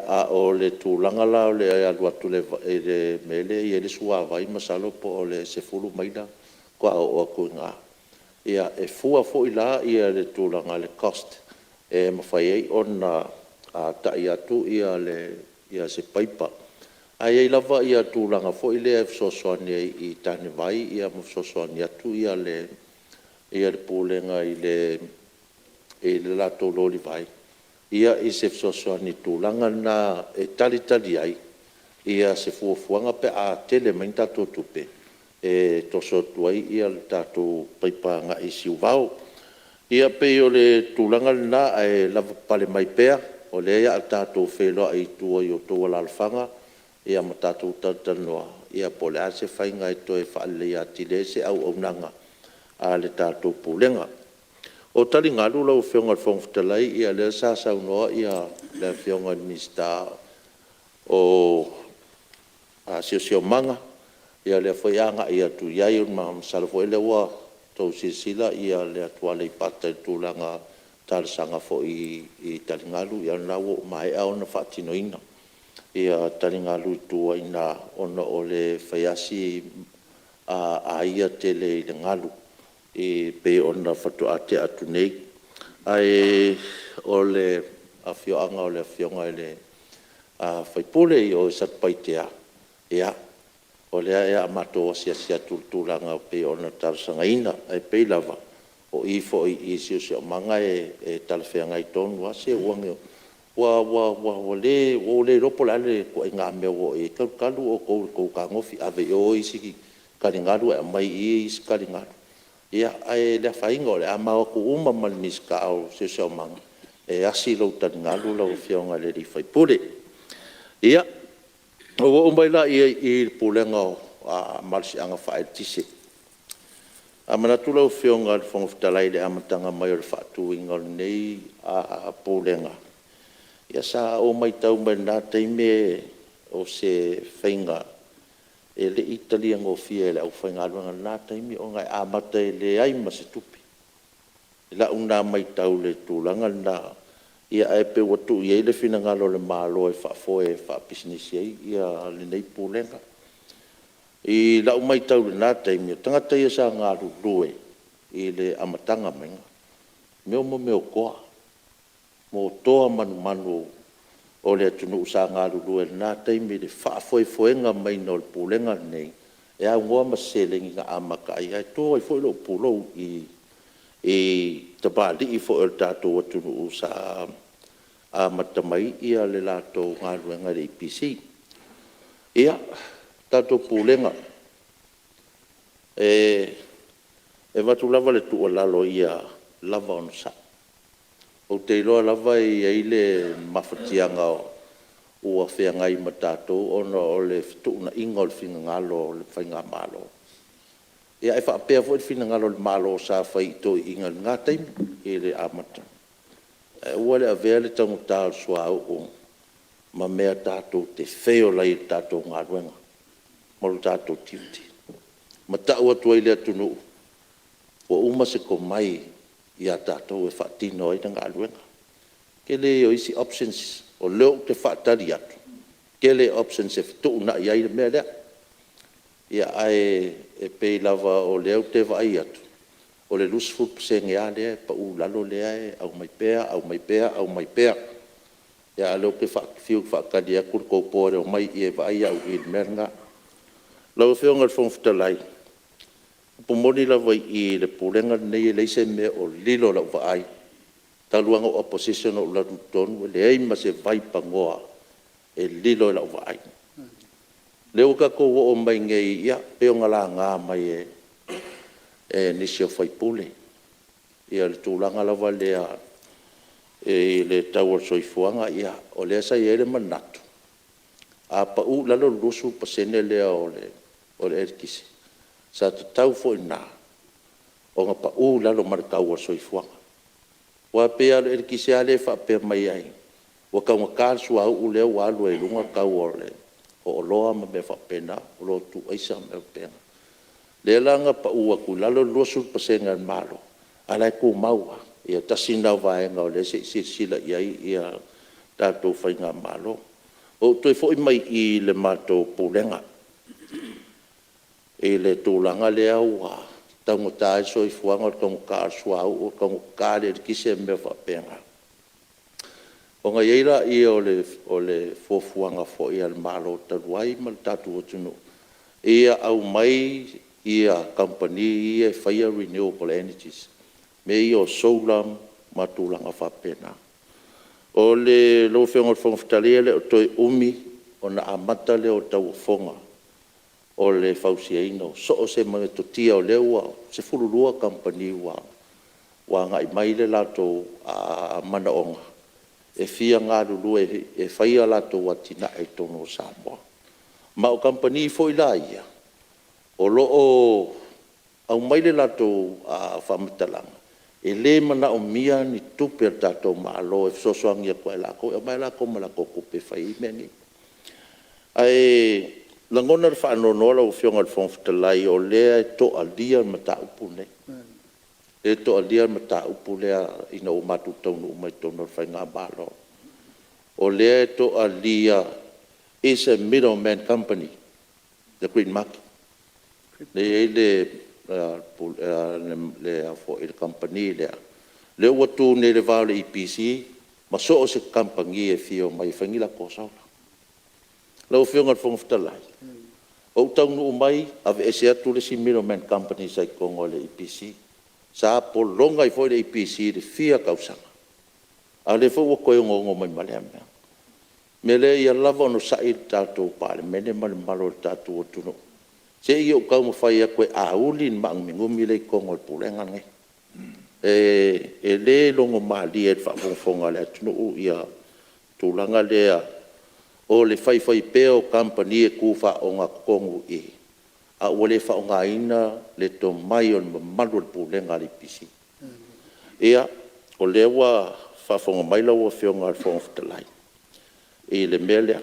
Speaker 3: A o le tulaga la o le alu atu i le mea lea e i ai le suavai masalo po o le 10 maila faatoa oo atu i ina. E fua foi la le tulaga i le cost e mafai ai ona tai atu se paipa. Ae i ai lava tulaga foi lea e fesoasoani ai i tanevai ma fesoasoani atu le Pulega i le latou loli vai i se fesoasoani i le tulaga lena e talitali ai se fuafuaga pe a tele mai ni tatou tupe e toso atu ai le tatou paipa agai i Siuvao. Ia pei o le tulaga lena, ae lavapapale mai pea o lea o le a tatou feiloai i tua i outou alaalafaga ma tatou talatalanoa po o le a se faiga e toe faaleleia atili ai se auaunaga a le tatou Pulega.
Speaker 12: O taligalu lau Afioga i le Fofoga Fetalai, o lea sa saunoa le Afioga i le Minisita o Siosiomaga, o lea foi e agai atu i ai, masalo foi o lea ua outou silasila le atu Aleipata i le tulaga talosaga foi i taligalu, ia o lena ua maea ona faatinoina taligalu i tua i ina, ona o le fai lava si aia tele i le galu e pei ona faatoa tea atu nei. Ae o le afioaga o le afioga i le sui usufono i o i Satupaitea, ia, o lea o le a matou asiasi atu i le tulaga e pei ona talosagaina. Ae pei lava o i foi i le Siosiomaga e talafeagai tonu lava. Se ua ou le iloa po o le a le ituaiga mea ua oo i ai, talutalu outou i le tou fetagofi ave i o isi taligalu ae aumai i i isi taligalu. Ia, ae le afaina o le a ma o atu uma ma le Minisita o le Siosiomaga e asi lou taligalu lau Afioga i le sui usufono. Ia, ona ou oo mai lea i le Pulega o Malosiaga Faaeletise. A manatu lau Afioga i le Fofoga Fetalai i le amataga mai o le faatuina o lenei Pulega, sa ou matau mai lena taimi o se faiga e le i talia gofie e le aufaigaluega i lena taimi ona e amata i le leai ma se tupe. I lau lena matau i le tulaga lena, ae pei ua tuu i ai le finagalo o le Malo e faafoe e faapisinisi ai lenei Pulega. I lau matau i lena taimi, o tagata ia sa galulue i le amataga maia, o mea o toa manumanu o le atunuu sa galulue i lena taimi i le faafoefoega maiga o le Pulega lenei, e aunoa ma se seleni na amata ai. Ae to ai foi lou pulou i tamalii foi o le tatou atunuu sa amata mai le latou galuega i le EPC. Ia, le tatou Pulega, e avatu lava le tuualalo ia lava onosai. Ou te iloa lava e i ai le mafatiaga ua feagai ma tatou ona o le fetuunaiga o le finagalo o le faigamalo, ae faapea foi le finagalo o le Malo sa fai i toeaiina i lena taimi i le amataga. Ae aua le avea le taugata o le suauu ma mea tatou te fail ai i le tatou galuega ma lo tatou tiute, ma tau atu ai i le atunuu ua uma se tomai ia tatou e faatino ai le galuega. O le tele ia o isi options o lea ou te faatali atu, tele options e fetuunai ai le mea lea. Ae pei lava o lea ou te vaai atu, o le 20% lava lea e pau i lalo lea e aumai pea, aumai pea aumai pea. A o lea ou te fiu e faatali atu le tou board e omai i i e vaai au i i le mea lena. Lau Afioga i le Fofoga Fetalai, o le upu moni lava i le Pulega lenei, e leai se mea o lilo i lau vaai talu lava ona ou opposition ou alu atu i totonu, e leai ma se vaipanoa e lilo i lau vaai. O lea ua tatou oo mai nei, e pei ona laga mai e nisi o sui usufono le tulaga lava lea i le tau o le soifuaga. Ia, o lea sa i ai le manatu, a pau i lalo le 20% lea o le eletise, sa tatau foi la ona pau i lalo ma le tau o le soifuaga. Aua e pei lava o le eletise lea e faapea mai ai, ua taugata le suauu lea ua alu ai i luga le tau o oloa ma mea faapena, oloa tuu aisa ma mea faapena. O lea la na pau atu i lalo le 20% a le Malo, a o la e tumau lava. Ia tasi lena vaega o lea se i silasila i ai le tatou faigamalo. Ou toe foi mai i le matou Pulega i le tulaga lea ua taugata ai le soifuaga, o le taugata o le suauu, taugata le eletise ma mea faapena, ona i ai lea o le fuafuaga foi a le Malo talu ai ma le tatou atunuu, ia aumai kamupani ia e faia renewable energies, mea ia o solar ma tulaga faapena. Lau Afioga i le Fofoga Fetalai, e le o toe umi ona amata lea o tauofoga o le fausiaina o so o se metotia, o lea ua 12 kamupani ua agai mai le latou manaoga e fia galulue e fai a latou atinae i totonu o Samoa. Ma o kamupani foi la ia, o lo o aumai le latou faamatalaga, E le manaomia ni tupe a le tatou Malo e fesoasoani atu ai ia i latou, e omai lava latou ma latou tupe e fai ai mea nei. Ae lagona le faanoanoa lau Afioga i le Fofoga Fetalai, o lea e toalia le mataupu lenei. O lea e toalia le mataupu lea ina ua matou taunuu mai totonu o le faigamalo. O lea e toalia is a middleman company the Green Market. Lea e i ai le kamupani lea, lea ua tu nei i le va o le EPC ma so o se kamupani e fia omai e fai ni latou solar. Lau Afioga i le Fofoga Fetalai, ou taunuu mai aveese atu le isi middleman company sa i totonu o le EPC. Sa pologa ai foi le EPC i le fia tausaga, a o lea foi ua toe onoono mai ma lea mea. O le mea lea ia lava onosai le tatou Palemene ma le mamalu o le tatou atunuu, se i ou taumafai atu e auli le maanuminumi lea e i totonu o le Pulega lenei. E le logomalie i le faafogafoga a le atunuu le tulaga lea o le faifaipea o kamupani e tu faaogatotonu i i, a ua le faaaogaina le tomai o le mamalu o le Pulega a le EPC. Ia, o lea ua faafofoga mai lau Afioga i le Fofoga Fetalai i le mea lea,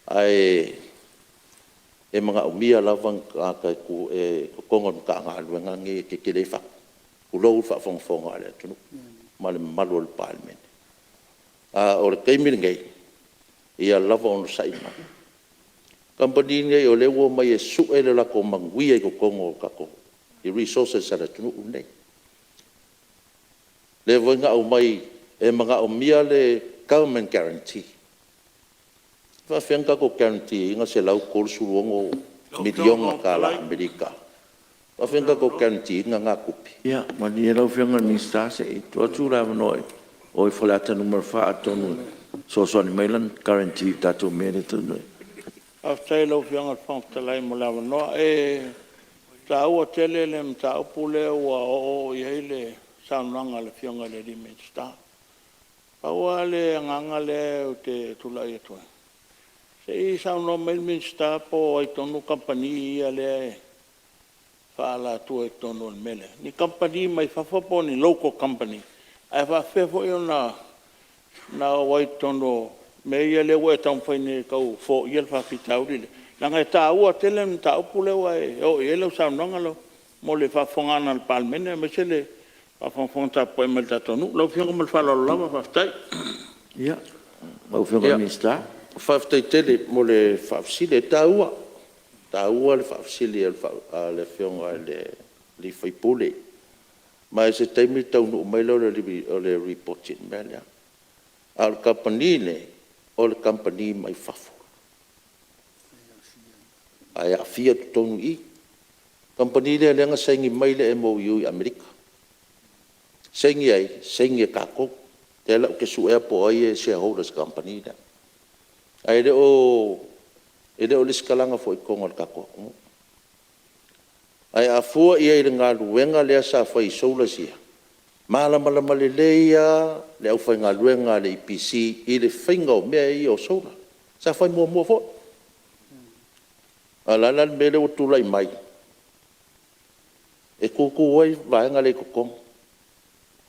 Speaker 12: ae manaomia lava ni tagata e i totonu o le Matagaluega lenei e tetele fatu, tulou le faafogafoga a le atunuu ma le mamalu o le Palemene. A o le taimi lenei, ia lava onosai mai. O kamupani nei o lea ua omai e sue le latou manuia i totonu o tatou i resources a le atunuu lenei. Lea foi na aumai e manaomia le government guarantee. E faapefea ona tatou guarantee ina le $136 miliona tala Amerika? E faapefea ona tatou guarantee ina na tupe?
Speaker 3: Ia malie lau Afioga i le Minisita se i tuu atu le avanoa i o i Faleata 4 atonu e fesoasoani mai lana guarantee i le tatou mea lea e taunuu nei.
Speaker 7: Faafetai i lau Afioga i le Fofoga Fetalai mo le avanoa. E taua tele le mataupu lea ua oo i ai le saunoaga a le Afioga i le Minisita. Pau lava le agaga lea ou te tulai atu ai, se i saunoa mai le Minisita po o ai tonu kamupani ia lea e faaalatua i totonu o le mea lea, ni kamupani mai fafo po o ni local company? Ae faapefea foi ona o ai i totonu o mea ia lea ua e taumafai nei e tau foia le faafitauli lea? Leaga e taua tele le mataupu lea ua e oo i ai lau saunoaga mo le faafofogaaga a le Palemene aemaise le faafogafoga tapuai mai a le tatou atunuu. Lau Afioga ma le faaaloalo lava faafetai.
Speaker 3: Lau Afioga i le Minisita.
Speaker 12: Faafetai tele mo le faafesili. E taua, e taua le faafesili a le Afioga i le sui usufono. Ma o se taimi taunuu mai lea o le lipoti i le mea lea. A o le kamupani lenei, o le kamupani mai fafo, ae aafia i totonu i i. O le kamupani lea na saini mai le MOU i Amerika. Saini e ai? Saini e tatou. O lea la ou te suea po o ai shareholders i le kamupani lea. Ae le o lesitalaina foi i totonu o le tatou atunuu. Ae a fua i ai i le galuega lea sa fai i solars ia, e malamalama lelei lava le aufaigaluega a le EPC i le faiga o mea ia o solar. Sa fai muamua foi. A o le a la le mea lea ua tulai mai? E tutu ai le vaega lea i totonu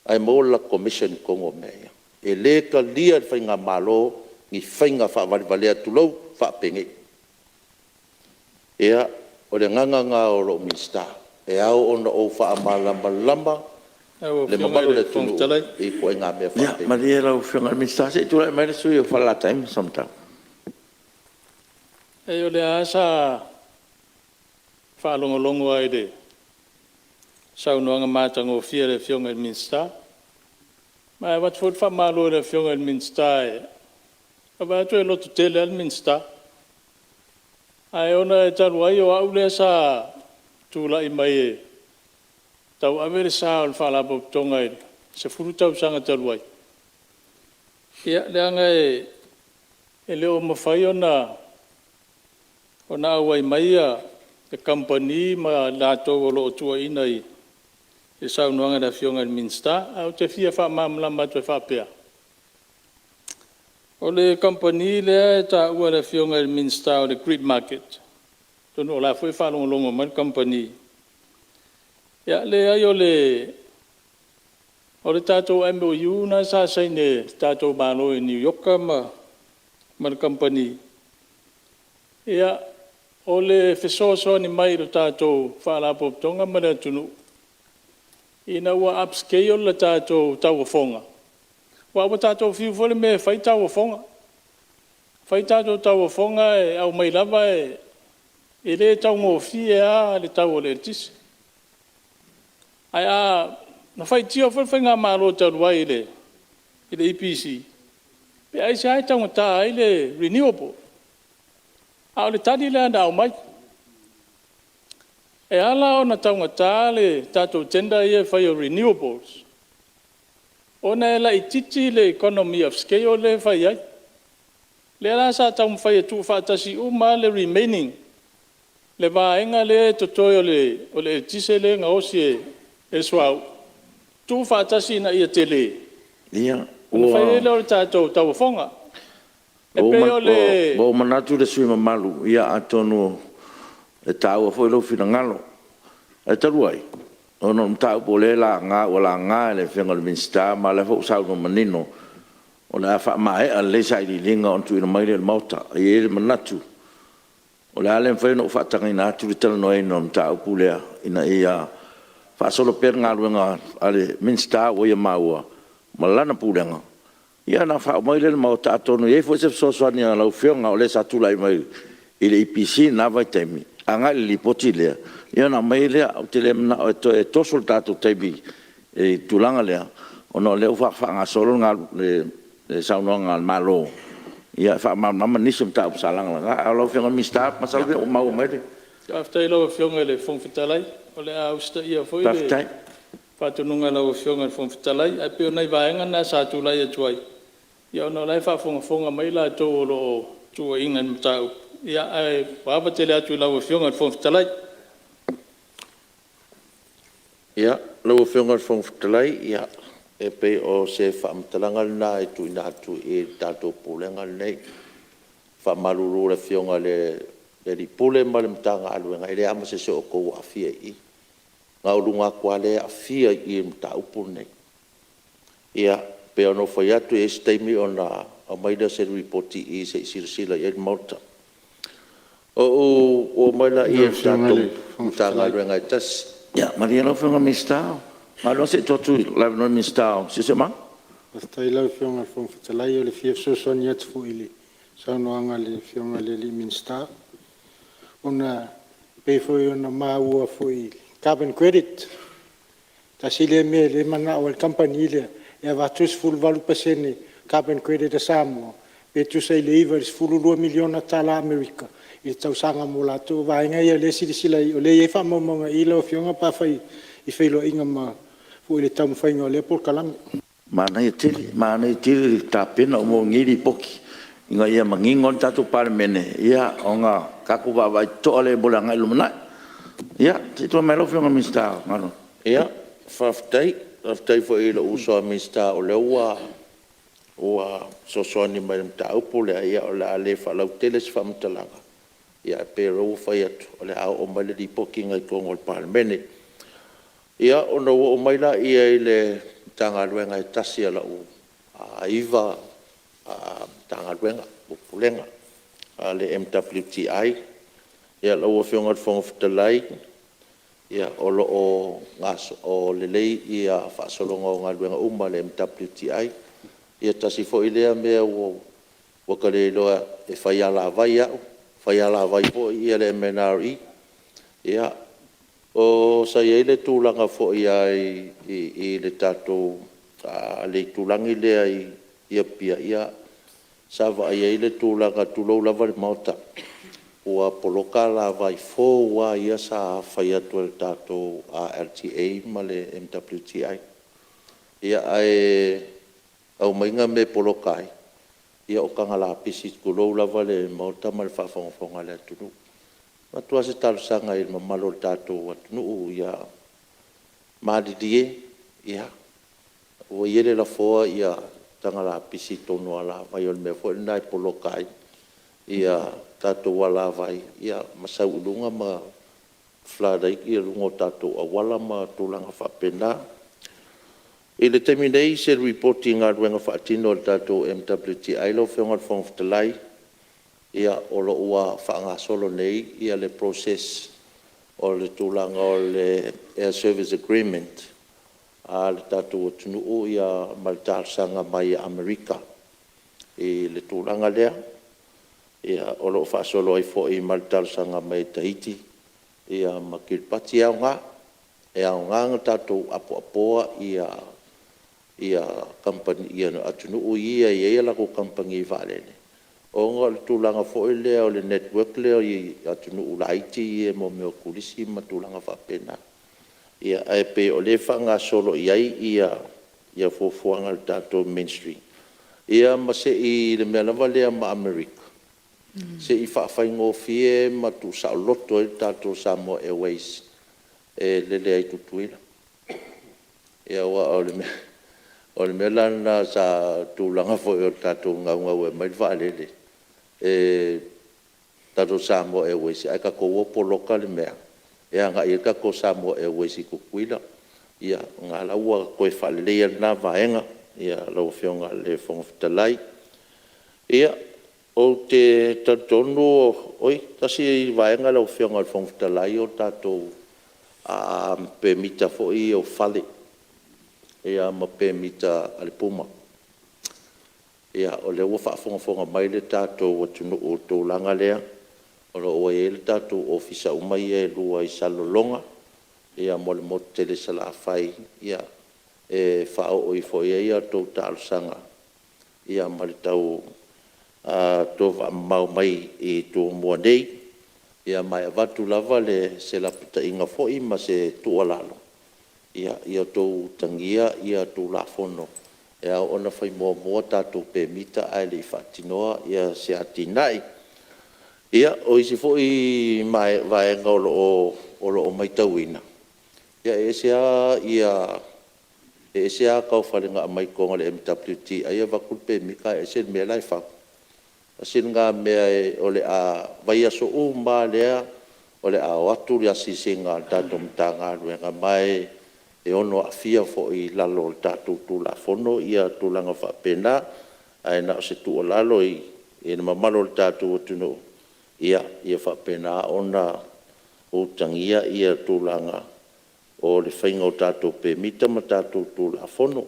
Speaker 12: ae maua le latou commission i totonu o mea ia. E le talia e le faigamalo ni faiga faavalevalea tulou, faapenei. Ia, o le agaga lena o lou Minisita, e ao ona ou faamalamalama le mamalu o le atunuu i ituaiga mea faapenei. Ia malie lau Afioga i le Minisita se i tulai mai le sui usufono mo Falelatai ma Samatau.
Speaker 13: Leai o lea lava sa faalogologo lava i le saunoaga matagofie a le Afioga i le Minisita. Ma e avatu foi le faamalo i le Afioga i le Minisita, e vaai atu e lototele lava le Minisita. Ae ona e talu ai o au lea sa tulai mai e tauave le sa o le Faalapotopotoga i le 10 tausaga talu ai, ia leaga e le o mafai ona auai mai le kamupani ma i latou o lo o tuuaina i le saunoaga a le Afioga i le Minisita. Ae ou te fia faamalamalama atu e faapea, o le kamupani lea e taua e le Afioga i le Minisita o le Grid Market, atonu o la e foi e faalogologo mai le kamupani. Ia leai o le O le tatou MOU lena sa saini e le tatou Malo i Niu Ioka ma le Kamupani, o le fesoasoani mai i le tatou Faalapotopotoga ma le atunuu ina ua upscale le tatou tauofoga, aua ua tatou fiu foi le mea e fai tauofoga. Fai tatou tauofoga e aumai lava e le taugofie lava le tau o le eletise. Na faitio foi le Faigamalo talu ai i le EPC pe aisea e taugata ai le renewable? A o le tali lea na aumai, e ala ona taugata le tatou tender ia e fai o renewables ona e laitiiti le economy of scale lea e fai ai. Lea la sa taumafai e tuufaatasi uma lava le remaining le vaega lea e totoe o le eletise lea e gaosi e le suauu tuufaatasi ina ia tele ona fai ai lea o le tatou tauofoga. E pei o le… Ua ou manatu le sui usufono mamalu, atonu e taua foi lou finagalo. Ae talu ai ona o mataupu o lea ua laga e le Afioga i le Minisita ma o lea foi ua saunoa manino, o le a faamaea lelei sailiiliga ona tuuina mai lea i le Maota. E i ai le manatu o le a le mafai ona ou faatagaina atu le talanoaina o le mataupu lea, ina ia faasolo pea le galuega a le Minisita ua ia maua ma lana Pulega, ia ona faaoo mai lea i le Maota. Atonu e i ai foi se fesoasoani a lau Afioga o le sa tulai mai i le EPC i lena vaitaimi agai i le lipoti lea, ia ona aumai ai lea. Ou te le manao e toe toso le tatou taimi i le tulaga lea, ona o lea ua faagasolo le saunoaga a le Malo e faamalamalama nisi o mataupu sa lagalaga. Ae lau Afioga i le Minisita, masalo o lea ua maua mai le… Faafetai i lau Afioga i le Fofoga Fetalai. O le a usitaia foi le faatonuga a lau Afioga i le Fofoga Fetalai. Ae pei o nai vaega na sa tulai atu ai, ona o la e faafogafoga mai latou o lo o tuuaina i le mataupu, ae ua ava tele atu i lau Afioga i le Fofoga Fetalai.
Speaker 12: Ia, lau Afioga i le Fofoga Fetalai, e pei o se faamatalaga lena e tuuina atu i le tatou Pulega lenei. E faamalulu i le Afioga i le Ofisa Sili o Pulega ma le Matagaluega, e leai lava ma se isi o outou o aafia i i, na o luga atu lava lea e aafia i i i le mataupu lenei. Ia, e pei ona ou fai atu, e i ai se taimi ona aumai lea o se lipoti i i se i silasila i ai le Maota. Ona ou oo mai lea i le tatou Matagaluega e tasi.
Speaker 3: Ia malie lau Afioga i le Minisita o Galuega, se i tuu atu le avanoa i le Minisita o le Siosiomaga.
Speaker 1: Faafetai lau Afioga i le Fofoga Fetalai, o le fia fesoasoani atu foi i le saunoaga a le Afioga i le Minisita, ona e pei foi ona maua foi i carbon credit, tasi lea mea lea e manao ai le kamupani lea e avatu le 18% carbon credit a Samoa pe tusa i le $9 i le $12 miliona tala Amerika i le tausaga mo latou. O vaega ia o lea e silasila i ai, o lea e i ai faamaumauga i i lau Afioga pe afai i feiloaiga i le taumafaiga o lea polokalame.
Speaker 3: Manaia tele, manaia tele le tapena uma o nei lipoti ina ia manino ai le tatou Palemene, ona tatou vaavaai totoa lea mo le agai i le lumanai. Ia, se i tulai mai lau Afioga i le Minisita o Galuega.
Speaker 12: Ia, faafetai. Faafetai foi i lou uso a Minisita o lea ua fesoasoani mai i le mataupu lea. Ia o le a le faalautele se faamatalaga, ae pei o lea ua ou fai atu, o le a oo mai le lipoti i totonu o le Palemene. Ia, ona ou oo mai lea i le Matagaluega e tasi a lau 9 Matagaluega po o Pulega a le MWTI. Lau Afioga i le Fofoga Fetalai, o lo o lelei le faasologa o galuega uma a le MWTI. Ia tasi foi lea mea ua ta le iloa e fai alavai au, fai alavai foi le MNRE. Sa i ai le tulaga foi i le tatou itulagi lea i Apia, sa vaaia ai le tulaga, tulou lava le Maota, ua poloka alavai fou lava ia sa fai atu e le tatou LTA ma le MWTI. Ae aumai mea e poloka ai, o taga lapisi, tulou lava le Maota ma le faafogafoga a le atunuu. E avatu lava se talosaga i le mamalu o le tatou atunuu, ia malilie aua ia le lafoa taga lapisi i totonu o alavai, o le mea foi lena e poloka ai tatou alavai ma sau i luga ma flood ai luga o tatou auala ma tulaga faapena. I le taimi nei i se Lipoti i galuega faatino a le tatou MWTI lau Afioga i le Fofoga Fetalai, o lo o ua faagasolo nei le process o le tulaga o le Air Service Agreement a le tatou atunuu ma le talosaga mai a Amerika i le tulaga lea. O lo o faasolo ai foi ma le talosaga mai a Tahiti ma Kiripati. E aoga, e aoga ona tatou apoapoa atunuu ia e i ai a latou kamupani vaalele, ona o le tulaga foi lea o le network lea i atunuu laiti ia mo mea o turisi ma tulaga faapena. Ae pei o lea e faagasolo i ai fuafuaga a le tatou Ministry, ia ma se i… i le mea lava lea ma Amerika, se i faafaigofie ma tuusaoloto ai le tatou Samoa Airways e lele ai i Tutuila. Aua o le mea la lena sa tulaga foi o le tatou naunau e aumai le vaalele, le tatou Samoa Airways ae tatou o poloka le mea e agai ai le tatou Samoa Airways i Tutuila. Ia o lena la ua toe faaleleia lena vaega lau Afioga i le Fofoga Fetalai. Ia, ou te talitonu… Oi, tasi vaega lau Afioga i le Fofoga Fetalai o tatou pemita foi ia o fale ma pemita a le PUMA. O lea ua faafogafoga mai le tatou atunuu i le tulaga lea, o lo o ua i ai le tatou ofisa uma ia e lua i Salelologa ma le motu tele i Salafai e faaoo ifo i ai a outou talosaga ma le tau tofaamamao mai i Tumua nei. Ma e avatu lava se lapataiga foi ma se tuualalo, ia outou utagia Tulafono e ao ona fai muamua tatou pemita ae le i faatinoa se atinae. Ia, o isi foi vaega o lo o matauina, e ese lava ata o fale na aumai i totonu o le MWTI avatu le pemita ae ese le mea la e fau. Tasi lena mea o le a vaiaso uma lava lea o le a o atu le asiasiga a le tatou Matagaluega, ma e ono aafia foi i lalo o le tatou Tulafono tulaga faapena. Ae na o se tuualalo i le mamalu o le tatou atunuu, ia faapena ona utagia tulaga o le faiga o tatou pemita ma tatou Tulafono.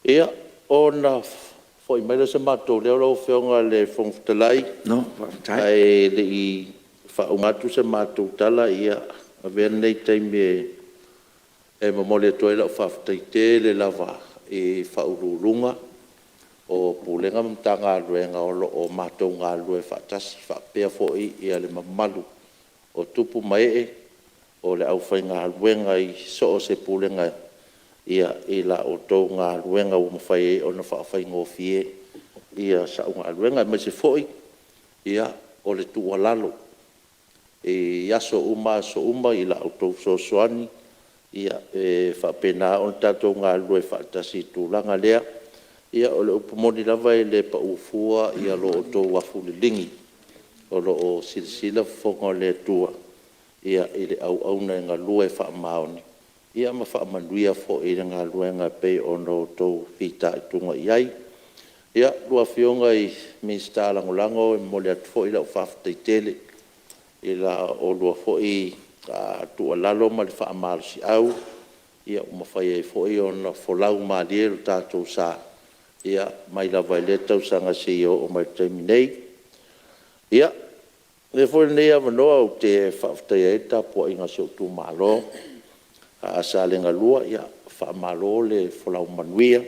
Speaker 12: Ia, ona foi mai lea o se matou leo lau Afioga i le Fofoga Fetalai, ae le i faauma atu se matou tala, ia, avea lenei taimi e momoli atu ai lau faafetai tele lava i Ofisa Sili o Pulega o Pulega ma Matagaluega o lo o matou galulue faatasi, faapea foi le mamalu o tupu ma ee o le aufaigaluega i so o se Pulega i la outou galuega ua mafai ai ona faafaigofie sau galuega, aemaise foi o le tuualalo i aso uma aso uma i la outou fesoasoani e faapena ona tatou galulue faatasi i le tulaga lea. Ia, o le upu moni lava e le pau fua lo outou afu liligi, o lo o silasila fofoga o le Atua i le auauna e galue faamaoni ma faamanuia foi i le galuega e pei ona outou fitaituga i ai. Ia, a oulua Afioga i Minisita Lagolago, e momoli atu foi lau faafetai tele i la oulua foi tuualalo ma le faamalosiau ua mafai ai foi ona folau malie lo tatou sa mai lava i lea tausaga seia oo mai i le taimi nei. Ia, avea foi lenei avanoa ou te faafetaia ai le tapuaiga a si ou itumalo o Salega 2, ia faamalo le folau manuia,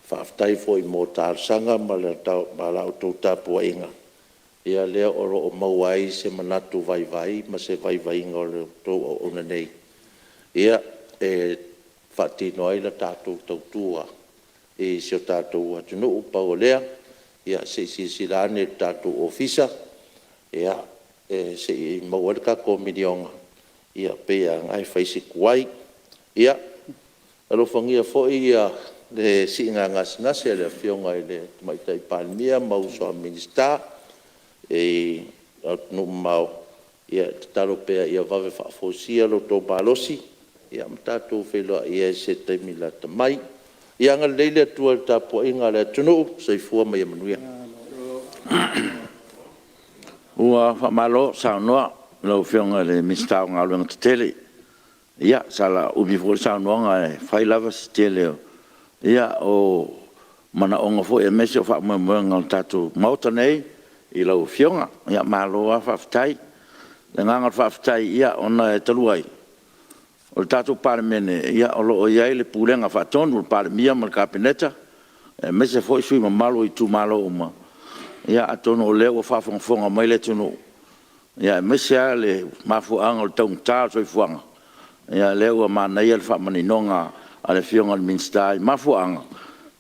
Speaker 12: faafetai foi mo talosaga ma la outou tapuaiga, lea o lo o maua ai se manatu vaivai ma se vaivaiga o la outou auauna nei e faatino ai le tatou tautua i si o tatou atunuu. Pau o lea, se i silasila ane i le tatou ofisa se i maua ai le tatou $1 miliona, e pei lava o lena e fai si tuai. Ia alofagia foi le siiga gasegase a le Afioga i le Tamaitai Palemia ma uso a Minisita i atunuu mamao, e tatalo pea ia vave faafoisia lo outou malosi. Ma tatou feiloai ai i se taimi lata mai. Ia agalelei le Atua i le tapuaiga a le atunuu. Soifua ma ia manuia. Ua faamalo saunoa i lau Afioga i le Minisita o Galuega Tetele. Ia, sala umi foi le saunoaga ae fai lava si tele o manaoga foi aemaise o faamoemoega o le tatou Maota nei i lau Afioga. Malo lava faafetai. O le agaga o le faafetai, ona e talu ai, o le tatou Palemene, o lo o i ai le Pulega Faatonu a le Palemia ma le Kapeneta, aemaise foi sui usufono mamalu o itumalo uma. Ia atonu o lea ua faafogafoga mai le atunuu, aemaise lava le mafuaaga o le taugata o le soifuaga, o lea ua manaia le faamaninoga a le Afioga i le Minisita i mafuaaga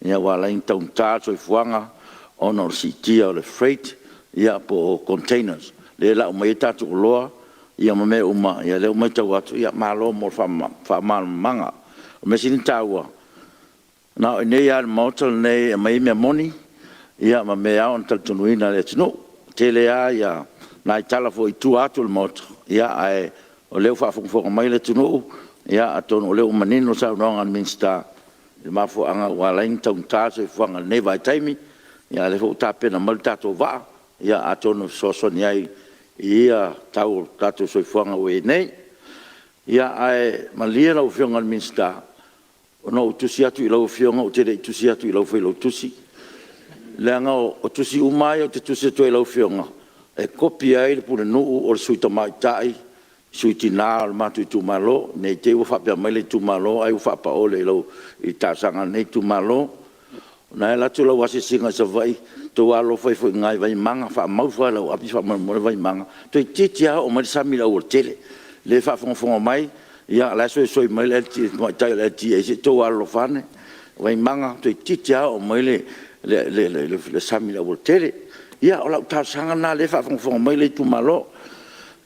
Speaker 12: ua ala ai ona taugata le soifuaga, ona o le siitia o le freight po o containers lea e lau mai ai tatou oloa ma mea uma. Ia o lea ua matau atu, malo mo le faamalamalamaga. O le mea sili ona taua, na o i inei lava i le Maota lenei e aumai ai mea moni ma mea e ao ona talitonuina e le atunuu. E tele lava nai tala foi i tua atu o le Maota, ae o lea ua faafogafoga mai le atunuu, atonu o lea ua manino le saunoaga a le Minisita i le mafuaaga ua ala ai ona taugata le soifuaga i lenei vaitaimi, a o lea foi ua tapena mai le tatou vaa, atonu e fesoasoani ai i ia tau o le tatou soifuaga ua i ai nei. Ae malie lau Afioga i le Minisita, na ou tusi atu i lau Afioga ou te le i tusi atu i lau Failautusi, leaga o tusi uma lava ia ou te tusi atu ai i lau Afioga, e kopi ai le pulenuu o le sui tamaitai, sui tina o le matou itumalo, ne i te i ua faapea mai le itumalo ai ua faapaole i le talosaga a lenei itumalo. Na e alu atu lau asiasiga i Savaii, outou alolofa ifo i ina i Vaimaga, faamau ifo lava i lau api faamolemole Vaimaga, toeitiiti lava oo mai le sami i le aualatele. O lea e faafogafoga mai, o la e soisoi mai le tamaitai o le LTA, se i outou alolofa ane, Vaimaga toeitiiti lava oo mai le sami i le aualatele. Ia, o lau talosaga lena o lea e faafogafoga mai le itumalo.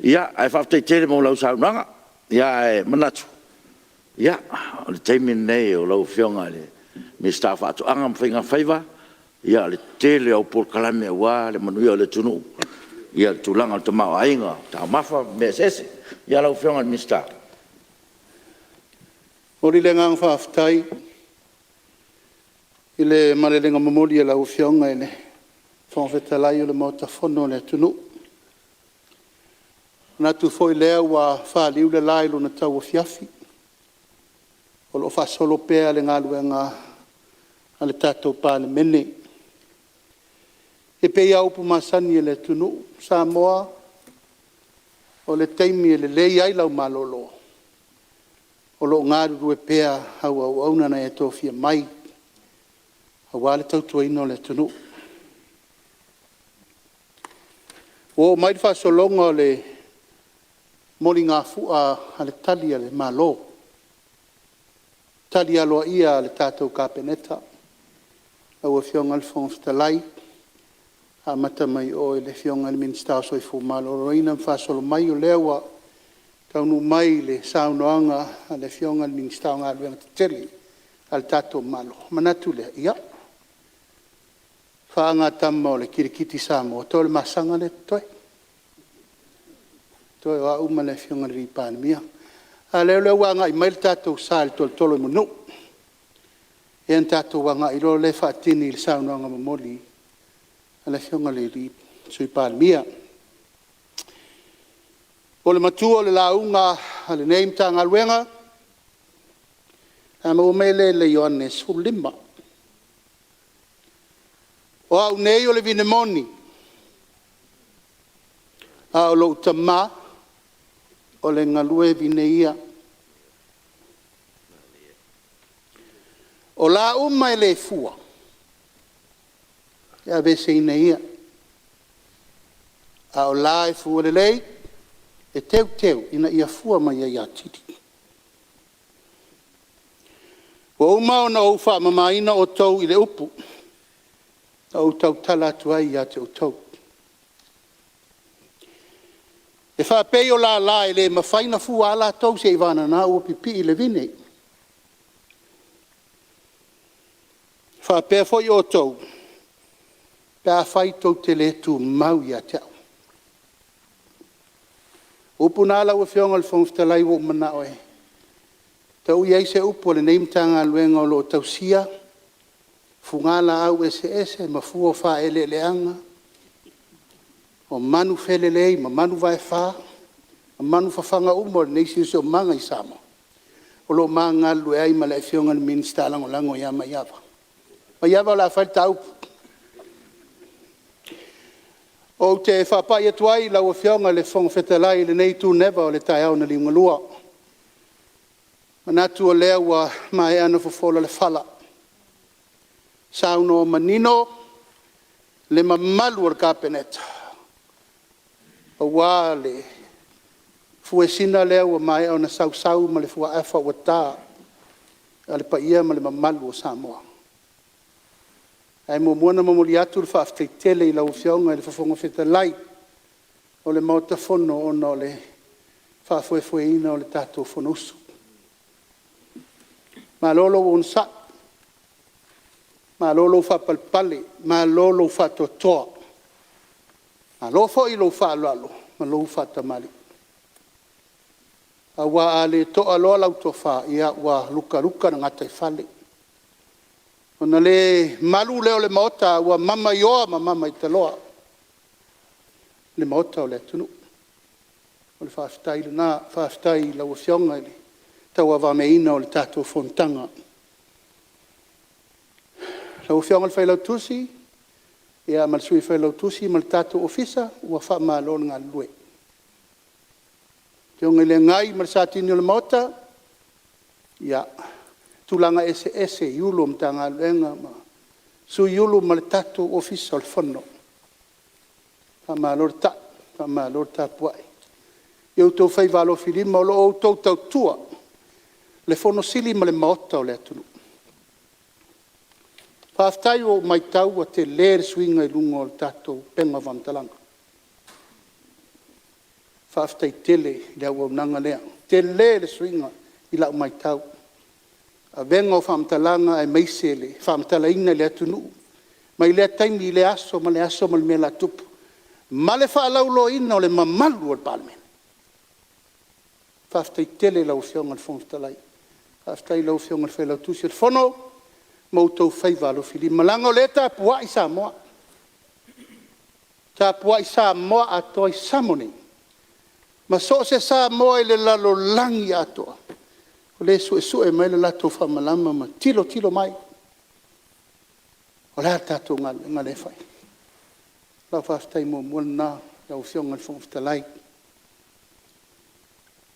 Speaker 12: Ae faafetai tele mo lau saunoaga. Ae manatu, o le taimi lenei o lau Afioga i le Minisita o Faatoaga ma Faiga Faiva, ia o le tele o au polokalame aua le manuia o le atunuu i le tulaga o le tamaoaiga o taumafa ma mea eseese. Ia lau Afioga i le Minisita.
Speaker 11: E momoli le agaga faafetai i le malelega momoli a lau Afioga i le Fofoga Fetalai o le Maota Fono o le atunuu. E manatu foi o lea ua faliu le la i lona tauafiafi, o lo o faasolo pea le galuega a le tatou Palemene. E pei lava o upu masani a le atunuu, Samoa o le taimi e lelei ai lau malolo, o lo o galulue pea au auauna na e tofia mai aua le tautuaina o le atunuu. Ua oo mai le faasologa o le moligafua a le Tali a le Malo, tali aloaia a le tatou Kapeneta, lau Afioga i le Fofoga Fetalai, amata mai i o i le Afioga i le Minisita o le Soifua Maloloina ma faasolo mai, o lea ua taunuu mai i le saunoaga a le Afioga i le Minisita o Galuega Tetele a le tatou Malo. Ona manatu lea, ia, o faaga a tama o le kirikiti Samoa, toe o le masaga lea e totoe, toe o au ma le Afioga i le Palemia. A o lea ua agai mai le tatou sa i le tolotolo i manu, ia ona tatou agai loa lea e faatini i le saunoaga momoli a le Afioga i le Sui Palemia. O le matua o le lauga a lenei Matagaluega, a maua mai lea i le Ioane 15. O au nei o le vine moni, a o lou Tama o le galue vine ia. O la uma e le fua, e aveeseina e ia, a o la e fua lelei, e teuteu ina ia fua mai ai atili. Ua uma ona ou faamamaina outou i le upu na ou tautala atu ai ia te outou. E faapei o lala e le mafai ona fua lava latou seiavagana ua pipii i le vine. E faapea foi outou pe afai tou te le tumau ia te au. O upu na lau Afioga i le Fofoga Fetalai ua ou manao e Fetaui ai se upu a lenei Matagaluega o lo o tausia fugalaau eseese ma fua o faaeleeleaga, o manufelelei ma manuvaefa, ma manu fafaga uma o lenei siosiomaga i Samoa, o lo o ma galulue ai ma le Afioga i le Minisita Lagolago ia Maiava. Maiava o le a fai le ta upu. Ou te faapai atu ai i lau Afioga i le Fofoga Fetalai i lenei itu neva o le taeao na liugalua. E manatu o lea ua maea ona fofola le fala, saunoa manino le mamalu o le Kapeneta aua le fuesina lea ua maea ona sausau ma le fuaafa ua ta a le paia ma le mamalu o Samoa. Ae muamua ona momoli atu le faafetai tele i lau Afioga i le Fofoga Fetalai o le Maota Fono ona o le faafoefoeina o le tatou Fonousu. Malo lou onosai, malo lou faapalepale, malo lou faatoatoa, malo foi lou faaaloalo ma lou faatamalii. Aua a le toa loa lau tofa, ia ua lukaluka le gataifale, ona le malu lea o le Maota a ua mamaioa ma mamaitaloa le Maota o le atunuu. O le faafetai lena, faafetai i lau Afioga i le tauavameaina o le tatou fonotaga. Lau Afioga i le Failautusi ma le Sui Failautusi ma le tatou Ofisa, ua faamalo le galulue. Le Afioga i le Agai ma le Satini o le Maota, ia, tulaga eseese i Ofisa Sili o Matagaluega ma Sui Ofisa ma le tatou Ofisa o le Fono, faamalo le tai, faamalo le tapuai. I outou faiva alofilima o lo o outou tautua le Fono Sili ma le Maota o le atunuu. Faafetai ua ou matau ua tele le suiga i luga o le tatou upega o faamatalaga. Faafetai tele i le auaunaga lea, tele le suiga i lau matau, avega o faamatalaga aemaise le faamatalaina i le atunuu mai lea taimi i lea aso ma lea aso ma le mea o le a tupu, ma le faalauiloaina o le mamalu o le Palemene. Faafetai tele i lau Afioga i le Fofoga Fetalai, faafetai i lau Afioga i le Failautusi o le Fono ma outou faiva alofilima, leaga o lea e tapuai Samoa, tapuai Samoa atoa i Samoa nei, ma so o se Samoa i le lalolagi atoa, o lea e suesue mai le latou faamalama ma tilotilo mai, o le a le tatou galuega lea e fai? O lau faafetai muamua lena lau Afioga i le Fofoga Fetalai. E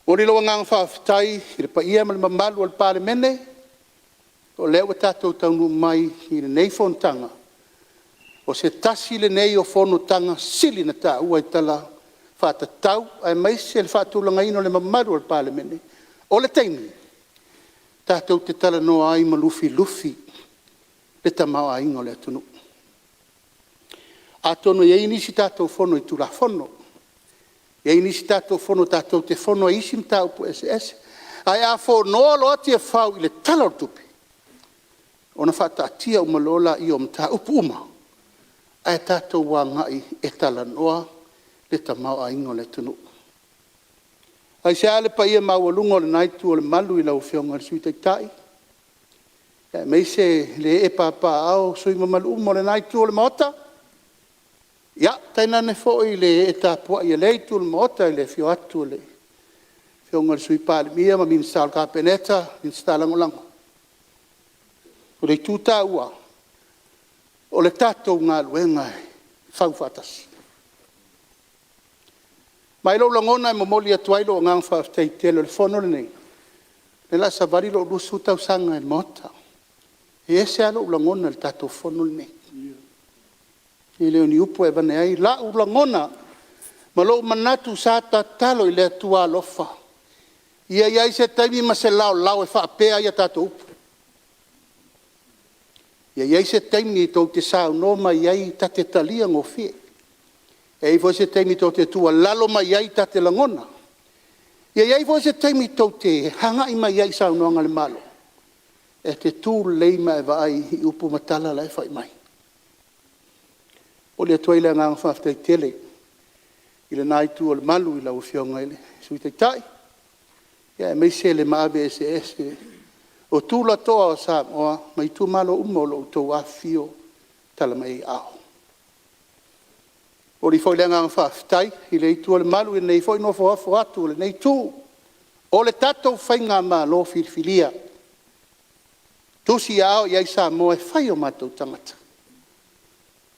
Speaker 11: momoli lou agaga faafetai i le paia ma le mamalu o le Palemene, o lea ua tatou taunuu mai i lenei fonotaga, o se tasi lenei o fonotaga sili ona taua i tala faatatau aemaise le faatulagaina o le mamalu o le Palemene. O le taimi tatou te talanoa ai ma lufilufi le tamaoaiga o le atunuu. Atonu e i ai nisi tatou fono i Tulafono, e i ai nisi tatou fono tatou te fono ai i isi mataupu eseese. Ae a fonoa loa Tiafau i le Tala o le Tupe, ona faataatia uma loa lea o mataupu uma, ae tatou agai e talanoa le tamaoaiga o le atunuu. Aisea le paia maualuga o lena Itu o le Malu i lau Afioga i le Sui Taitai, aemaise le ee papaaao o sui usufono mamalu uma o lena Itu o le Maota, ia, tainane foi le ee tapuai o lea Itu o le Maota i le afio atu o le Afioga i le Sui Palemia ma Minisita o le Kapeneta, Minisita Lagolago. O le itu taua, o le tatou galuega e fau faatasi. Ma i lou lagona e momoli atu ai lou agaga faafetai tele, o le Fono lenei, o lea o le a savali lou 20 tausaga i le Maota. E ese lava lou lagona i le tatou Fono lenei. E le o ni upu e avane ai lau lagona ma lou manatu sa tatalo i le Atua alofa ia i ai se taimi ma se laolao e faapea ai a tatou upu. Ia i ai se taimi tou te saunoa mai ai ta te talia gofie. Ia i ai foi se taimi tou te tuualalo mai ai ta te lagona. Ia i ai foi se taimi tou te agai mai ai i saunoaga a le Malo, e te tu lelei ma e vaai i upu ma tala la e fai mai. E momoli atu ai le agaga faafetai tele i lena Itu o le Malu i lau Afioga i le Sui Taitai Aemaise le maave eseese o tulatoa o Samoa ma itumalo uma o lo o outou afifio ma tala mai aao. E momoli foi le agaga faafetai i lea itu o le malu i lenei foi nofonofo atu a lenei itu o le tatou faigamalo filifilia, tusi aao i ai Samoa e fai o matou tagata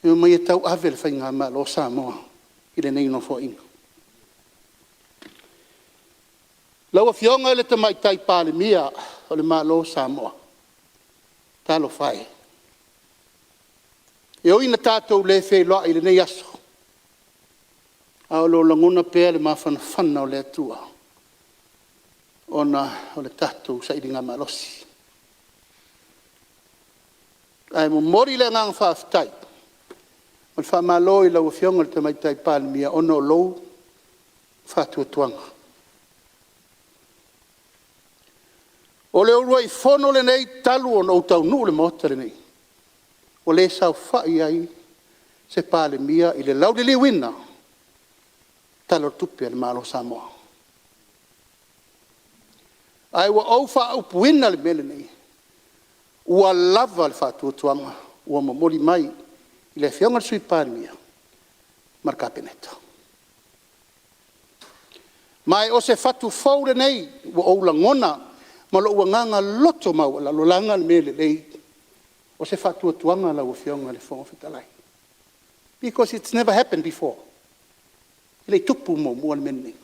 Speaker 11: e omai e tauave le faigamalo a Samoa i lenei Nofoaiga. Lau Afioga i le Tamaitai Palemia o le Malo o Samoa, talofa e, e ui ina tatou le feiloai i lenei aso, ae o lo o lagona pea le mafanafana o le Atua ona o le tatou sailigamalosi. Ae momoli le agaga faafetai ma le faamalo i lau Afioga i le Tamaitai Palemia ona o lou faatuatuaga. O le uluai fono lenei talu ona ou taunuu i le Maota lenei ua le saofai ai se Palemia i le lauliliuina o le Tala o le Tupe a le Malo o Samoa. Ae ua ou faaupuina le mea lenei, ua lava le faatuatuaga ua momoli mai i le Afioga i le Sui Palemia ma le Kapeneta. Ma o se fatu fou lenei ua ou lagona ma lou agaga loto maualalo, leaga le mea lenei o se faatuatuaga lau Afioga i le Fofoga Fetalai, because it's never happened before. E le i tupu muamua le mea lenei.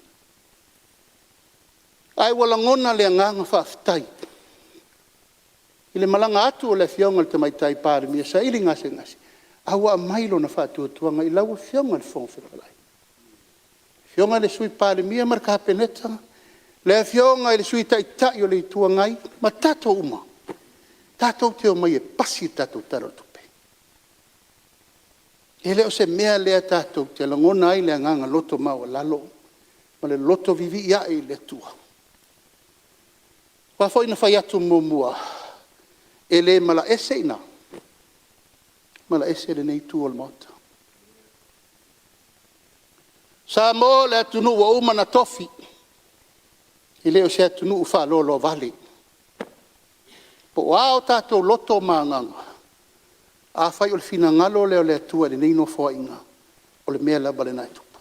Speaker 11: Ae ua lagona le agaga faafetai i le malaga atu o le Afioga i le Tamaitai Palemia e saili gasegase, a ua aumai lona faatuatuaga i lau Afioga i le Fofoga Fetalai, Afioga i le Sui Palemia ma le Kapeneta, le Afioga i le Sui Taitai o le Itu Agai ma tatou uma, tatou te omai e pasi le tatou Tala o le Tupe. E le o se mea lea tatou te lagona ai le agaga loto maualalo ma le loto vivii a'e i le Atua? Aua foi na fai atu muamua, e le malaese i ina, malaese lenei itu o le Maota. Samoa o le atunuu ua uma ona tofi, e le o se atunuu faaloaloavale. Po o a o tatou loto ma agaga, afai o le finagalo lea o le Atua i lenei Nofoaiga, o le mea lava lena e tupu.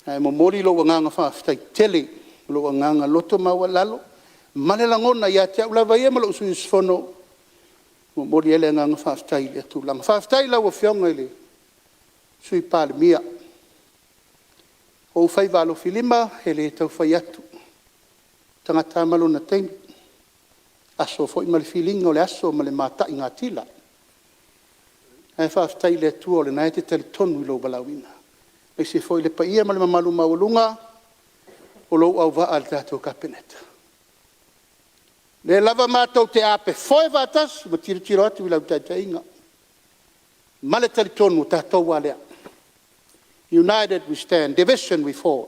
Speaker 11: Ae momoli lou agaga faafetai tele i lou agaga loto maualalo ma le lagona ia te au lava ia ma lou sui usufono, e momoli ai le agaga faafetai i lea tulaga. Faafetai i lau Afioga i le Sui Palemia. O ou faiva alofilima, e le tau fai atu, o le tagata lava ma lona taimi, aso foi ma le filiga o le aso ma le mataigatila. Ae faafetai i le Atua o lena e te talitonu i lou valaauina, aemaise foi le paia ma le mamalu maualuga o lou auvaa i le tatou Kapeneta. O lea lava matou te apefoe faatasi ma tilotilo atu i lau taitaiga ma le talitonu o tatou lava lea. United we stand, division we fall.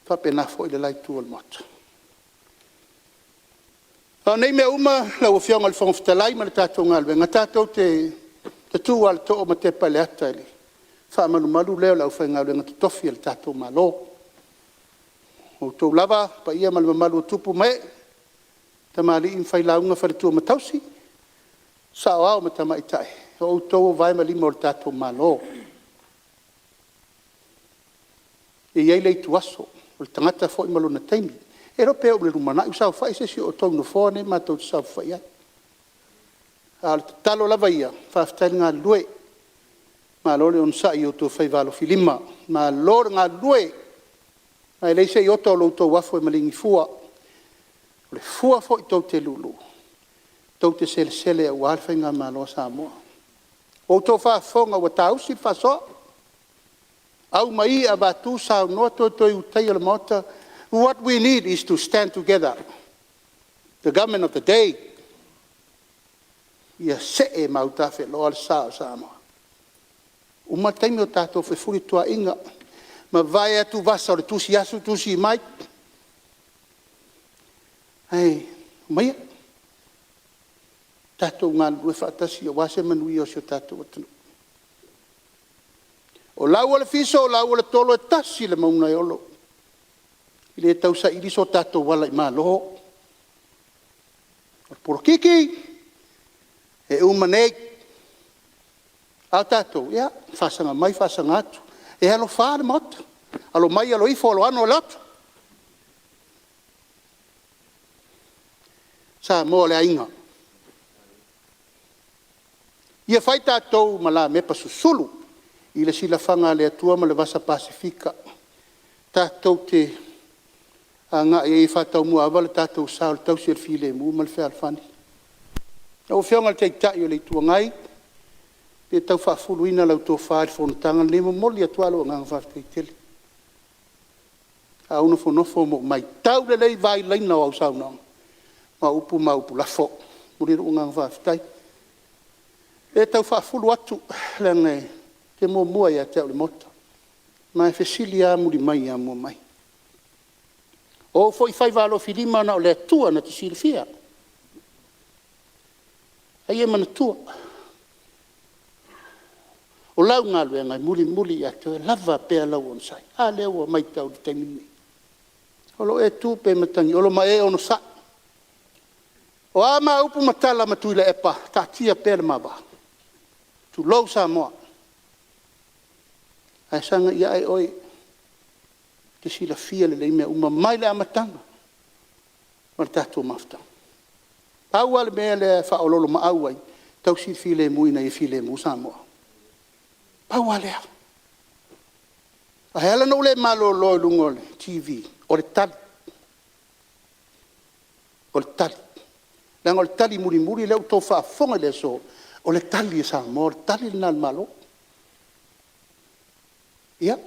Speaker 11: E faapena foi le la itu o le Maota. A o nei mea uma lau Afioga i le Fofoga Fetalai ma le tatou galuega, tatou te tutu lava i le too ma tepa i le ata i le faamalumalu lea o le aufaigaluega totofi a le tatou Malo. O outou lava paia ma le mamalu o tupu ma ee, tamalii ma failauga, faletua ma tausi, saoao ma tamaitai, o outou o vae ma lima o le tatou Malo. E i ai le ituaso, o le tagata foi ma lona taimi. E le iloa pe oo i le lumanai ua saofai se isi o outou i nofoa nei matou te saofafai ai. A o le tatalo lava ia, faafetai le galulue, malo le onosai i outou faiva alofilima, malo le galulue. Ma e leai se iota o lo outou afu e maligi fua. O le fua foi tou te lulu, tou te selesele aua le faigamalo a Samoa. Ua outou faafofoga ua saausi le faasoa, aumai avatu saunoa toe Ulutaia o le Maota, what we need is to stand together, the Government of the day, ia see ma autafeloa le sa o Samoa. Uma taimi o tatou fefulituaaiga, mavae atuvasa o le tusi atu tusi mai, ae omaia tatou galulue faatasi aua se manuia o si o tatou atunuu. O lau o le fiso o lau o le tolo, e tasi le mauga e olo. E le tau saili so tatou ala i malo. O le polokiki e uma nei, a o tatou, ia, faasaga mai faasaga atu. E alofa le Maota, alo mai alo ifo alo ane alo atu. Samoa o le aiga. Ia fai tatou ma lamepa susulu i le silafaga a le Atua ma le Vasa Pasefika tatou te agai ai e faataumuaava lo tatou sa i le tausi o le filemu ma le fealofani. Lau Afioga i le Taitai o le Itu Agai, e le tau faafuluina lau tofa i le fonotaga lenei, e momoli atu lava lou agaga faafetai tele. Sa ou nofonofo ma ou matau lelei i violin o au saunoaga, o au upu ma upu lafo. E momoli ai lou agaga faafetai. E le tau faafulu atu, leaga e te muamua ia te au i le Maota, ma e fesili lava mulimai ia muamai. O ou foi faiva alofilima na o le Atua na te silafia. A ia e manatua, o lau galuega e mulimuli ia te oe, lava pea lau onosai. A lea ua matau i le taimi lenei, o lo o e tu pea i matagi olo ma e onosai. O a ma upu ma tala ma Tuilaepa, taatia pea le ma va, tulou Samoa. Ae sagai ae oe, e te silafia lelei mea uma mai le amataga o le tatou mafutaga. Pau lava le mea lea e faaoloolomaau ai, tausi le filemu ina ia filemu Samoa. Pau lava lea. Ae ala ona ou le malolo i luga o le TV, o le tali, o le tali. Leaga o le tali mulimuli lea ua outou faafofoga i le aso, o le tali a Samoa, o le tali lena a le Malo. Ia,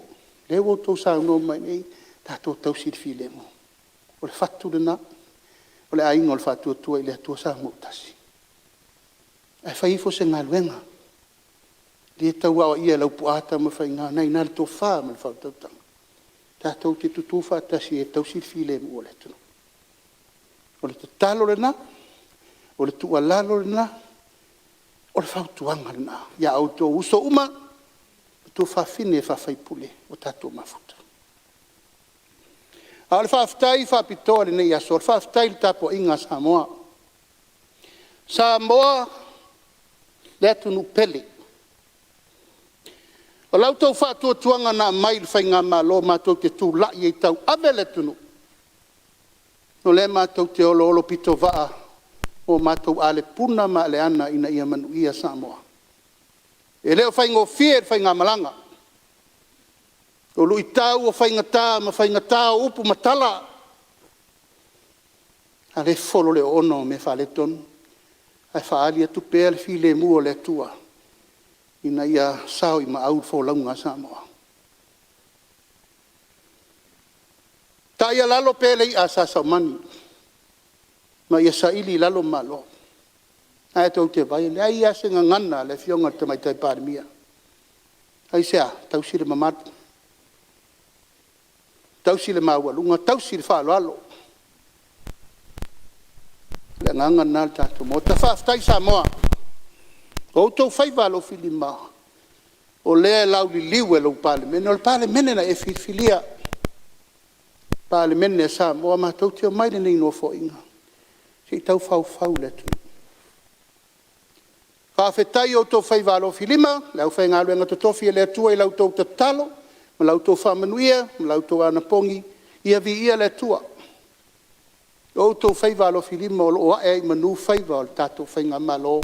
Speaker 11: lea ua outou saunoa mai nei, tatou tausi le filemu. O le fatu lena o le Aiga o le Faatuatua i le Atua Samoa ua Tasi. Ae fai ifo se galuega, e le tau aoaia e Laupuaa Tamafaiga, o lena e i ina le tofa ma le faautautaga tatou te tutu faatasi e tausi le filemu o le atunuu. O le tatalo lena, o le tuualalo lena, o le fautuaga lena ia outou uso uma, o tuafafine sui usufono ua tatou mafuta. A o le faafetai faapitoa i lenei aso, o le faafetai i le tapuaiga a Samoa. Samoa le atunuu pele, o la outou faatuatuaga na aumai i le faigamalo matou te tulai ai e tauave le atunuu, o lea matou te oloolopitovaa ma o matou alepuna ma aleana ina ia manuia Samoa. E le o faigofie le faigamalaga, o luitau o faigata ma faigata o upu ma tala, a o lea e folo le oona o mea faaletonu, ae faaali atu pea le filemu o le Atua ina ia sao i maau le folauga a Samoa. Taialalo pea le i'a a Sa Saumani ma ia saili i lalo malo. O lena tou te vaai e leai lava se gagana a le Afioga i le Tamaitai Palemia. Aisea? Tausi le mamalu, tausi le maualuga, tausi le faaaloalo. O le agaga lena le tatou Maota. Faafetai Samoa o outou faiva alofilima o lea e lauliliu e lau Palemene. O le Palemene na e filifilia, le Palemene a Samoa matou te omai i lenei Nofoaiga se i tau faufau le atunuu. Faafetai i outou faiva alofilima le aufaigaluega totofi a le Atua i la outou tatalo ma la outou faamanuia ma la outou anapogi, ia viia le Atua. O outou faiva alofilima o lo o ae ai i manu faiva o le tatou faigamalo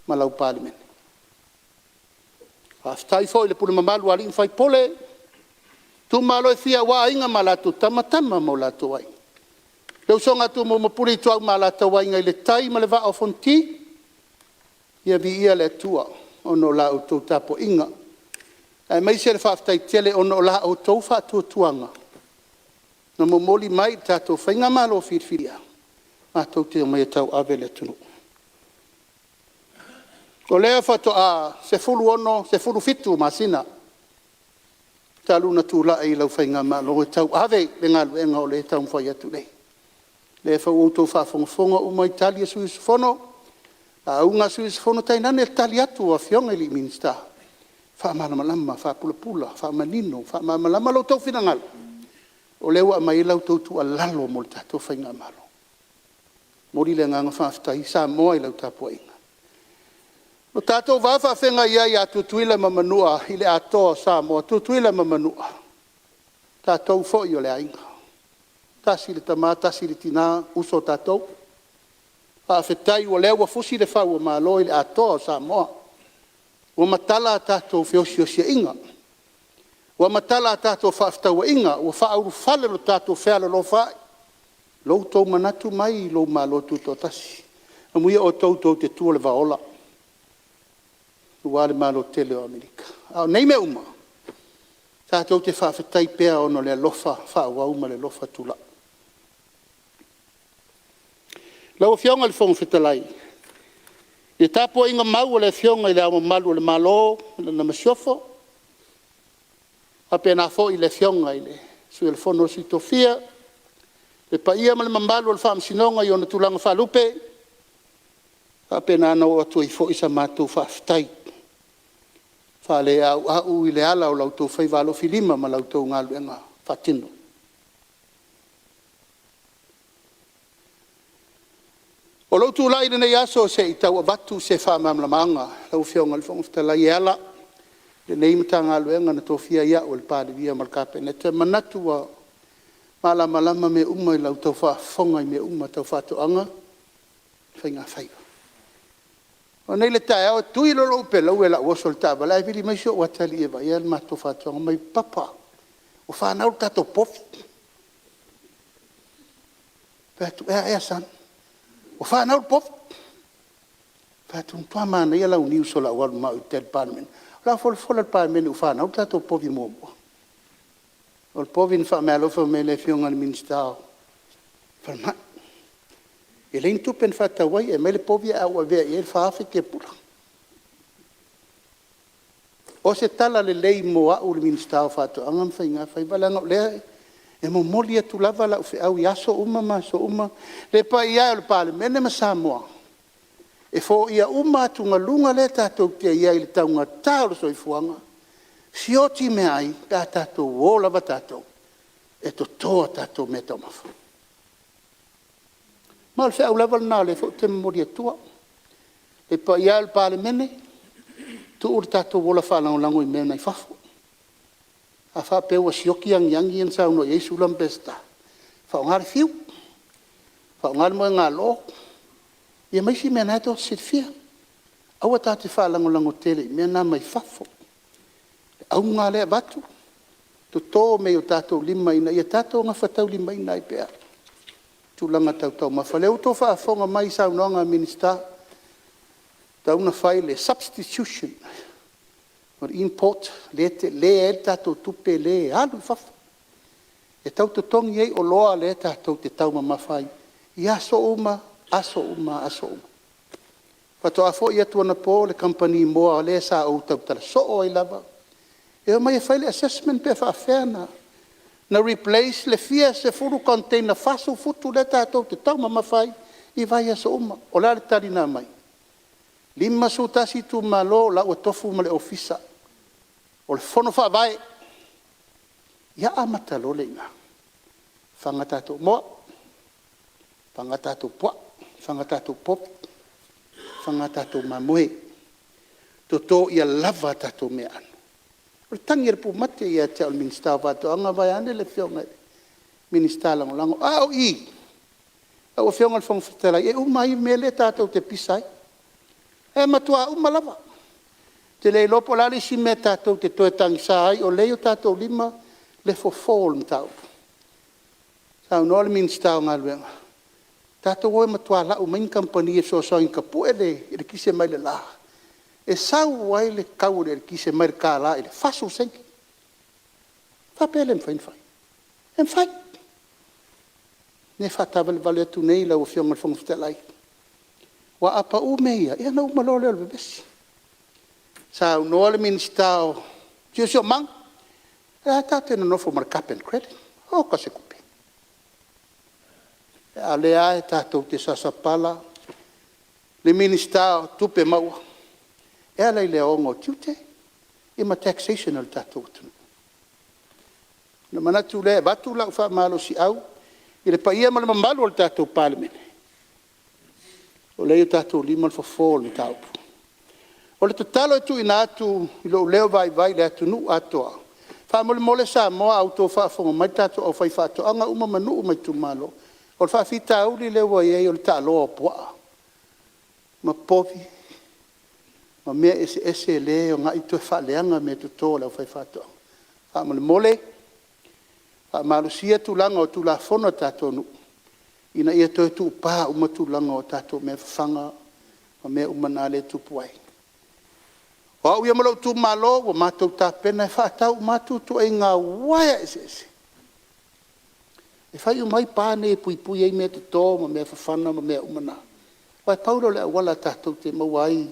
Speaker 11: ma lau Palemene. Faafetai foi i le pule mamalu a alii ma faipule o itumalo e fia aua Aiga ma latou Tama, Tama ma o latou Aiga, le usoga a Tumua ma Pule, Ituau ma Alataua, Aiga i le Tai ma le Vaa o Fonoti, ia viia le Atua ona o la outou tapuaiga, aemaise le faafetai tele ona o la outou faatuatuaga na momoli mai i le tatou faigamalo filifilia matou te omai e tauave le atunuu. O lea faatoa 16, 17 masina talu ona tulai lau faigamalo e tauave le galuega o lea e taumafai atu nei. O lea foi ua outou faafogafoga uma i tali a sui usufono, lauga a sui usufono, tainane le tali atu a Afioga i Minisita, faamalamalama, faapulapula, faamanino, faamalamalama lo outou finagalo, O lea ua aumai ai la outou tuualalo mo le tatou Faigamalo. E momoli le agaga faafetai Samoa i lau tapuaiga. Lo tatou va faafeagai ai ia Tutuila ma Manua i le atoa o Samoa, Tutuila ma Manua, o tatou foi o le aiga, tasi le tama tasi le tina, uso tatou. Faafetai o lea ua fusi le fau o malo i le atoa o Samoa, ua matala a tatou feosiosiaiga, ua matala a tatou fefaatauaiga, ua faaulufale lo tatou fealolofa ai, lo outou manatu mai i lou Malo Tutoatasi. Amuia outou tou te tua i le vaola aua le Malo tele o Amerika. A o nei mea uma, tatou te faafetai pea ona o le alofa faaauau ma le alofa tulai. Lau Afioga i le Fofoga Fetalai, i le tapuaiga mau a le Afioga i Le Ao Mamalu o le Malo ma lana Masiofo, faapena foi le Afioga i le Sui o le Fono a Sui Tofia, le paia ma le mamalu o le Faamasinoga i ona tulaga faalupe, e faapena ona oo atu ai foi sa matou faafetai faaleauau i le ala o la outou faiva alofilima ma la outou galuega faatino. O lou tulai i lenei aso se i tau avatu se faamalamalamaga lau Afioga i le Fofoga Fetalai e ala i lenei Matagaluega na tofia ai au e le Palemia ma le Kapeneta. E manatu ua malamalama mea uma i la outou faafofoga i mea uma tau faatoaga ma faigafaiva. O nei i le taeao e tui loa lou pelaue o le a ou oso i le taavale ae vili mai si ou atalii e vaaia le matou faatoaga, fai mai, Papa, ua fanau le tatou povi. Ou fai atu, e a ea son? Ua fanau le povi. Ou fai atu, ua matua manaia lau news o le a ou alu ma au i tai i le Palemene. O le a folafola i le Palemene ua fanau le tatou povi muamua. O le povi na faameaalofa mai e le Afioga i le Minisita o le Falemai. E leai ni tupe na faatau ai, e aumai le povi ae ou avea i ai le $4,000 kiapula. O se tala lelei mo au le Minisita o Faatoaga ma Faigafaiva leaga o lea e momoli atu lava lau feau i aso uma ma aso uma, le paia e o le Palemene ma Samoa, e foia uma atugaluga lea tatou te i ai i le taugata o le soifuaga, sioki meaai pe a tatou o lava tatou e toto a tatou meataumafa. Ma o le feau lava lena o lea foi ou te momoli atua. Le paia e o le Palemene, tuu le tatou ola faalagolago i mea mai fafo. A faapea ua sioki angiagi ia na saunoa i ai Sula ma Peseta, faaaoga le fiu, faaaoga le moegalo ia ma isi mea o lena tou te silafia. Aua tatou te faalagolago tele i mea na mai fafo. O le auga lava lea e avatu, toto mea i o tatou lima ina ia tatou gafataulimaina ai pea tulaga tau taumafa. O lea ua outou faafofoga mai i saunoaga a Minisita, e tatau ona fai le substitution o le import lea e tele ai le tatou tupe lea e alu i fafo, e tau totogi ai oloa lea tatou te taumamafa ai i aso uma, aso uma, aso uma. Faatoa foi atu anapo le kamupani moa lea sa ou tautala soo ai lava, e omai e fai le assessment pe faapefea ona replace le fia sefulu container 40 futu lea tatou te taumamafa ai i vaiaso uma. O le a le tali na aumai? 51 itumalo o la ua tofu ma le ofisa, o le fono faavae. Ia amata loa lea i ina, fafaga a tatou moa, fafaga a tatou puaa, fafaga a tatou povi, fafaga a tatou mamoe, toto ia lava a tatou meaano. O le tagi a le pumate ia te au o le Minisita o Faatoaga, vaeane le Afioga i le Minisita Lagolago. A o i lau Afioga i le Fofoga Fetalai, e uma ai le mea lea tatou te pisa ai, e matua uma lava. Ou te le iloa po o le a le isi mea tatou te toe tagisa ai, o lea e i o tatou lima le fofo o le mataupu. Saunoa le Minisita o Galuega, tatou o e matua lau mai ni kamupani e fesoasoani e tapue le eletise mai le la, e sau ai le tau o le eletise mai le $1 i le 40 sene. E faapea e le mafai ona fai? E mafai. E le faataavalevale atu nei i lau Afioga i le Fofoga Fetalai, aua a pau mea ia, ona uma loa lea o le vevesi. Saunoa le Minisita o le Siosiomaga, o lea lava tatou te nonofo ma le carbon credit, oka se tupe. A o lea lava tatou te sasa pala le Minisita o Tupe Maua e ala i le aoga o tiute ma taxation a le tatou atunuu. Ona manatu lea e avatu lau faamalosiau i le paia ma le mamalu o le tatou Palemene, o lea e i o tatou lima le fofo o le mataupu. O le tatalo e tuuina atu i lou leo vaivai i le atunuu atoa, faamolemole Samoa a outou faafofoga mai le tatou aufaifaatoaga uma ma nuu ma itumalo, o le faafitauli lea ua i ai o le taaloa o puaa ma povi ma mea eseese lea e agai toe faaleaga meatoto a le aufaifaatoaga. Faamolemole faamalosia tulaga o tulafono a tatou nuu ina ia toe tuupa uma tulaga o tatou mea fafaga ma mea uma na lea e tupu ai. O au ia ma lou itumalo ua matou tapena e faatau uma atu ituaiga uaea eseese e fai uma ai pa nei e puipui ai meatoto ma mea fafaga ma mea uma na. Aua e pau lea o le auala tatou te maua ai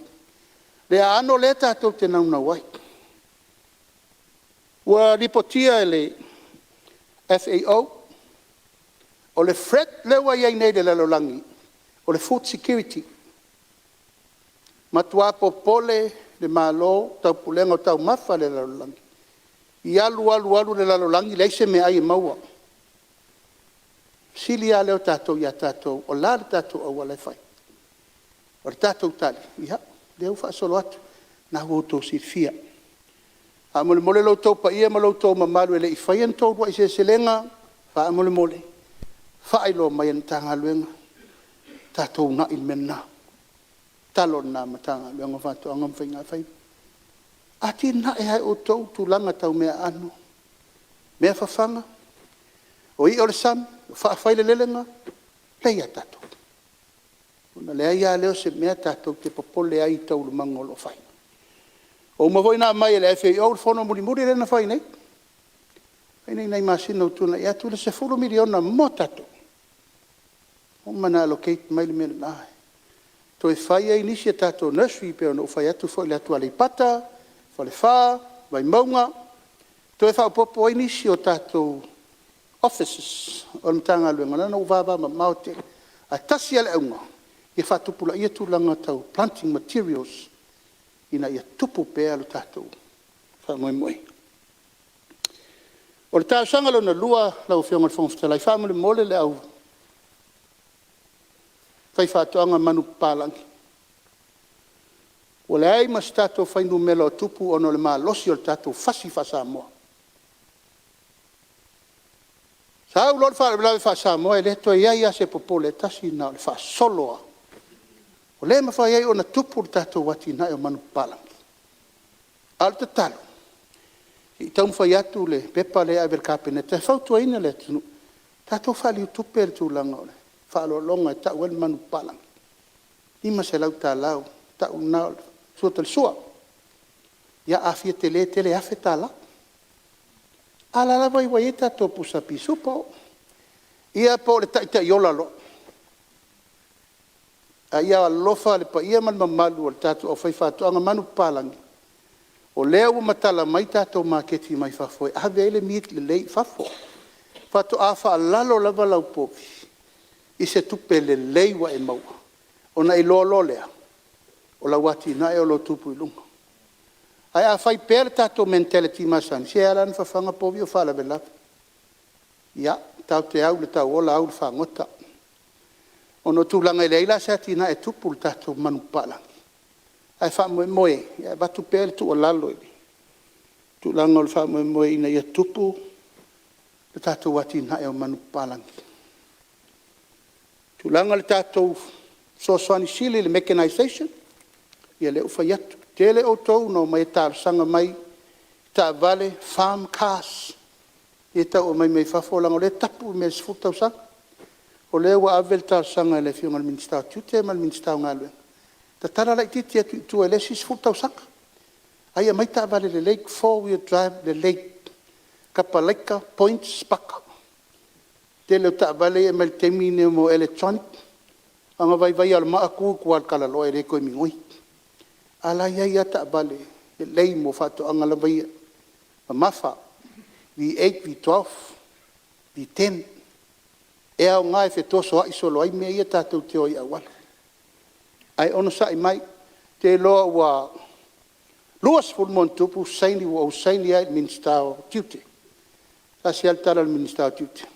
Speaker 11: le aano lea tatou te naunau ai. Ua lipotia e le FAO o le threat lea ua i ai nei i le lalolagi, o le food security. Matua popole le Malo, Taupulega o Taumafa a le Lalolagi, i alu alu alu le lalolagi leai se meaai e maua. O le fesili lava lea o tatou ia tatou, o le a le tatou auala e fai? O le tatou tali, ia, o lea ua faasolo atu, o lena ua outou silafia. Faamolemole lo outou paia ma lo outou mamalu e le i faia ni tou uluai seleselega, faamolemole faailoa mai i le Matagaluega, tatou uunai le mea lena. O le tatalo lena a le Matagaluega o Faatoaga ma Faiga Faiva. Atinae lava e outou tulaga tau meaaano, mea fafaga, o ia o le sami, o faafailelega, lea e ia tatou. Ona leai lava lea o se mea tatou te popole ai i taualumaga o lo o fai. Ua uma foi ona aumai e le FAO le fono mulimuli lea na fai nei, fai nei i nai masina ua tuanai atu, le $10 miliona mo tatou, ua uma ona allocate mai le mea lena, e toe fai ai nisi a tatou nursery e pei ona ou fai atu foi i le atu Aleipata, Falefa, Vaimauga, toe faaopoopo ai nisi o tatou offices o le Matagaluega leaga ua vavamamao tele. Ae tasi lava le auga, ia faatupulaia tulaga tau planting materials ina ia tupu pea le tatou faamoemoe. O le talosaga lona lua lau afioga i le Fofoga Fetalai, faamolemole le aufaifaatoaga manupapalagi, ua leai ma se tatou fuainumera o tupu ona o le malosi o le tatou fasi faa-Samoa. Sau loa le faalavelave faa-Samoa e le toe i ai lava se popole e tasi, na o le faasolo lava. Ua le mafai ai ona tupu le tatou atinae o manupapalagi. A o le tatalo, se i taumafai atu le pepa lea e ave i le Kapeneta e fautuaina le atunuu, tatou faaliu tupe le tulaga o le faaaloaloga e tau ai le manupapalagi, $500, o le tau lena o le fua o le sua. Ia a fia tele tele, $1000. A o la e lava ua i ai tatou pusa pisupo, ia po o le taitai ola loa. A ia alolofa le paia ma le mamalu o le tatou aufaifaatoaga manupapalagi, o lea ua matala mai tatou maketi mai fafo e ave ai le meat lelei i fafo. Faatoa faalalo lava lau povi i se tupe lelei ua e maua ona e iloa loa lea o lau atinae o lo o tupu i luga. Ae a fai pea le tatou mentality masani, se e ala la ona fafaga povi o faalavelave. Ia, tatou te au i le tauola au i le fagota. Ona o tulaga e leai la se atinae e tupu i le tatou manupapalagi, ae faamoemoe e avatu pea le tuualalo i le tulaga o le faamoemoe ina ia tupu le tatou atinae o manupapalagi. Tulaga i le tatou fesoasoani sili i le mechanization, ia lea ua ou fai atu, toatele outou na omai e talosaga mai taavale, farm cars ia e tau aumai mai fafo leaga o lea e tapu le mea i le 10 tausaga. O lea ua ave le talosaga i le Afioga i le Minisita o Tiute ma le Minisita o Galuega, tatala laitiiti atu i tua i le isi 10 tausaga, a ia aumai taavale lelei, 4 wheel drive lelei, kapalaika, points, paka. Tele o taavale ia e aumai i le taimi lenei o electronic, na ona vaivai lava o le maa tu i tua i le talaloa e le toe migoi. A o la e i ai lava taavale lelei mo faatoaga lava ia, mamafa, V8, V12, V10, e aoga e fetosoai solo ai mea ia tatou te o ai i auala. Ae onosai mai, ou te iloa ua 20+ saini ua ou saini ai i le Minisita o Tiute Tasi a le tala a le Minisita o Tiute,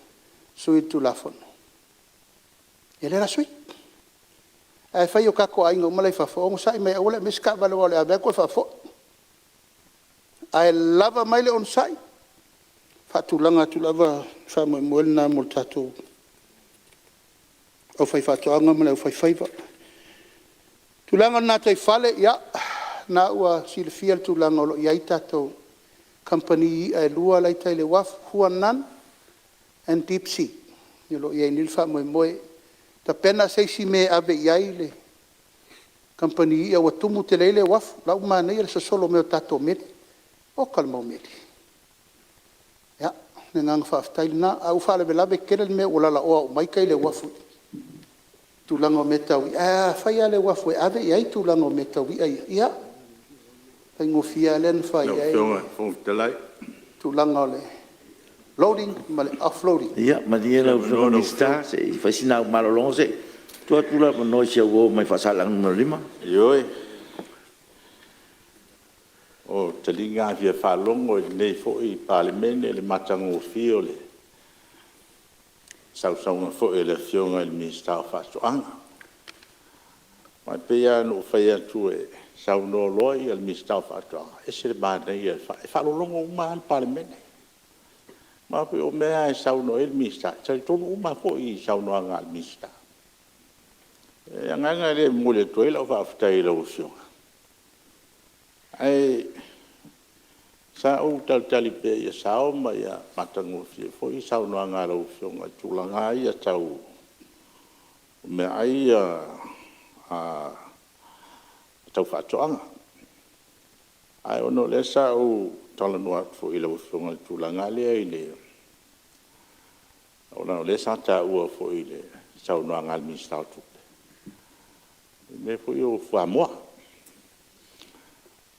Speaker 11: sui le Tulafono. Ia lea o le a sui. Ae fai i o tatou aiga uma la e i fafo, onosai mai e aua le aumaia se taavale aua o le a ave atu e faafoi. Ae lava mai le onosai, faatulaga atu lava le faamoemoe lena mo le tatou aufaifaatoaga ma le aufaifaiva. Tulaga i le gataifale, ia o lena ua silafia le tulaga o lo o i ai tatou kamupani i'a e lua la e i tai i le uafu, Huanan and Deep Sea o lo o i ai nei le faamoemoe. Tapena se isi mea e ave i ai le kamupani i'a ua tumu tele ai le uafu, la ua manaia le sosolo mai o tatou meli. Oka le mau meli. Ia, o le agaga faafetai lena, ae ua faalavelave tele le mea ua lalaoa uma ai tai i le uafu i tulaga o mea tau i'a, ae a fai lava le uafu e ave i ai tulaga o mea tau i'a ia, ia, faigofie lava lea ona fai ai le tulaga o le loading ma le offloading.
Speaker 3: Ia malie lau Afioga i le Minisita se i fai sina au malologa se i tuu atu le avanoa i si au uo mai Faasaleleaga 5.
Speaker 4: Ioe, o taliga lava e fia faalogo i lenei foi Palemene le matagofie o le sausaunoaga foi a le Afioga i le Minisita o Faatoaga. Aua e pei lava ona ou fai atu, e saunoa loa le Minisita o Faatoaga, e ese le manaia, e faalologo uma lava le Palemene. Aua foi o mea lava e saunoa i ai le Minisita, e talitonu uma lava foi i le saunoaga a le Minisita. O le agaga lea e momoli atu ai lau faafetai i lau Afioga, ae sa ou talitali pea ia sao ma ia matagofie foi le saunoaga a lau Afioga i tulaga lava ia tau meaai tau faatoaga. Ae ona o lea sa ou talanoa atu foi i lau Afioga i le tulaga lea ona o lea sa taua foi i le saunoaga a le Minisita o Tupe i mea foi ia o fuamoa.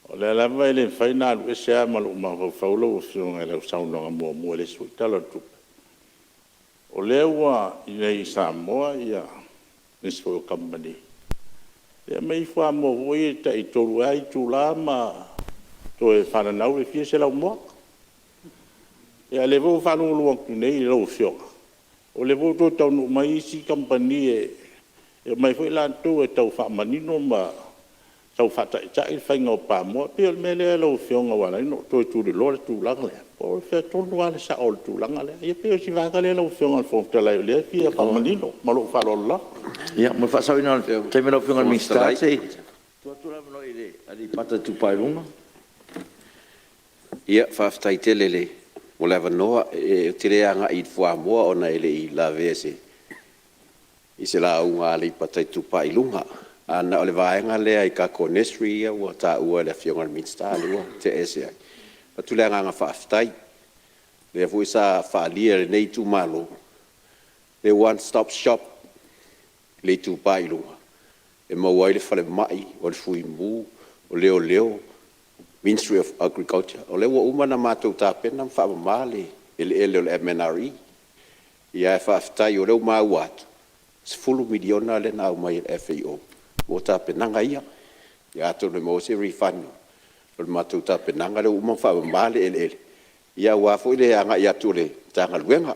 Speaker 4: O lea lava e le mafai ona alu ese lava ma lou mafaufau lau Afioga i lau saunoaga muamua i le isi foi Tala o le Tupe, o lea ua i inei i Samoa nisi foi o kamupani e aumai fuamoa foi ia tai 3 ea itula ma toe fananau le fia selau moa. A o lea foi ua faalogologo atu nei i lau Afioga, o lea foi ua toe taunuu mai isi kamupani e omai foi latou e tau faamanino ma tau faataitai le faiga o pamoa. E pei o le mea lea lau Afioga ua ala ai ona ou toe tuliloa le tulaga lea, po o fea tonu lava le sao o le tulaga lea. Ia pei o si vaega lea lau Afioga i le Fofoga Fetalai o lea e fia faamanino. Ma lou faaaloalo lava.
Speaker 3: Ia, mo le faasaoina o le taimi o lau Afioga i le Minisita, se i tuu atu le avanoa i Aleipata Itupa i Luga.
Speaker 5: Ia, faafetai tele mo le avanoa. Ou te le agai i le fuamoa ona e le i lavea i se lauga a Aleipata Itupa i Luga. Ae na o le vaega lea i tatou nursery ia ua taua e le Afioga i le Minisita lea ua tea ese ai. E avatu le agaga faafetai, lea foi sa faaalia e lenei itumalo le one stop shop i le Itupa i Luga, e maua ai le Falemai, o le Fuimu, o Leoleo, Ministry of Agriculture. O lea ua uma ona matou tapena ma faamama le eleele o le MNRE. Ae faafetai o lea ua maua atu, e $10 miliona lea na aumai e le FAO mo tapenaga ia. Ia atonu e maua ai se refund o le matou tapenaga lea ua uma ona faamama le eleele aua foi le agai atu o le Matagaluega.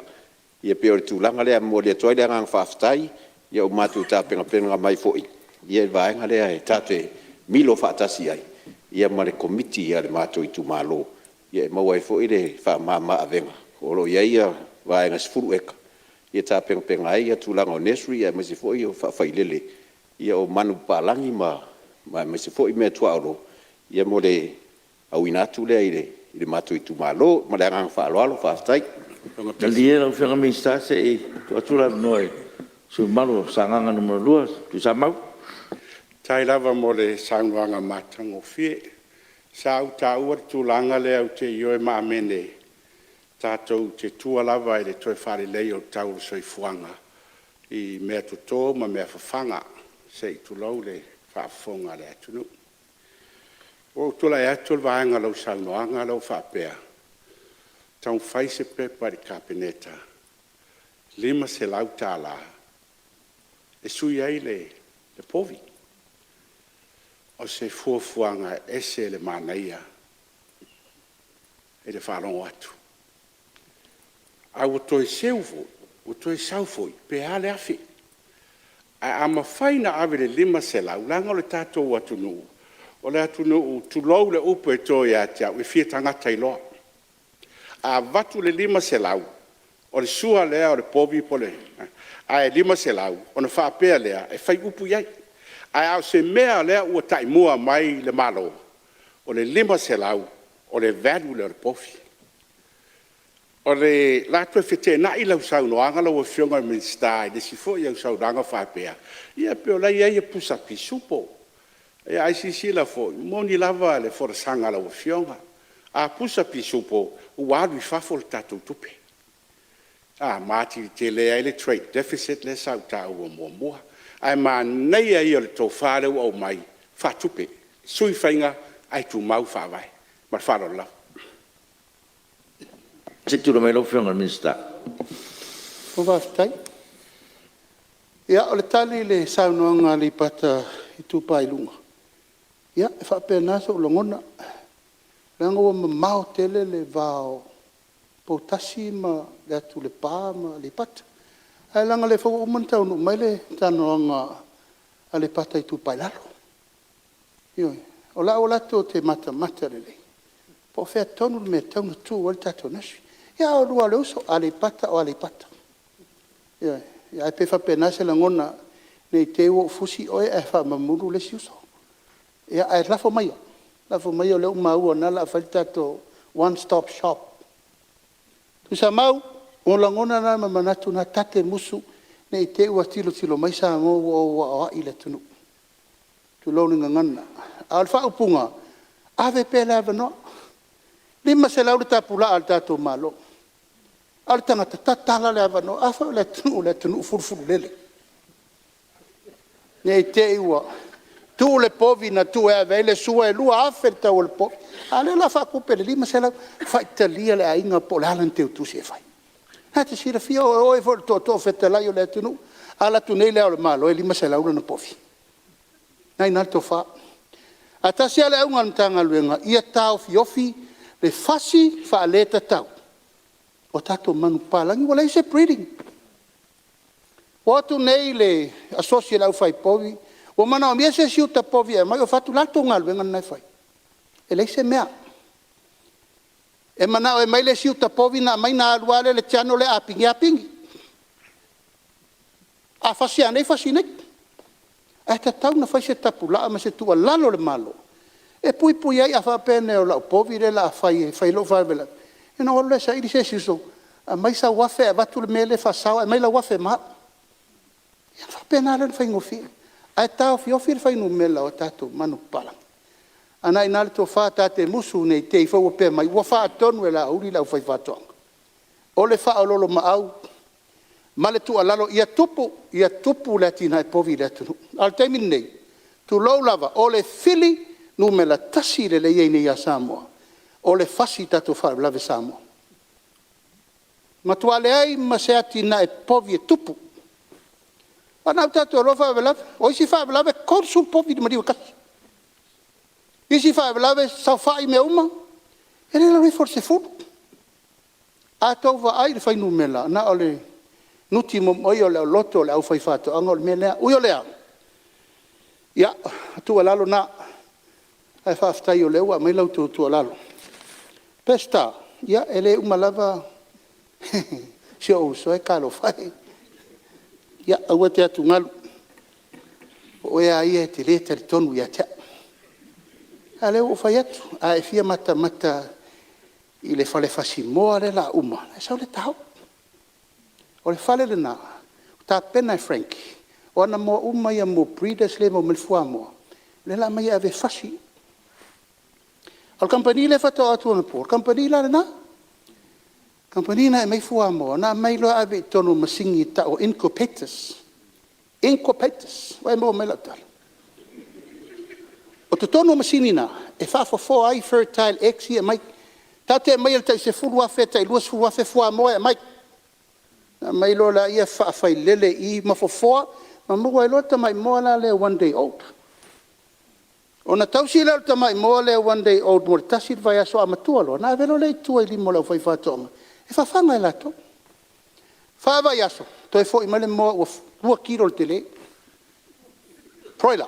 Speaker 5: Ia pei o le tulaga lea e momoli atu ai le agaga faafetai, ua matou tapenapena mai foi i le vaega lea e tatou te milo faatasi ai ma le Komiti a le matou itumalo e maua ai foi le faamama-avega o lo o i ai vaega e 10 eka e tapenapena ai tulaga o nursery aemaise foi o le faafailele o manupapalagi aemaise foi meaituaolo mo le auina atu lea i le matou itumalo. Ma le agaga faaaloalo faafetai.
Speaker 3: Malie lau Afioga i le Minisita se i tuu atu le avanoa i le sui usufono mamalu mo Sagaga 2, Tuisamau.
Speaker 6: Faafetai lava mo le saunoaga matagofie. Sa ou taua le tulaga lea ou te ioe ma amene tatou te tua lava i le toe faaleleia o le tau o le soifuaga i meatoto ma mea fafaga, se i tulou le faafofoga a le atunuu. Ua ou tulai atu o le vaega o lau saunoaga lea e faapea, taumafai se pepa i le Kapeneta e $500 e sui ai le povi. O se fuafuaga e ese le manaia i le faalogo atu. Ae ua toe seu foi ua toe sau foi pe a le $1,000. Ae a mafai ona ave i le $500 leaga o le tatou atunuu o le atunuu, tulou le upu e to ia te au, e fia tagata iloa. A avatu le $500 o le sua lea o le povi po o le… ae $500 ona faapea lea e fai upu i ai. Ae a o se mea o lea ua taimua mai le Malo, o le $500 o le value lea o le povi. O le a toe feteenai lau saunoaga lau Afioga i le Minisita i le isi foi au saunoaga faapea, ia pei o la e i ai pusa pisupo. Ae silasila foi, e moni lava le folasaga a lau Afioga, a pusa pisupo ua alu i fafo le tatou tupe, ma atili tele ai le trade deficit lea sa ou taua muamua. Ae manaia ia o le tofa lea ua aumai, faatupe, sui faiga ae tumau faavae. Ma le faaaloalo lava.
Speaker 3: Se i tulai mai lau Afioga i le Minisita.
Speaker 11: Faafetai. Ia, o le tali i le saunoaga a Aleipata Itupa i Luga, ia e faapena sou lagona, leaga ua mamao tele le va o Poutasi ma le atu Lepa ma Aleipata. Ae leaga o lea foi ua uma ona taunuu mai le talanoaga a Aleipata Itupa i Lalo. Ioe. O la e ua alu atu ou te matamata lelei po o fea tonu le mea e tatau ona tuu ai le tatou nursery. Ia a oulua lava o le uso, o Aleipata o Aleipata. Ioe. Ae pei e faapena se lagona, ne i te i ua ou fusi oe ae faamamulu le isi uso. Ia ae lafo maia, lafo maia o lea ua maua o lena o le a fai le tatou one stop shop. Tuisamau, o lagona na ma manatu na, ta te musu ne i te i ua tilotilo mai Samoa ua o aoai le atunuu, tulou le gagana. A o le faaupuga, ave pea le avanoa. E $500 le tapulaa a le tatou Malo, a o le tagata, tatala le avanoa. A foi o le atunuu o le atunuu fulufululele, ne i te i ua tuu le povi na tuu e ave ai le sua e $2,000 le tau o le povi, a o lea o le a faatupe i le $500. Faitalia le aiga po o le a lana teutusi e fai. O lena e te silafia o oe foi o le tootoo fetalai o le atunuu. A alu atu nei Le Ao o le Malo e $500 lana povi? O lena e i ina le tofa. Ae tasi lava le auga o le Matagaluega, ia taofiofi le fasi faaletatau o tatou manupapalagi, ua leai se breeding. Ua o atu nei le asosi a le aufai povi ua manaomia se isi uta povi e aumai. Ou fai atu, o le a le tou galuega lena e fai? E leai se mea. E manao e aumai le isi uta povi ona aumai ona alu lava lea i le channel lea, a pigi lava pigi. A fasi lava nei, fasi nei. Ae tatau ona fai se tapulaa ma se tuualalo a le Malo e puipuia ai. A faapea nei o lau povi lea o le a fai e fai ai lou faalavelave, ia ona ou alu lea e saili se isi uso, aumai sau $1,000 ae avatu le mea lea e faasao ae aumai lau $1,000 ma au. Ia ona faapena lea ona faigofie. Ae taofiofi le fuainumera o tatou manupapalagi. A o lena e i ina le tofa, ta te musu ne i te i foi ua pea mai ua faatonu e Laauli le aufaifaatoaga. O le faaoloolomaau ma le tuualalo, ia tupu, ia tupu le atinae povi i le atunuu. A o le taimi lenei, tulou lava, o le fili numera 1 lea e i ai nei ia Samoa, o le fasi i tatou faalavelave Samoa. Matua leai ma se atinae povi e tupu. Aua o lena ua tatou iloa faalavelave. O isi faalavelave e 30 povi i le maliu e tasi. O isi faalavelave e saofai ma mea uma, e le i lalo ifo o le 10. A outou vaai i le fuainumera, na o le nutimomoia o le loto o le aufaifaatoaga o le mea lea. Ui o lea, ia, o le tuualalo lena, ae faafetai o lea ua aumai la outou tuualalo. Peseta, ia e le uma lava si ou uso e, talofa e. Ia aua e te atugalu, o oe lava ia e te le talitonu ia te au. A o lea ua ou fai atu, a e fia matamata i le fale fasimoa lea o le a uma, ona e sau lea ta o. O le fale lena ua tapena e Frankie, o ana moa uma ia mo breeders lea e maua mai ai le fuamoa, lea o le a aumai e ave e fasi. O le kamupani lea faatoa oo atu anapo, o le kamupani la lena. O le kamupani lena e aumai fuamoa ona aumai loa ave i totonu o masini e tau o incubators, incubators. Ua e maua mai lau tala? O totonu o masini na, e faafofoa ai fertile eggs ia e aumai. Tatou te aumaia i le tai 10,000 i le tai 20,000 fuamoa e aumai, ona aumai loa lea faafailele i i ma fofoa ma maua ai loa le tamai moa lea one day old. Ona tausi lea o le tamai moa lea one day old mo le tasi le vaiaso, a matua loa ona ave loa lea i tua i lima o le aufaifaatoaga e fafaga e latou. Fa vaiaso toe foi mai le moa ua 2 kilo le tele. Broiler.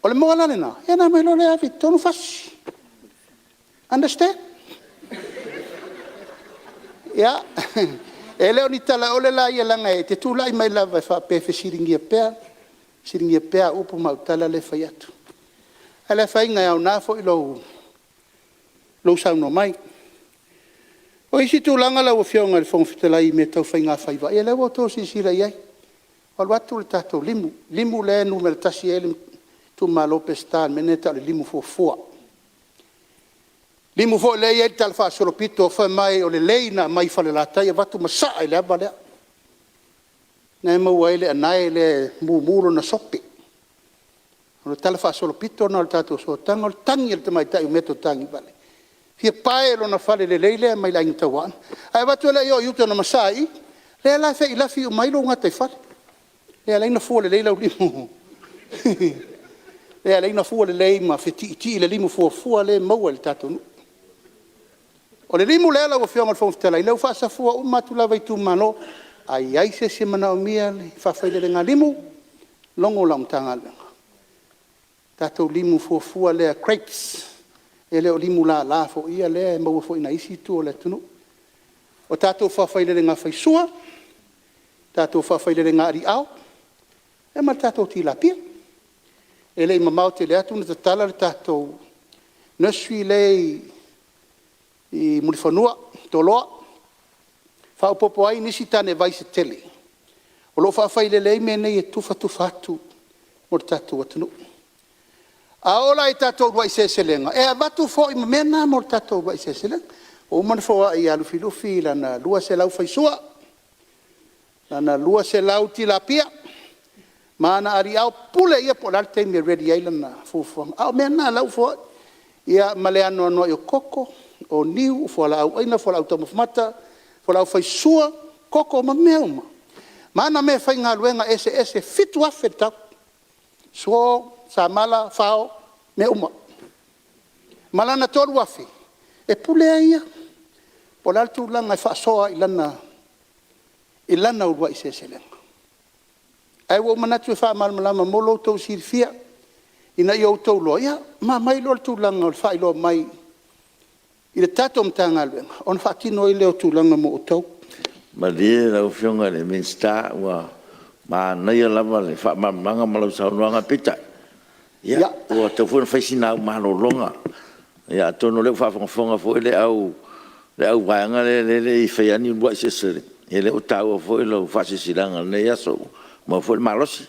Speaker 11: O le moa la lena, ona aumai loa lea ave i totonu fasi. Understand? Ia, e le o ni talaole laia leaga e te tulai mai lava e faapea e fesiligia pea, fesiligia pea au upu ma au tala lea e fai atu. Ae le afaina e aoga foi lou saunoa mai. O isi tulaga lau Afioga i le Fofoga Fetalai i mea tau faigafaiva, ia o lea ua outou silasila i ai, ua alu atu le tatou limu, le limu lea e numera tasi ai le itumalo o Peseta i le mea lea e tau o le limufuafua. Le limu foi lea e i ai le talafaasolopito fai mai o le lei na aumai Falelatai avatu masaa i le ava lea. Lena e maua ai le anae lea e mumu lona sope. O le talafaasolopito lena o le tatou sootaga, o le tagi a le tamaitai o meatotagivale, e fia pae lona fale i le lei lea mai le Aiga Tauaana, ae avatu e le i oo i uta na masaa i i. Lea la e feilafi uma ai lou gataifale, lea e ala ai ona fua lelei lau limu, lea e ala ai ona fua lelei ma fetiitii le limufuafua lea e maua i le tatou nuu. O le limu lea lau Afioga i le Fofoga Fetalai, o lea ua faasafua uma atu lava i itumalo. A i ai se isi e manaomia le faafailelega limu, logo lau Matagaluega. Tatou limu fuafua lea crates, e le o limu lala foi ia lea e maua foi i nai isi itu o le atunuu. O tatou faafailelega faisua, tatou faafailelega aliao, ia ma le tatou tilapia. E le i mamao tele atu na tatala le tatou nursery lea i Mulifanua i Toloa, faaopoopo ai nisi tanevai se tele o lo o faafailele ai mea nei e tufatufa atu mo le tatou atunuu. A oo la i tatou uluai seleselega, e avatu foi ma mea na mo le tatou uluai seleselega. Ua uma ona foai ia Lufilufi lana 200 faisua, lana 200 tilapia, ma ana aliao, pule ia po o le a le taimi e ready ai lana fuafuaga. A o mea na o lea ua foai. Ia ma le anoanoai o koko, o niu, o fualaau aina, fualaau taumafa mata, fualaau faisua, koko ma mea uma, ma ana meafaigaluega eseese e $7,000 le tau, suo, samala, fao, mea uma. Ma lana $3,000 e pule ai ia po o le a le tulaga e faasoa ai i lana uluai seleselega. Ae ua ou manatu e faamalamalama mo lo outou silafia, ina ia outou iloa, ia ma aumai lea o le tulaga o le faailoa mai i le tatou Matagaluega ona faatino ai lea o tulaga mo outou.
Speaker 3: Malie lau Afioga i le Minisita, ua manaia lava le faamalamalamaga ma lau saunoaga, peitai, ua tatau foi ona fai sina au malologa. Ia atonu o lea ua faafogafoga foi le auvaega ia e le i faia lava ni uluai seleselega, ia o lea ua taua foi lau faasilasilaga i lenei aso, ua maua foi le malosi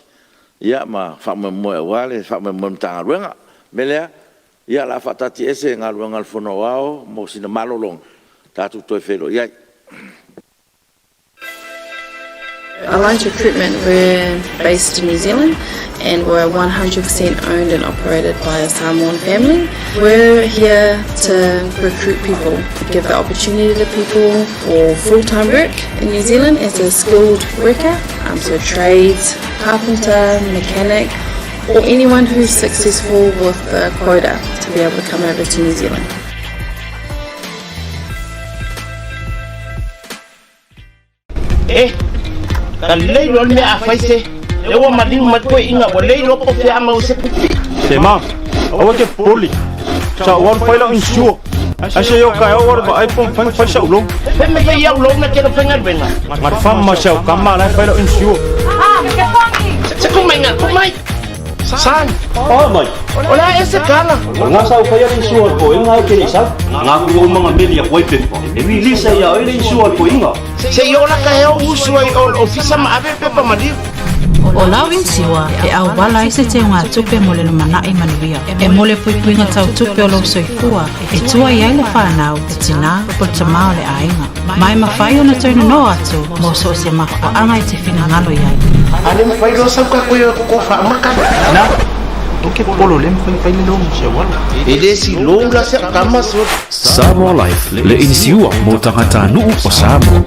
Speaker 3: ma faamoemoe aua le faamoemoe o le Matagaluega. O le mea lea, o le a faataatiaese Galuega a le Fono Aoao mo sina malologa, tatou toe feiloai ai.
Speaker 15: Alliance Recruitment, we're based in New Zealand and we're 100% owned and operated by a Samoan family. We're here to recruit people, give the opportunity to people for full-time work in New Zealand as a skilled worker, so trades, carpenter, mechanic, or anyone who's successful with the quota to be able to come over to New Zealand.
Speaker 16: Eh, ka lelei loa le mea a fai se, lea ua maliu mai toeaiina ua le iloa po o fea a maua se pupi.
Speaker 17: Sema, aua e te popole. Sa ou alu fai lau insure. Ae se i o taeao ou alu e vaai po o mafai ona fai sau loan.
Speaker 16: Fai mai fai au loan e te le faigaluega.
Speaker 17: Na fama ma si au tama la e fai lau insure.
Speaker 16: Se ku mai nga ku mai. San.
Speaker 17: Oh mai.
Speaker 16: O le a ese kala.
Speaker 17: O nga sa ou faia le insure a le poenga e te le i sau. Nga ku uma nga meli a koe pepa. E release ai ia oe le insure a le poenga.
Speaker 16: Se i ola ka hea o usu ai o le ofisa ma ave pepa maliu.
Speaker 18: O lau inisiua e auala ai se teugatupe mo le lumanai manuia. E mo le puipuiga tautupe o lou soifua e tua i ai le fanau, le tinā po o le tamā o le aiga. Ma e mafai ona toe nono atu mo so o se mafuaaga e te finagalo i ai.
Speaker 16: A le mafai loa sau ka koe o koko whaamaka.
Speaker 17: Na, toke polo le mfai fai le loan se walo.
Speaker 16: E le si loan la se kama so.
Speaker 19: Samoa Life, le inisiua mo tagatanuu o Samoa.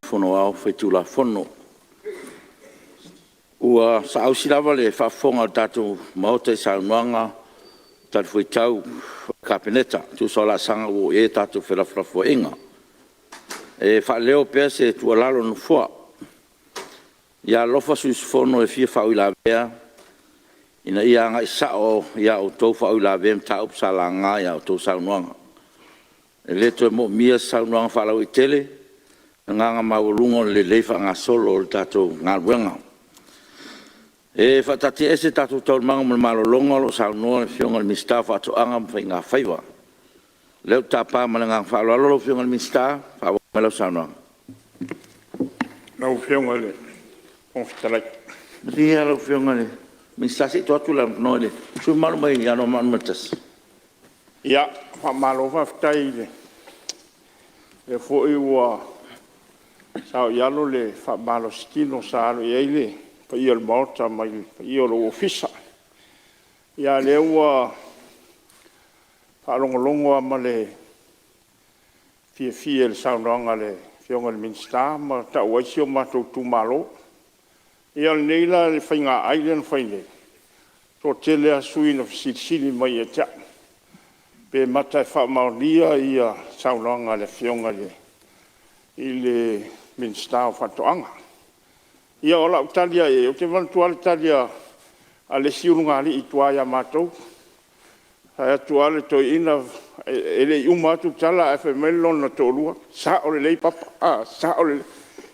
Speaker 3: Fono Aoao Faitulafono. Ua saausi lava le faafofoga a le tatou Maota i saunoaga talifuaitau a le Kapeneta e tusa o laasaga ua oo i ai a tatou felafolafoaiga. E faaleo pea se tuualalo a le Nofoa, ia alolofa sui usufono e fia faauilavea, ina ia agai sao i a outou faauilavea i mataupu sa laga i a outou saunoaga. E le toe moomia se saunoaga faalauaitele, o le agaga maualuga o le lelei faagasolo o le tatou galuega. E faataatiaese tatou taualumaga mo le malologa o lo o saunoa le Afioga i le Minisita o Faatoaga ma Faiga Faiva. O lea ou te tapa ma le agaga faaaloalo lau Afioga i le Minisita e faaauau mai lau saunoaga.
Speaker 2: Lau Afioga i le Fofoga Fetalai…
Speaker 3: Malie lau Afioga i le Minisita se i tuu atu le avanoa i le sui usufono mamalu mai Anoamaa 1.
Speaker 2: Ia, faamalo faafetai o lea foi ua saoialo le faamalositino sa alo i ai le paia o le Maota mai le paia o lou ofisa. A o lea ua faalogologo lava ma le fiafia i le saunoaga a le Afioga i le Minisita ma tau ai si o matou itumalo. Ia o lenei la le faiga ai lea na fai nei, e toatele lava sui usufono na fesilisili mai ia te au, pe mata e faamaonia saunoaga a le Afioga i le Minisita o Faatoaga. Ia o lau tali lava i ai, ou te manatua lava le tali a le isi ulugalii i tua ia matou. Fai atu lava le toeaina, e le i uma atu tala ae fai mai lona toalua, sao lelei Papa, sao lelei.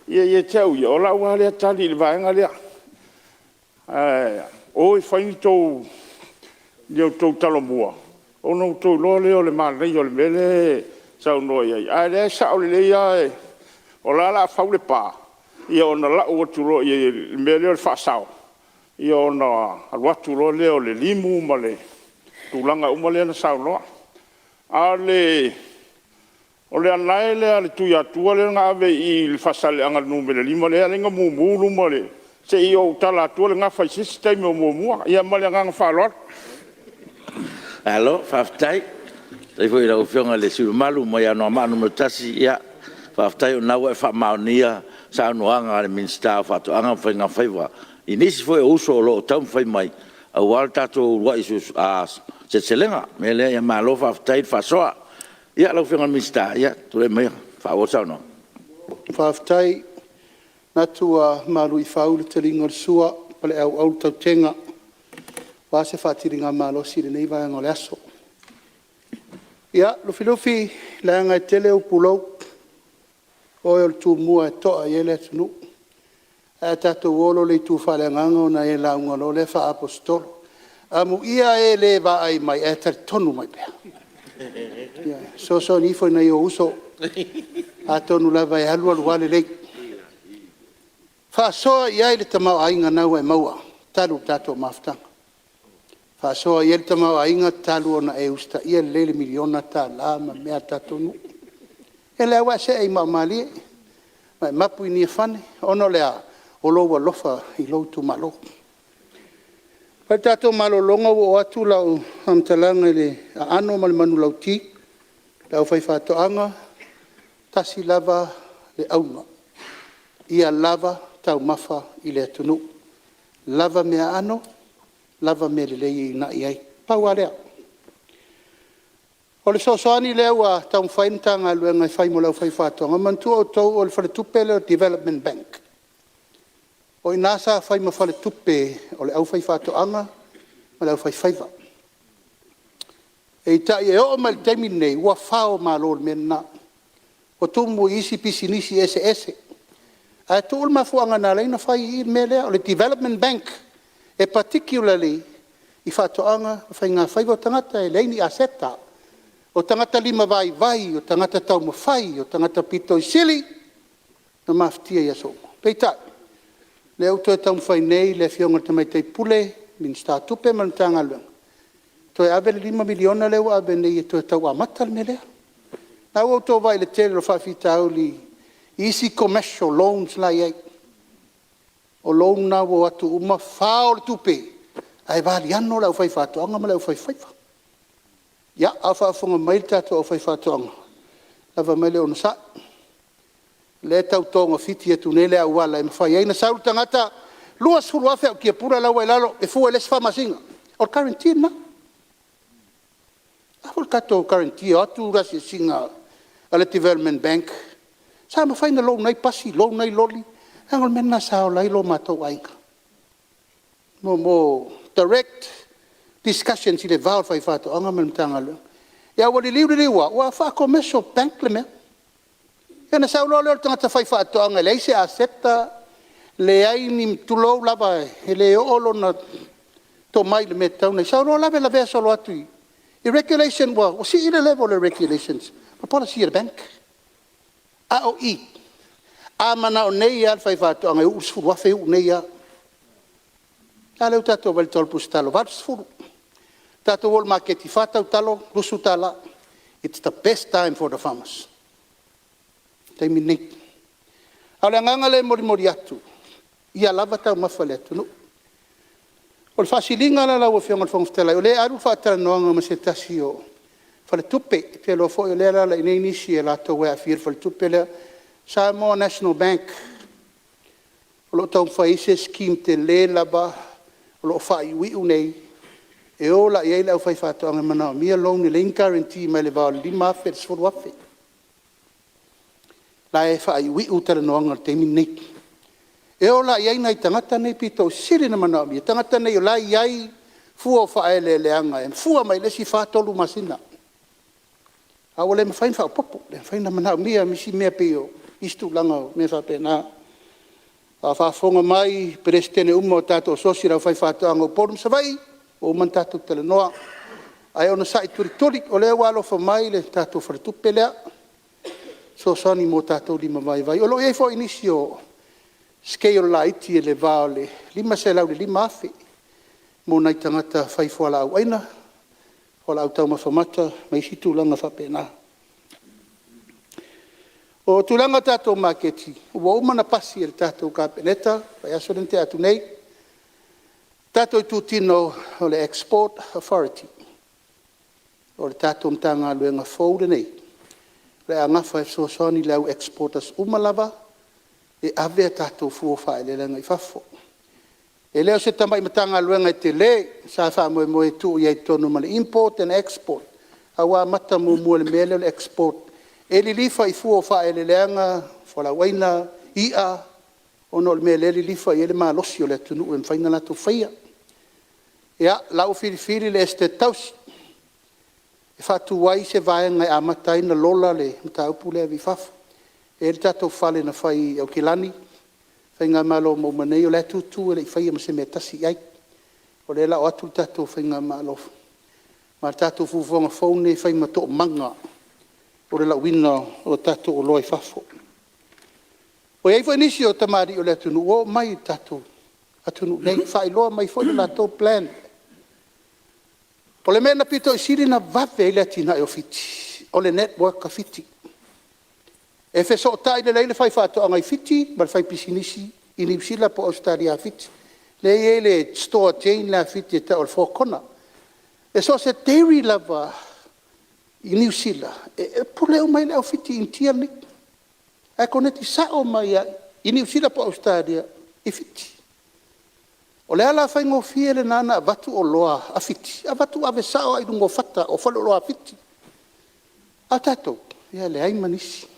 Speaker 2: Ia, ia te au ia, o lau lava lea tali i le vaega lea. O e fai ni a outou talomua ona outou iloa lea o le manaia o le mea lea e saunoa i ai, a o lea e sao lelei lava, o la e o le a fau le pa, ona lau atu loa i le mea lea o le faasao, ona alu atu loa lea o le limu ma le tulaga uma lea na saunoa. A o le anae lea a le Tuiatua lea na ave i i Faasaleleaga 5 lea e ala ai ona mumu luma o le… Se i ou tala atua le gafa i se isi taimi o muamua. Ia ma le agaga faaaloalo.
Speaker 3: Malo faafetai. Faafetai foi i lau Afioga i le sui usufono mamalu mai Anoamaa 1. Faafetai o lena ua e faamaonia saunoaga a le Minisita o Faatoaga ma Faiga Faiva i nisi foi o uso o lo o taumafai mai aua le tatou uluai seleselega. O le mea lea, malo faafetai le faasoa. Ia lau Afioga i le Minisita, tulai maia e faaauau le saunoaga.
Speaker 11: Faafetai. E manatu ua malu i fau le taliga o le sua, paleauau le tautega aua se faasiligamalosi i lenei vaega o le aso. Ia, Lufilufi, leaga e tele ou pulou, o oe o le Tumua e toa i ai le atunuu. Ae a tatou o loa i le itu faaleagaga ona e lauga loa lea faa-Aposetolo. Amuia e le vaai mai ae talitonu mai pea. Ioe. Fesoasoani ifo i nai ou uso, atonu lava e alu alu lava lelei. Faasoa i ai le tamaoaiga lena ua e maua talu le tatou mafutaga. Faasoa i ai le tamaoaiga talu ona e usitaia lelei le $1 miliona ma mea a le tatou nuu. Ia lea ua e see i maa o malie ma e mapu i Niafane, ona o le a? O lou alofa i lou itumalo. Fai le tatou malologa ua oo atu lau faamatalaga i le aano ma le manulauti. Le aufaifaatoaga, e tasi lava le auga, ia lava taumafa i le atunuu, lava meaaano, lava mealelei e inai ai. Pau lava lea. O le fesoasoani lea ua taumafai le Matagaluega e fai mo le aufaifaatoaga, manatua outou o le faletupe lea o le Development Bank, o i ina sa fai ma faletupe o le aufaifaatoaga ma le aufaifaiva. Peitai e oo mai i le taimi lenei, ua fao malo i le mea lena. Ua tumu i isi pisinisi eseese. Ae tuu le mafuaaga na ala ai ona fai i i le mea lea, o le development bank, e particularly i faatoaga ma faigafaiva. O tagata e leai ni aseta, o tagata limavaivai, o tagata taumafai, o tagata aupito sili ona mafatia i aso uma. Peitai, o lea ua toe taumafai nei le Afioga i le Tamaitai Pule, Minisita o Tupe ma le Matagaluega e toe ave le $5 miliona lea ua ave nei e toe tau amata le mea lea. O lena ua outou vaai i le tele o faafitauli i isi commercial loans la e i ai. O loan na ua o atu uma fao le tupe ae valiano le aufaifaatoaga ma le aufaifaiva. Ia, a o faafofoga mai le tatou aufaifaatoaga, lava mai le onosai. Lea e tau togafiti atu nei le auala e mafai ai ona sau le tagata, 20,000 au kiapula la ua i lalo e fua i le isi 4 masina. O le guarantee lena. O le a foi le tatou guarantee e o atu le asiasiga a le Development Bank, sa mafai ona loan ai pasi, loan ai loli, leaga o le mea lena sa ola ai lo matou aiga. O direct discussions i le va o le faifaatoaga ma le Matagaluega. Ae ua liliu liliu lava ua faa-commercial bank le mea. Ia ona sau loa lea o le tagata faifaatoaga e leai se aseta, leai ni, tulou lava, e le oo lona tomai i le mea e tatau ona i ai, sau loa lave lavea solo atu i regulation ua sii le level o le regulations ma policy a le bank. A o i, a manao nei lava le faifaatoaga e uu le $10,000 e uu nei lava. A lea ua tatou vaai i le tau o le pusatalo e $80, tatou o i le maketi e 4 tau talo $20. Its the best time for the farmers o le taimi lenei. A o le agaga lea e molimoli atu, ia lava taumafa a le atunuu. O le faasiliga la lau Afioga i le Fofoga Fetalai, o lea e alu le faatalanoaga ma se tasi o faletupe, ou te iloa foi o lea e alaala i inei nisi o latou e aafia i le faletupe lea, Samoa National Bank. O lo o taumafai ai se scheme tele lava o lo o faaiuiu nei, e o la i ai le aufaifaatoaga e manaomia loan e leai ni guarantee mai le va o le $5,000 i le $10,000. O la e faaiuiu talanoaga i le taimi lenei. E o la i ai nai tagata nei e pito sili ona manaomia, tagata nei o la e i ai fua o faaeleeleaga e fua mai i le isi 4, 3 masina, a ua le mafai ona faaopoopo, le mafai ona manaomia nisi mea e pei o isi tulaga o mea faapena. A o faafofoga mai Peresetene uma o tatou asosi o le aufaifaatoaga o Upolu ma Savaii, ua uma ona tatou talanoa, ae onosai tulituli, o lea ua alofa mai le tatou faletupe lea e fesoasoani mo tatou lima vaivai. O lo o i ai foi nisi o scale laiti i le va o le $500 i le $5,000 mo nai tagata fai fualaau aina, fualaau taumafa mata ma isi tulaga faapena. O tulaga i tatou maketi, ua uma ona pasi e le tatou Kapeneta i le vaiaso lea na tea atu nei, tatou itutino o le Export Authority, o le tatou Matagaluega fou lenei o le a nafa e fesoasoani i le au exporters uma lava e ave a tatou fua o faaeleeleaga i fafo. E le o se tamai Matagaluega e tele sa faamoemoe e tuu i ai i totonu ma le Import and Export, ae ua amata muamua i le mea lea o le export e lilifa i fua o faaeleeleaga, fualaau aina, i'a, ona o le mea o lea e lilifa i ai le malosi o le atunuu e mafai ona latou faia. Ia, o la ua filifili le Esetete Tausi e faatu ai se vaega e amata ai ona lola le mataupu lea e ave i fafo. E i ai le tatou fale na fai i Aukilani i le faigamalo na uma nei, o la e tutu e le i faia ma se mea e tasi i ai. O lea o le a o atu le tatou faigamalo, ma o le tatou fuafuaga fou lenei e fai ma toomaga o le lauina o tatou oloa i fafo. Ua i ai foi nisi o tamalii o le atunuu ua oo mai i le tatou atunuu nei faailoa mai foi le latou plan. O le mea na pito i sili ona vave ai le atinae o Fiti, o le network a Fiti. E fesootai lelei le faifaatoaga i Fiti ma le faipisinisi i Niu Sila po o Ausetalia. Lea e i ai le store chain lea a Fiti e tau o le Four Corner. E so o se dairy lava i Niu Sila, e pule uma ai le au Fiti Initia nei, la e koneti sao mai lava i Niu Sila po o Ausetalia i Fiti. O le ala faigofie lena ona avatu oloa a Fiti, avatu ave sao lava i luga o fata o faleoloa a Fiti. A o tatou, e leai ma nisi.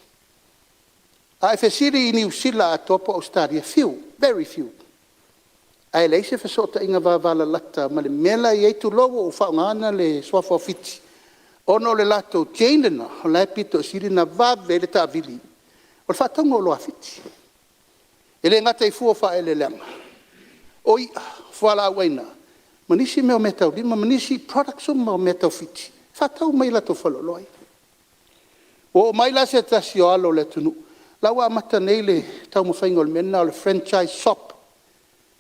Speaker 11: A e fesili i Niu Sila atoa po o Ausetalia, few, very few, ae leai se fesootaiga vavalalata ma le mea la e i ai, tulou, ua ou faaaogaina le suafa o Fiti, ona o le latou chain lena o la e pito sili ona vave ai le taavili o le faatauga o oloa a Fiti. E le gata i fua o faaeleeleaga, o i'a, o fualaau aina, ma nisi mea o meataulima ma nisi products uma o mea tau Fiti, e faatau mai i latou faleoloa ia. Ua oo mai la se tasi o alo o le atunuu, o la ua amata nei le taumafaiga o le mea lena o le franchise shop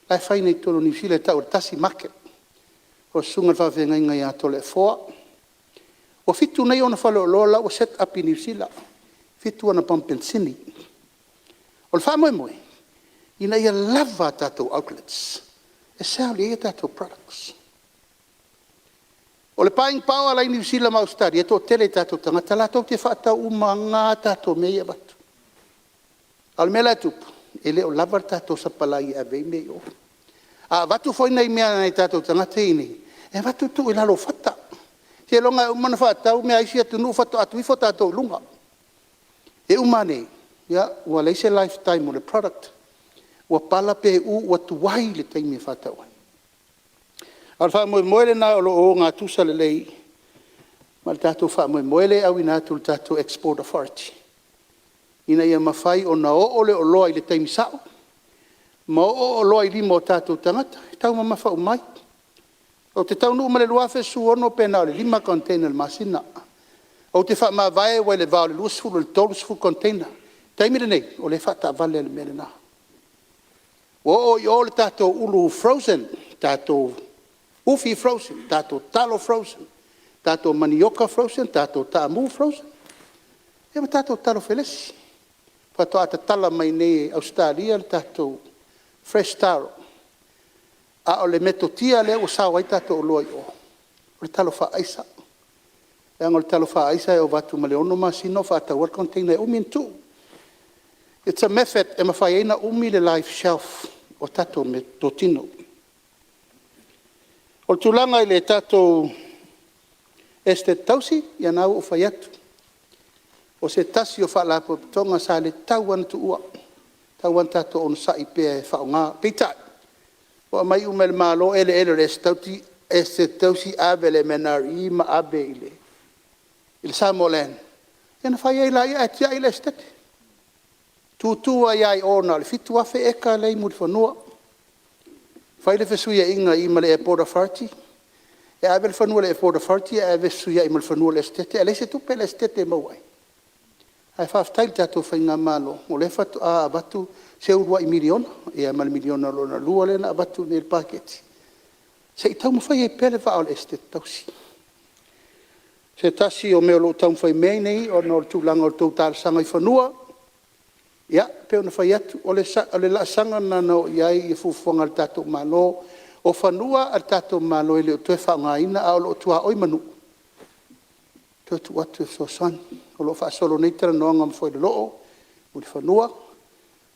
Speaker 11: la e fai nei i totonu o Niu Sila e tau o le Tasi Market, o le susuga i le faafeagaiga ia Toleafoa. Ua 7 nei ona faleoloa la ua set up i Niu Sila, 7 ana pamu penisini. O le faamoemoe, ina ia lava a tatou outlets e sell ai a tatou products. O le buying power la e i Niu Sila ma Ausetalia, e toatele i tatou tagata latou te faatau uma lava a tatou mea ia e avatu. A o le mea la e tupu, e le o lava le tatou sapalai e ave ai mea i o. A avatu foi nai mea a nai o tatou tagata ia e i inei, e avatu tuu i lalo o fata. Seiloga e uma ona faatau mea a isi atunuu faatoa tuu ifo tatou i luga. E uma ane, ua leai se lifetime o le product, ua pala pe u ua tuai le taimi e faatau ai. A o le faamoemoe lena o lo o ogatusa lelei ma le tatou faamoemoe lea e auina atu i le tatou Export Authority, ina ia mafai ona oo le oloa i le taimi sao ma oo oloa i lima o tatou tagata e taumamafa uma ai. Ou te taunuu mai i le 2016 pe na o le 5 container i le masina. Ou te faamavae ua i le va o le 20 i le 30 container. O le taimi lenei, o lea e faataavale lava i le mea lena. Ua oo i o le tatou ulu frozen, tatou ufi frozen, tatou talo frozen, tatou manioka frozen, tatou taamu frozen, ia ma tatou talo felesi. Faatoa tatala mai nei e Ausetalia le tatou fresh taro, a o le metotia lea ua sao ai tatou oloa i o, o le talo faa-aisa. Leaga o le talo faa-aisa e ova atu ma le 6 masina o faatau ai le container e umi ona tuu. It's a method e mafai ai ona umi le live shelf o tatou meatotino. O le tulaga i le tatou Esetete Tausi, ia lena ua ou fai atu, o se tasi o Faalapotopotoga sa le tatau lava ona tuua, e tatau lava ona tatou onosai pea e faaaoga. Peitai, ua aumai uma e le Malo eleele o le Esetete Tausi ave i le MNRE ma ave i le Samoa Land, ia ona fai ai lea ae tiai le Esetete. Tutu ai lava i o na o le 7,000 eka la e i Mulifanua. Fai le fesuiaiga i i ma le Airport Authority, e ave le fanua i le Airport Authority ae ave fesuiai ma le fanua o le Esetete ae leai se tupe a le Esetete o maua ai. Ae faafetai i le tatou faigamalo, o lea faatoa avatu se uluai miliona, ia ma le miliona lona lua lea na avatu i le paketi, se i taumafai ai pea le vaa o le Esetete Tausi. O se tasi o mea o lo o taumafai nei ona o le tulaga o le tou talosaga i fanua, ia, pei ona fai atu, o le laasaga lena na oo i ai fuafuaga a le tatou Malo. O fanua a le tatou Malo e le o toe faaaogaina ae o lo o tuaoi ma nuu, e toe tuu atu e fesoasoani. O lo o faasolo nei talanoaga ma Fuailoloo i Mulifanua,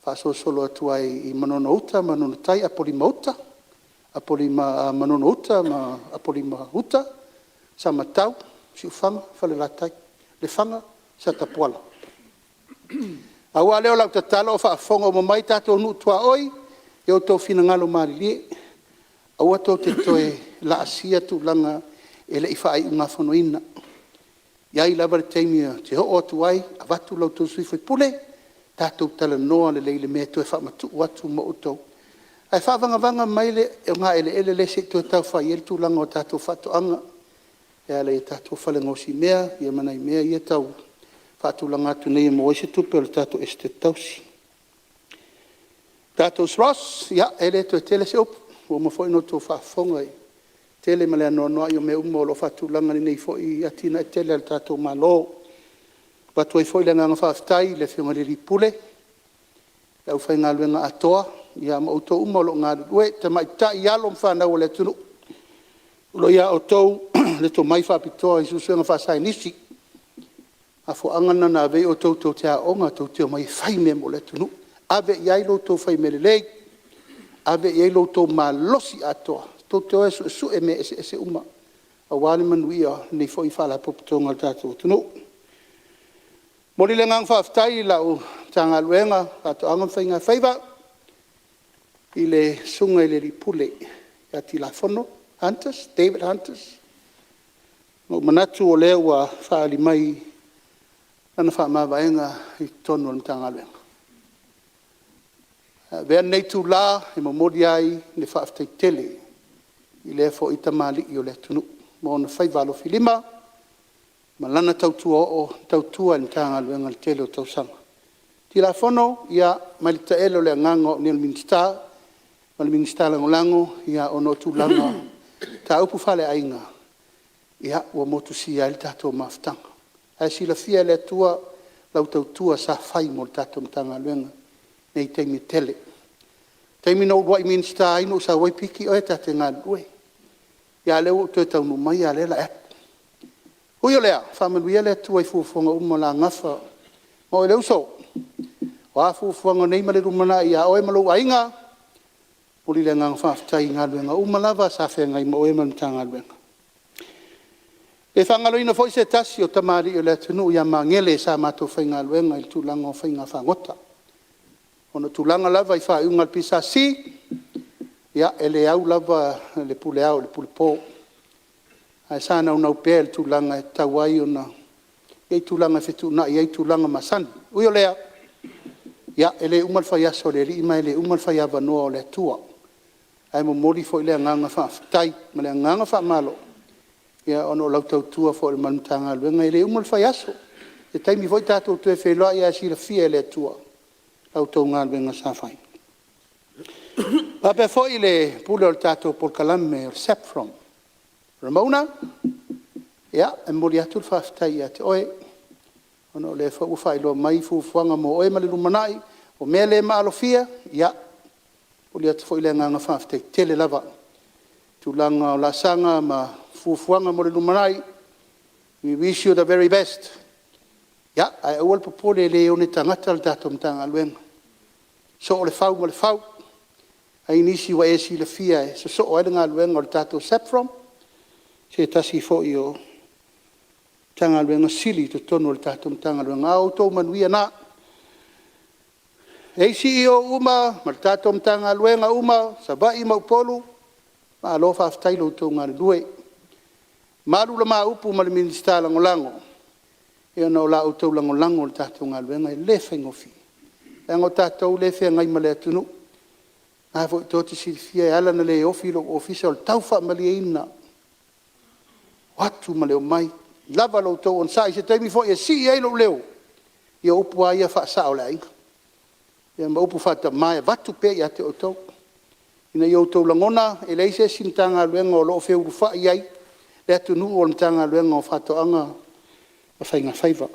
Speaker 11: faasolosolo atu ai i Manono-uta, Manono-tai, Apolima-uta, Manono-uta ma Apolima-uta, Samatau, Siufaga, Falelatai, Lefaga, Satapuala. Pau lava lea o lau tatalo a o faafofoga uma mai tatou nuu tuaoi, ia outou finagalo malilie, aua tou te toe laasia tulaga e le i faaiugafonoina. E i ai lava le taimi ou te oo atu ai avatu la outou sui usufono, tatou talanoa lelei i le mea e toe faamatuu atu mo outou, ae faavagavaga mai le ogaeleele lea se i toe tau fai ai le tulaga o tatou faatoaga e ala i tatou fale gaosimea ma nai mea ia e tau faatulaga atu nei e maua ai se tupe a le tatou Esetete Tausi. Le tatou SROS, ia e le toe tele se upu, ua uma foi ona outou faafofoga i le tele ma le anoanoai o mea uma o lo o faatulaga i lenei foi atinae tele a le tatou Malo. E avatu ai foi le agaga faafetai i le Afioga i le Ofisa Sili o Pulega, le aufaigaluega atoa ma outou uma o lo o galulue, tamaitai, alo ma fanau a le atunuu, o lo o ia outou le tomai faapitoa i suesuega faasaienisi. O le mafuaaga lena na ave ai outou tou te aooga tou te omai e fai mea mo le atunuu. Ave i ai lo outou fai mea lelei, ave i ai lo outou malosi atoa tou te o e suesue mea eseese uma aua le manuia o lenei foi Faalapotopotoga a le tatou atunuu. E momoli le agaga faafetai i lau Matagaluega o Faatoaga ma Faigafaiva i le Susuga i le Alii Pule ia Tilafono David Hunters. Na ou manatu o lea ua faaali mai lana faamavaega i totonu o le Matagaluega. Ae avea lenei itula e momoli ai le faafetai tele i lea foi tamalii o le atunuu ma ona faiva alofilima ma lana tautua oo, tautua i le Matagaluega i le tele o tausaga. Tilafono, ia, mai le taele o le agaga o au nei o le Minisita ma le Minisita Lagolago, ona o tulaga o mataupu faaleaiga, ua motusia ai le tatou mafutaga. Ae silafia e le Atua lau tautua sa fai mo le tatou Matagaluega i nei taimi e tele. O le taimi na ou uluai Minisita ai na ou sau ai piki oe ta te galulue, a o lea ua ou toe taunuu mai a o lea o le a e alu. Ui o lea, faamanuia le Atua i fuafuaga uma o le a gafa ma oe le uso. O a fuafuaga o nei ma le lumanai ia oe ma lou aiga, momoli le agaga faafetai i galuega uma lava sa feagai ma oe ma le Matagaluega. E le faagaloina foi se tasi o tamalii o le atunuu ia Magele sa matou faigaluega i le tulaga o faiga fagota. Ona o tulaga lava i faaiuga a le PSC, e le au lava le pule ao i le pule po. Ae sa naunau pea i le tulaga e tatau ai ona i ai tulaga e fetuunai ai tulaga masani. Ui o lea, e le uma le fai aso o le Alii ma e le uma le fai avanoa o le Atua. Ae momoli foi le agaga faafetai ma le agaga faamalo ona o lau tautua foi i le Matagaluega. E le uma le fai aso, se taimi foi tatou toe feiloai ae silafia e le Atua la outou galuega sa fai. E faapea foi le pule o le tatou polokalame o le SAFPROM. Ramona, e momoli atu le faafetai ia te oe, ona o lea foi ua faailoa mai fuafuaga mo oe ma le lumanai, o mea le maalofia, ia e momoli atu foi le agaga faafetai tele lava i tulaga o laasaga ma fuafuaga mo le lumanai, we wish you the very best. Ae aua le popole e le one tagata le tatou Matagaluega, e soo le fau ma le fau, e i ai nisi ua e silafia e sosoo ai le galuega o le tatou SAFPROM, o se tasi foi o Matagaluega sili i totonu o le tatou Matagaluega, a o outou manuia na. ACEOs uma ma le tatou Matagaluega uma Savaii ma Upolu, malo faafetai i lo outou galulue. Malu ma upu ma le Minisita Lagolago, ona o la outou lagolago i le tatou galuega e le faigofie, leaga o tatou lea e feagai ma le atunuu. O lena foi tou te silafia e ala ona le ofi lou ofisa o le tau faamalieina, o atu ma le omai, lava lo outou onosai i se taimi foi e sii ai lou leo, ia o upu lava ia faasao o le aiga, ma upu faatama e avatu pea ia te outou, ina ia outou lagona e leai se isi Matagaluega o lo o feulufai ai le atunuu, o le Matagaluega o Faatoaga ma Faigafaiva.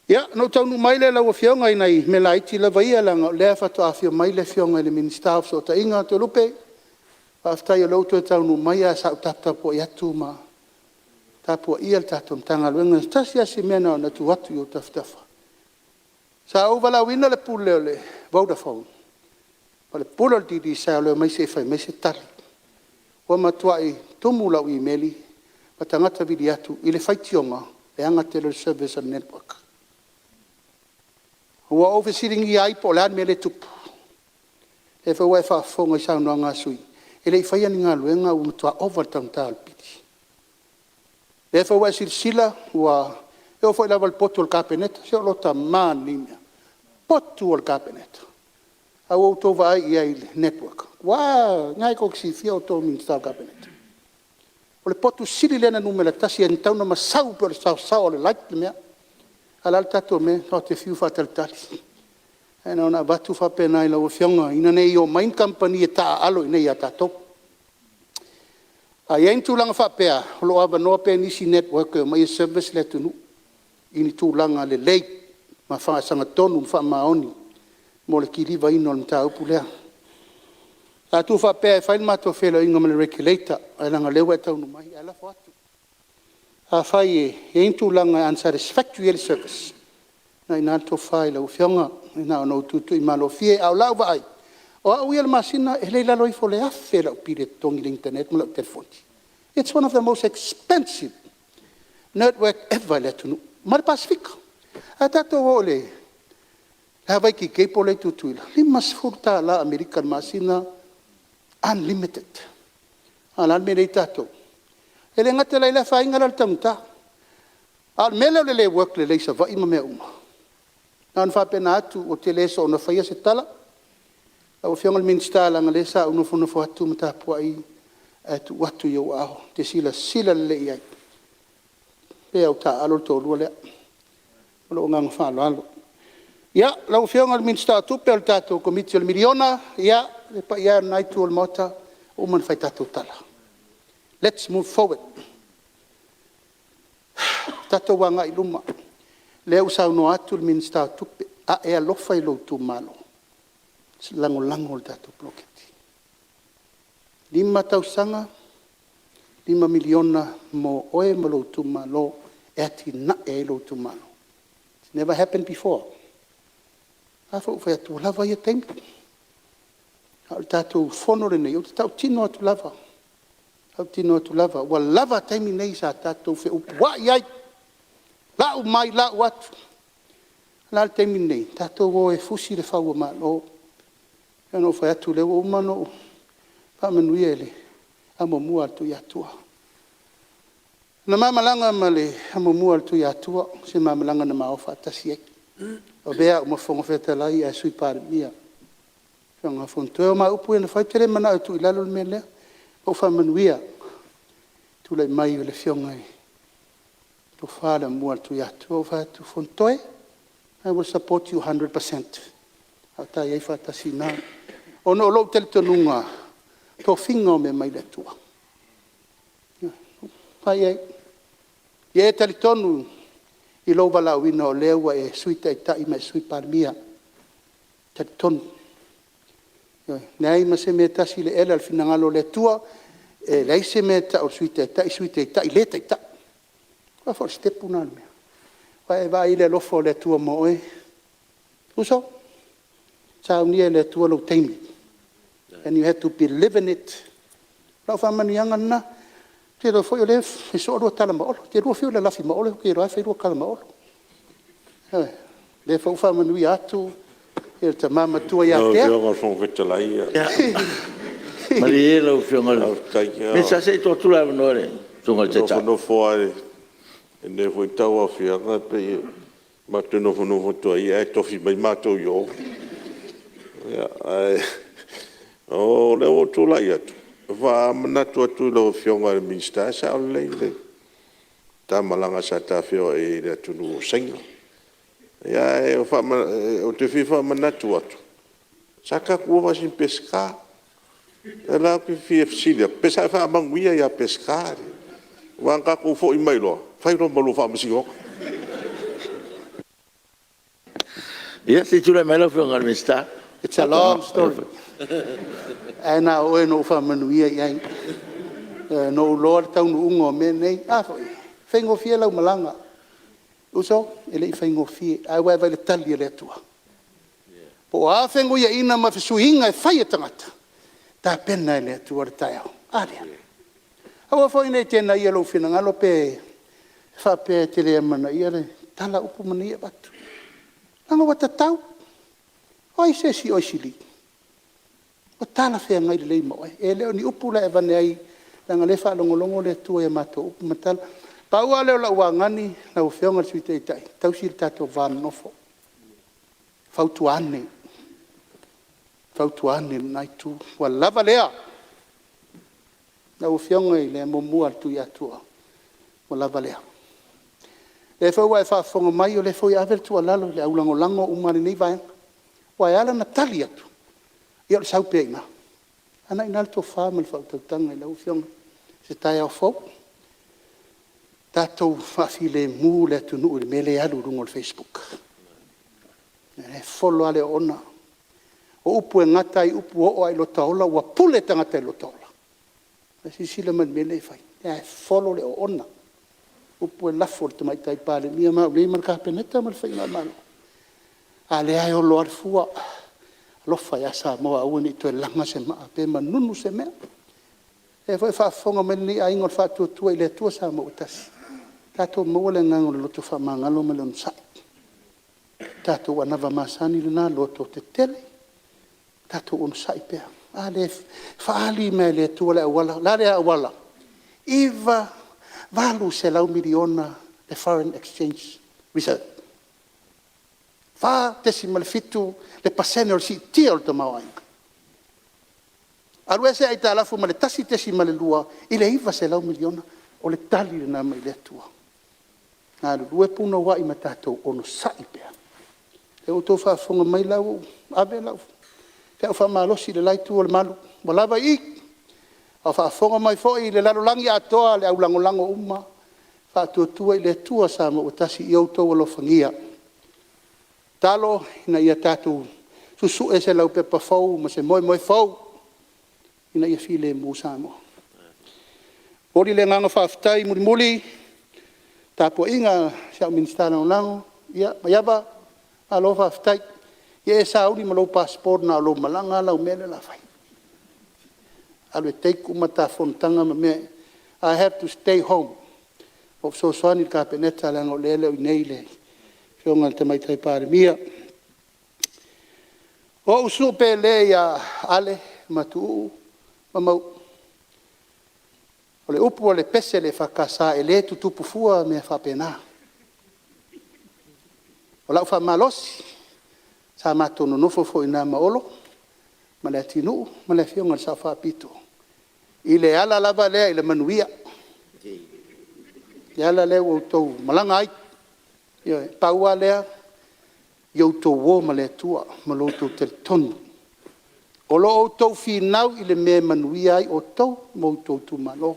Speaker 11: Ia, ona ou taunuu mai lea i lau Afioga i nai mea laiti lava ia leaga o lea faatoa afio mai le Afioga i le Minisita o Fesootaiga Toelupe, faafetai o lea ua toe taunuu mai, ae sa ou taputapuai atu ma tapuaia le tatou Matagaluega. E tasi lava si mea na ona tuu atu i ou tafatafa, sa ou valaauina le Pule o le Vodafone ma le Pule o le Digicel e omai se i fai mai se tali. Ua matuai tumu lau imeli ma tagata vili atu i le faitioga leaga tele o le service a le network. Ua ou fesiligia ai po o le a le mea lea e tupu, o lea foi ua e faafofoga i saunoaga a sui usufono, e le i faia ni galuega ae ua matua ova le taugata o le pili. O lea foi ua e silasila ua e oo foi lava i le potu o le Kapeneta, se o lota ma lenei mea, potu o le Kapeneta. A ua outou vaai i ai i le network? Aua o lena tou te silafia outou o Minisita o le Kapeneta. O le potu sili lea na numera tasi e tatau ona masau pei o le saosaoa o le light le mea. A o le a le tatou mea tatou te fiu e faatalitali. Ae na ona avatu faapena i lau Afioga ina ne i omai ni kamupani e taaalo iinei ia tatou. A i ai ni tulaga faapea, o lo o avanoa pea nisi network e omai e service le atunuu i ni tulaga lelei ma faasagatonu ma faamaoni mo le kilivaina o le mataupu lea. Sa tuufaapea e fai le matou feiloaiga ma le Regulator, ae leaga o lea ua e taunuu mai. Ae lafo atu, afai e i ai ni tulaga e unsatisfactory ai le service, o lena e i ina le tofa i lau Afioga, na ona ou tuutuimalofie. A o lau vaai, o au ia i le masina, e le i lalo ifo o le $1000 lau pili e totogi i le internet ma lau telefoni. Its one of the most expensive network ever i le atunuu ma le Pasefika. Ae tatou o i le Havaiki Cable lea e i Tutuila, e $50 Amerika i le masina, unlimited. A o le a le mea lea e i ai tatou? E le gata la i lea, e le afaina la i le taugata, a o le mea lea o le le work lelei i Savaii ma mea uma, na ona faapena atu, ou te le soona faia se tala. Lau Afioga i le Minisita leaga o lea sa ou nofonofo atu ma tapuai, ae tuu atu i ou aao e te silasila lelei i ai, pei lava ua taaalo le toalua lea. Ma lou agaga faaaloalo. Ia, lau Afioga i le Minisita o Tupe, o le tatou Komiti o le Miliona, ia, le paia e o lena Itu o le Maota, ua uma ona fai tatou tala, lets move forward. Tatou agai i luma, o lea ua saunoa atu le Minisita o Tupe, a e alofa i lou itumalo, lagolago le tatou poloketi. 5 tausaga, $5 miliona mo oe ma lou itumalo e atiae ai lou itumalo. It's never happened before. A lea foi ua ou fai atu, ua lava ia taimi. A o le tatou Fono lenei, ou te tautino atu lava, tautino atu lava, ua lava taimi nei sa tatou feupuai ai, lau mai lau atu. O le a le taimi lenei? Tatou o e fusi le fau o Malo. E pei ona ou fai atu, o lea ua uma ona ou faamanuia i le amomua a le Tuiatua. Na ma malaga ma le amomua a le Tuiatua, o se ma malaga na ma o faatasi ai, avea au ma Fofoga Fetalai ae Sui Palemia le Afioga ia Fonotoe. O ma upu ia na fai, ou te le manao e tuu i lalo le mea lea. Na ou faamanuia i le tulai mai o le afioga i le Tofa i le Amomua a le Tuiatua. Ou fai atu, Fonotoe, I will support you 100% o le a ta i ai faatasi i ina. Ona o lou talitonuga, o tofiga o mea mai le Atua. Fai i ai, ia e talitonu i lou valaauina o lea ua e Sui Taitai ma e Sui Palemia. E talitonu. E leai ma se mea e tasi i le ela i le finagalo o le Atua, e leai se mea e tau o le Sui Taitai, Sui Taitai le Taitai. Aua foi o le sitepu lena o le mea. Ua e vaai i le alofa o le Atua ma oe, uso, saunia e le Atua lou taimi, and you have to believe in it. O lau faamanuiaga lena. Ou te iloa foi o lea e fai soo a lua tala ma Olo. E te lua fiu e lalafi ma Olo, ou te iloa lava e fai lua tala ma Olo. Ioe. O lea foi ua faamanuia atu le tama matua ia Tea. Lau Afioga i le Fofoga Fetalai... Malie lau Afioga i le Minisita, se i tuu atu le avanoa i le Susuga i le Taitai. E nofonofo lava i lenei foi tauaofiaga pei matou te nofonofo atu lava i i ae tofi mai matou i o. Ae o lea ua ou tulai atu, e faamanatu atu i lau Afioga i le Minisita, e sao lelei le ta malaga sa ta feiloai ai i le atunuu o Saina. Ae ou te fia faamanatu atu, sa tatou o faasino Peseta. O lea la ou te fia fesili atu, pe sa e faamanuia ia Peseta? Aua na tatou foi mai loa, fai loa ma lua faamasinoga.
Speaker 3: Ia se i tulai mai lau Afioga i le Minisita.
Speaker 11: It's a long story, ae na o oe na ou faamanuia i ai. Na ou iloa le taunuuga o mea nei. A foi e faigofie lau malaga. Uso, e le i faigofie, ae ua e vaai i le tali a le Atua? Po o a fenuiaiga ma fesuiiga e fai e tagata, e tapena e le Atua le taeao. A lea? Aua foi ne i tenaia i lou finagalo pe faapea e te le amanaia le tala, upu ma mea ia e avatu. Leaga ua tatau. O ai se isi oe e sili? Ua talafeagai lelei ma oe. E le o ni upu la e avane ai, leaga o lea e faalogologo le Atua i a matou upu ma tala. Pau lava lea o lau augani lau Afioga i le Sui Taitai, tausi lo tatou va nonofo, fautua ane, fautua ane i lena Itu, ua lava lea. Lau Afioga i le Amomua a le Tuiatua, ua lava lea. O lea foi ua e faafofoga mai o lea foi e ave le tuualalo i le au lagolago uma a lenei Vaega. Aua e ala ona tali atu, ia o le sau pea i ina. A lena e i ina le tofa ma le faautautaga i lau Afioga i se taeao fou. Tatou faafilemu le atunuu i le mea lea e alu i luga o le facebook. O lea e folo lava le oona. O upu e gata ai upu ua oo lava i lo ta ola ua pule tagata i lota ola. Silasila mai i le mea lea e fai? O lea e folo le oona, upu e lafo e le Tamaitai Palemia ma au nei ma le Kapeneta ma le faigamalo, a o lea e olo lava le fua. Alofa ia Samoa aua ne i toe laga se maa pe manunu se mea. O lea foi e faafofoga mai lenei aiga o le Faatuatua i le Atua Samoa ua Tasi, tatou maua le agaga o le loto faamagalo ma le onosai. Tatou anava masani lena, lototetele, tatou onosai pea. A lea e faaali mai lava e le Atua le auala. O le a le auala? E $800 miliona le foreign exchange reserve, 4.7% o le siitia o le tamaoaiga. Alu ese aitalafu mai le 1.2 i le $900 miliona. O le tali lena mai le Atua. Galulue punouai ma tatou onosai pea. O lea ua outou faafofoga mai o la ua ave lau feau faamalosi i le la itu o le malu, ua lava i i. A o faafofoga mai foi le lalolagi atoa le au lagolago uma, Faatuatua i le Atua Samoa ua Tasi ia outou alofagia. Tatalo ina ia tatou susue se laupepa fou ma se moemoe fou ina ia filemu Samoa. E momoli le agaga faafetai mulimuli i le tapuaiga a si au Minisita Lagolago, ia Maiava, malo faafetai. Ia e sauni ma lou passport na o lou malaga lava lau mea lea o le a fai. Alu e take uma ta fonotaga ma mea ia. I have to stay home ou fesoasoani i le Kapeneta leaga o lea e le o i inei le afioga i le Tamaitai Palemia. O ou uso pele ia Ale ma Tuuu ma Mauu, o le upu a le pese a le EFKS e le tutupu fua mea faapena. O lau faamalosi, sa matou nonofo foi i ina ma Olo ma Leatinuu ma le afioga i le Sao Faapito i le ala lava lea i le manuia, le ala lea ua outou malaga ai. Ioe. Pau lava lea, ia outou o ma le Atua ma lo outou talitonuga. O lo o outou finau i le mea e manuia ai outou ma outou itumalo.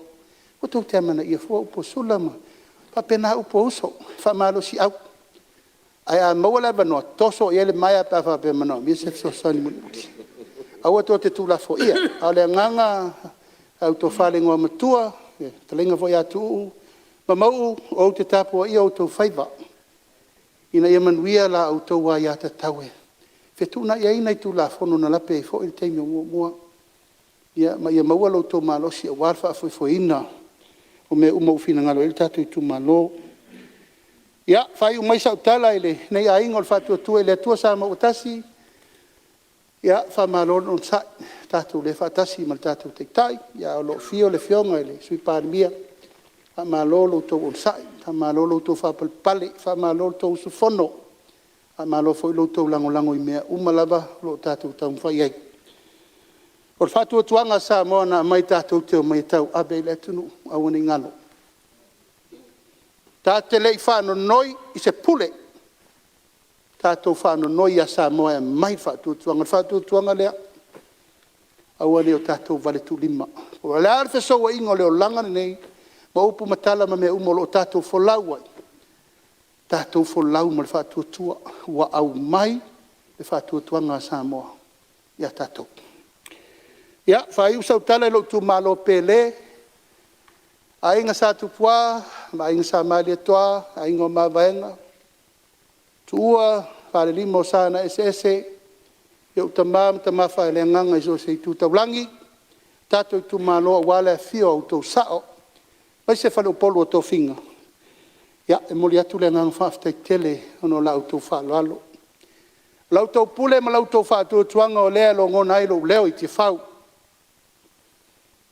Speaker 11: Aua tou te amanaia fua upu a Sula ma… e faapena upu a uso, e faamalosiau. Ae a maua le avanoa, toso i ai le maea pe a faapea e manaomia se fesoasoani mulimuli. Aua tou te tuulafoaia. A o le agaga lau tofa i le Igoamatua lau fetalaiga foi ia Tuuu ma Mauu, ou te tapuaia outou faiva ina ia manuia la outou aiatatau e fetuunai ai nai Tulafono na lape ai foi le taimi o muamua, ma ia maua lo outou malosi aua le faafoefoeina o mea uma ua finagalo i ai le tatou itumalo. Ia, faaiu mai sau tala i lenei Aiga o le Faatuatua i le Atua Samoa ua Tasi, ia faamalo le onosai, tatou le faatasi ma le tatou Taitai, ae o lo o afio le Afioga i le Sui Palemia. Faamalo lo outou onosai, faamalo lo outou faapalepale, faamalo lo outou usufono, faamalo foi lo outou lagolago i mea uma lava o lo o tatou taumafai i ai. O le faatuatuaga o Samoa na aumai tatou te omai e tauave ai le atunuu, aua ne i galo. Ta te le i faanonoi i se pule, tatou faanonoi ia Samoa e aumai le faatuatuaga. O le faatuatuaga lea, aua ne i o tatou valetuulima. Po o le a le fesouaiga o le olaga lenei ma upu ma tala ma mea uma o lo o tatou folau ai, tatou folau ma le faatuatua ua aumai le faatuatuaga a Samoa ia tatou. Ia, faaiu sau tala i lou itumalo pele, Aiga Sa Tupua ma Aiga Sa Malietoa, Aiga o Mavaega, Tuua, Falelima o Sa na Eseese, ou tama ma tama faaleagaga i so o se itu taulagi, tatou itumalo aua le afifio o outou sao, aemaise faleupolu o tofiga. Ia, e momoli atu le agaga faafetai tele ona o la outou faaaloalo. O la outou pule ma la outou faatuatuaga o lea e logona ai lou leo i Tiafau,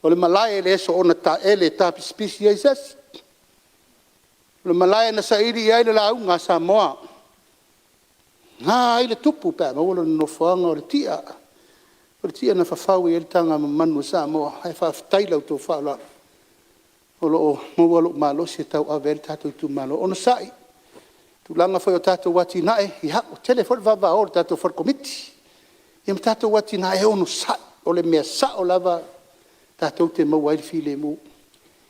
Speaker 11: o le malae e le soona taele e tapisipisi ai se isi, o le malae na saili i ai le lauga a Samoa, e na ai le tupu pe a maua lona nofoaga, o le tia, o le tia na fafau i ai le taga mamanu a Samoa. Ae faafetai i la outou faaaloalo o lo o maua lou malosi e tauave ai le tatou itumalo. Onosai i tulaga foi o tatou atinae, ia ua tele foi le vavao o le tatou fale komiti ma tatou atinae, e onosai. O le mea sao lava tatou te maua ai le filemu.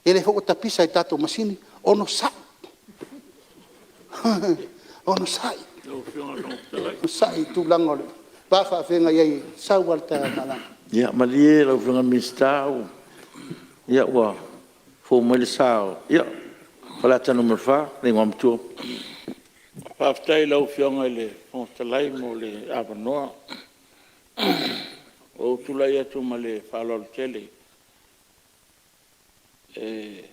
Speaker 11: Ia lea foi ua tapisa i tatou masini, onosai, onosai, onosai i le tulaga o le va faafeagai ai e sau lava i le taeao malama.
Speaker 3: Ia malie lau Afioga i le Minisita ua fou mai le sa o Faleata 4, le Igoamatua.
Speaker 7: Faafetai i lau Afioga i le Fofoga Fetalai mo le avanoa. Ua ou tulai atu ma le faaaloalo tele e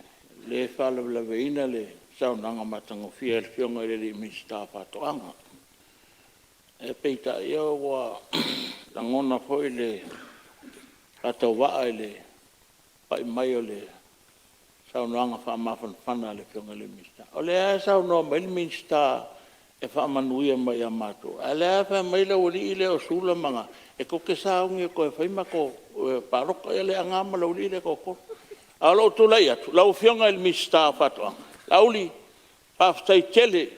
Speaker 7: le faalavelaveina le saunoaga matagofie a le Afioga i le Minisita o Faatoaga. Ae peitai ua lagona foi le faatauvaa i le pai mai o le saunoaga faamafanafana a le Afioga i le Minisita. O lea lava e saunoa mai le Minisita e faamanuia mai ia matou, a o lea lava e fai mai le aualii ia o Sula ma na, e tou te sauni e toe fai matou palota. Ia Leaana ma le aualii ia e toatolu. Ae o lou tulai atu, lau Afioga i le Minisita o Faatoaga, Laauli, faafetai tele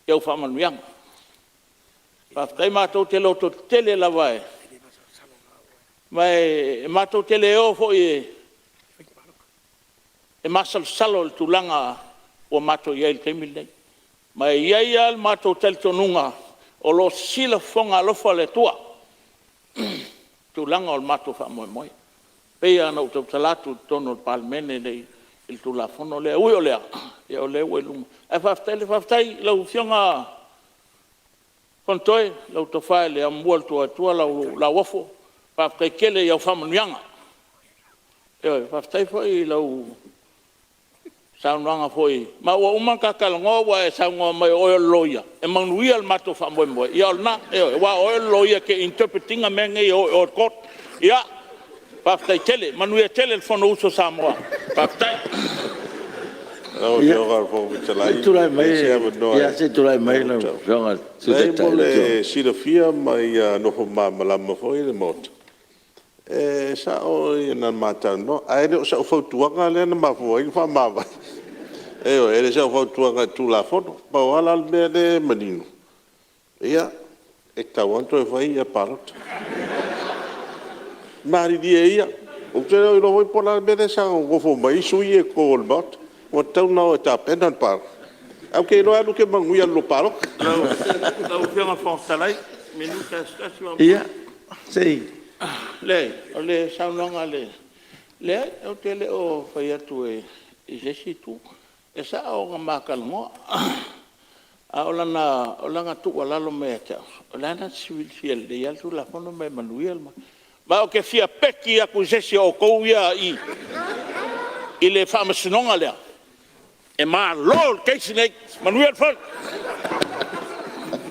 Speaker 7: i au faamanuiaga. Faafetai. Matou te lototetele lava ma e matou te le o foi e masalosalo i le tulaga ua matou i ai i le taimi lenei. Ma e i ai lava le matou talitonuga o lo o sisila fofoga alofa o le Atua i le tulaga o le matou faamoemoe. E pei lava ona ou tautala atu i totonu o le Palemene lenei i le Tulafono lea. E ui o lea, o lea ua i luma. Ae faafetai i lau Afioga Fonotoe, lau Tofa i le Amomua a le Tuiatua Lauofo, faafetai tele i au faamanuiaga. Ioe. Faafetai foi i lau saunoaga foi, ma ua uma ona ta talanoa ua e saunoa mai o oe o le Loia e manuia le matou faamoemoe, ia o lena. Ioe. Aua o oe o le Loia e te interpret ina mea nei e o i o i le court. Ia, faafetai tele. Manuia tele le Fonousu a Samoa. Faafetai.
Speaker 4: Lau Afioga i le Fofoga Fetalai pe maua se avanoa. Ia se i tulai mai lau Afioga i le Sui Taitai. Leai mo le silafia ma ia nofo malamalama foi le Maota, e sao na ma talanoa, ae le o sau fautuaga lea na mafua ai ona faamavae. Ioe, e le o sau fautuaga i le Tulafono. Pau lava la le mea lea e manino, ia, e tatau lava ona toe fai palota. Malilie ia, ou te le o iloa foi po o le a le mea lea e saga nonofo mai ai sui usufono ia i totonu o le Maota, ua tatau ona o e tapena le palota. Ae ou te iloa e alu e te manuia i le lua palota.
Speaker 7: Lau Afioga i le Fofoga Fetalai, minute lava se tasi faamolemole. Leai, o le saunoaga a le… Leai, ou te le o fai atu i se isi itu. E sao na ma talanoa, a o lana tuualalo mai ia te au, o lena la te silafia lelei lava le Tulafono ma e manuia le ma… Ma ou te fia peki atu i se isi o outou ia e i i le Faamasinoga lea, e malo le case lenei. Manuia le fono.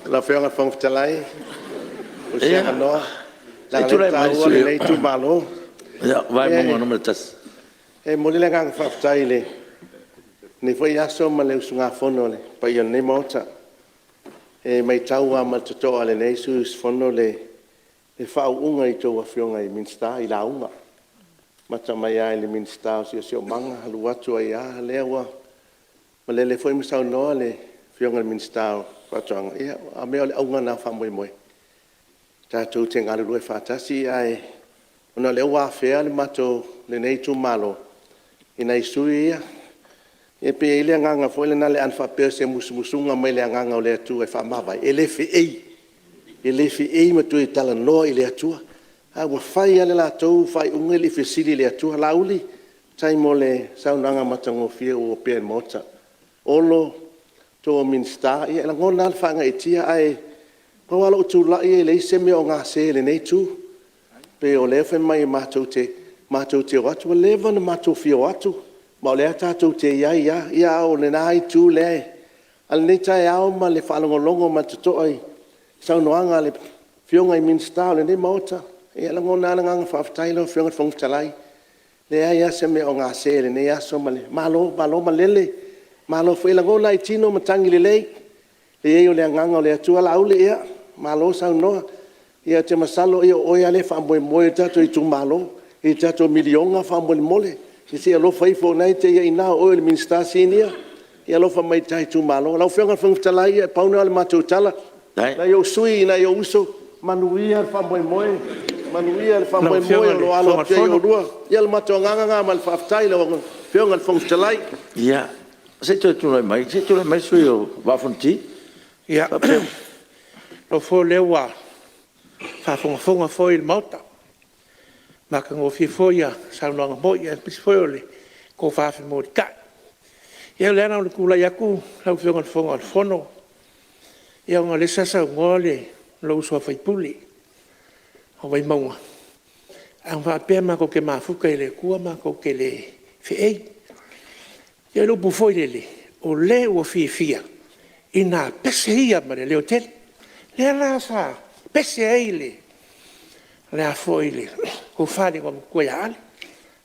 Speaker 9: Lau Afioga i le Fofoga Fetalai mo se avanoa, leaga o lea ua taua lenei itumalo.
Speaker 3: Vaimauga 1.
Speaker 9: E momoli le agaga faafetai i lenei foi aso ma le usugafono a le paia o lenei Maota. E maitau lava ma le totoa e lenei sui usufono le faauuga i a outou Afioga i Minisita i lauga, amata mai lava i le Minisita o le Siosiomaga alu atu ai lava lea ua malele foi ma saunoa le Afioga i le Minisita o Faatoaga. Ia a mea o le auga lena o le faamoemoe, tatou te galulue faatasi ae ona o lea ua afea lenei itumalo e nai sui usufono ia. E pei e i ai le agaga foi lena ana faapea o se musumusuga mai le agaga o le Atua e faamavae, e le feei, e le feei ma toe talanoa i le Atua. Ae ua fai lava le latou faaiuga e le i fesili i le Atua. Laauli, faafetai mo le saunoaga matagofie ua opea i le Maota. Olo o outou o Minisita, ia e lagona lava le faagaeetia, ae pau lava lou tulai e leai se mea o gase i lenei itu. E pei o lea e fai mai matou te o atu, ua leva ona matou fia o atu, ma o lea tatou te i ai lava. Ia a o lena itu lea e… A o lenei taeao ma le faalogologo ma le totoa i saunoaga a Afioga i Minisita o lenei Maota, ia e lagona lava le agaga faafetai lau Afioga i le Fofoga Fetalai. E leai lava se mea o gase i lenei aso, malo malo malele, malo foi. E lagona lava i tino matagi lelei le i ai o le agaga o le Atua. Laauli, ia malo saunoa. Ou te masalo o oe lava lea e faamoemoe i ai le tatou itumalo i le tatou miliona faamolemole. Se i e alofa ifo o lena e te i ai i ina o oe o le Minisita Sinia, ia alofa mai i le ta itumalo. Lau Afioga i le Fofoga Fetalai, na pau lena o le matou tala. Nai ou sui usufono nai ou uso, manuia le faamoemoe, manuia le faamoemoe o lo o alo atu ai oulua. Ia o le matou agaga lena ma le faafetai lau Afioga i le Fofoga Fetalai.
Speaker 3: Ia, se i toe tulai mai le sui usufono mo le Vaa o Fonoti.
Speaker 8: Ia, ou te iloa foi o lea ua faafogafoga foi le Maota, matagofie foi saunoaga foi aemaise foi o le tofa femolitai. Ia o le ala o le tulai atu lau Afioga i le Fofoga Fetalai, ona o lea sa saunoa lou uso a sui usufono o Vaimauga, ana faapea matou te mafuta i le Atua matou te le feei. Ia o le upu foi lele, o le ua fiafia ina pese ia ma le leotele. Lea la sa pese ai le tofa i le Igoamatua ia Ale.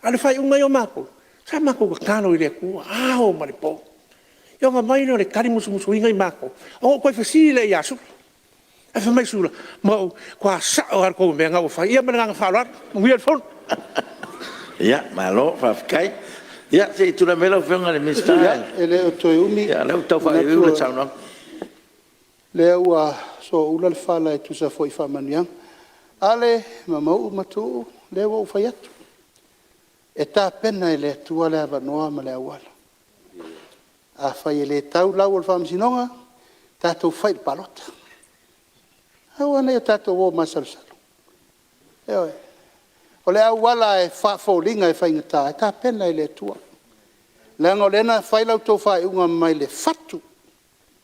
Speaker 8: A o le faaiuga lava ia o matou, sa matou tatalo i le Atua ao ma le po. Ia ona aumai lea o le tali musumusuina i matou, ona ou toe fesili lea ia Sula. Ae fai mai Sula, Mauu ua matua sao lava le tou mea lena ua fai. Ia ma le agaga faaaloalo, manuia le fono.
Speaker 3: Ia malo faafetai. Ia se i tulai mai lau Afioga i le Minisita,
Speaker 11: E le o toe umi.
Speaker 3: o lea ua tau faaiuiu le saunoaga.
Speaker 11: O lea ua sooula le fala e tusa foi o faamanuiaga. Ale ma Mauu ma Tuuu, o lea ua ou fai atu, e tapena e le Atua le avanoa ma le auala. Afai e le tau lau o le faamasinoga, tatou fai i le palota. Aua ne i o tatou o masalosalo, ioe. O le auala e faafoliga e faigata, e tapena e le Atua. Leaga o lea na fai la outou faaiuga mai le fatu,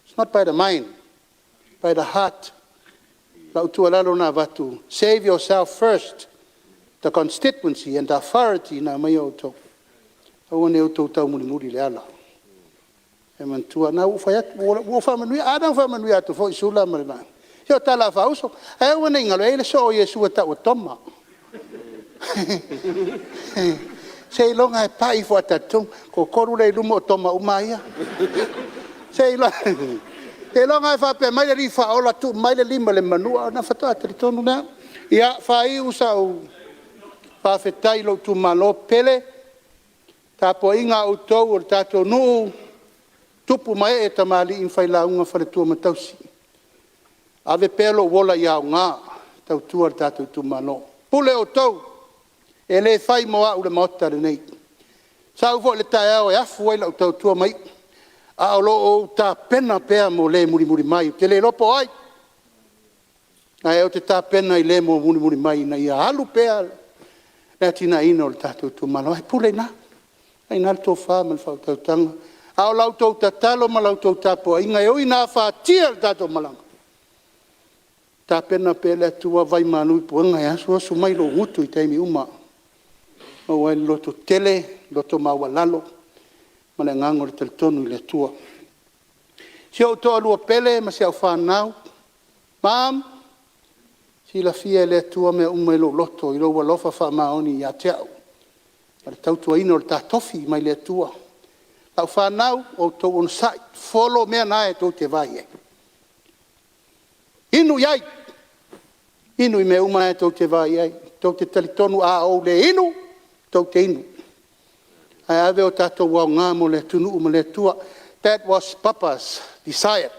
Speaker 11: its not by the mind, by the heart. lau tuualalo na avatu, save yourself first, the constituency and the authority na aumaia outou, aua ne i outou taumulimuli i le ala. Ia manatua, o lena ua ou fai atu, ua ou faamanuia. A lena ua faamanuia atu foi Sula ma le vaega, se o tala lava faauso. Ae aua ne i galo, e i ai le soo o Iesu e tau o Toma. Seiloga e pai faatoa talitonu. O le toatolu lea e i luma o Toma uma lava ia. Seiloga lava e faapea mai le Alii Faaola, tuu mai le lima i le manua ona faatoa talitonu lea. Ia, faaiu sau faafetai i lou itumalo pele, tapuaiga a outou o le tatou nuu, tupu ma ee tamalii ma failauga, faletua ma tausi, ave pea lou ola ia aoga e tautua lo tatou itumalo. E pule outou, e le fai mo au le Maota lenei. E sau foi le taeao e afu ai lau tautua ma iu, ae o lo o ou tapena pea mo le mulimuli mai, ou te le iloa po o ai, ae ou te tapena i le mulimuli mai ina ia alu pea le atinaeina o le tatou itumalo. Ae pule i ina, o lena e i ina le tofa ma le faautautaga. A o la outou tatalo ma la outou tapuaiga, e ui ina afatia le tatou malaga, tapena pea e le Atua vai malu i puega e asuasu mai i lou gutu i taimi uma e maua ai le lototele, loto maualalo ma le agaga o le talitonu i le Atua. Si ou toalua pele ma si au fanau, mom, silafia e le Atua mea uma i lou loto i lou alofa faamaoni ia te au ma le tautuaina o le ta tofi mai le Atua. Lau fanau, outou onosai, folo mea na tou te vaai i ai, inu i ai, inu i mea uma na tou te vaai i ai. Tou te talitonu a ou le inu, tou te inu, ae ave o tatou aoga mo le atunuu ma le Atua. That was papa's desire,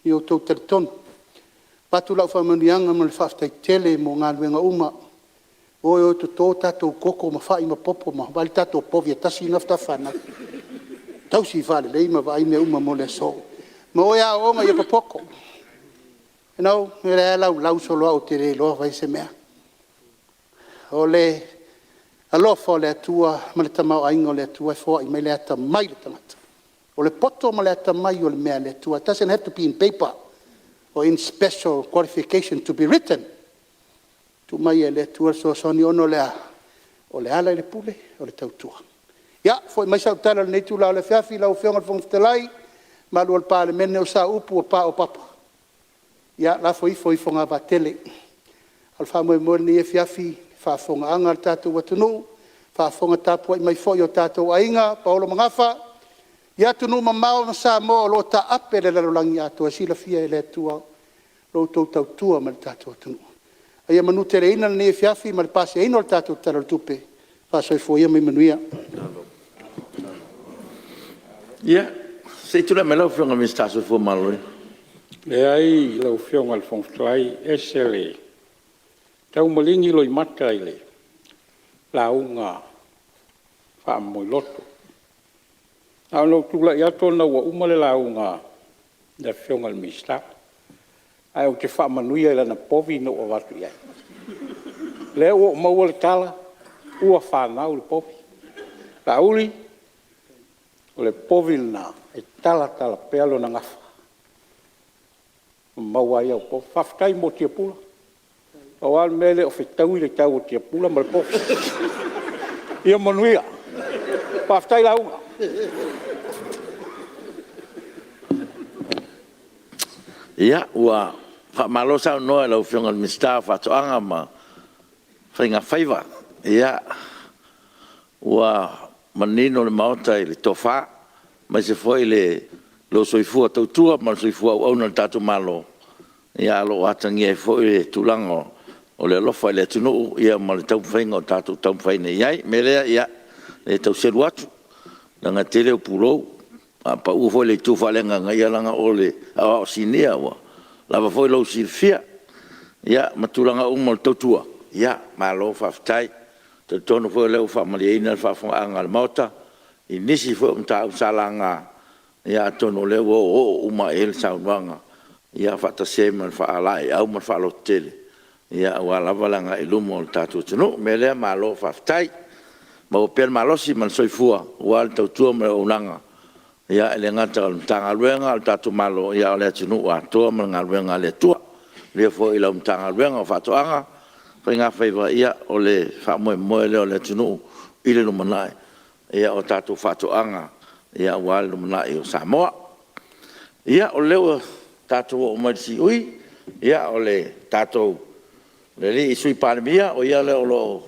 Speaker 11: ia outou talitonu. E avatu lau faamanuiaga ma le faafetai tele mo galuega uma, o e o e toto tatou koko ma fai ma popo ma vaai le tatou povi e tasi lena faatoa fanau, tausi faalelei ma vaai mea uma mo le aso. Ma o e aooga ia popoto, o lea e laulau solo au ou te le iloa fai se mea. O le alofa o le Atua ma le tamaoaiga o le Atua e foai mai le atamai i le tagata. O le poto ma le atamai o le mea a le Atua, it doesn't have to be in paper or in special qualification to be written. E tuu mai e le Atua le fesoasoani, ona o le a? O le ala i le pule o le tautua. Ia, foi mai sau tala i lenei itula o le afiafi lau Afioga i le Fofoga Fetalai, le mamalu o le Palemene, o sau upu ua paopapa, ia lafo ifo i fogavaa tele. A o le faamoemoe i lenei afiafi, le faafofogaaga a le tatou atunuu, faafofoga tapuai mai foi o tatou aiga, paolo ma gafa i atunuu mamao ma Samoa o lo o taape i le lalolagi atoa, e silafia e le Atua la outou tautua mai le tatou atunuu. A ia manuteleina lenei afiafi ma le pasiaina o le tatou Tala o le Tupe. Faa-soifua ia ma ia manuia.
Speaker 3: Ia, se i tulai mai lau Afioga i le Minisita o le Soifua Maloloina.
Speaker 2: Leai lau Afioga i le Fofoga Fetalai, e ese le tau maligi loimata i le lauga faamomoiloto. Na ona ou tulai atu ona ua uma le lauga a le Afioga i le Minisita, ae ou te faamanuia i lana povi na ou avatu i ai. O lea ua ou maua le tala ua fanau le povi. Laauli, o le povi lena e talatala pea lona gafa ma maua ai au povi. Faafetai mo tiapula, pau lava le mea e le o fetaui le tau o tiapula ma le povi. Ia manuia. Faafetai lauga.
Speaker 3: Ia, ua faamalo saunoa i lau Afioga i le Minisita o Faatoaga ma Faiga Faiva. Ia, ua manino le Maota i le tofa, aemaise foi lou soifua tautua ma le soifua auauna i le tatou Malo, a o lo o atagia ai foi le tulaga o le alofa i le atunuu ma le taumafaiga o tatou taumafai nei i ai. O le mea lea, e le tau selu atu, leaga e tele ou pulou. A pau foi i le itu faaleagaga, ia leaga o oe o le aoao sinia ua lava foi lou silafia ma tulaga uma o le tautua, ia malo faafetai. E talitonu foi o lea ua faamalieina le faafofogaaga a le Maota i nisi foi o mataupu sa laga, atonu o lea ua oooo uma i ai le saunoaga, faatasi ai ma le faalaeiau ma le faalototele aua lava le agai i luma o le tatou atunuu. O le mea lea, malo faafetai, maua pea le malosi ma le soifua aua le tautua ma le auaunaga, e le gata o le Matagaluega a le tatou Malo, a o le atunuu atoa ma le galuega a le Atua. Faamanuia foi i lau Matagaluega o Faatoaga ma Faigafaiva. Ia o le faamoemoe lea o le atunuu i le lumanai, o tatou faatoaga aua le lumanai o Samoa. Ia, o lea ua tatou oo mai i le siui o le tatou Sui Palemia, o ia lea o lo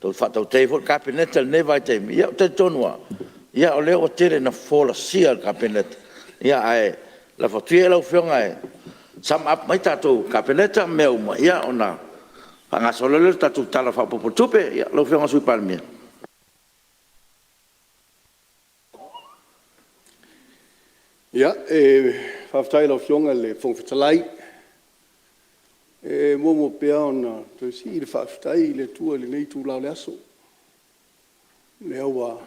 Speaker 3: o faatautaia foi le Kapeneta i lenei vaitaimi. Ia, ou te talitonu lava, o lea ua tele ina folasia e le Kapeneta, ae lafo atu ia i lau Afioga e sum up mai le tatou Kapeneta ma mea uma ona faagasolo lea o le tatou Tala Faaopoopo o le Tupe. Lau Afioga i le Sui Palemia.
Speaker 10: Ia, e faafetai i lau Afioga i le Fofoga Fetalai. E muamua pea ona toe sii le faafetai i le Atua i lenei itula o le aso, lea ua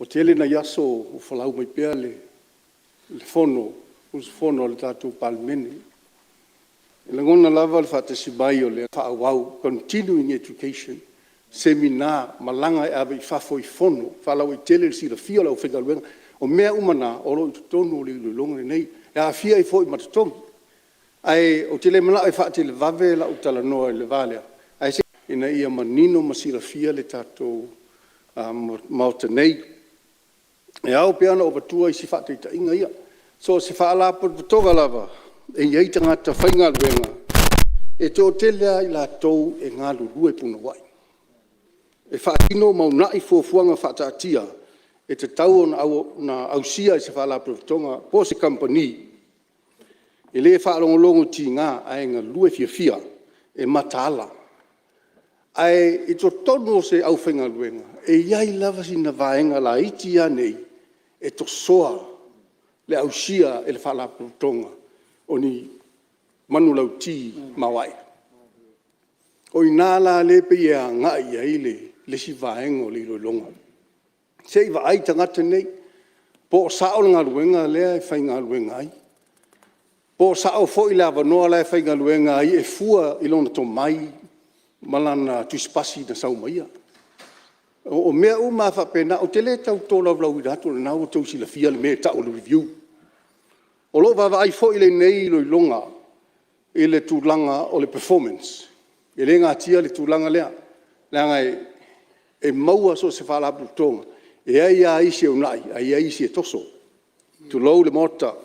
Speaker 10: tele nai aso o folau mai pea le usufono a le tatou Palemene. E lagona lava le faatasi mai o le faaauau, continuing education, semina, malaga e ave i fafo i fono faalauaitele le silafia o le aufaigaluega. O mea uma na o lo o i totonu o le iloiloga lenei, e aofia ai foi ma totogi. Ae ou te le manao e faatelevave lau talanoa i le va lea, ae ina ia manino ma silafia le tatou Maota nei. E ao pea ona ou avatua isi faataitaiga ia, so o se Faalapotopotoga lava e i ai tagata faigaluega, e toatele lava i latou e galulue punouai, e faatino ma uunai fuafuaga faataatia e tatau ona ausia e se Faalapotopotoga po o se kamupani. E le faalogologo tiga ae galue fiafia, e mataala. Ae i totonu o se aufaigaluega, e i ai lava sina vaega laiti lava nei e tosoa le ausia e le Faalapotopotoga o ni manulauti maoae. O i ina la lea e pei e agai i ai le isi vaega o le iloiloga, se i vaai tagata nei po o sao le galuega lea e faigaluega ai, po o sao foi le avanoa la e faigaluega ai e fua i lona tomai ma lana tusipasi na sau ma ia. O mea uma lava faapena, ou te le tau tolaulauina atu o lena ua outou silafia le mea e tau o le review. O lo o vaavaai foi lenei iloiloga i le tulaga o le performance. E le natia le tulaga lea, leaga e maua so o se Faalapotopotoga, e i ai lava isi e uunai ae i ai isi e toso, tulou le Maota.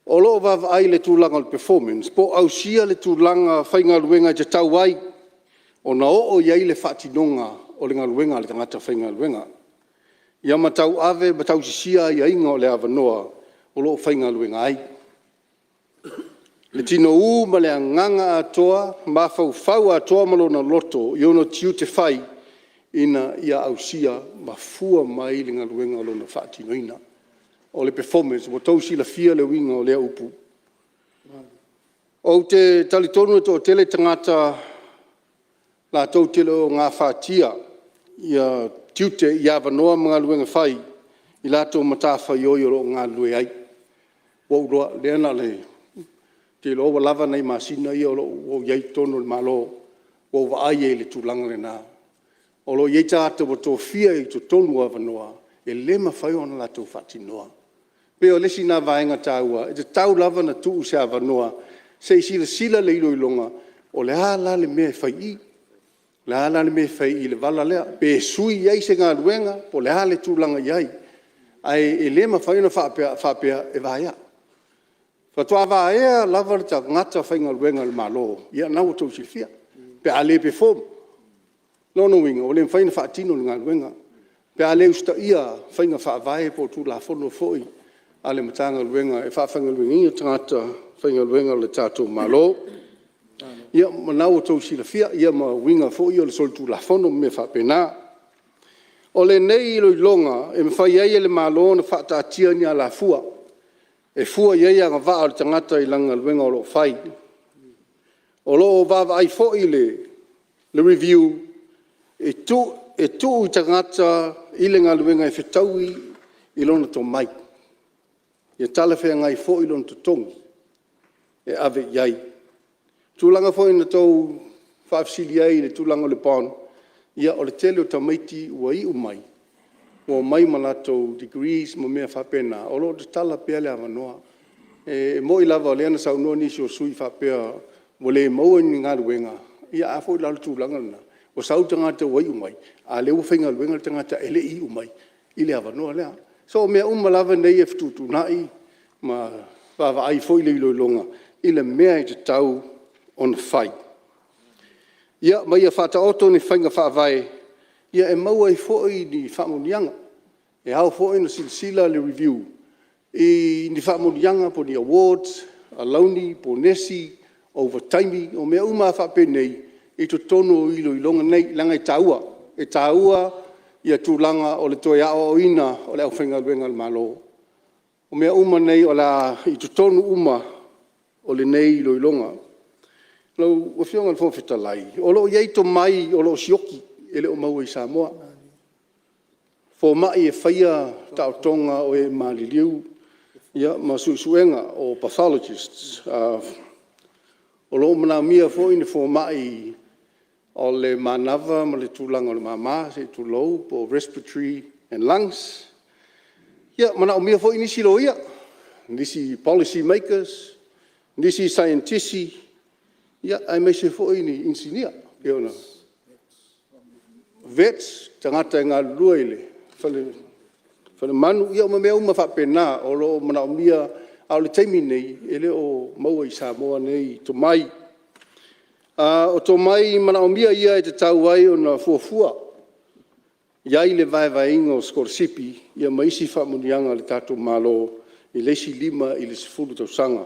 Speaker 10: O lo o vaavaai i le tulaga o le performance po o ausia le tulaga faigaluega e tatau ai ona oo i ai le faatinoga o le galuega a le tagata faigaluega, ia ma tauave ma tausisia aiaiga o le avanoa o lo o faigaluega ai. Le tinou ma le agaga atoa, mafaufau atoa ma lona loto i ona tiute fai ina ia ausia ma fua mai le galuega o lo o faatinoina. O le performance, ua outou silafia le uiga o lea upu. Ou te talitonu e toatele tagata latou te le o gafatia tiute i avanoa ma galuega fai i latou matafaioi o lo o galulue ai. Ua ou iloa, lea na o le… ou te iloa ua lava nai masina ia o ou i ai i totonu o le Malo ua ou vaai ai i le tulaga lena. O lo o i ai tagata ua tofia i totonu o avanoa e le mafai ona latou faatinoa. E pei o le isi lena vaega taua, e tatau lava ona tuu se avanoa se i silasila le iloiloga, o le a la le mea e fai i i? O le a la le mea e fai i i le vala lea? Pe sui ai se galuega po o le a le tulaga e i ai, ae le mafai ona faapea e vaea. Faatoa vaea lava le tagata faigaluega a le Malo, ia lena ua outou silafia, pe a le perform. O lona uiga, ua le mafai ona faatino le galuega pe a le usitaia faiga faavae po o Tulafono foi a le Matagaluega e faafaigaluegaina tagata faigaluega a le tatou Malo. Ia o lena ua outou silafia ma uiga foi ia o le solitulafono ma mea faapena. O lenei iloiloga e mafai ai e le Malo ona faataatia ni alafua e fua i ai agavaa o le tagata i lana galuega o lo o fai. O lo o vaavaai foi le review e tuu i tagata i le galuega e fetaui lona tomai, ia talafeagai foi lona totogi e ave i ai. O le tulaga foi na outou faafesili ai i le tulaga o le bond, ia o le tele o tamaiti ua iu mai, ua omai ma latou degrees ma mea faapena, o lo o tatala pea le avanoa. E moni lava o lea na saunoa nisi o sui usufono faapea ua le maua ni galuega, ia a foi la o le tulaga lena, ua sau le tagata ua iu mai, a o lea ua faigaluega le tagata e le i iu mai i le avanoa lea. So o mea uma lava nei e fetuutuunai ma vaavaai foi le iloiloga i le mea e tatau ona fai. Ia ma ia faataoto ni faiga faavae e maua ai foi ni faamanuiaga. E ao foi ona silasila le review i ni faamanuiaga po o ni awards, alauni, ponesi, ovataimi, o mea uma lava faapenei i totonu o iloiloga nei, leaga e taua. E taua tulaga o le toe aoaoina o le aufaigaluega a le Malo. O mea uma nei o le a i totonu uma o lenei iloiloga. Lau Afioga i le Fofoga Fetalai, o lo o i ai tomai o lo o sioki e le o maua i Samoa, fomai e faia taotoga o e maliliu ma suesuega o pathologist. O lo o manaomia foi ni fomai o le manava ma le tulaga o le mama se i tulou, po o respiratory and lungs. Ia, e manaomia foi nisi loia, nisi policy makers, nisi saienitisi, aemaise foi ni inisinia. VETS, tagata e galulue i le falemanu, ia ma mea uma faapena o lo o manaomia, a o le taimi lenei, e le o maua i Samoa nei tomai. O tomai manaomia ia e tatau ai ona fuafua i ai le vaevaeina o sikolasipi ma isi faamanuiaga a le tatou Malo i le isi 5 i le 10 tausaga,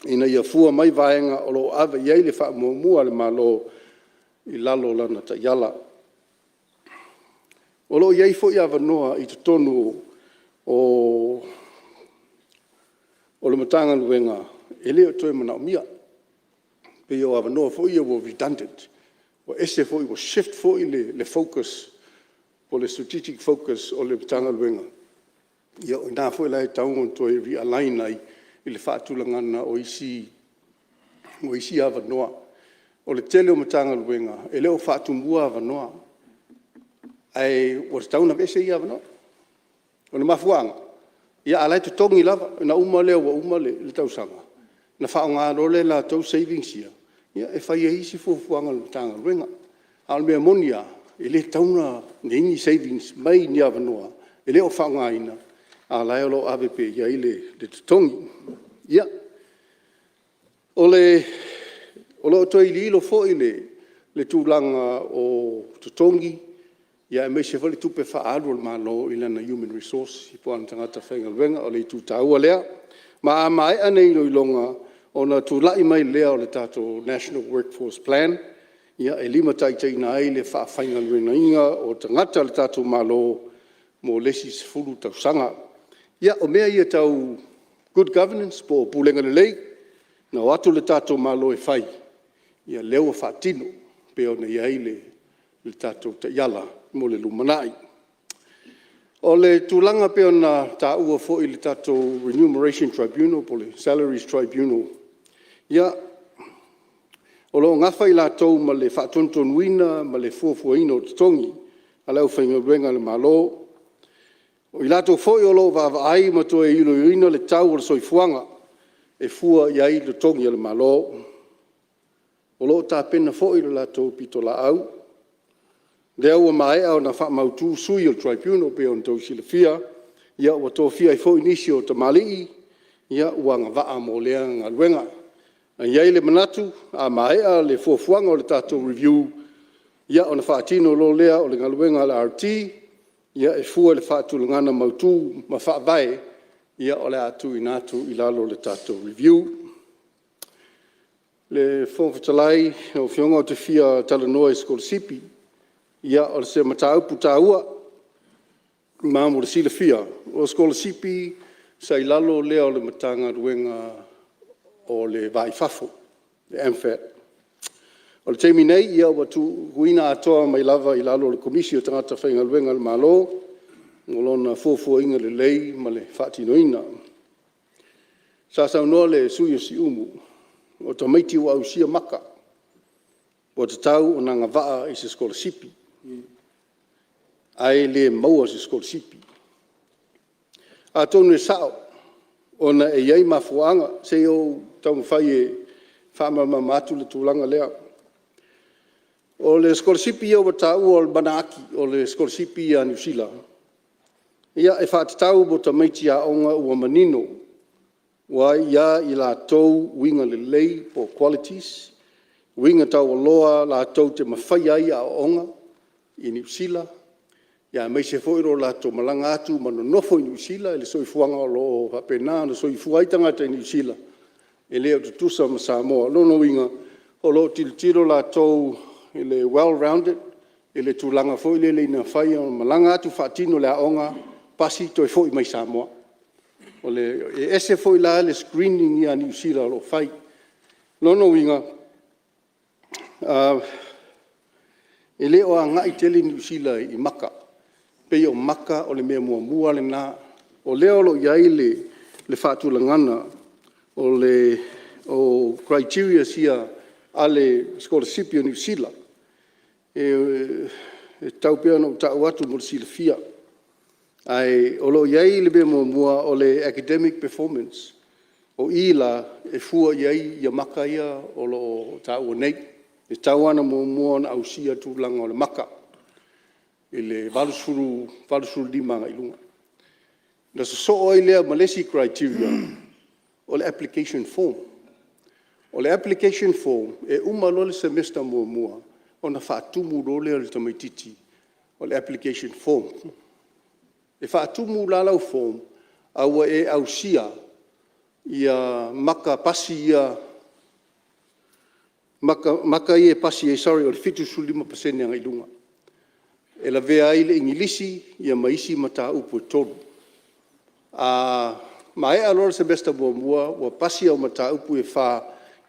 Speaker 10: ina ia fua mai vaega o lo o ave i ai le faamuamua a le Malo i lalo o lana taiala. O lo o i ai foi avanoa i totonu o le Matagaluega e le o toe manaomia, e pei o avanoa foi ia ua redundant, ua ese foi ua shift foi le focus po o le strategic focus o le Matagaluega, ia o i ina foi la e tatau ona toe realign ai i le faatulagaga o isi avanoa. O le tele o Matagaluega, e le o faatumuina avanoa, ae ua tatau ona aveese ia avanoa. O le mafuaaga, a o la e totogi lava, ona uma lea ua uma le tausaga ona faaaoga loa lea e latou savings ia e fai ai isi fuafuaga a le Matagaluega. A o le mea moni lava, e le tatau ona i ai ni savings mai ni avanoa e le o faaaogaina, a o la e o lo o ave pea i ai le totogi. Ia, o lo o toe iloilo foi le tulaga o totogi aemaise foi le tupe faaalu a le Malo i lana human resource po o ona tagata faigaluega. O le itu taua lea. Ma a maea nei iloiloga, ona tulai mai lea o le tatou National Workforce Plan e limataitaiina ai le faafaigaluegaina o tagata a le tatou Malo mo le isi 10 tausaga. Ia, o mea ia tau good governance po o pulega lelei, na o atu le tatou Malo e fai, ia lea ua faatino pei ona i ai le tatou taiala mo le lumanai. O le tulaga pei ona taua foi i le tatou Renumeration Tribunal po o le Salaries Tribunal, ia, o lo o nafa i latou ma le faatonutonuina ma le fuafuaina o totogi a le aufaigaluega a le Malo. O i latou foi o lo o vaavaai ma toe iloiloina le tau o le soifuaga e fua i ai totogi o le Malo. O lo o tapena foi le latou pitolaau, lea ua maea ona faamautu sui o le Tribunal e pei ona outou silafia, ua tofia ai foi nisi o tamalii ua agavaa mo lea galuega. E i ai le manatu, a maea le fuafuaga o le tatou review, ia ona faatino loa lea o le galuega a le RT e fua i le faatulagaga mautu ma faavae o le a tuuina atu i lalo o le tatou review. Le Fofoga Fetalai lau Afioga ou te fia talanoa i sikolasipi. Ia, o se mataupu taua, ma mo le silafia, o sikolasipi sa i lalo lea o le Matagaluega o le Va i Fafo, le MFAT. O le taimi nei, ua tuuina atoa mai lava i lalo o le Komisi o Tagata Faigaluega a le Malo mo lona fuafuaina lelei ma le faatinoina. Sa saunoa le sui usufono o Siumu, o tamaiti ua ausia maka, ua tatau ona agavaa i se sikolasipi, ae le maua se sikolasipi. Atonu e sao. Ona e i ai mafuaaga, se i ou taumafai e faamalamalama atu le tulaga lea. O le sikolasipi ia ua taua o le Manaaki, o le sikolasipi a Niu Sila, ia e faatatau mo tamaiti aoga ua manino, ua i ai latou uiga lelei po o qualities, uiga taualoa latou te mafaia ai aoaoga i Niu Sila, aemaise foi lo latou malaga atu ma nonofo i Niu Sila i le soifuaga o lo o faapena ona soifua ai tagata Niu Sila, e le o tutusa ma Samoa. O lona uiga, o lo o tilotilo latou i le well rounded i le tulaga foi lele ina ia mafai ona malaga atu faatino le aoga, pasi toe foi mai i Samoa. E ese foi la le screening a Niu Sila o lo o fai. O lona uiga, e le o agai tele Niu Sila i maka, e pei o maka o le mea muamua lena. O lea o lo o i ai le faatulagaga o criterias ia a le sikolasipi a Niu Sila, e tatau pea ona ou tau atu mo le silafia. Ae o lo o i ai le mea muamua o le academic performance. O i la e fua i ai maka ia o lo o taua nei. E tatau lava ona muamua ona ausia le tulaga o le maka i le 85 agai i luga. Ona sosoo ai lea ma le isi criteria, o le application form. O le application form, e uma loa le semester muamua ona faatumu loa lea e le tamaitiiti o le application form. E faatumu la lau form a ua e ausia maka pasi ia, maka ia e pasi ai, sorry o le 75% agai i luga, e lavea ai le Igilisi ma isi mataupu e 3. A maea loa le semester muamua ua pasi au mataupu e 4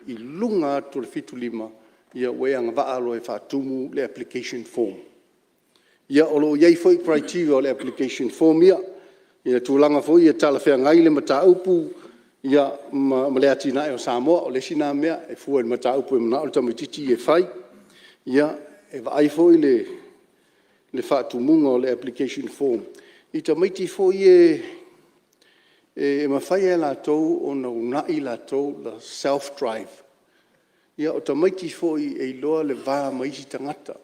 Speaker 10: i luga atu o le 75, ia ua e agavaa loa e faatumu le application form. Ia o lo o i ai foi criteria o le application form ia i le tulaga foi ia talafeagai le mataupu ma le atinae o Samoa. O le isi lena mea e fua i le mataupu e manao le tamaitiiti ia e fai. Ia, e vaai foi le faatumuga o le application form i tamaiti foi ia e mafai lava e latou ona uunai latou, self drive. Ia o tamaiti foi e iloa le va ma isi tagata,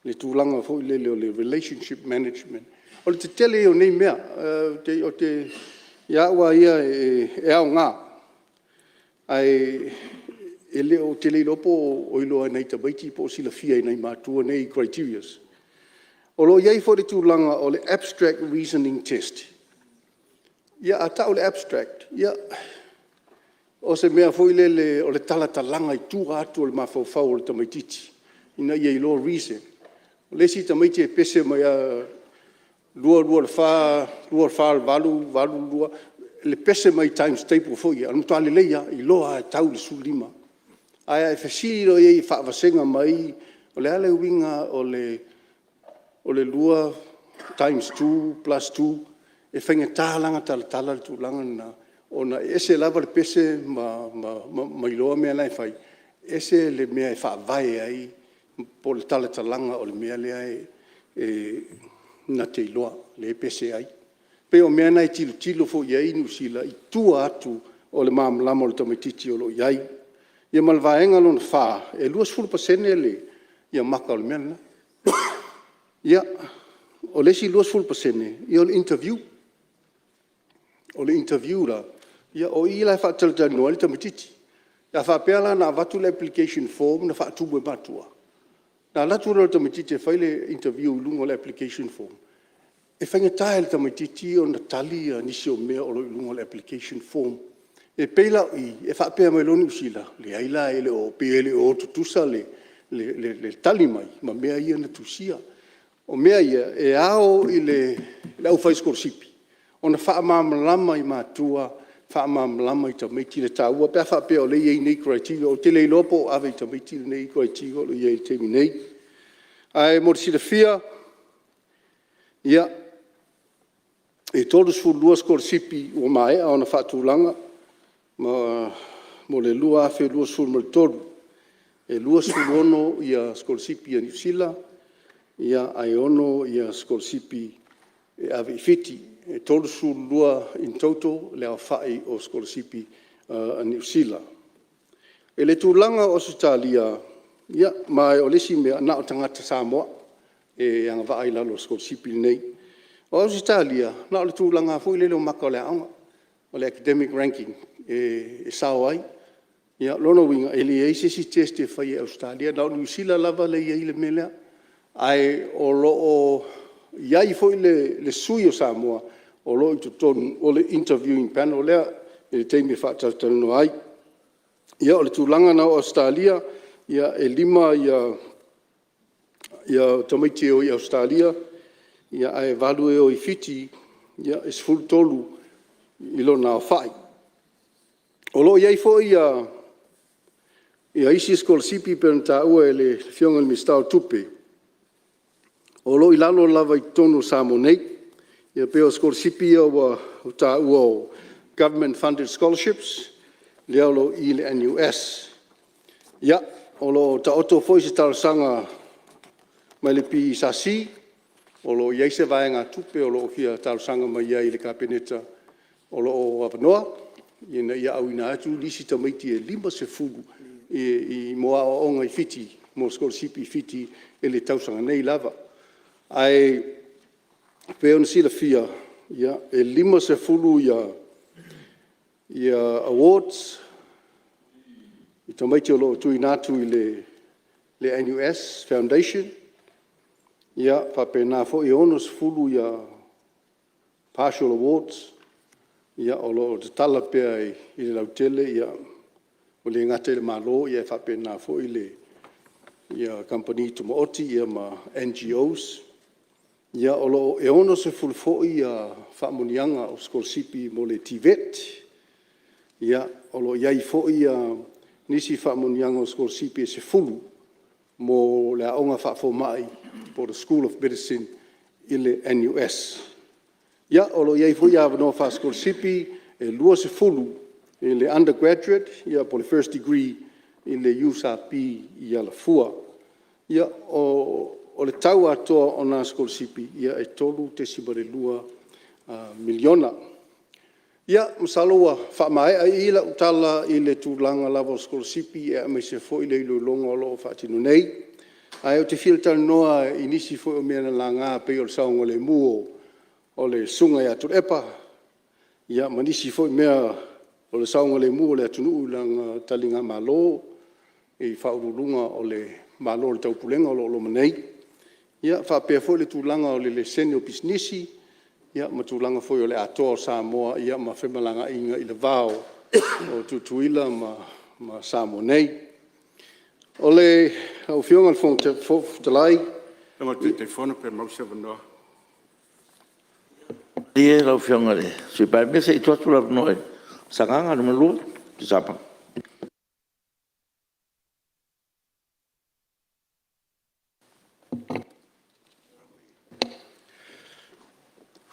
Speaker 10: le tulaga foi lele o le relationship management. O le tetele ia o nei mea, ia au lava ia e aoga, ae ou te le iloa po o iloa e nai tamaiti po o silafia e nai matua nei criterias. O lo o i ai foi le tulaga o le abstract reasoning test. Ia a tau le abstract, ia o se mea foi lele o le talatalaga i tua atu o le mafaufau o le tamaitiiti ina ia iloa reason. O le isi tamaiti e pese mai lava, 2 2 o le 4, 2 4 o le 8, 8 2, le pese mai times table foi ia, o le matua lelei lava, e iloa lava e tau i le 15. Ae a e fesili loa i ai e faavasega mai o le a le uiga o le 2 times 2 + 2, e faigata la ona talatala le tulaga lena, ona e ese lava le pese ma iloa mea la e fai, ese le mea e faavae ai po o le talatalaga o le mea lea na te iloa, lea e pese ai. E pei o mea na e tilotilo foi i ai Niu Sila i tua atu o le malamalama o le tamaitiiti o lo o i ai. Ia ma le vaega lona fa, e 20% maka o le mea lena. Ia, o le isi 20% o le interview. O le interview la, o i la e faatalatalanoa ai le tamaitiiti. A faapea la na avatu le application form na faatumu e matua, ona alu atu lea o le tamaitiiti e fai le interview i luga o le application form, e faigata i le tamaitiiti ona tali nisi o mea o lo o i luga o le application form. E pei la o i, e faapea mai loa Niu Sila, leai la e pei e le o o tutusa le tali mai ma mea ia na tusia. O mea ia, e ao i le aufai sikolasipi ona faamalamalama i matua, faamalamalama i tamaiti le taua pe a faapea o lea e i ai nei criteria. Ou te le iloa po o ave i tamaiti nei criteria o lo o i ai i le taimi nei. Ae mo le silafia, ia, e 32 sikolasipi ua maea ona faatulaga mo le 2023. E 26 sikolasipi a Niu Sila, ae 6 sikolasipi e ave i Fiti. E 32 in total le aofai o sikolasipi a Niu Sila. I le tulaga o Ausetalia, ia ma o le isi mea, na o tagata Samoa e agavaa i lalo o sikolasipi nei. O Ausetalia, na o le tulaga lava foi lele o maka o le aoga, o le academic ranking e sao ai. O lona uiga, e leai se isi test e faia e Ausetalia, na o Niu Sila lava lea e i ai le mea lea. Ae o lo o i ai foi le sui o Samoa o lo o i totonu o le interviewing panel lea i le taimi e faatalatalanoa ai. Ia o le tulaga lena o Ausetalia, e 5 tamaiti e o i Ausetalia, ae 8 e o i Fiti, e 13 i lona aofai. O lo o i ai foi isi sikolasipi e pei ona taua e le Afioga i le Minisita o Tupe, o lo o i lalo lava i totonu o Samoa nei. E pei o sikolasipi ia ua taua o Government Funded Scholarships, lea o lo o i i le NUS. Ia, o lo o taoto foi se talosaga mai le PSC, o lo o i ai se vaegatupe o lo o fia talosaga mai ai i le Kapeneta o lo o avanoa ina ia auina atu nisi tamaiti e 50 mo aoaoga i Fiti, mo sikolasipi i Fiti i le tausaga nei lava. Ae pei ona silafia, e 50 awards i tamaiti o lo o tuuina atu i le NUS Foundation, ia faapena foi e 60 partial awards, o lo o tatala pea i le lautele, ua le gata i le Malo ae faapena foi kamupani tumaoti ma NGOs. E 60 foi faamanuiaga o sikolasipi mo le TVET, o lo o i ai foi nisi faamanuiaga o sikolasipi e 10 mo le Aoga Faafomai po o le School of Medicine i le NUS. Ia, o lo o i ai foi avanoa faasikolasipi e 20 i le undergraduate po o le first degree i le USP i Alafua. Ia, o le tau atoa o na sikolasipi, e $3.2 miliona. Ia, masalo ua faamaea i i lau tala i le tulaga lava o sikolasipi aemaise foi le iloiloga o lo o faatino nei. Ae ou te fia talanoa i nisi foi o mea na laga e pei o le saogalemu o le Susuga ia Tuilaepa ma nisi foi mea o le saogalemu o le atunuu i lana taligamalo i Faauluuluga o Malo o le Taupulega o lo o loma nei. Ia faapea foi le tulaga o le laisene o pisinisi, ma tulaga foi o le Atoa o Samoa ma femalagaaiga i le va o Tutuila ma Samoa nei. Lau Afioga i le Fofoga Fetalai... Lau Afioga i le Taitaifono pe maua se avanoa. Malie lau Afioga i le Sui Palemia se i tuu atu le avanoa i Sagaga 2.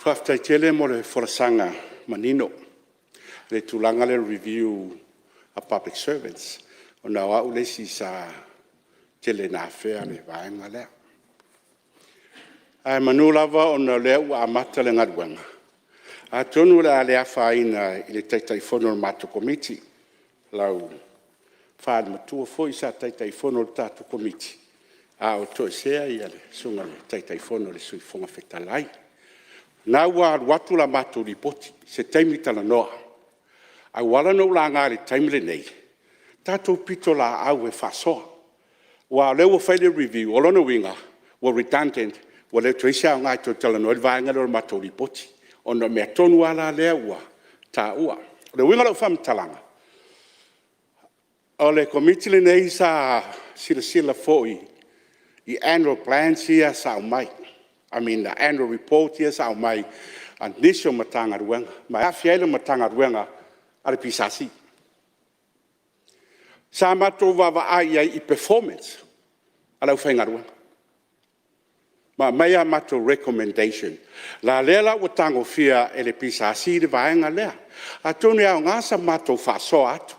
Speaker 6: Faafetai tele mo le folasaga manino i le tulaga lea o le review a public servants, ona o au le isi sa tele ina afea le vaega lea. Ae semeamanu lava ona o lea ua amata le galuega, atonu o le a le afaina i le Taitaifono o le matou Komiti, lau faaali matua foi sa Taitaifono i le tatou Komiti a o toesea le Susuga i le Taitaifono o le Sui Fofoga Fetalai. O lena ua alu atu la matou Lipoti, se taimi talanoa. Ae ua ala ona ou laga i le taimi lenei, tatou pitolaau e faasoa, aua o lea ua fai le review, o lona uiga ua redundant ua le toe i ai se aoga e toe talanoa ai le vaega lea o le matou Lipoti, ona o le mea tonu lava la lea ua taua. O le uiga o lau faamatalaga, o le Komiti lenei sa silasila foi i annual plans ia sa aumai, I mean annual reports ia sa aumai a nisi o Matagaluega, ma e aofia ai le Matagaluega a le PSC. Sa matou vaavaai i ai i performance a le aufaigaluega ma aumai a matou recommendation. O lea la ua tagofia e le PSC le vaega lea. Atonu e aoga sa matou faasoa atu,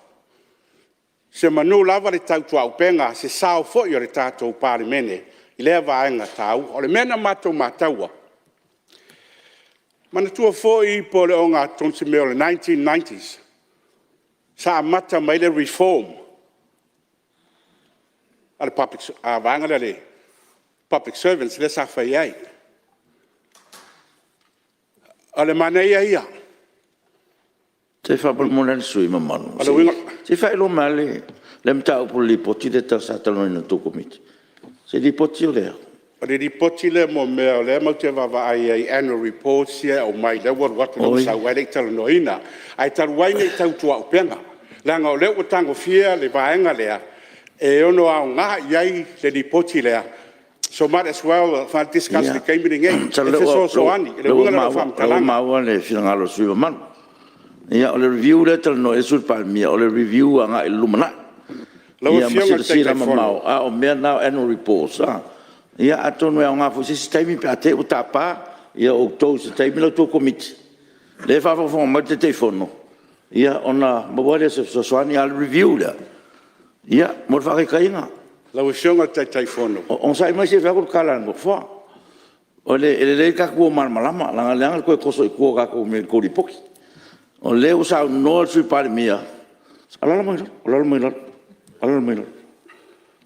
Speaker 6: semeamanu lava le tautuaupega se sao foi o le tatou Palemene i lea vaega taua. O le mea na matou mataua, Manatua foi po o le ogatotonu o se mea o le 1990s sa amata mai ai le reform a le vaega lea a le Public Servants lea sa fai ai. O le manaia ia.
Speaker 3: Se faamolemole lava le sui usufono mamalu, se i faailoa mai lava le mataupu o le Lipoti lea sa talanoaina e le tou Komiti. Se Lipoti o le a?
Speaker 6: O le Lipoti lea mo mea o lea matou te vaavaai i ai i annual reports ia e aumai lea ua alu atu lea ua sau ae le i talanoaina. Ae talu ai ne i tautuaupega leaga o lea ua tagofia le vaega lea e ono aoga i ai le Lipoti lea, so might as well discuss i le taimi lenei e fesoasoani. O le uiga lena o lau faamatalaga. Masalo o lea ua maua le finagalo o le sui usufono mamalu. Ia o le review lea e talanoa i ai le Sui Palemia, o le review agai i le lumanai. Lau
Speaker 3: Ia ma
Speaker 6: Afioga i le
Speaker 3: silasila
Speaker 6: Taitaifono…
Speaker 3: mamao, a o mea na o annual reports ia atonu e aoga foi i se isi taimi pe a te i ua tapa outou i se taimi la outou Komiti, lea e faafogafoga mai le Taitaifono, ia ona maua ai lea o se fesoasoani. A o le review lea, ia mo le faataitaiga…
Speaker 6: Lau Afioga i le Taitaifono…
Speaker 3: Onosai mai se i fai atu le tala a le Nofoa. E lelei le tatou o malamalama leaga e leaga le toe toso i tua o tatou mea i le tou Lipoti. O lea ua saunoa le Sui Palemia… Alaala mai lalo, alaala mai lalo, alaala mai lalo. O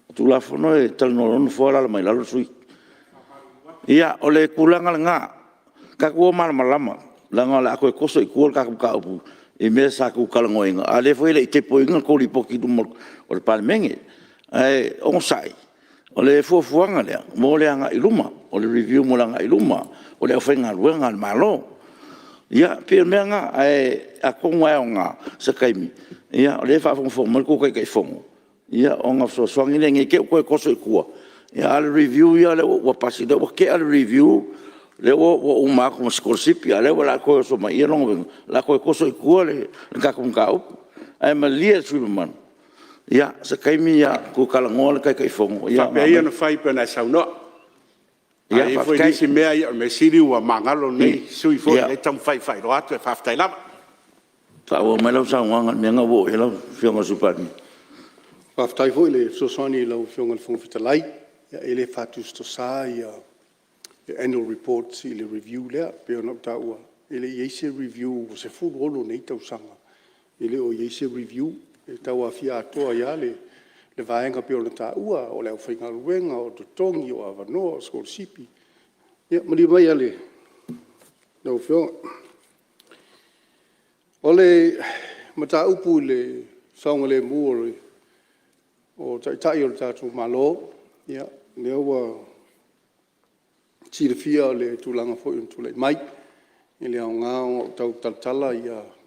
Speaker 3: le Tulafono e talanoa loa le Nofoa alaala mai lalo le sui usufono. Ia, o le tulaga lena, tatou o malamalama leaga o le a toe toso i tua le tatou mataupu i mea sa outou talanoaina, a o lea foi e le i table ina le tou Lipoti i luma o le Palemene. Ae onosai, o le fuafuaga lea mo le agai i luma, o le review mo le agai i luma o le aufaigaluega a le Malo. Ia, pei o le mea lena, ae atonu e aoga se taimi, o lea e faafogafoga mai le tou Taitaifono, ona fesoasoani lea ne i te i ua toe toso i tua, a o le review ia lea ua pasi, lea ua tea le review, lea ua uma atu ma sikolasipi, a o lea o le a e toe oso mai, ia o lona uiga, o le a toe toso i tua le tatou mataupu. Ae malie le sui usufono mamalu, se taimi toe talanoa le Taitaifono ona…
Speaker 6: Faapea ia ona fai e pei ona e saunoa. A i ai foi nisi mea, ia o le mea sili ua magalo lenei sui usufono o lea e taumafai e faailoa atu, ae faafetai lava.
Speaker 3: Faaauau mai lau saunoaga i le mea lena ua oo i ai lau Afioga i le Sui Palemia.
Speaker 10: Faafetai foi le fesoasoani i lau Afioga i le Fofoga Fetalai. Ia e le faatusatusaina annual reports i le review lea. E pei ona ou taua, e le i i ai se review ua 16 nei tausaga e le o i ai se review. E tau aofia atoa ai lava le vaega e pei ona taua, o le aufaigaluega, o totogi, o avanoa, o sikolasipi. Ia malie maia lau Afioga. O le mataupu i le saogalemu o Taitai o le tatou Malo, ia, o lea ua silafia le tulaga foi na tulai mai. E le aoga ona ou tau talatala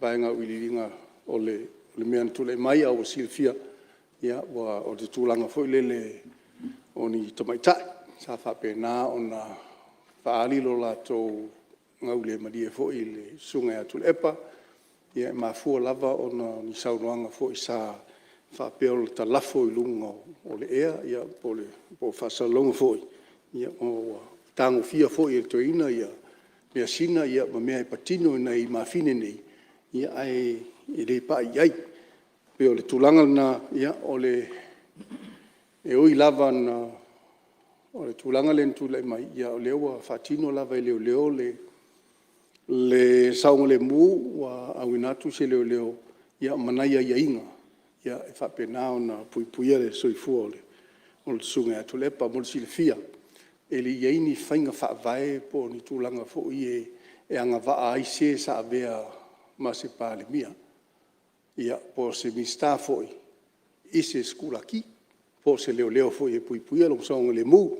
Speaker 10: vaega auiliiliga o le mea na tulai mai, a ua silafia, o le tulaga foi lele o ni tamaitai sa faapena ona faaali lo latou gaulemalie foi i le Susuga ia Tuilaepa. E mafua lava ona o ni saunoaga foi sa faapea o le talafo i luga o le ea po o faasalalauga foi, ua tagofia foi e le toeaina measina ma mea e patino i nai mafine nei, ae le pai i ai. E pei o le tulaga lena, e ui lava o le tulaga lea na tulai mai, a o lea ua faatino lava e leoleo le saogalemu, ua auina atu se leoleo ma nai aiaiga e faapena ona puipuia le soifua o le Susuga ia Tuilaepa. Mo le silafia, e le i i ai ni faiga faavae po o ni tulaga foi ia e agavaa ai se sa avea ma se Palemia, ia, po o se Minisita foi i se sikulaki, po o se leoleo foi e puipuia lona saogalemu.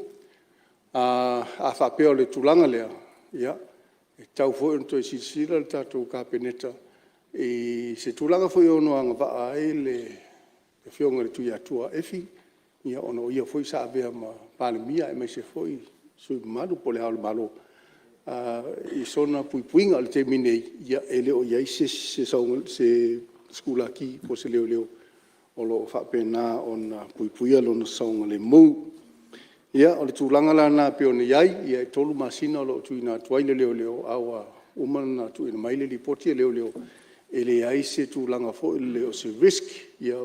Speaker 10: A faapea o le tulaga lea, ia, e tatau foi ona toe silasila le tatou Kapeneta i se tulaga foi e ono agavaa ai le Afioga i le Tuiatua Efi, ona o ia foi sa avea ma Palemia aemaise foi le sui usufono mamalu po o Le Ao o le Malo i sona puipuiga. O le taimi nei, e le o i ai se sikulaki po o se leoleo o lo o faapena ona puipuia lona saogalemu. Ia, o le tulaga la lena pei ona i ai, e 3 masina o lo o tuuina atu ai le leoleo, a ua uma ona tuuina mai le lipoti a leoleo, e leai se tulaga foi lele o se risk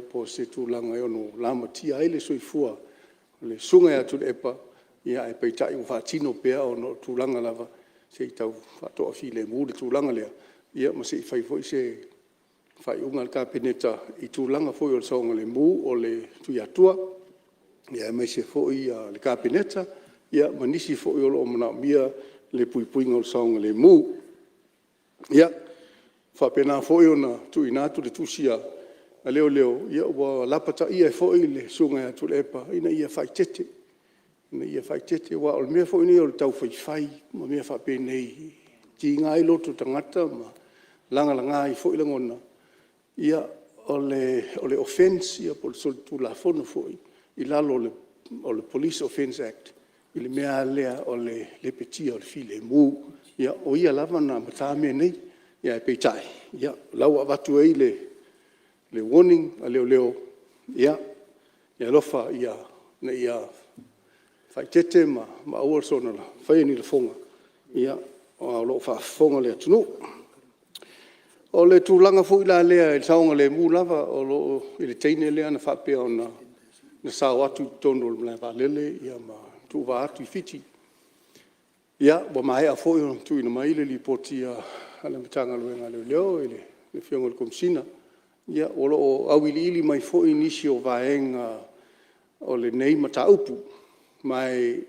Speaker 10: po o se tulaga e ono lamatia ai le soifua o le Susuga ia Tuilaepa, ae peitai ua faatino pea ona o tulaga lava se i tau faatoafilemu le tulaga lea, ia ma se i fai foi se faaiuga a le Kapeneta i tulaga foi o le saogalemu o le Tuiatua, aemaise foi le Kapeneta, ia ma nisi foi o lo o manaomia le puipuiga o le saogalemu. Ia, faapena foi ona tuuina atu le tusi a leoleo, ua lapataia ai foi le Susuga ia Tuilaepa ina ia faaeteete, ina ia faaeteete. Aua o le mea foi lenei o le taufaifai ma mea faapenei e tiga ai loto o tagata ma lagalaga ai foi lagona, ia, o le offense po o le solitulafono foi i lalo o le Police Offence Act i le mea lava lea o le lepetia o le filemu. Ia, o ia lava na amata mea nei, ae peitai, o la ua avatu ai le warning a leoleo, ia alofa ina ia faaeteete ma aua le soona faia ni lafoga a o lo o faafofoga le atunuu. O le tulaga foi la lea i le saogalemu lava i le teine lea na faapea na sao atu i totonu o le malae vaalele ma tuuvaa atu i Fiti. Ia, ua maea foi ona tuuina mai le lipoti a le Matagaluega a Leoleo i le Afioga i le Komesina. Ia, o lo o auiliili mai foi nisi o vaega o lenei mataupu. Ma e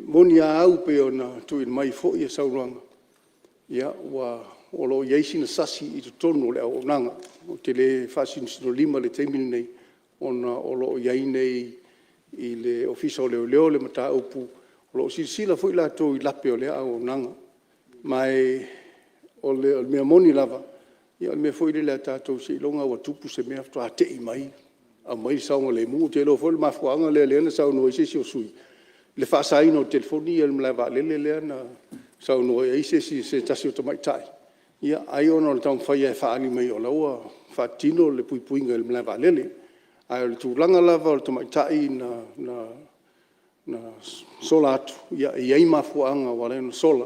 Speaker 10: moni lava au pei ona tuuina mai foi saunoaga, o lo o i ai sina sasi i totonu o le auaunaga. Ou te le faasinosinolima i le taimi lenei, ona o lo o i ai nei i le Ofisa o Leoleo le mataupu, o lo o silasila foi latou i lape o lea auaunaga. Ma o le mea moni lava, o le mea foi lele a tatou seiloga lava ua tupu se mea faatoa te i mai aumai le saogalemu. Ou te iloa foi o le mafuaaga lea na saunoa ai se isi o sui usufono i le faasaina o telefoni ia i le malae vaalele lea na saunoa i ai se tasi o tamaitai, ia ai ona o le taumafai e faaali mai o la e ua faatino le puipuiga i le malae vaalele. A o le tulaga lava o le tamaitai na sola atu, ia e i ai mafuaaga ua ala ai ona sola,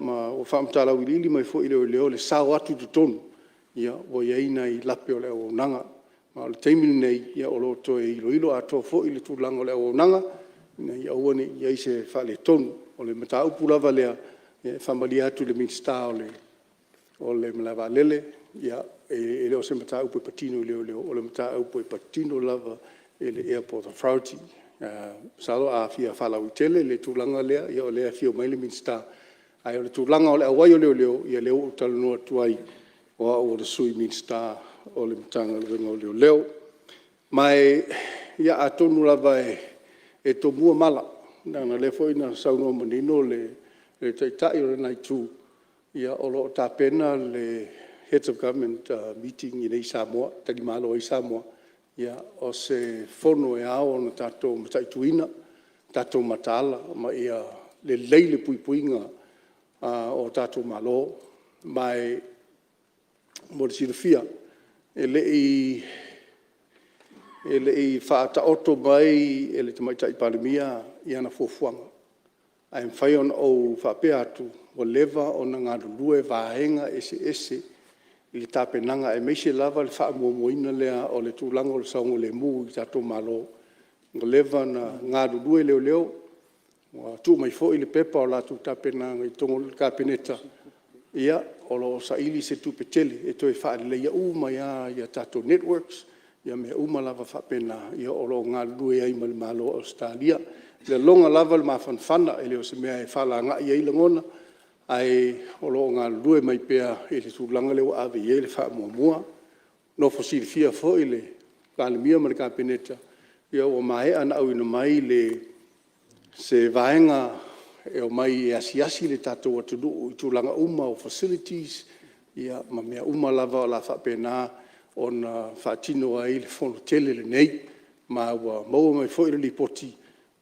Speaker 10: ma ua faamatala auiliili mai foi e leoleo le sao atu i totonu, ua i ai nai lape o le auaunaga. Ma o le taimi lenei, o lo o toe iloilo atoa foi le tulaga o le auaunaga, ina ia aua ne i i ai se faaletonu. O le mataupu lava lea, e faamalie atu i le Minisita o le malae vaalele, e le o se mataupu e patino i leoleo, o le mataupu e patino lava i le Airport Authority. Masalo a fia faalautele le tulaga lea, ia o lea e afio mai le Minisita, ae o le tulaga o le auai o leoleo, ia o lea ua ou talanoa atu ai, o au o le Sui Minisita o le Matagaluega o Leoleo. Ma e, ia atonu lava e tomua mala, leaga o lea foi na saunoa manino le Taitai o lena Itu, o lo o tapena le Heads of Government Meeting i inei i Samoa e talimalo ai Samoa. O se fono e ao ona tatou mataituina, tatou mataala ma ia lelei le puipuiga o tatou Malo. Ma e mo le silafia, e le i faataoto mai e le Tamaitai Palemia ana fuafuaga, ae mafai ona ou faapea atu, ua leva ona galulue vaega eseese i le tapenaga aemaise lava le faamuamuaina lea o le tulaga o le saogalemu i le tatou Malo. Ua leva ona galulue leoleo, ua tuu mai foi le pepa o latou tapenaga i totonu o le Kapeneta, ia, o lo o saili se tupe tele e toe faaleleia uma ai lava tatou networks ma mea uma lava faapena, o lo o galulue ai ma le Malo o Ausetalia. E lagona lava le mafanafana, e le o se mea e falagai ai lagona, ae o lo o galulue mai pea i le tulaga lea ua ave i ai le faamuamua. E nofo silafia foi le Palemia ma le Kapeneta, ua maea ona auina mai se vaega e omai e asiasi le tatou atunuu i tulaga uma o facilities ma mea uma lava o le a faapena ona faatino ai le fonotele lenei. Ma ua maua mai foi le lipoti,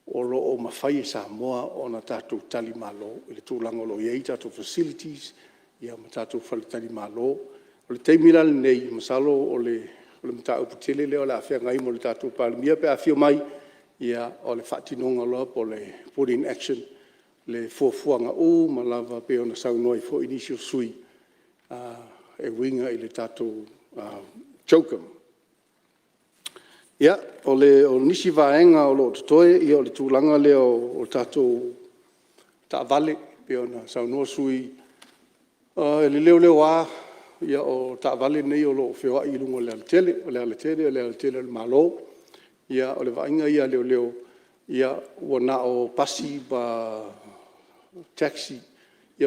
Speaker 10: o lo o mafai e Samoa ona tatou talimalo i le tulaga o lo o i ai tatou facilities ma tatou faletalimalo. O le taimi la lenei, masalo o le mataupu tele lea o le a feagai ma le tatou Palemia pe a afio mai, o le faatinoga loa po o le put in action le fuafuaga uma lava pei ona saunoa ai foi nisi o sui usufono e uiga i le tatou CHOGM. Ia, o nisi vaega o lo o totoe, o le tulaga lea o tatou taavale e pei ona saunoa sui usufono, i le leoleoa, o taavale nei o lo o feoai i luga o le alatele. O le alatele o le alatele a le Malo. O le vaaiga ia a leoleo, ua na o pasi ma taxi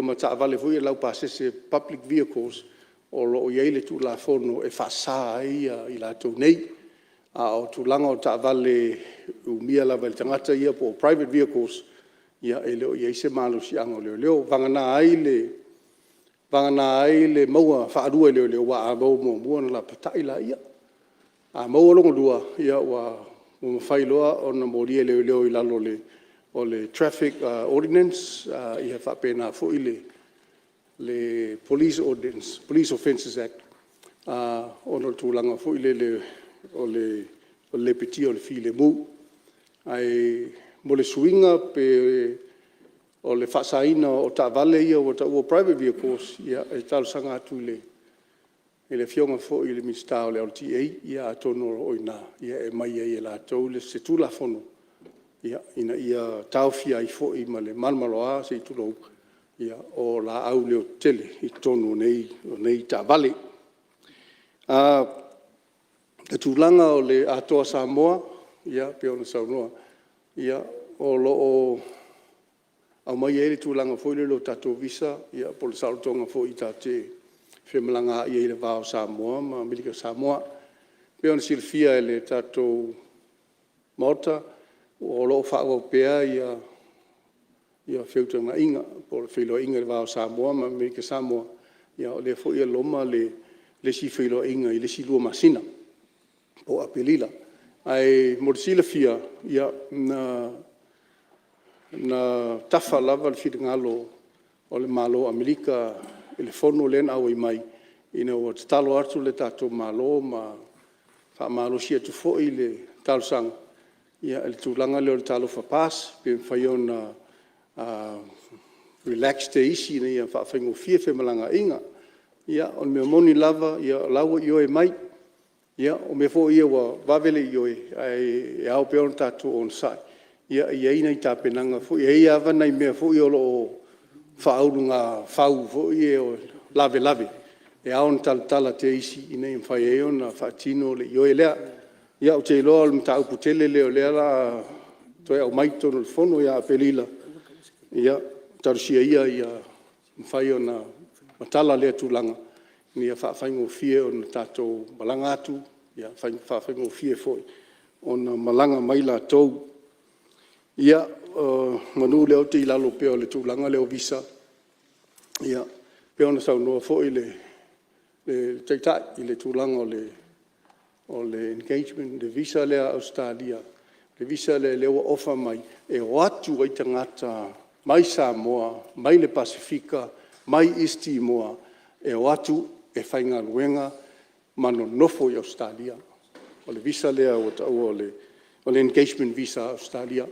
Speaker 10: ma taavale foi ia laupasese public vehicles o lo o i ai le Tulafono e faasa ai i latou nei. A o tulaga o taavale e umia lava e le tagata ia po o private vehicles, ia e le o i ai se malosiaga o leoleo. Vagana ai le maua faalua e leoleo, aua a maua muamua ona lapatai lea. A maua lona lua, ua mafai loa ona molia e leoleo i lalo o le Traffic Ordinance faapena foi le Police Offensive Act ona o le tulaga foi lele o le lepetia o le filemu. Ae mo le suiga pe o le faasaina o taavale ia ua taua o private vehicles, ia e talosaga atu i le Afioga foi i le Minisita o le LTA, atonu o i ina e aumai ai e latou se Tulafono ina ia taofia ai foi ma le malomaloa se i tulou, o laau leotetele i totonu o nei taavale. O le tulaga o le Atoa Samoa pei ona saunoa, ia, o lo o aumai ai le tulaga foi lele o tatou visa po o le saolotoga foi tatou te femalagaai ai i le va o Samoa ma Amerika Samoa. E pei ona silafia e le tatou Maota, o lo o faaauau pea feutagaiga po o feiloaiga i le va o Samoa ma Amerika Samoa, o lea foi e loma le isi feiloaiga i le isi 2 masina o Aperila. Ae mo le silafia, na tafa lava le finagalo o le Malo o Amerika i le fono lea na auai mai ina ua tatalo atu le tatou Malo ma faamalosi atu foi le talosaga i le tulaga lea o le Talofa Pass, pe mafai ona relax teisi ina ia faafaigofie femalagaaiga. Ia, o le mea moni lava o la e ua ioe mai. O mea foi ia ua vave le ioe, ae ao pea ona tatou onosai, e i ai nai tapenaga foi ia, e i ai lava nai mea foi ia o lo o faaulugafau foi ia lavelave, e ao ona talatala teisi ina ia mafai ai ona faatino le ioe lea. Ia ou te iloa o le mataupu tele lea o lea o le a toe aumai i totonu o le Fono ia Aperila, ia talosia ia ia mafai ona matala lea tulaga ina ia faafaigofie ona tatou malaga atu, faafaigofie foi ona malaga mai latou. Ia, semeamanu lea ou te i lalo pea o le tulaga lea o Visa, e pei ona saunoa foi le Taitai i le tulaga o le engagement, le visa lea a Ausetalia, le visa lea ua ofa mai e o atu ai tagata mai Samoa, mai le Pasefika, mai East Timor, e o atu e faigaluega ma nonofo i Ausetalia. O le visa lea ua taua o le engagement visa a Ausetalia. E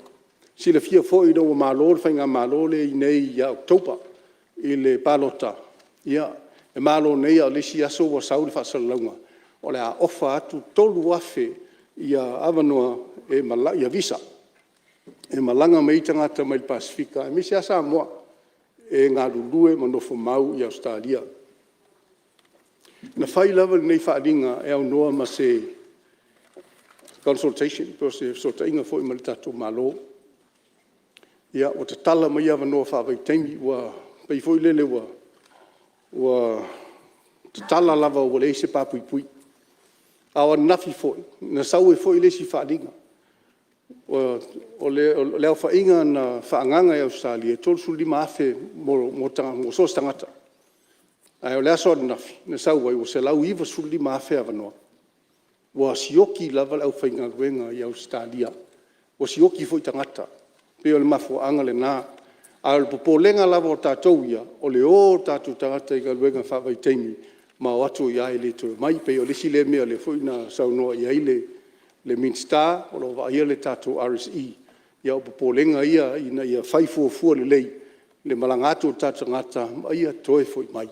Speaker 10: silafia foi ina ua malo le faigamalo lea e i ai nei ia October i le palota, e malo nei, a o le isi aso ua sau le faasalalauga o le a ofa atu le 3,000 avanoa visa e malaga mai ai tagata mai le Pasefika aemaise lava Samoa e galulue ma nofomau i Ausetalia. Na fai lava lenei faaaliga e aunoa ma se consultation po o se fesootaiga foi ma le tatou Malo. Ia, ua tatala mai avanoa faavaitaimi, ua pei foi lele ua tatala lava ua leai se pa puipui. A o ananafi foi, na sau ai foi le isi faaaliga, o le aofaiga na faaagaaga e Ausetalia, e 35,000 mo so o se tagata. A o le aso ananafi na sau ai, ua 195,000 avanoa. Ua sioki lava le aufaigaluega i Ausetalia, ua sioki foi tagata. E pei o le mafuaaga lena. A o le popolega lava o tatou ia, o le o o tatou tagata i galuega faavaitaimi ma o atu ai lava e le toe omai. E pei o le isi lea mea o lea foi na saunoa i ai le Minisita o lo o vaaia le tatou RSE, ia o popolega ia ina ia fai fuafua lelei le malaga atu o tatou tagata ma ia toe foi mai.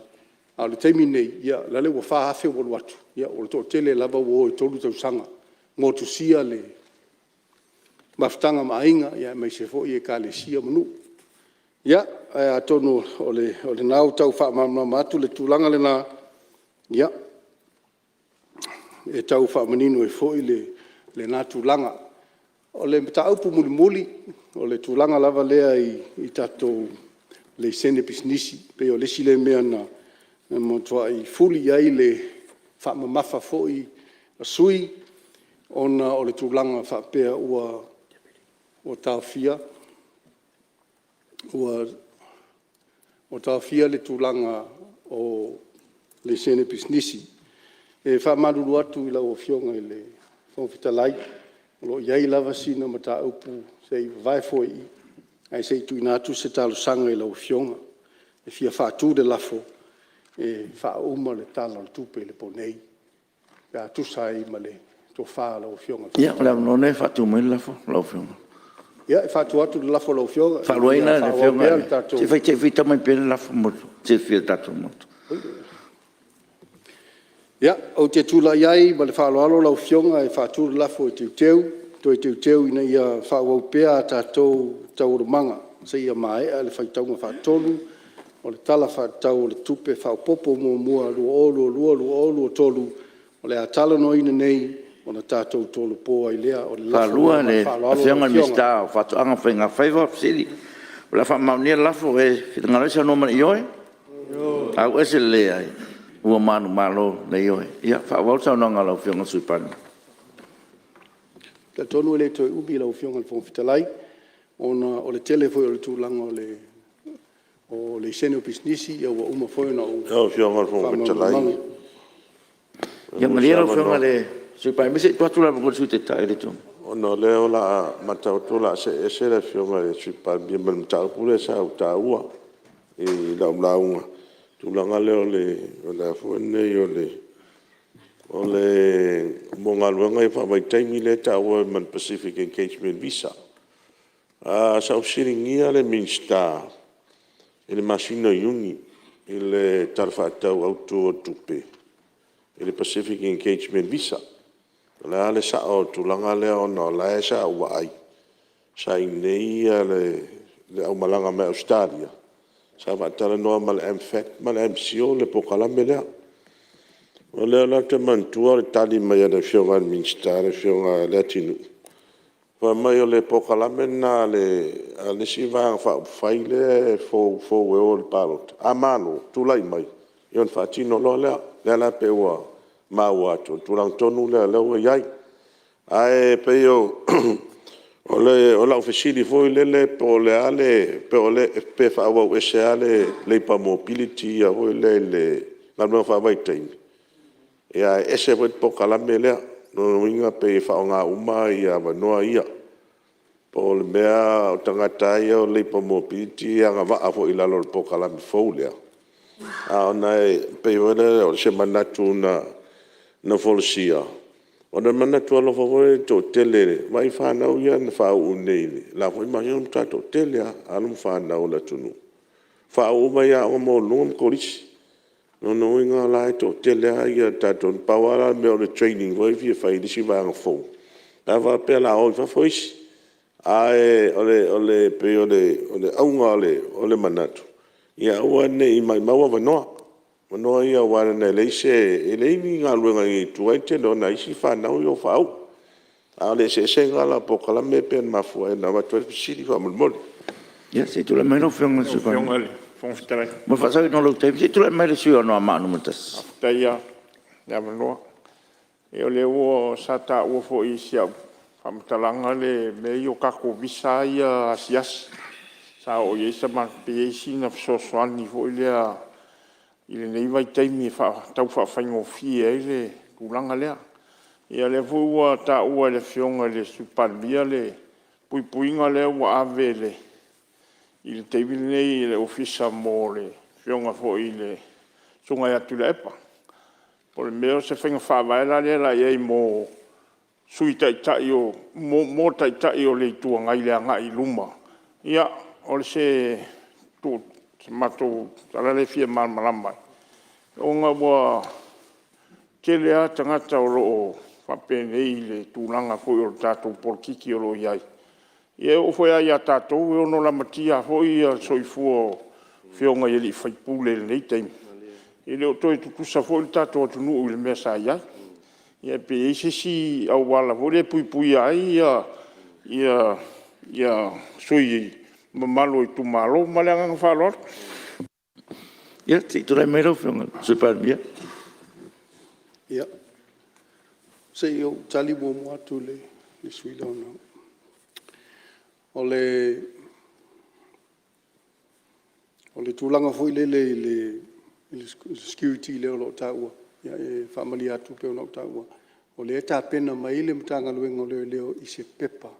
Speaker 10: A o le taimi lenei, o lale ua 4,000 ua alu atu, o le toatele lava ua o i le 3 tausaga, motusia le mafutaga ma aiga, aemaise foi o Ekalesia ma nuu. Ia, ae atonu o lena ua tau faamalamalama atu le tulaga lena, ia, e tau faamanino ai foi lena tulaga. O le mataupu mulimuli, o le tulaga lava lea i tatou laisene pisinisi, pei o le isi lea mea na matuai fuli i ai le faamamafa foi a sui usufono ona o le tulaga faapea ua taofia le tulaga o laisene pisinisi. E faamalulu atu i lau Afioga i le Fofoga Fetalai, o lo o i ai lava sina mataupu se i vavae foe i i, ae se i tuuina atu se talosaga i lau Afioga e fia faatu le lafo, E faauma le Tala o le Tupe i le po nei, pe a tusa ai ma le tofa a lau Afioga.
Speaker 3: Ia, o le avanoa lenei e faatu mai ai le lafo lau Afioga.
Speaker 10: Ia, e faatu atu le lafo a lau Afioga, Ina ia faaauau pea le tatou… Se i faitau mai pea le lafo mo le silafia e le tatou Maota. Ia, ou te tulai ai ma le faaaloalo lau Afioga e faatu le lafo e Toe teuteu ina ia faaauau pea a tatou Taualumaga seia maea le faitauga faatolu o le Tala Faatatau o le Tupe Faaopoopo Muamua 2022/2023, o le a talanoaina nei ona tatou tolopo ai lea. O le lafo lea ma le faaaloalo lau Afioga. O le a faamaonia le lafo. Ua e finagalo saunoa ma le ioe? Ioe. Ua manumalo i le ioe. Ia faaauau le saunoaga a lau Afioga i le Sui Palemia. E talitonu e le toe umi lau Afioga i le Fofoga Fetalai, ona o le tele foi o le tulaga o laisene o pisinisi ua uma foi ona ou
Speaker 7: Lau Afioga i le Fofoga Fetalai…
Speaker 3: Ia malie lau Afioga i le Sui Palemia se i tuu atu le avanoa i le Sui Taitai o le Itu Agai.
Speaker 7: Ona o lea e matau atu o le a see ese le Afioga i le Sui Palemia ma le mataupu lea sa ou taua i lau lauga, i le tulaga lea o galuega ia faavaitaimi lea e taua ma le Pacific Engagement Visa. Sa ou fesiligia le Minisita i le masina o Iuni i le Tala Faatatau Autu o le Tupe i le Pacific Engagement Visa. O le a le sao o le tulaga lea ona o la e sa ou vaai sa i inei le aumalaga mai Ausetalia sa faatalanoa ma le MFAT ma le MCIL le polokalame lea. O lea la ou te manatua le tali mai a le Afioga i le Minisita le Afioga ia Leatinuu, fai mai o le polokalame lena a le isi Vaega Faaupufai lea e foufou e o i le palota, a malo, tulai mai, ia ona faatino loa lea. O lea la pei ua maua atu, o le tulaga tonu lea o lea ua i ai. Ae pei o lau fesili foi lele po o le a le… pe faaauau ese lava le labour mobility lea foi lea i le galuega faavaitaimi, ae ese foi le polokalame lea. O lona uiga pei e faaaoga uma avanoa ia. Po o le mea o tagata lava ia o labour mobility e agavaa foi i lalo o le polokalame fou lea, a ona e pei foi lele o se manatu na folasia, ona o le manatu alofa foi lea i le toatele, vaai i fanau ia na faauu nei i le la foi masina, ua matua toatele lava alo ma fanau a le atunuu, faauu mai aoga maualuluga ma kolisi. O lona uiga la e toatele lava le tatou… Na pau lava la le mea o le training foi lea e fia fai i le isi vaega fou, pe a faapea o le a o i fafo isi. Ae pei o le auga o le manatu, ia aua ne i maumau avanoa, avanoa ia aua leaga e leai ni galuega i tua e tele o nai isi fanau ia ua faauu. A o le eseesega la o polokalame pei na mafua ai ona avatu le fesili faamolemole.
Speaker 3: Ia se i tulai mai lau Afioga i le Sui Palemia. Mo le faasaoina o lou taimi, se i tulai mai le sui usufono mo Anoamaa 1. Faafetai lava mo le avanoa. O lea sa taua foi i si au faamatalaga mea ia o tatou Visa ia asiasi sa oo i ai se matou… pe i ai sina fesoasoani foi lea i lenei vaitaimi e tau faafaigofie ai le tulaga lea. Ia o lea foi ua taua e le Afioga i le Sui Palemia le puipuiga lea ua ave i le taimi lenei i le Ofisa mo le Afioga foi i le Susuga ia Tuilaepa. Po o le mea o se faiga faavae la lea o le a i ai mo Sui Taitai mo Taitai o le Itu Agai i le agai i luma. Ia, o se matou tala lea e fia malamalama ai, ona ua tele lava tagata o lo o faapenei i le tulaga foi o le tatou polokiki o lo o i ai.
Speaker 7: Ia e oo foi lava ia tatou e ono lamatia foi le soifua o afioga i sui usufono i lenei taimi, e le o toe tutusa foi le tatou atunuu i le mea sa i ai. Ia pe i ai se isi auala foi lea e puipuia ai sui usufono mamalu o itumalo. Ma le agaga faaaloalo.
Speaker 3: Ia, se i tulai mai lau Afioga i le Sui Palemia.
Speaker 10: Ia, se i ou tali muamua atu i le sui usufono lea. O le tulaga foi lele i le security lea o lo o taua, ia e faamalie atu pei ona ou taua, o lea e tapena mai le Matagaluega o Leoleo i se pepa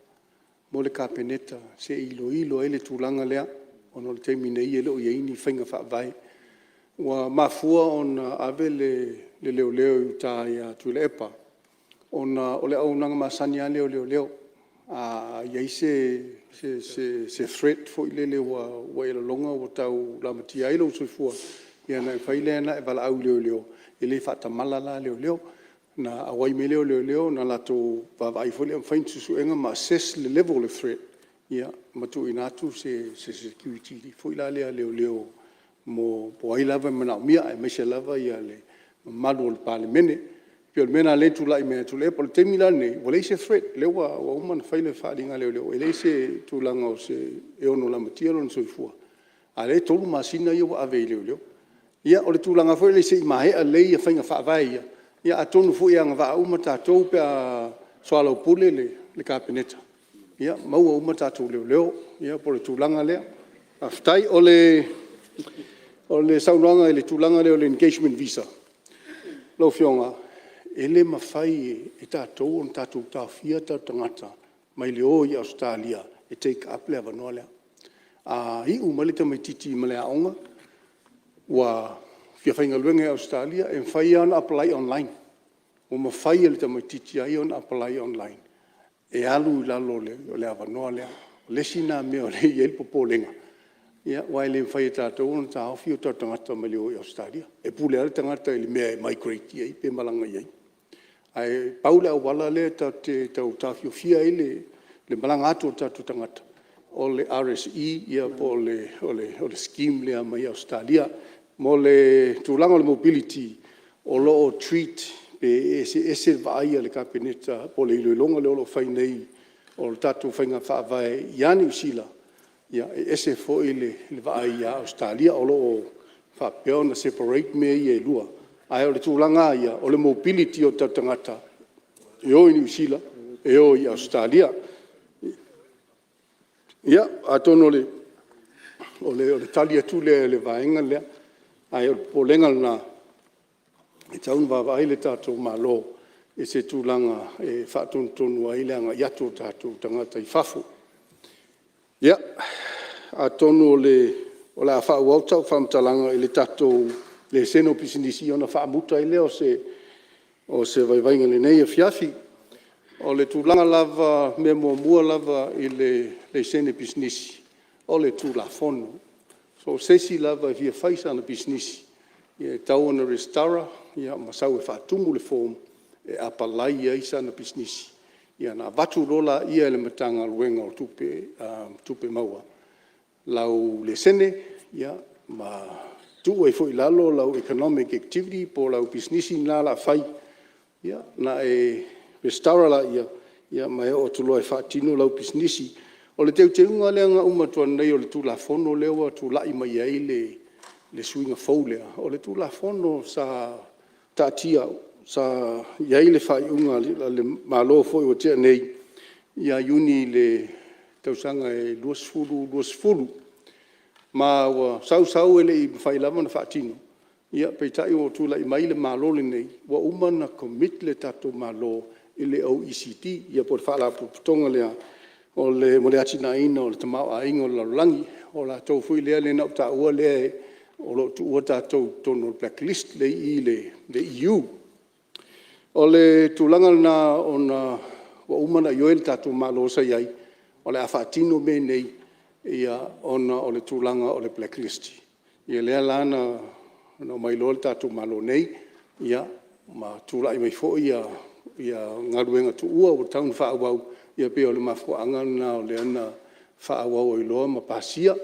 Speaker 10: mo le Kapeneta se i iloilo ai le tulaga lea, ona o le taimi nei e le o i ai ni faiga faavae. Ua mafua ona ave le leoleo i uta ia Tuilaepa, ona o le auaunaga masani lava lea a leoleo. A i ai se threat foi lele ua e lagona ua tau lamatia ai lou soifua, ia ona e mafai lea ona e valaau i leoleo, e le faatamala la leoleo. Ona auai mai lea o leoleo ona latou vaavaai foi lea ma fai ni suesuega ma assess le level o le threat, ia ma tuuina atu se security foi lea a leoleo po o ai lava e manaomia, aemaise lava le mamalu o le Palemene. E pei o le mea lena o lea e tulai mai ia Tuilaepa. O le taimi la lenei, ua leai se threat, o lea ua uma ona fai le faaaliga a leoleo e leai se tulaga e ono lamatia lona soifua, a o lea e 3 masina ia ua ave ai e leoleo. Ia o le tulaga foi lele se i maea lelei faiga faavae ia, atonu foi e agavaa uma tatou pe a soalaupule le Kapeneta, ia maua uma tatou leoleo, ia po o le tulaga lea. Faafetai. O le saunoaga i le tulaga lea o le engagement visa, lau Afioga, e le mafai e tatou ona tatou taofia o tatou tagata mai le o i Ausetalia e take up le avanoa lea. A iu mai le tamaitiiti mai le aoga ua fia faigaluega i Ausetalia, e mafai lava ona apply online. Ua mafai e le tamaitiiti lava ia ona apply online e alu i lalo o le avanoa lea. O le isi lena mea o lea e i ai le popolega, aua e le mafai e tatou ona taofi o tatou tagata mai le o i Ausetalia. E pule lava le tagata i le mea e migrate i ai pe malaga i ai. Ae pau le auala lea tatou te tau taofiofia ai le malaga atu o tatou tagata, o le RSE po o le scheme lea mai Ausetalia. Mo le tulaga o le mobility, o lo o treat pe eseese le vaai a le Kapeneta po o le iloiloga lea o lo o fai nei o le tatou faiga faavae ia Niu Sila, e ese foi le vaai ia Ausetalia. O lo o faapea ona separate mea ia e lua, ae o le tulaga lava ia, o le mobility o tatou tagata e o i Niu Sila, e o i Ausetalia. Ia, atonu o le tali atu lea i le vaega lea, ae o le popolega lena, e tatau ona vaavaai le tatou Malo i se tulaga e faatonutonu ai le agai atu o tatou tagata i fafo. Ia, atonu o le a faaauau sau faamatalaga i le tatou laisene o pisinisi ona faamuta ai lea o se vaivaiga i lenei afiafi. O le tulaga lava o le mea muamua lava i le laisene pisinisi, o le Tulafono. So o se isi lava e fia fai sana pisinisi, e tatau ona resitala ma sau e faatumu le form e apalai ai sana pisinisi, ia ona avatu loa lea e le Matagaluega o Tupe Maua lau laisene ma tuu ai foi i lalo lau economic activity po o lau pisinisi lena o le a fai, ia ona e resitala lea ma e oo atu loa e faatino lau pisinisi. O le teuteuga lea na uma atu nei o le Tulafono lea ua tulai mai ai le suiga fou lea, o le Tulafono sa taatia sa i ai le faaiuga a le Malo foi ua tea nei ia Iuni i le tausaga e 2020. Ma ua sau sau e le i mafai lava ona faatino, peitai ua tulai mai le Malo lenei, ua uma ona commit le tatou Malo i le OECD po o le Faalapotopotoga lea mo le atinaeina o le tamaoaiga o le lalolagi. O latou foi lea na ou taua lea o lo o tuua tatou i totonu o le black list lea e i i le EU. O le tulaga lena ona ua uma ona ioe le tatou Malo sa i ai o le a faatino mea nei ona o le tulaga o le black list. Ia lea la na omai loa le tatou Malo nei ma tulai mai foi galuega tuua ua tatau ona faaauau, ia pei o le mafuaaga lena lea na faaauau ai loa ma pasia.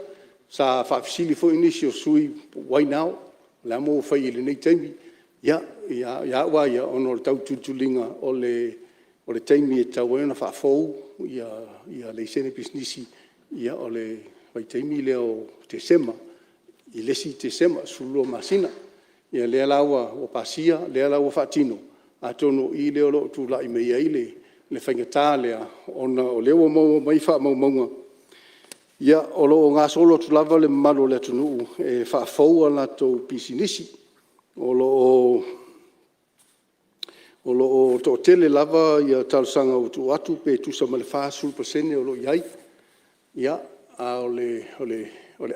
Speaker 10: Sa faafesili foi nisi o sui usufono, why now? O le a le mea ua fai ai i lenei taimi? Ia au lava ia, ona o le tau tulituliina o le taimi e tatau ai ona faafou laisene pisinisi, ia o le vaitaimi lea o Tesema i le isi Tesema, 12 masina. Ia lea la ua pasia, o lea la ua faatino, atonu o i lea o lo o tulai mai ai le faigata lea, ona o lea ua maua mai faamaumauga, ia o lo o gasolo atu lava le mamalu o le atunuu e faafou a latou pisinisi. O lo o toatele lava talosaga ua tuu atu pe tusa ma le 40% o lo o i ai. A o le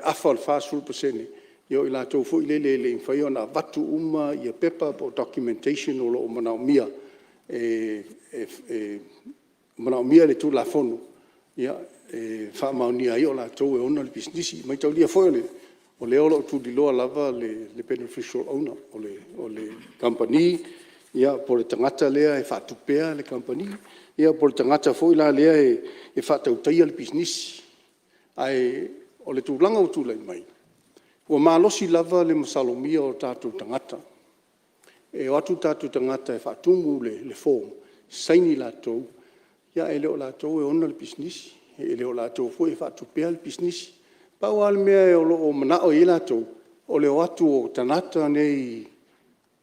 Speaker 10: afa o le 40%, ia o i latou foi lea e le i mafai ona avatu uma pepa po o documentation o lo o manaomia e manaomia e le Tulafono e faamaonia ai o latou e ona le pisinisi. Ia maitaulia foi o lea o lo o tuliloa lava le beneficial owner, o le kamupani po o le tagata lea e faatupeina le kamupani, ia po o le tagata foi la lea e faatautaia le pisinisi. Ae o le tulaga ua tulai mai, ua malosi lava le masalomia o tatou tagata. E o atu tatou tagata e faatumu le form, saini latou, ae le o latou e ona le pisinisi, e le o latou foi e faatupeina le pisinisi. Pau lava le mea o lo o manao i ai latou, o le o atu o tagata nei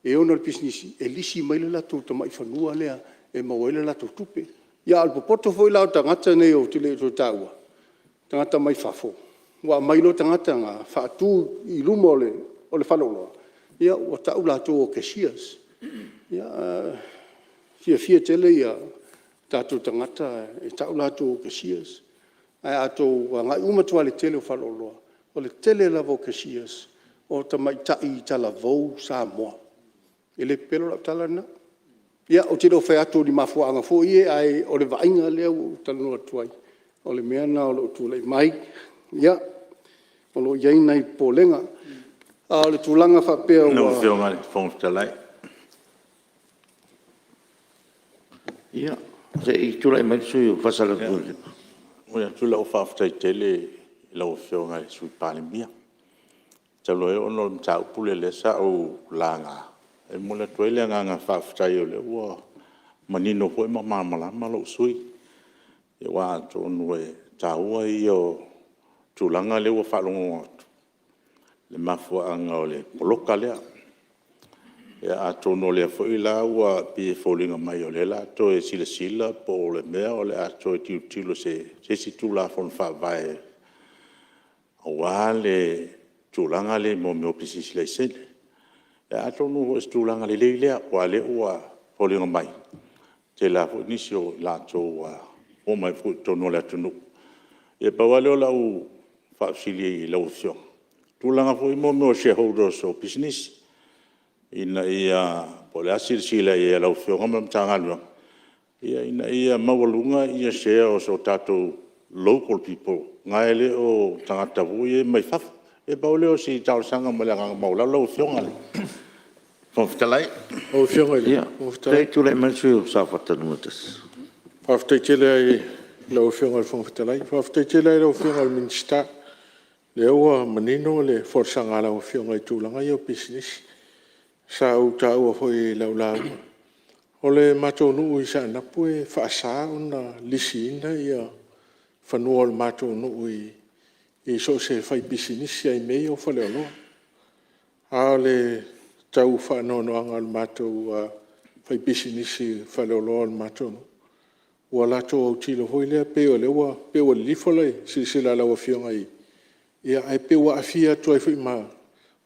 Speaker 10: e ona le pisinisi e lisi mai le latou tamai fanua lea e maua ai le latou tupe. Ia a o le popoto foi la o tagata nei ou te le o toe taua, tagata mai fafo, ua aumai loa tagata na faatu i luma o le faleoloa, ia ua tau latou o cashiers. Ia, e fiafia tele tatou tagata e tau latou o cashiers. Ae a outou agai uma atu lava i le tele o faleoloa, o le tele lava o cashiers, o tamaitai talavou Samoa. E le pepelo lau tala lena. Ia, ou te le o fai atu o ni mafuaaga foi ia, ae o le vaaiga lea ua ou talanoa atu ai, o le mea lena o lo o tulai mai. Ia, o lo o i ai nai popolega. A o le tulaga faapea ua… Lau Afioga i le Fofoga Fetalai… Ia, se i tulai mai le sui usufono mo Faasaleleaga 5. E momoli atu lau faafetai tele i lau Afioga i le Sui Palemia, talu ai ona o le mataupu lea sa ou laga, e momoli atu ai le agaga faafetai o lea ua manino foi ma malamalama lou sui usufono. Aua atonu o le taua ia o tulaga lea ua faalogologo atu i le mafuaaga o le poloka lea. Ia atonu o lea foi la ua pei e foliga mai o lea o le a toe silasila po o le mea o le a toe tilotilo i se isi Tulafono Faavae aua le tulaga lea i mea o pisinisi laisene. Ia atonu foi o se tulaga lelei lea, aua o lea ua foliga mai, e tele lava foi nisi o i latou ua omai foi i totonu o le atunuu. Ia pau lava lea o lau faafesili i lau Afioga, o tulaga foi mo mea o shareholders o pisinisi, ina ia, po o le a se silasila i ai a lau Afioga ma le Matagaluega, ina ia maualuga shares o tatou local people nai le o tagata foi ia mai fafo. Ia pau lea o si talosaga ma le agaga maualalo lau Afioga i le Fofoga Fetalai.
Speaker 12: Tulai mai le sui usufono mo Safata 1.
Speaker 7: Faafetai tele lava i lau Afioga i le Fofoga Fetalai. Faafetai tele lava i lau Afioga i le Minisita, o lea ua manino le folasaga a lau Afioga i tulaga ia o pisinisi sa ou taua foi i lau lauga. O le matou nuu i Saanapu e faasa ona lisiina fanua o le matou nuu i so o se faipisinisi lava i mea ia o faleoloa. A o le tau faanoanoaga o le matou faipisinisi faleoloa o le matou nuu, ua latou autilo foi lea pei o lea ua lilifa le silasila a lau Afioga ae pei ua aafia atu ai foi ma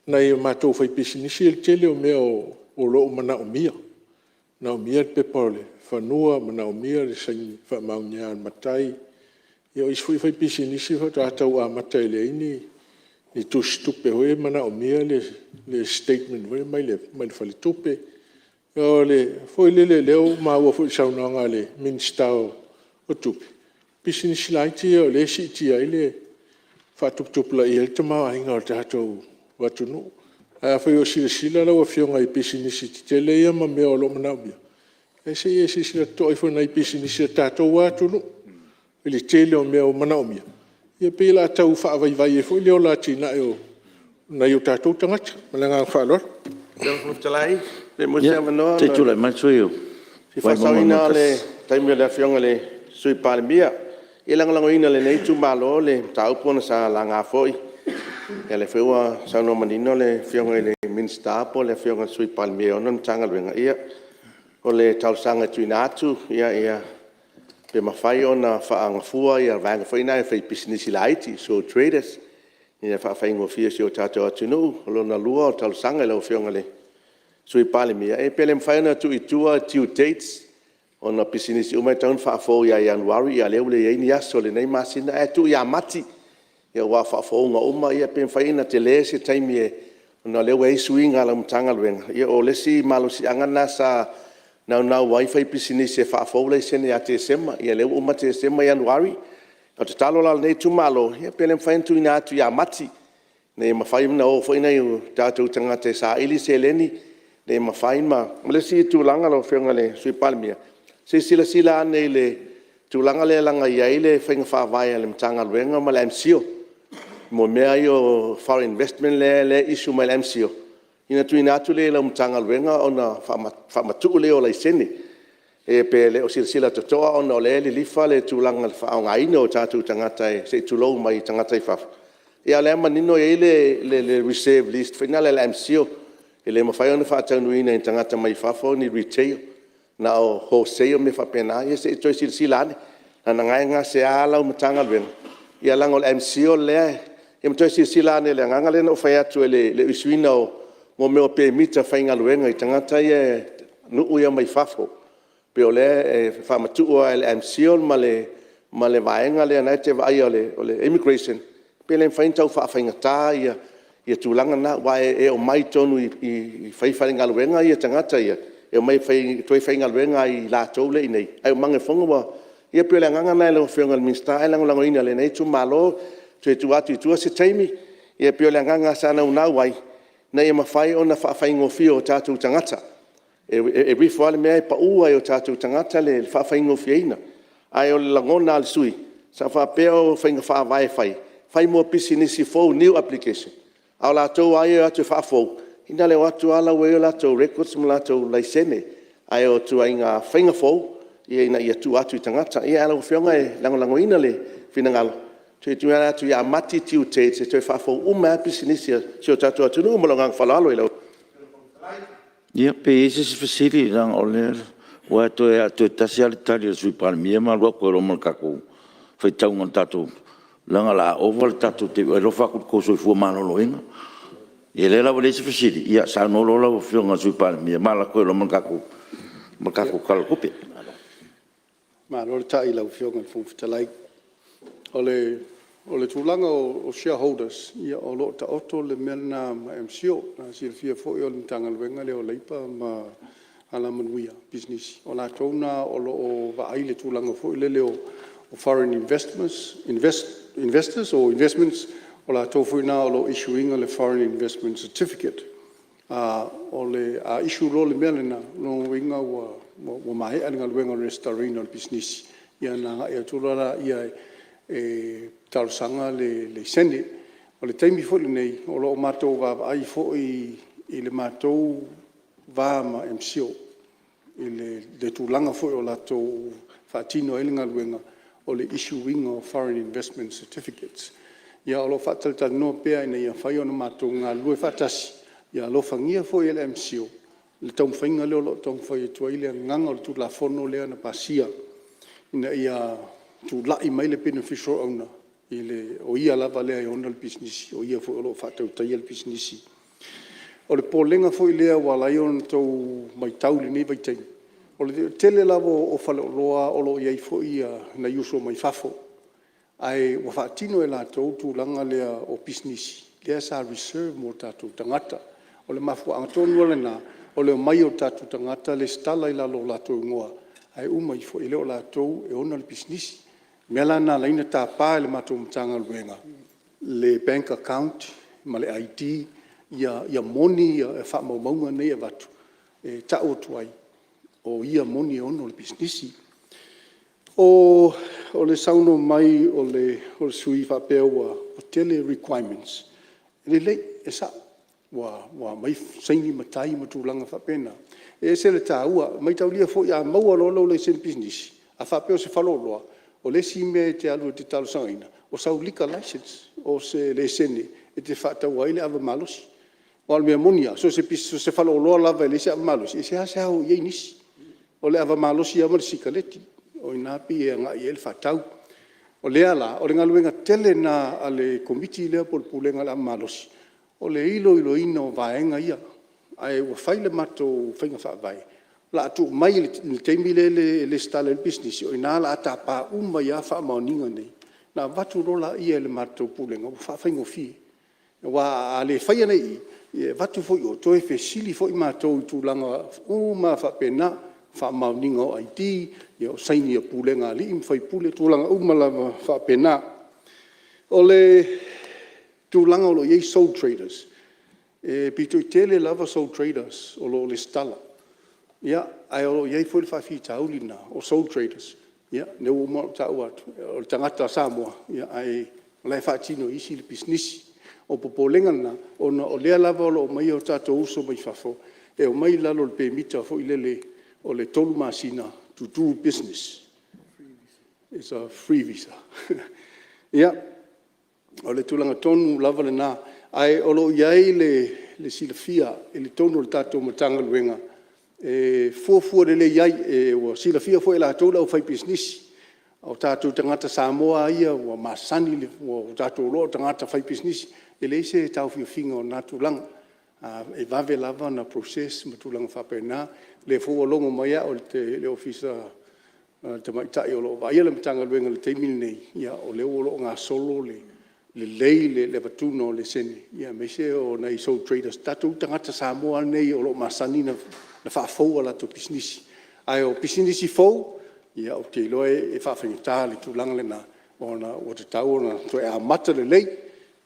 Speaker 7: nai a matou faipisinisi i le tele o mea o lo o manaomia, manaomia le pepa o le fanua, manaomia le saini faamaonia o le matai. Ia o isi foi faipisinisi faatoa tau amata e leai ni tusitupe foi ia e manaomia le statement foi lea mai le faletupe. Foi lele o lea ua maua foi i le saunoaga a le Minisita o Tupe, o pisinisi laiti ia o lea e siitia ai le faatuputupulaia ai le tamaoaiga o le tatou atunuu. Ae afai o silasila lau Afioga i pisinisi tetele ia ma mea o lo o manaomia, Se i e silasila totoa ifo i nai pisinisi a le tatou lava atunuu i le tele o mea manaomia, ia pei o le a tau faavaivai ai foi le ola atinae o nai o tatou tagata. Ma le agaga faaaloalo.
Speaker 9: Lau Afioga i le Fofoga Fetalai pe maua se avanoa. E fia faasaoina le taimi o le Afioga i le Sui Palemia. E lagolagoina e lenei itumalo le mataupu ona sa laga foi, ia lea foi ua saunoa manino le Afioga i le Minisita po o le Afioga i le Sui Palemia e ona le Matagaluega. Ia o le talosaga e tuuina atu, pe mafai ona faagafua vaega foi na e faipisinisi laiti, sole traders ina ia faafaigofie i si o tatou atunuu. O lona lua o talosaga i lau Afioga i le Sui Palemia, pe le mafai ona tuu i tua due dates ona o pisinisi uma e tatau ona faafou ia Ianuari a o lea ua leai ni aso o lenei masina, ae tuu ia Mati aua o faafouina uma pe mafai ona tele se taimi ona o lea ua i ai suiga a lau Matagaluega. Ia o le isi malosiaga lena sa naunau ai faipisinisi e faafou laisene ia Tesema, ia lea ua uma Tesema, Ianuari. O le tatalo la a lenei itumalo, pe le mafai ona tuuina atu ia Mati ina ia mafai ona o foi nai o tatou tagata e saili seleni ina ia mafai. Ma le isi tulaga lau Afioga i le Sui Palemia, se i silasila ane i le tulaga lea leaga e i ai le faiga faavae a le Matagaluega ma le MCIL mo mea ia o foreign investment lea e issue mai e le MCIL ona tuuina atu lea i lau Matagaluega ona faamatuu lea o laisene. Pe le o silasila totoa ona o lea e lilifa le tulaga i le faaaogaina o tatou tagata se i tulou mai tagata i fafo, a o lea e manino e i ai le reserve list foi lea a le MCIL e le mafai ona faataunuuina e ni tagata mai fafo ni retail, na o wholesale ma mea faapena. Ia se i toe silasila ane leaga o lena e gasea lau Matagaluega, ia leaga o le MCIL lea. Ia ma toe silasila ane i le agaga lea na ou fai atu i le issue ina o mea o pemita faigaluega i tagata ia nuu ia mai fafo, pei o lea e faamatuu lava e le MCIL ma le vaega lea la e te vaaia o le Immigration, pe le mafai ona tau faafaigata ia tulaga na, aua e omai i totonu e faifaigaluega tagata ia, e omai e toe faigaluega ai i latou lea e i inei, ae uma ane ua… Ia pei o le agaga lena i lau Afioga i le Minisita, ae lagolagoina e lenei itumalo le toe tuu atu i tua se taimi. Ia pei o le agaga sa naunau ai, ina ia mafai ona faafaigofie i o tatou tagata. E alu ifo lava le mea e pau lava i o tatou tagata le faafaigofieina. Ae o le lagona lava o le sui usufono, sa ou faapea o faiga faavae e fai, e fai mo pisinisi fou, new application. A o latou lava ia e o atu e faafou, na o le o atu lava o la e ua i ai o latou records ma latou laisene. Ae o ituaiga faiga fou ina ia tuu atu i tagata. Ae lau Afioga e lagolagoina le finagalo e toe tuu atu ia Mati due dates e toe faafou uma ai lava pisinisi a si o tatou atunuu. Ma lou agaga faaaloalo.
Speaker 3: Ia pe i ai se isi fesili leaga o lea aua o le a toe tasi lava le tali a le Sui Palemia ma alu atu ai loa ma le tatou faitauga o le tatou… leaga o le a ova le tatou taimi. E alofa atu i lo outou soifua maloloina. Ia o lea la ua leai se fesili, ia saunoa loa lau Afioga i le Sui Palemia ma alu atu ai loa ma le tatou Tala o le Tupe.
Speaker 10: Malo le tai i lau Afioga i le Fofoga Fetalai. O le tulaga o shareholders, ia o lo o taoto le mea lena ma le MCIL. E silafia foi o le Matagaluega lea o Leipa ma Alamanuia, Pisinisi, o latou na o lo o vaai le tulaga foi lele o foreign investors po o investments, o latou foi na o lo o issue ina le foreign investment certificate. A issue loa le mea lena, o lona uiga ua maea le galuega o le resitalaina o le pisinisi, ia ona agai atu loa lea e talosaga le laisene. O le taimi foi lenei, o lo o matou vaavaai foi i le matou va ma le MCIL i le tulaga foi o latou faatino ai le galuega o le issue ina o foreign investment certificates. Ia o lo o faatalatalanoa pea ina ia mafai ona matou galulue faatasi, ia alofagia foi e le MCIL le taumafaiga lea o lo o taumafai atu ai le agaga o le Tulafono lea na pasia, ina ia tulai mai le beneficial owner, o ia lava lea e ona le pisinisi, o ia foi o lo o faatautaia le pisinisi. O le popolega foi lea ua ala ai ona outou matau i lenei vaitaimi, o le tele lava o faleoloa o lo o i ai foi nai uso mai fafo, ae ua faatino e latou le tulaga lea o pisinisi lea sa reserve mo tatou tagata. O le mafuaaga tonu lava lena o le omai o tatou tagata resitala i lalo o latou igoa, ae uma ifo e le o latou e ona le pisinisi. O le mea la lena na ala ai ona tapa e le matou Matagaluega le bank account ma le ID ia moni faamaumauga nei e avatu e tau atu ai, o ia moni e ona le pisinisi. O le saunoa mai o le sui usufono faapea ua tele requirements, lelei, e sao, ua aumai saini matai ma tulaga faapena, e ese le taua. Maitaulia foi a maua loa lou laisene pisinisi, a faapea o se faleoloa, o le isi mea e te alu e te talosagaina, o sau liquor license, o se laisene e te faatau ai le ava malosi. Aua o le mea moni lava, so o se faleoloa lava e leai se ava malosi, e seasea o i ai nisi. O le ava malosi lava ma le sikareti, o i ina e pei e agai i ai le faatau. O lea la, o le galuega tele lena a le Komiti lea po o le Pulega o le Ava Malosi, o le iloiloina o vaega ia. Ae ua fai le matou faiga faavae, o le a tuu mai i le taimi lea e resitala ai le pisinisi, o i ina o le a tapa uma ai lava faamaoniga nei, ona avatu loa lea i le matou Pulega ua faafaigofie. Aua a le faia nei i i, e avatu foi i o, toe fesili foi matou i tulaga uma lava faapena, faamaoniga o ID, o saini a pulega a alii ma faipule, o tulaga uma lava faapena. O le tulaga o lo o i ai sole traders, e pito i tele lava sole traders o lo o resitala, ae o lo o i ai foi le faafitauli lena, o sole traders, lea ua uma ona ou taua atu, o le tagata Samoa ae o la e faatino e isi le pisinisi. O le popolega lena, ona o lea lava o lo o omai o tatou uso mai fafo e omai i lalo o le pemita foi lele o le 3 masina to do business, it's a free visa. Ia, o le tulaga tonu lava lena, ae o lo o i ai le silafia i totonu o le tatou Matagaluega e fuafua lelei ai, ua silafia foi e latou le aufaipisinisi. O tatou tagata Samoa lava ia ua masani, ua tatou iloa o tagata faipisinisi, e leai se taofiofiga o na tulaga, e vave lava ona process ma tulaga faapena. O lea foi ua logo mai au e le Ofisa le tamaitai o lo o vaaia le Matagaluega i le taimi lenei, o lea o lo o gasolo lelei le avatuina o laisene, aemaise o nai sole traders, o tatou tagata Samoa lava nei o lo o masani ona faafou a latou pisinisi. Ae o pisinisi fou, ou te iloa e faafaigata le tulaga lena, ona ua tatau ona toe amata lelei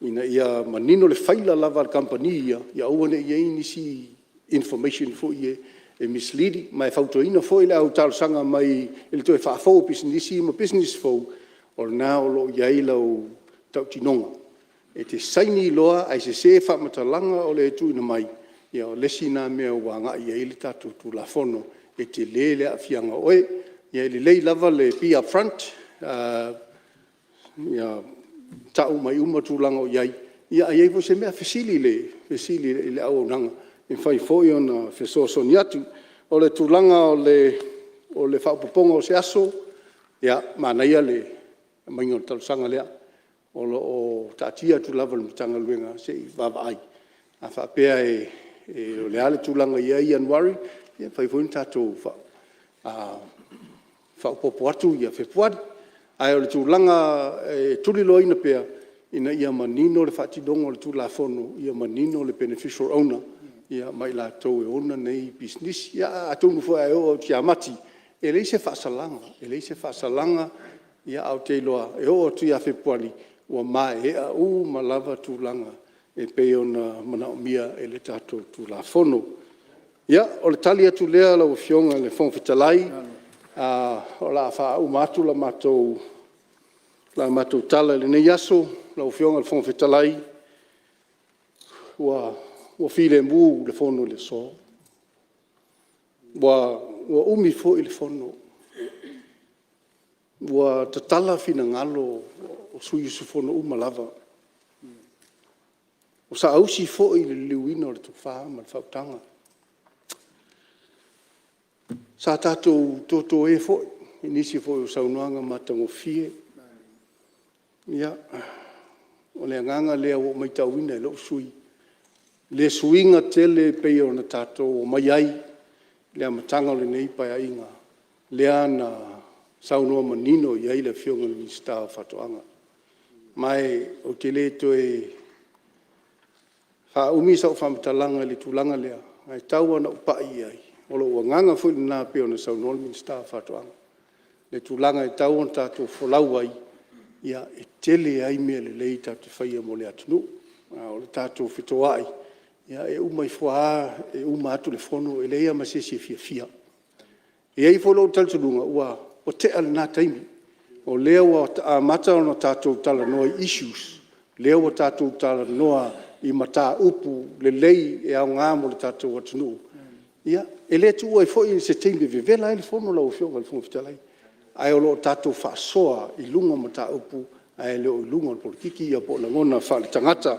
Speaker 10: ina ia manino le faila lava a le kamupani ia, ia aua ne i i ai nisi information foi ia e misleading. Ma e fautuaina foi le au talosaga mai i le toe faafou o pisinisi ma pisinisi fou, o lena o lo o i ai lau tautinoga. E te saini loa ae sese faamatalaga o lo o e tuuina mai, ia o le isi lena mea ua agai i ai le tatou Tulafono, e tele le aafiaga o oe. Ia e lelei lava le be upfront, ia tau mai uma tulaga o i ai, a i ai foi se mea fesili i le auaunaga, e mafai foi ona fesoasoani atu. O le tulaga o le faaopoopoga o se aso, ia, manaia le aumaiga o le talosaga lea. O lo o taatia atu lava i le Matagaluega se i vaavaai. A faapea o le a le tulaga e i ai Ianuari, ia e mafai foi ona tatou faaopoopo atu Fepuari. Ae o le tulaga e tuliloaina pea, ina ia manino le faatinoga o le Tulafono, ia manino le beneficial owner ma i latou e ona nei pisinisi. Ia atonu foi a oo atu ia Mati, e leai se faasalaga, e leai se faasalaga, ae ou te iloa e oo atu ia Fepuari, ua maea uma lava tulaga e pei ona manaomia e le tatou Tulafono. Ia, o le tali atu lea lau Afioga i le Fofoga Fetalai, o le a faauma atu la matou tala i lenei aso. Lau Afioga i le Fofoga Fetalai, ua filemu le Fono i le aso. Ua umi foi le Fono, ua tatala finagalo o sui usufono uma lava, ua saausi foi le liliuina o le tofa ma le faautaga. Sa tatou totoē foi i nisi foi o saunoaga matagofie. Ia, o le agaga lea ua ou matauina e lou sui usufono le suiga tele pei ona tatou omai ai i le amataga o lenei Paeaiga, lea na saunoa manino i ai le Afioga i le Minisita o Faatoaga. Ma ou te le toe faaumi sau faamatalaga i le tulaga lea, ae tau lava ina ou pai i ai, o lou agaga foi lena pei ona saunoa le Minisita o Faatoaga, i le tulaga e tatau ona tatou folau ai, e tele ai mea lelei tatou te faia mo le atunuu. A o le tatou fetoai, e uma ifo lava e uma atu le Fono e leai lava ma se isi e fiafia. E i ai foi lou talitonuga, ua tea lena taimi, o lea ua amata ona tatou talanoa i issues, lea ua tatou talanoa i mataupu lelei e aoga mo le tatou atunuu. Ia, e le tuua ai foi se taimi e vevela ai le Fono lau Afioga i le Fofoga Fetalai, ae o lo o tatou faasoa i luga o mataupu ae le o luga o le polokiki po o lagona faaletagata.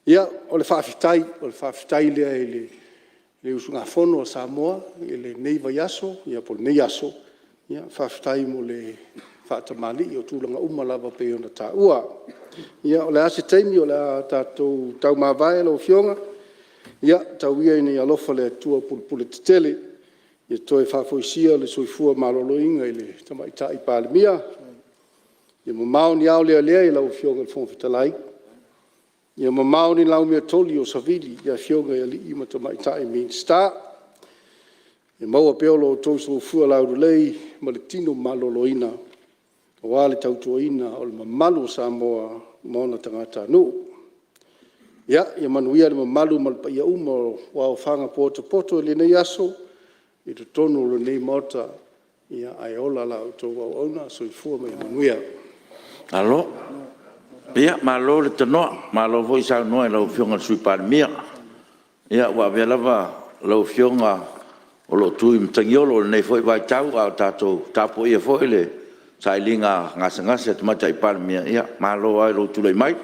Speaker 10: Ia, o le faafetai, o le faafetai lea i le usugafono a Samoa i lenei vaiaso po o lenei aso. Faafetai mo le faatamalii o tulaga uma lava pei ona taua. Ia, o le a se taimi o le a tatou taumavae lau Afioga, ia tau ia ina ia alofa le Atua pulepuletetele ia toe faafoisia le soifua maloloina i le Tamaitai Palemia, ia mamao ni aolealea i lau Afioga i le Fofoga Fetalai, ia mamao ni laumeatoli o savili i Afioga i alii ma tamaitai Minisita, ia maua pea lo outou soifua laulelei ma le tino maloloina aua le tautuaina o le mamalu o Samoa ma ona tagatanuu. Ia manuia le mamalu ma le paia uma ua aofaga potopoto i lenei aso i totonu o lenei Maota, ae ola la outou auauna. Soifua ma ia manuia. Malo. Ia, malo le tanoa, malo foi saunoa i lau Afioga i le Sui Palemia. Ia ua avea lava lau Afioga o lo o tu i matagiolo i lenei foi vaitau a o tatou tapuaia foi le sailiga gasegase a le Tamaitai Palemia, ia malo lava i lou tulai mai,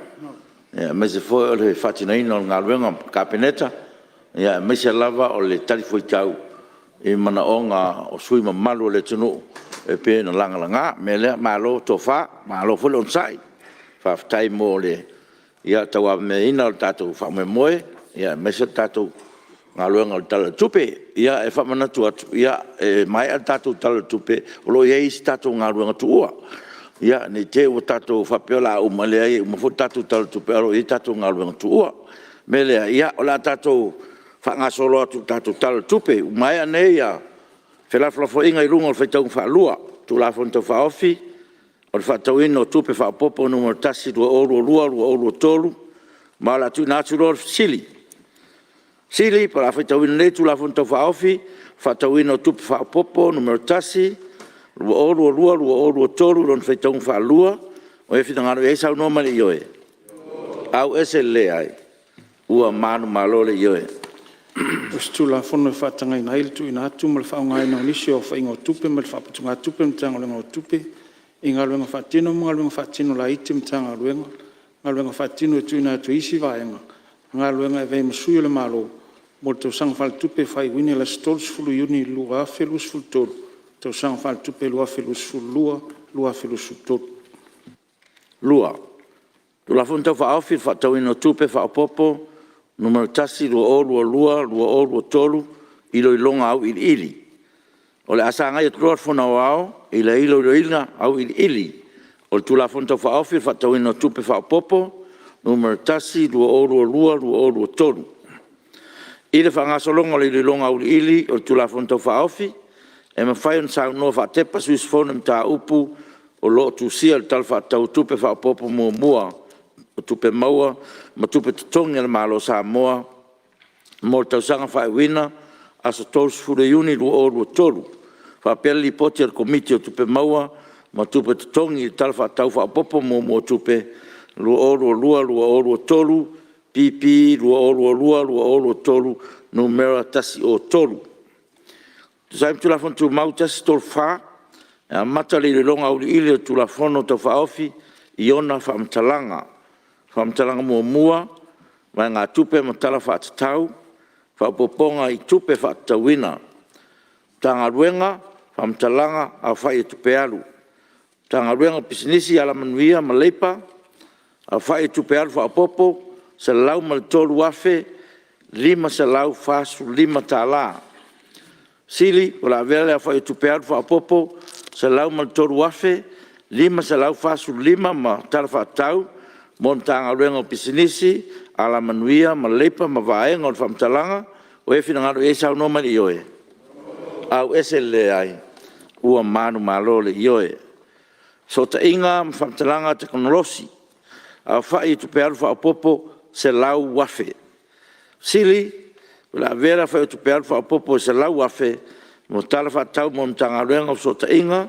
Speaker 10: aemaise foi o le faatinoina o le galuega a le Kapeneta, aemaise lava o le talifuaitau i manaoga o sui usufono mamalu o le atunuu e pei ona lagalaga. O le mea lea, malo tofa, malo foi le onosai, faafetai mo le tauavameaina o le tatou faamoemoe, aemaise o le tatou galuega o le Tala o le Tupe. Ia, e faamanatu atu, e maea le tatou Tala o le Tupe, o lo o i ai isi tatou galuega tuua. Ia, ne i te i ua tatou faapea o le a uma, e leai e uma foi le tatou Tala o le Tupe, ae o lo o i ai tatou galuega tuua. O le mea lea, o le a tatou faagasolo atu i le tatou Tala o le Tupe, ua maea nei felafolafoaiga i luga o le faitauga faalua o Tulafono Tau Faaofi o le Faatatauina o Tupe Faaopoopo Nu.1 2022/2023. Ma o le a tuuina atu loa le fesili. O le a faitauina nei le Tulafono Tau Faaofi o le Faatatauina o Tupe Faaopoopo Nu.1 2022/2023 i lona faitauga faalua. O ai e finagalo i ai saunoa mai i le ioe. Auese le leai. Ua manumalo le ioe.
Speaker 13: O se Tulafono e faatagaina ai le tuuina atu ma le faaaogaina o nisi o aofaiga o tupe mai le Faaputugatupe a le Matagaluega o Tupe i galuega faatino ma galuega faatino laiti a Matagaluega, galuega faatino e tuuina atu e isi vaega ma galuega e avea ai ma sui o le Malo mo le Tausaga Faaletupe faaiuina i le aso 30 Iuni 2023, tausaga faaletupe 2022/2023.
Speaker 3: 2. Tulafono Tau Faaofi o le Faatatauina o Tupe Faaopoopo (Nu.1) 2022/2023 – Iloiloga Auiliili. O le a sagai atu loa le Fono Aoao i le Iloiloina Auiliili o le Tulafono Tau Faaofi o le Faatatauina o Tupe Faaopoopo (Nu.1) 2022/2023. I le faagasologa o le iloiloga auiliili o le Tulafono Tau Faaofi, e mafai ona saunoa faatepa sui usufono i mataupu o lo o tusia i le Tala Faatatau o Tupe Faaopoopo Muamua o Tupe Maua ma Tupe Totogi a le Malo o Samoa mo le tausaga faaiuina aso 30 Iuni 2023, faapea le Lipoti a le Komiti o Tupe Maua ma Tupe Totogi i le Tala Faatatau Faaopoopo Muamua o Tupe 2022/2023 P.P.2022/2023 Nu.103. E tusa ai ma Tulafono Tumau 134, e amata le iloiloga auiliili o le Tulafono Tau Faaofi i ona faamatalaga. Faamatalaga Muamua, Vaegatupe ma Tala Faatatau Faaopoopoga i Tupe Faatatauina. Matagaluega Faamatalaga Aofai o Tupe Alu. Matagaluega o Pisinisi, Alamanuia ma Leipa, Aofai o Tupe Alu Faaopoopo $103,545. Sili O le a avea le aofai o Tupe Alu Faaopoopo $103,545 ma Tala Faatatau mo le Matagaluega o Pisinisi, Alamanuia ma Leipa ma Vaega o le Faamatalaga ua e finagalo i ai saunoa mai i le ioe. Auese le leai. Ua manumalo le ioe. Fesootaiga ma Faamatalaga Tekonolosi, Aofai o Tupe Alu Faaopoopo $100,000. Sili O le a avea le aofai o Tupe Alu Faaopoopo $100,000 mo Tala Faatatau mo Matagaluega o Fesootaiga,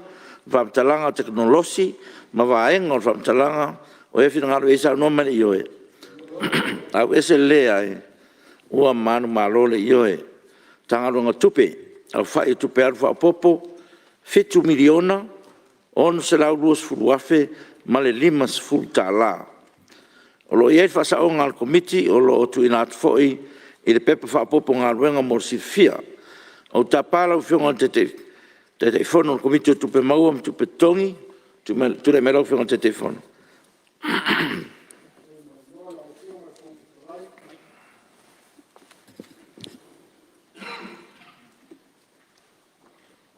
Speaker 3: Faamatalaga Tekonolosi ma Vaega o Faamatalaga. O ai e finagalo i ai saunoa mai i le ioe. AUESE le LEAI. Ua manumalo le Ioe. Matagaluega o Tupe, Aofai o Tupe Alu Faaopoopo: $7,620,050. O lo o i ai le Faasaoga a le Komiti o lo o tuuina atu foi i le Pepa Faaopoopo o Galuega mo le silafia. Ou te tapa lau Afioga i le Taitaifono o le Komiti o Tupe Maua ma Tupe Totogi. Tulai mai lau Afioga i le Taitaifono.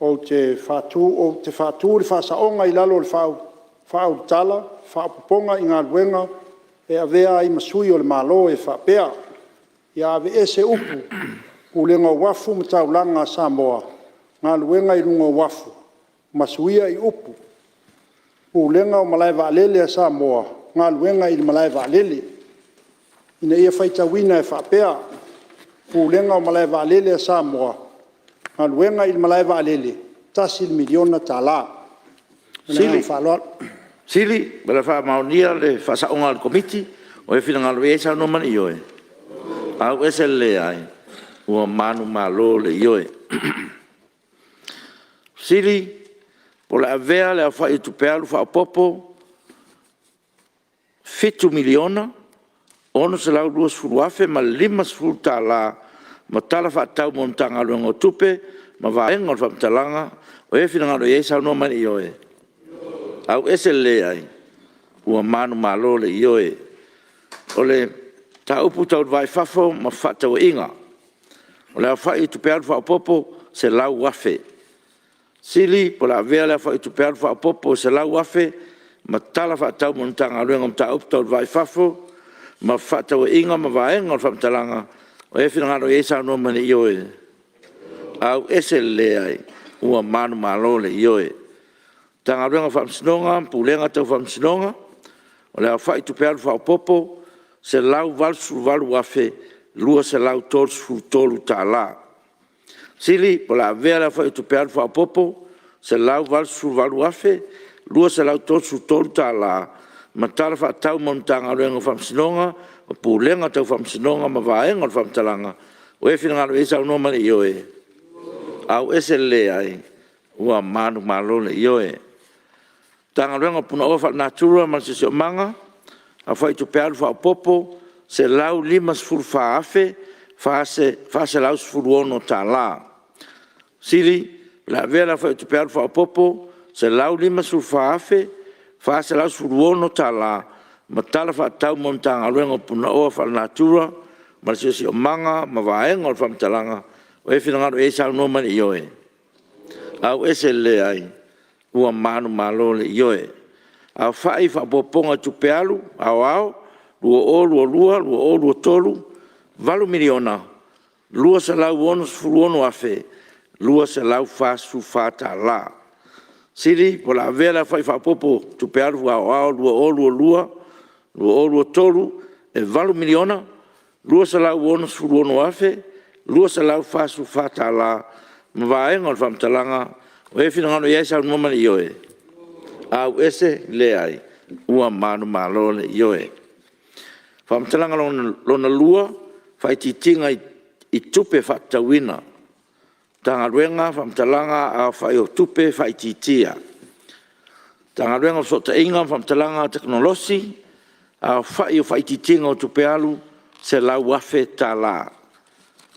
Speaker 20: Ou te faatu le Faasaoga i lalo o le Faaulutala – Faaopoopoga i Galuega e Avea ai ma Sui o le Malo e faapea: Ia aveese upu “Pulega o Uafu ma Taulaga a Samoa, Galuega i luga o Uafu” ma suia i upu “Pulega o Malae Vaalele a Samoa, Galuega i le Malae Vaalele” ina ia faitauina e faapea: Pulega o Malae Vaalele a Samoa, Galuega i le Malae Vaalele $1miliona. Ma le agaga faaaloalo.
Speaker 3: O le a faamaonia le Faasaoga a le Komiti. O ai e finagalo i ai saunoa mai i le ioe. AUESE le LEAI. Ua manumalo le Ioe. Fesili po o le a avea le aofai o Tupe Alu faaopoopo $7,620,050 ma Tala Faatatau mo Matagaluega o Tupe ma Vaega o le Faamatalaga. O ai e finagalo i ai saunoa mai i le Ioe. AUESE le LEAI. Ua manumalo le Ioe. O le Mataupu tau le Va i Fafo ma Fefaatauaiga, o le aofai o Tupe Alu faaopoopo $100,000. Fesili po o le a avea le aofai o Tupe Alu faaopoopo e $100,000 ma Tala Faatatau mo le Matagaluega o Mataupu Tau le Va i Fafo ma Fefaatauaiga ma Vaega o le Faamatalaga. O ai e finagalo i ai saunoa mai i le Ioe. AUESE le LEAI. Ua manumalo le Ioe. Matagaluega o Faamasinoga ma Pulega Tau Faamasinoga, o le aofai o Tupe Alu faaopoopo $188,233. Fesili po o le a avea le aofai o Tupe Alu faaopoopo $188,233 ma Tala Faatatau mo le Matagaluega o Faamasinoga ma Pulega Tau Faamasinoga ma Vaega o le Faamatalaga. O ai e finagalo i ai saunoa mai i le Ioe. AUESE le LEAI. Ua manumalo le Ioe. Matagaluega o Punaoa Faalenatura ma le Siosiomaga, aofai tupe alu faaopoopo $154,416. Fesili Po o le a avea le aofai o tupe alu faaopoopo $154,416 ma Tala Faatatau mo le Matagaluega o Punaoa Faalenatura ma le Siosiomaga ma Vaega o le Faamatalaga. O ai e finagalo i ai saunoa mai i le Ioe. AUESE le LEAI. Ua manumalo le Ioe. Aofai Faaopoopoga o Tupe Alu Aoao 2022/2023 $8,266,244. Fesili Po o le a avea le aofai faaopoopo o Tupe Alu Aoao 2022/2023 e $8,266,244 ma Vaega o le Faamatalaga. O ai e finagalo i ai saunoa mai i le Ioe. AUESE le LEAI. Ua manumalo le Ioe. Faamatalaga Lona Lua, Faaitiitiga i Tupe Faatatauina. Matagaluega Faamatalaga Aofai o Tupe Faaitiitia. Matagaluega o Fesootaiga ma Faamatalaga Tekonolosi, Aofai o Faaitiitiga o Tupe Alu $100,000.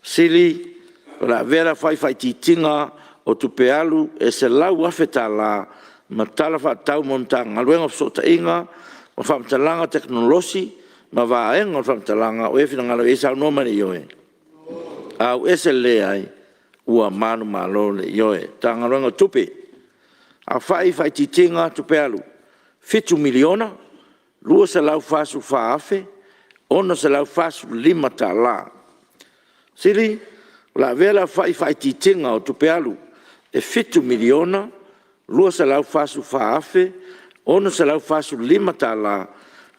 Speaker 3: Fesili Po o le a avea le aofai faaitiitiga o tupe alu e $100,000 ma Tala Faatatau mo le Matagaluega o Fesootaiga ma Faamatalaga Tekonolosi ma Vaega o le Faamatalaga. O ai e finagalo i ai saunoa mai i le Ioe. AUESE le LEAI. Ua manumalo le Ioe. Matagaluega o Tupe, Aofai Faaitiitiga Tupe Alu $7,244,645. Fesili Po o le a avea le aofai faaitiitiga o tupe alu e $7,244,645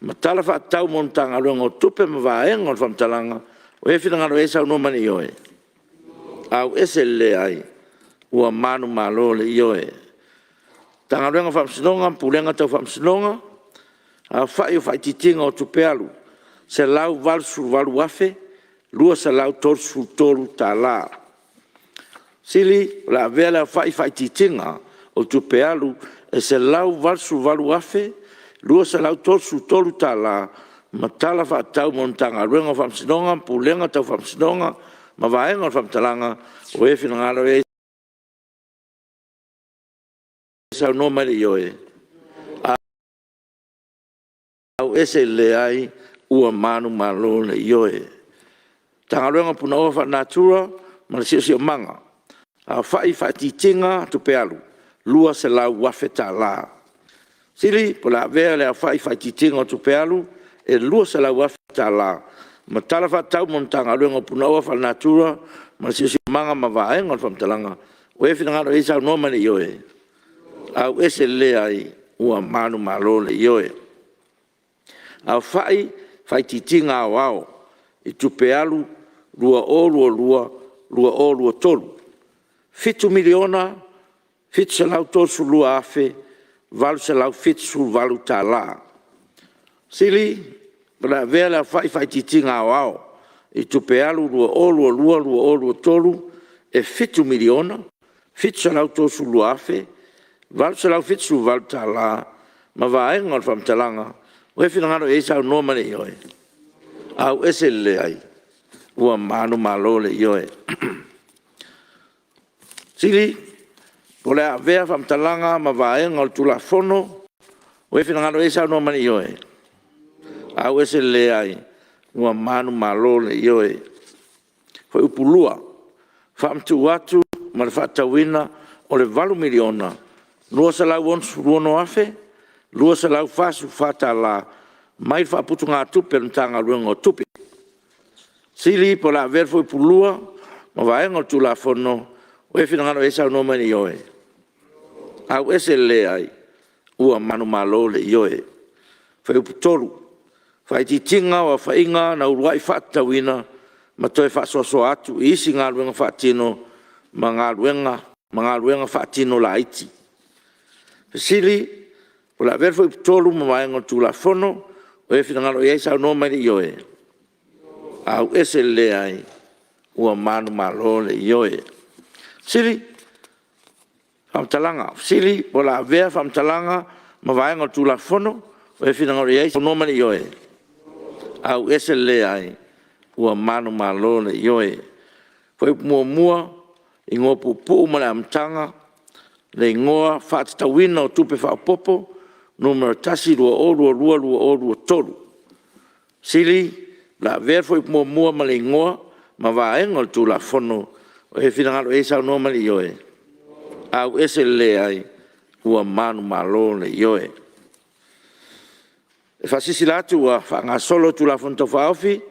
Speaker 3: ma Tala Faatatau mo le Matagaluega o Tupe ma Vaega o le Faamatalaga. O ai e finagalo i ai saunoa mai i le Ioe. AUESE le LEAI. Ua manumalo le Ioe. Matagaluega o Faamasinoga ma Pulega Tau Faamasinoga: Aofai o Faaitiitiga o Tupe Alu: $188,233. Sili o le a avea le aofai faaitiitiga o tupe alu e $188,233 ma Tala Faatatau mo le Matagaluega o Faamasinoga ma Pulega Tau Faamasinoga ma vaega o le Faamatalaga. Ua i ai le finagalo e saunoa mai i le Ioe. Auese i le Leai. Ua manumalo le Ioe. Matagaluega o Punaoa Faalenatura ma le Siosiomaga, aofai faaitiitiga tupe alu $200,000. Sili o le a avea le aofai faaitiitiga o tupe alu e $200,000 ma Tala Faatatau mo le Matagaluega o Punaoa Faalenatura ma le Siosiomaga ma vaega o le Faamatalaga. Ua i ai le finagalo e saunoa mai le Ioe. Auese i le Leai. Ua manumalo le Ioe. Aofai Faaitiitiga Aoao i Tupe Alu 2022/2023: $7,732,878. Sili o le a avea le aofai faaitiitiga aoao i tupe alu 2022/2023 e $7,732,878 ma vaega o le faamatalaga ua e finagalo i ai saunoa ma le Ioe. Auese i le Leai. Ua manumalo le Ioe. Sili o le a avea faamatalaga ma vaega o le Tulafono ua e finagalo i ai saunoa ma le Ioe. Auese i le Leai. Ua manumalo le Ioe. Fuaiupu 2: Faamatuu atu ma le faatatauina o le $8,266,244 mai le Faaputugatupe a le Matagaluega o Tupe. Sili po o le a avea le Fuaiupu 2 ma Vaega o le Tulafono ua e finagalo i ai saunoa mai i le Ioe. Auese i le Leai. Ua manumalo le Ioe. Fuaiupu 3: Faaitiitiga o aofaiga na uluai faatatauina ma toe faasoasoa atu i isi galuega faatino ma galuega faatino laiti. Fesili po o le a avea le Fuaiupu 3 ma Vaega o le Tulafono. O ai e finagalo i ai saunoa mai i le Ioe. Auese i le Leai. Ua manumalo le Ioe. Faamatalaga: Fesili po o le a avea Faamatalaga ma Vaega o le Tulafono. O ai e finagalo i ai saunoa mai i le Ioe. Auese i le Leai. Ua manumalo le Ioe. Fuaiupu 1, Igoa Puupuu ma le Amataga, le Igoa Faatatauina o Tupe Faaopoopo (Nu.1) 2022/2023. Fesili O le a avea le Fuaiupu 1 ma le Igoa ma Vaega o le Tulafono. O ai e finagalo i ai saunoa mai i le Ioe. Auese i le Leai. Ua manumalo le Ioe. E faasilasila atu ua faagasolo le Tulafono Tau Faaofi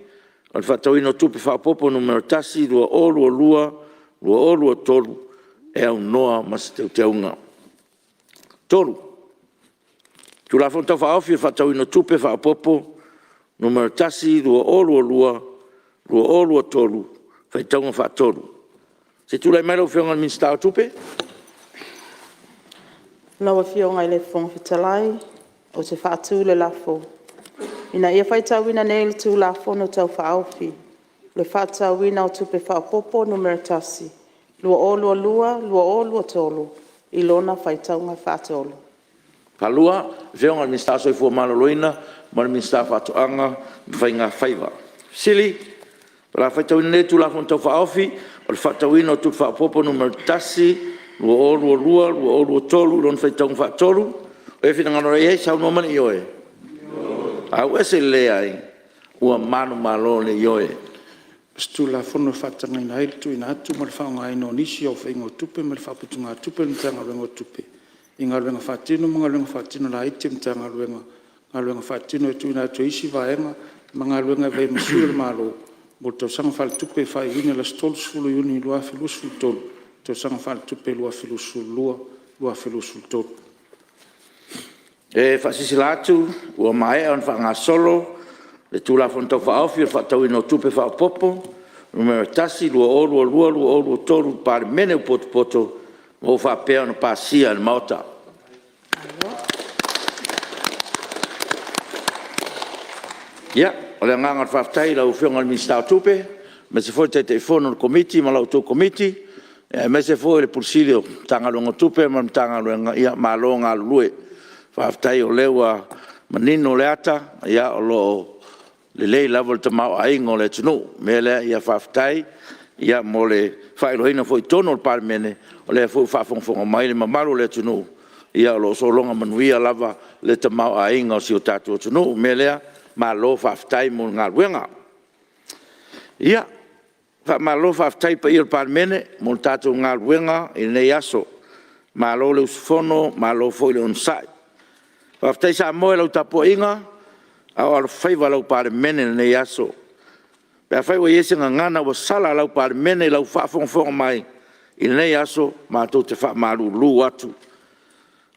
Speaker 3: o le Faatatauina o Tupe Faaopoopo (Nu.1) 2022/2023 e aunoa ma se Teuteuga. 3. Tulafono Tau Faaofi o le Faatatauina o Tupe Faaopoopo (Nu.1) 2022/2023 – Faitauga Faatolu. Se i tulai mai lau Afioga i le Minisita o Tupe.
Speaker 14: Lau Afioga i le Fofoga Fetalai, ou te faatu le lafo, Ina ia faitauina nei le Tulafono Tau Faaofi o le Faatatauina o Tupe Faaopoopo (Nu.1) 2022/2023 i lona faitauga faatolu.
Speaker 3: Afioga i le Minisita o le Soifua Maloloina ma le Minisita o Faatoaga ma Faiga Faiva. Fesili O le a faitauina nei le Tulafono Tau Faaofi o le Faatatauina o Tupe Faaopoopo (Nu.1) 2022/2023 i lona faitauga faatolu. O ai e finagalo i ai saunoa mai i le Ioe. Auese i le Leai. Ua manumalo le Ioe.
Speaker 11: O se Tulafono e faatagaina ai le tuuina atu ma le faaaogaina o nisi o aofaiga o tupe mai le Faaputugatupe a le Matagaluega o Tupe i galuega faatino ma galuega faatino laiti a le Matagaluega, galuega faatino e tuuina atu e isi vaega ma galuega e avea ma sui o le Malo mo le tausaga faaletupe faaiuina i le aso 30 Iuni 2023, tausaga faaletupe 2022/2023.
Speaker 3: E faasilasila atu ua maea ona faagasolo le Tulafono Tau Faaofi o le Faatatauina o Tupe Faaopoopo (Nu.1) 2022/2023 i le Palemene ua potopoto Ua faapea ona pasia e le Maota. Ia, o le agaga o le faafetai i lau Afioga i le Minisita o Tupe, aemaise foi le Taitaifono o le Komiti ma la outou Komiti, aemaise foi o le Ofisa Sili o le Matagaluega o Tupe ma le Matagaluega, ia malo galulue. Faafetai o lea ua manino le ata, o lo o lelei lava le tamaoaiga o le atunuu. O le mea lea, ia faafetai mo le faailoaina foi i totonu o le Palemene, o lea foi ua faafogafoga mai le mamalu o le atunuu, o lo o sologa manuia lava le tamaoaiga o si o tatou atunuu. O le mea lea, malo faafetai mo le galuega. Ia, faamalo faafetai i le paia o le Palemene mo le tatou galuega i lenei aso. Malo le usufono malo foi le onosai. Faafetai Samoa i lau tapuaiga a o alofaiva lau Palemene i lenei aso. Pe afai ua i ai se gagana ua sala a lau Palemene i lau faafogafoga mai i lenei aso, matou te faamalulu atu.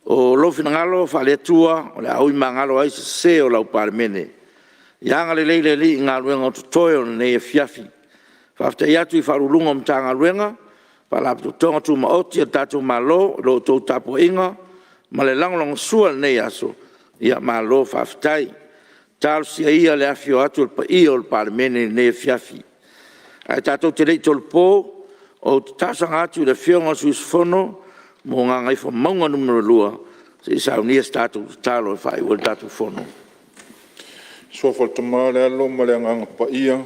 Speaker 3: O lou finagalo faale-Atua o le a ui magalo ai se sese o lau Palemene. Ia agalelei le Alii i galuega o totoe o lenei afiafi. Faafetai atu i Ofisa Sili o Pulega o Matagaluega ma Faalapotopotoga Tumaoti a le tatou Malo i la outou tapuaiga ma le lagolagosua i lenei aso, malo faafetai. Talosia ia le afifio atu o le paia o le Palemene i lenei afiafi. Ae tatou te le i tolopo, ou te talosaga atu i le Afioga i le sui usufono mo Gagaifomauga 2 se i saunia se tatou tatalo e faaiu ai le tatou Fono.
Speaker 7: I le Suafa o le Tama le Alo ma le Agaga Paia.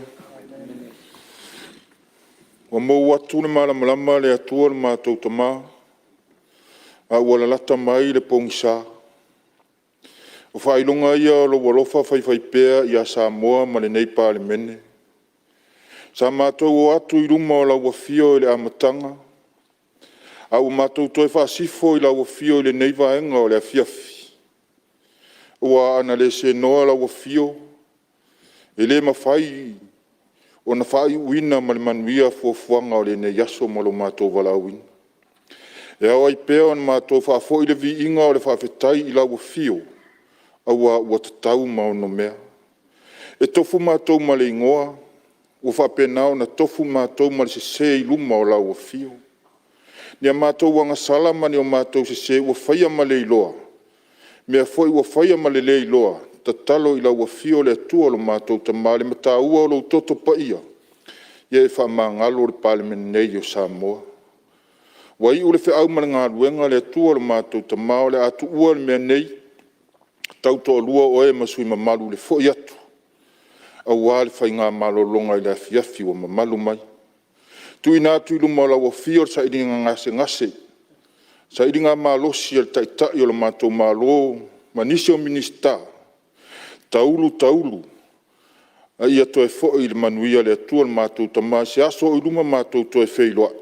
Speaker 7: Ua mou atu le malamalama le Atua lo matou Tama, a ua lalata mai le pogisa. O faailoga ia o lou alofa faifaipea ia Samoa ma lenei Palemene. Sa matou o atu i luma o lau Afio i le amataga, a ua matou toe faasifo i lau Afio i lenei vaega o le afiafi. Aua ana le senoa lau Afio, e le mafai ona faaiuina ma le manuia fuafuaga o lenei aso ma lo matou valaauina. E ao ai pea ona matou faafoi le viiga o le faafetai i lau Afio aua ua tatau ma onomea. E tofu matou ma le igoa ua faapena ona tofu matou ma le sese i luma o lau Afio. Ni a matou agasala ma ni o matou sese ua faia ma le iloa, mea foi ua faia ma le le iloa, tatalo i lau Afio le Atua lo matou Tama i le mataua o lou Toto Paia, ia e faamagalo le Palemene nei o Samoa. Ua iu le feau ma le galuega le Atua lo matou Tama o le a tuua le mea nei, tautoalua oe ma sui usufono mamalu i le foi atu aua le faiga malologa i le afiafi ua mamalu mai. Tuuina atu i luma o lau Afio le sailiga gasegase, sailigamalosi a le Taitai o le matou Malo ma nisi o Minisita, taulu taulu a ia toe foi i le manuia le Atua lo matou Tama i se aso o i luma matou toe feiloai,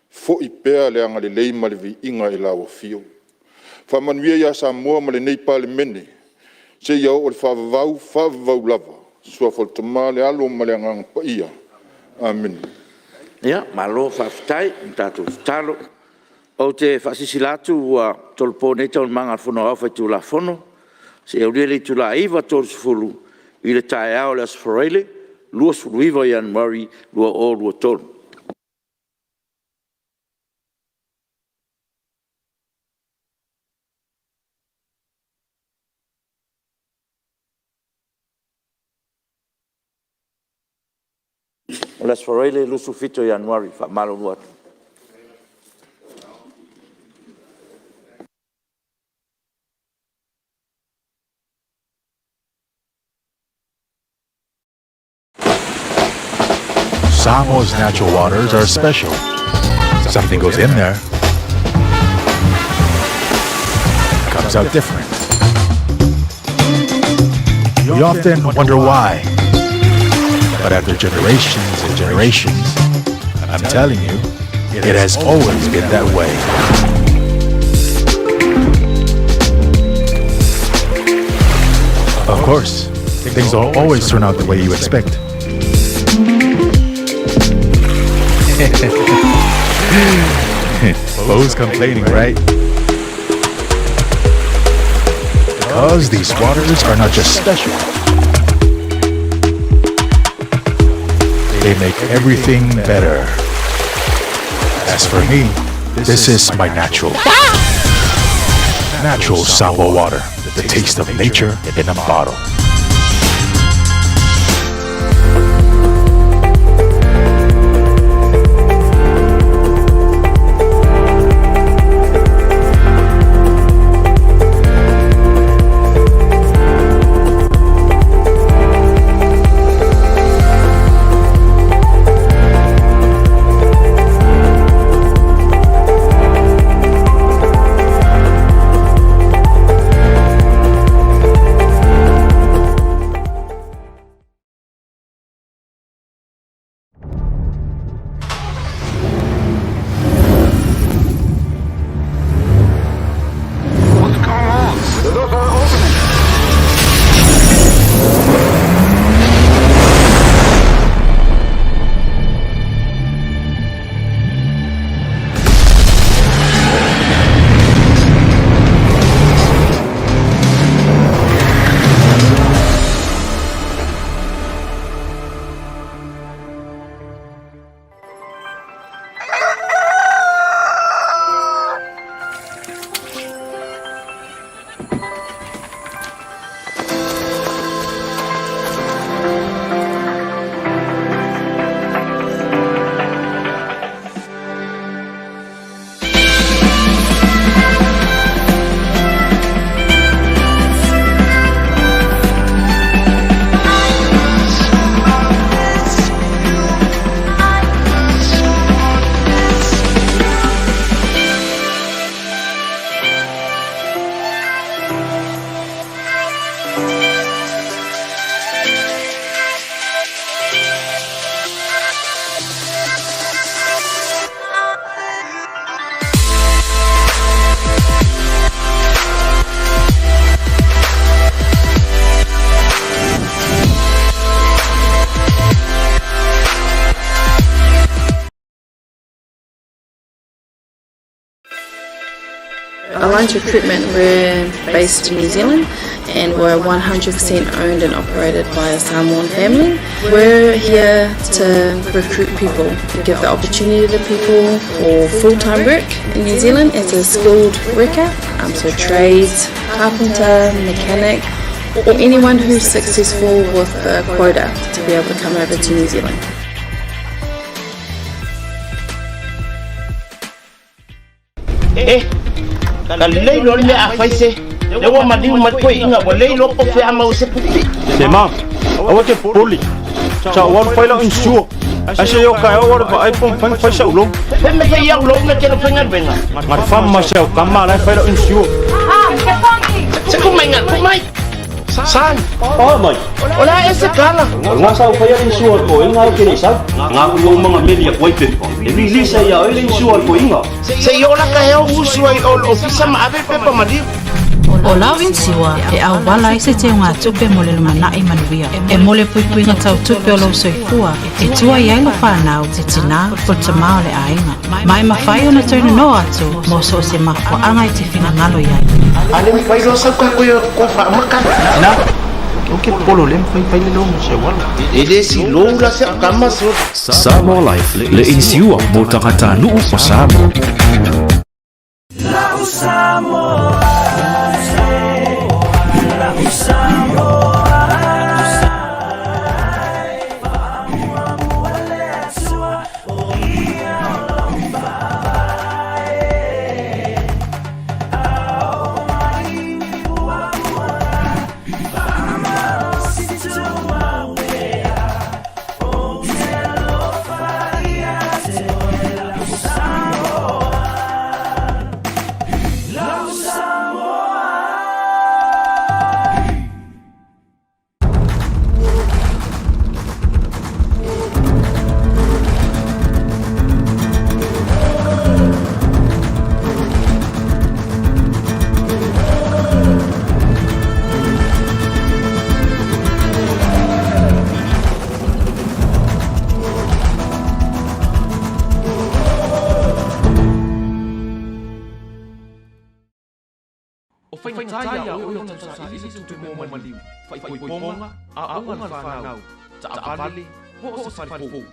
Speaker 7: foi pea le agalelei ma le viiga i lau Afio. Faamanuia ia Samoa ma lenei Palemene seia oo i le faavavau, faavavau lava. I le Suafa o le Tama le Alo ma le Agaga Paia. Amene.
Speaker 3: Ia, malo faafetai i le tatou tatalo. Ou te faasilasila atu ua tolopo nei Taualumaga a le Fono Aoao Faitulafono seia aulia le itula e 9:30 i le taeao o le aso Faraile 29 Ianuari 2023. O le aso Faraile 27 o Ianuari e faamalulu atu.
Speaker 21: Samoa's natural waters are special. Something goes in there, comes out different. We often wonder why. But after generations and generations, I'm telling you, it has always been that way. Of course, things don't always turn out the way you expect. Who's complaining, right? Because these waters are not just special. They make everything better. As for me, This is my natural. Natural Samoa water, the taste of nature in a bottle. Alliance Recruitment, we're based in New Zealand and we're 100% owned and operated by a Samoan family. We're here to recruit people, give the opportunity to people for full-time work in New Zealand as a skilled worker, so trades, carpenter, mechanic, or anyone who's successful with a quota to be able to come over to New Zealand.
Speaker 16: Eh, ka lelei loa le mea a fai se. Lea ua maliu mai toeaiina ua le iloa po o fea a maua se pupi.
Speaker 17: Se ma, aua te popole. Sa ou alu fai lau insure. Ae se i oo taeao ou alu vaai po o mafai ona fai sau loan.
Speaker 16: Fai me fai au loan e te faigaluega.
Speaker 17: Ga te ma si au tama la e fai lau insure.
Speaker 16: Se ku mai nga ku mai. San.
Speaker 17: Oh mai.
Speaker 16: O le a ese kala.
Speaker 17: O lena sa ou faia le insure a le toeaiga ae ou te le i sau. Nga ku ou manga meli a koe pepa. E release ai ia oe le insure a le toeaiga.
Speaker 16: Se i oo la ka hea o usu ai o le ofisa ma ave le pepa maliu.
Speaker 18: O lau inisiua e auala ai se teugatupe mo le lumanai manuia. E mo le puipuiga tautupe o lou soifua e tua i ai le fanau, te tinā, o le tamā o le aiga. Ma e mafai ona toe nonoa atu mo so o se mafuaaga e te finagalo i ai.
Speaker 16: A le mafai loa sau ka koe koe faamaka.
Speaker 17: Tina, ou ke pololem fai fai le lou mo se wala.
Speaker 16: E le si lou la se kama so.
Speaker 19: Samoa Life, le inisiua mo tagatanuu o Samoa.
Speaker 1: Lau Samoa, lau Samoa.
Speaker 19: O faigata ia oe ona tausaili se tupe mo maliu, faaipoipoga, aoga a le fanau, taavale, po o se fale fou.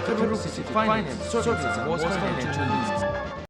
Speaker 19: Federal City Finance services most financial needs.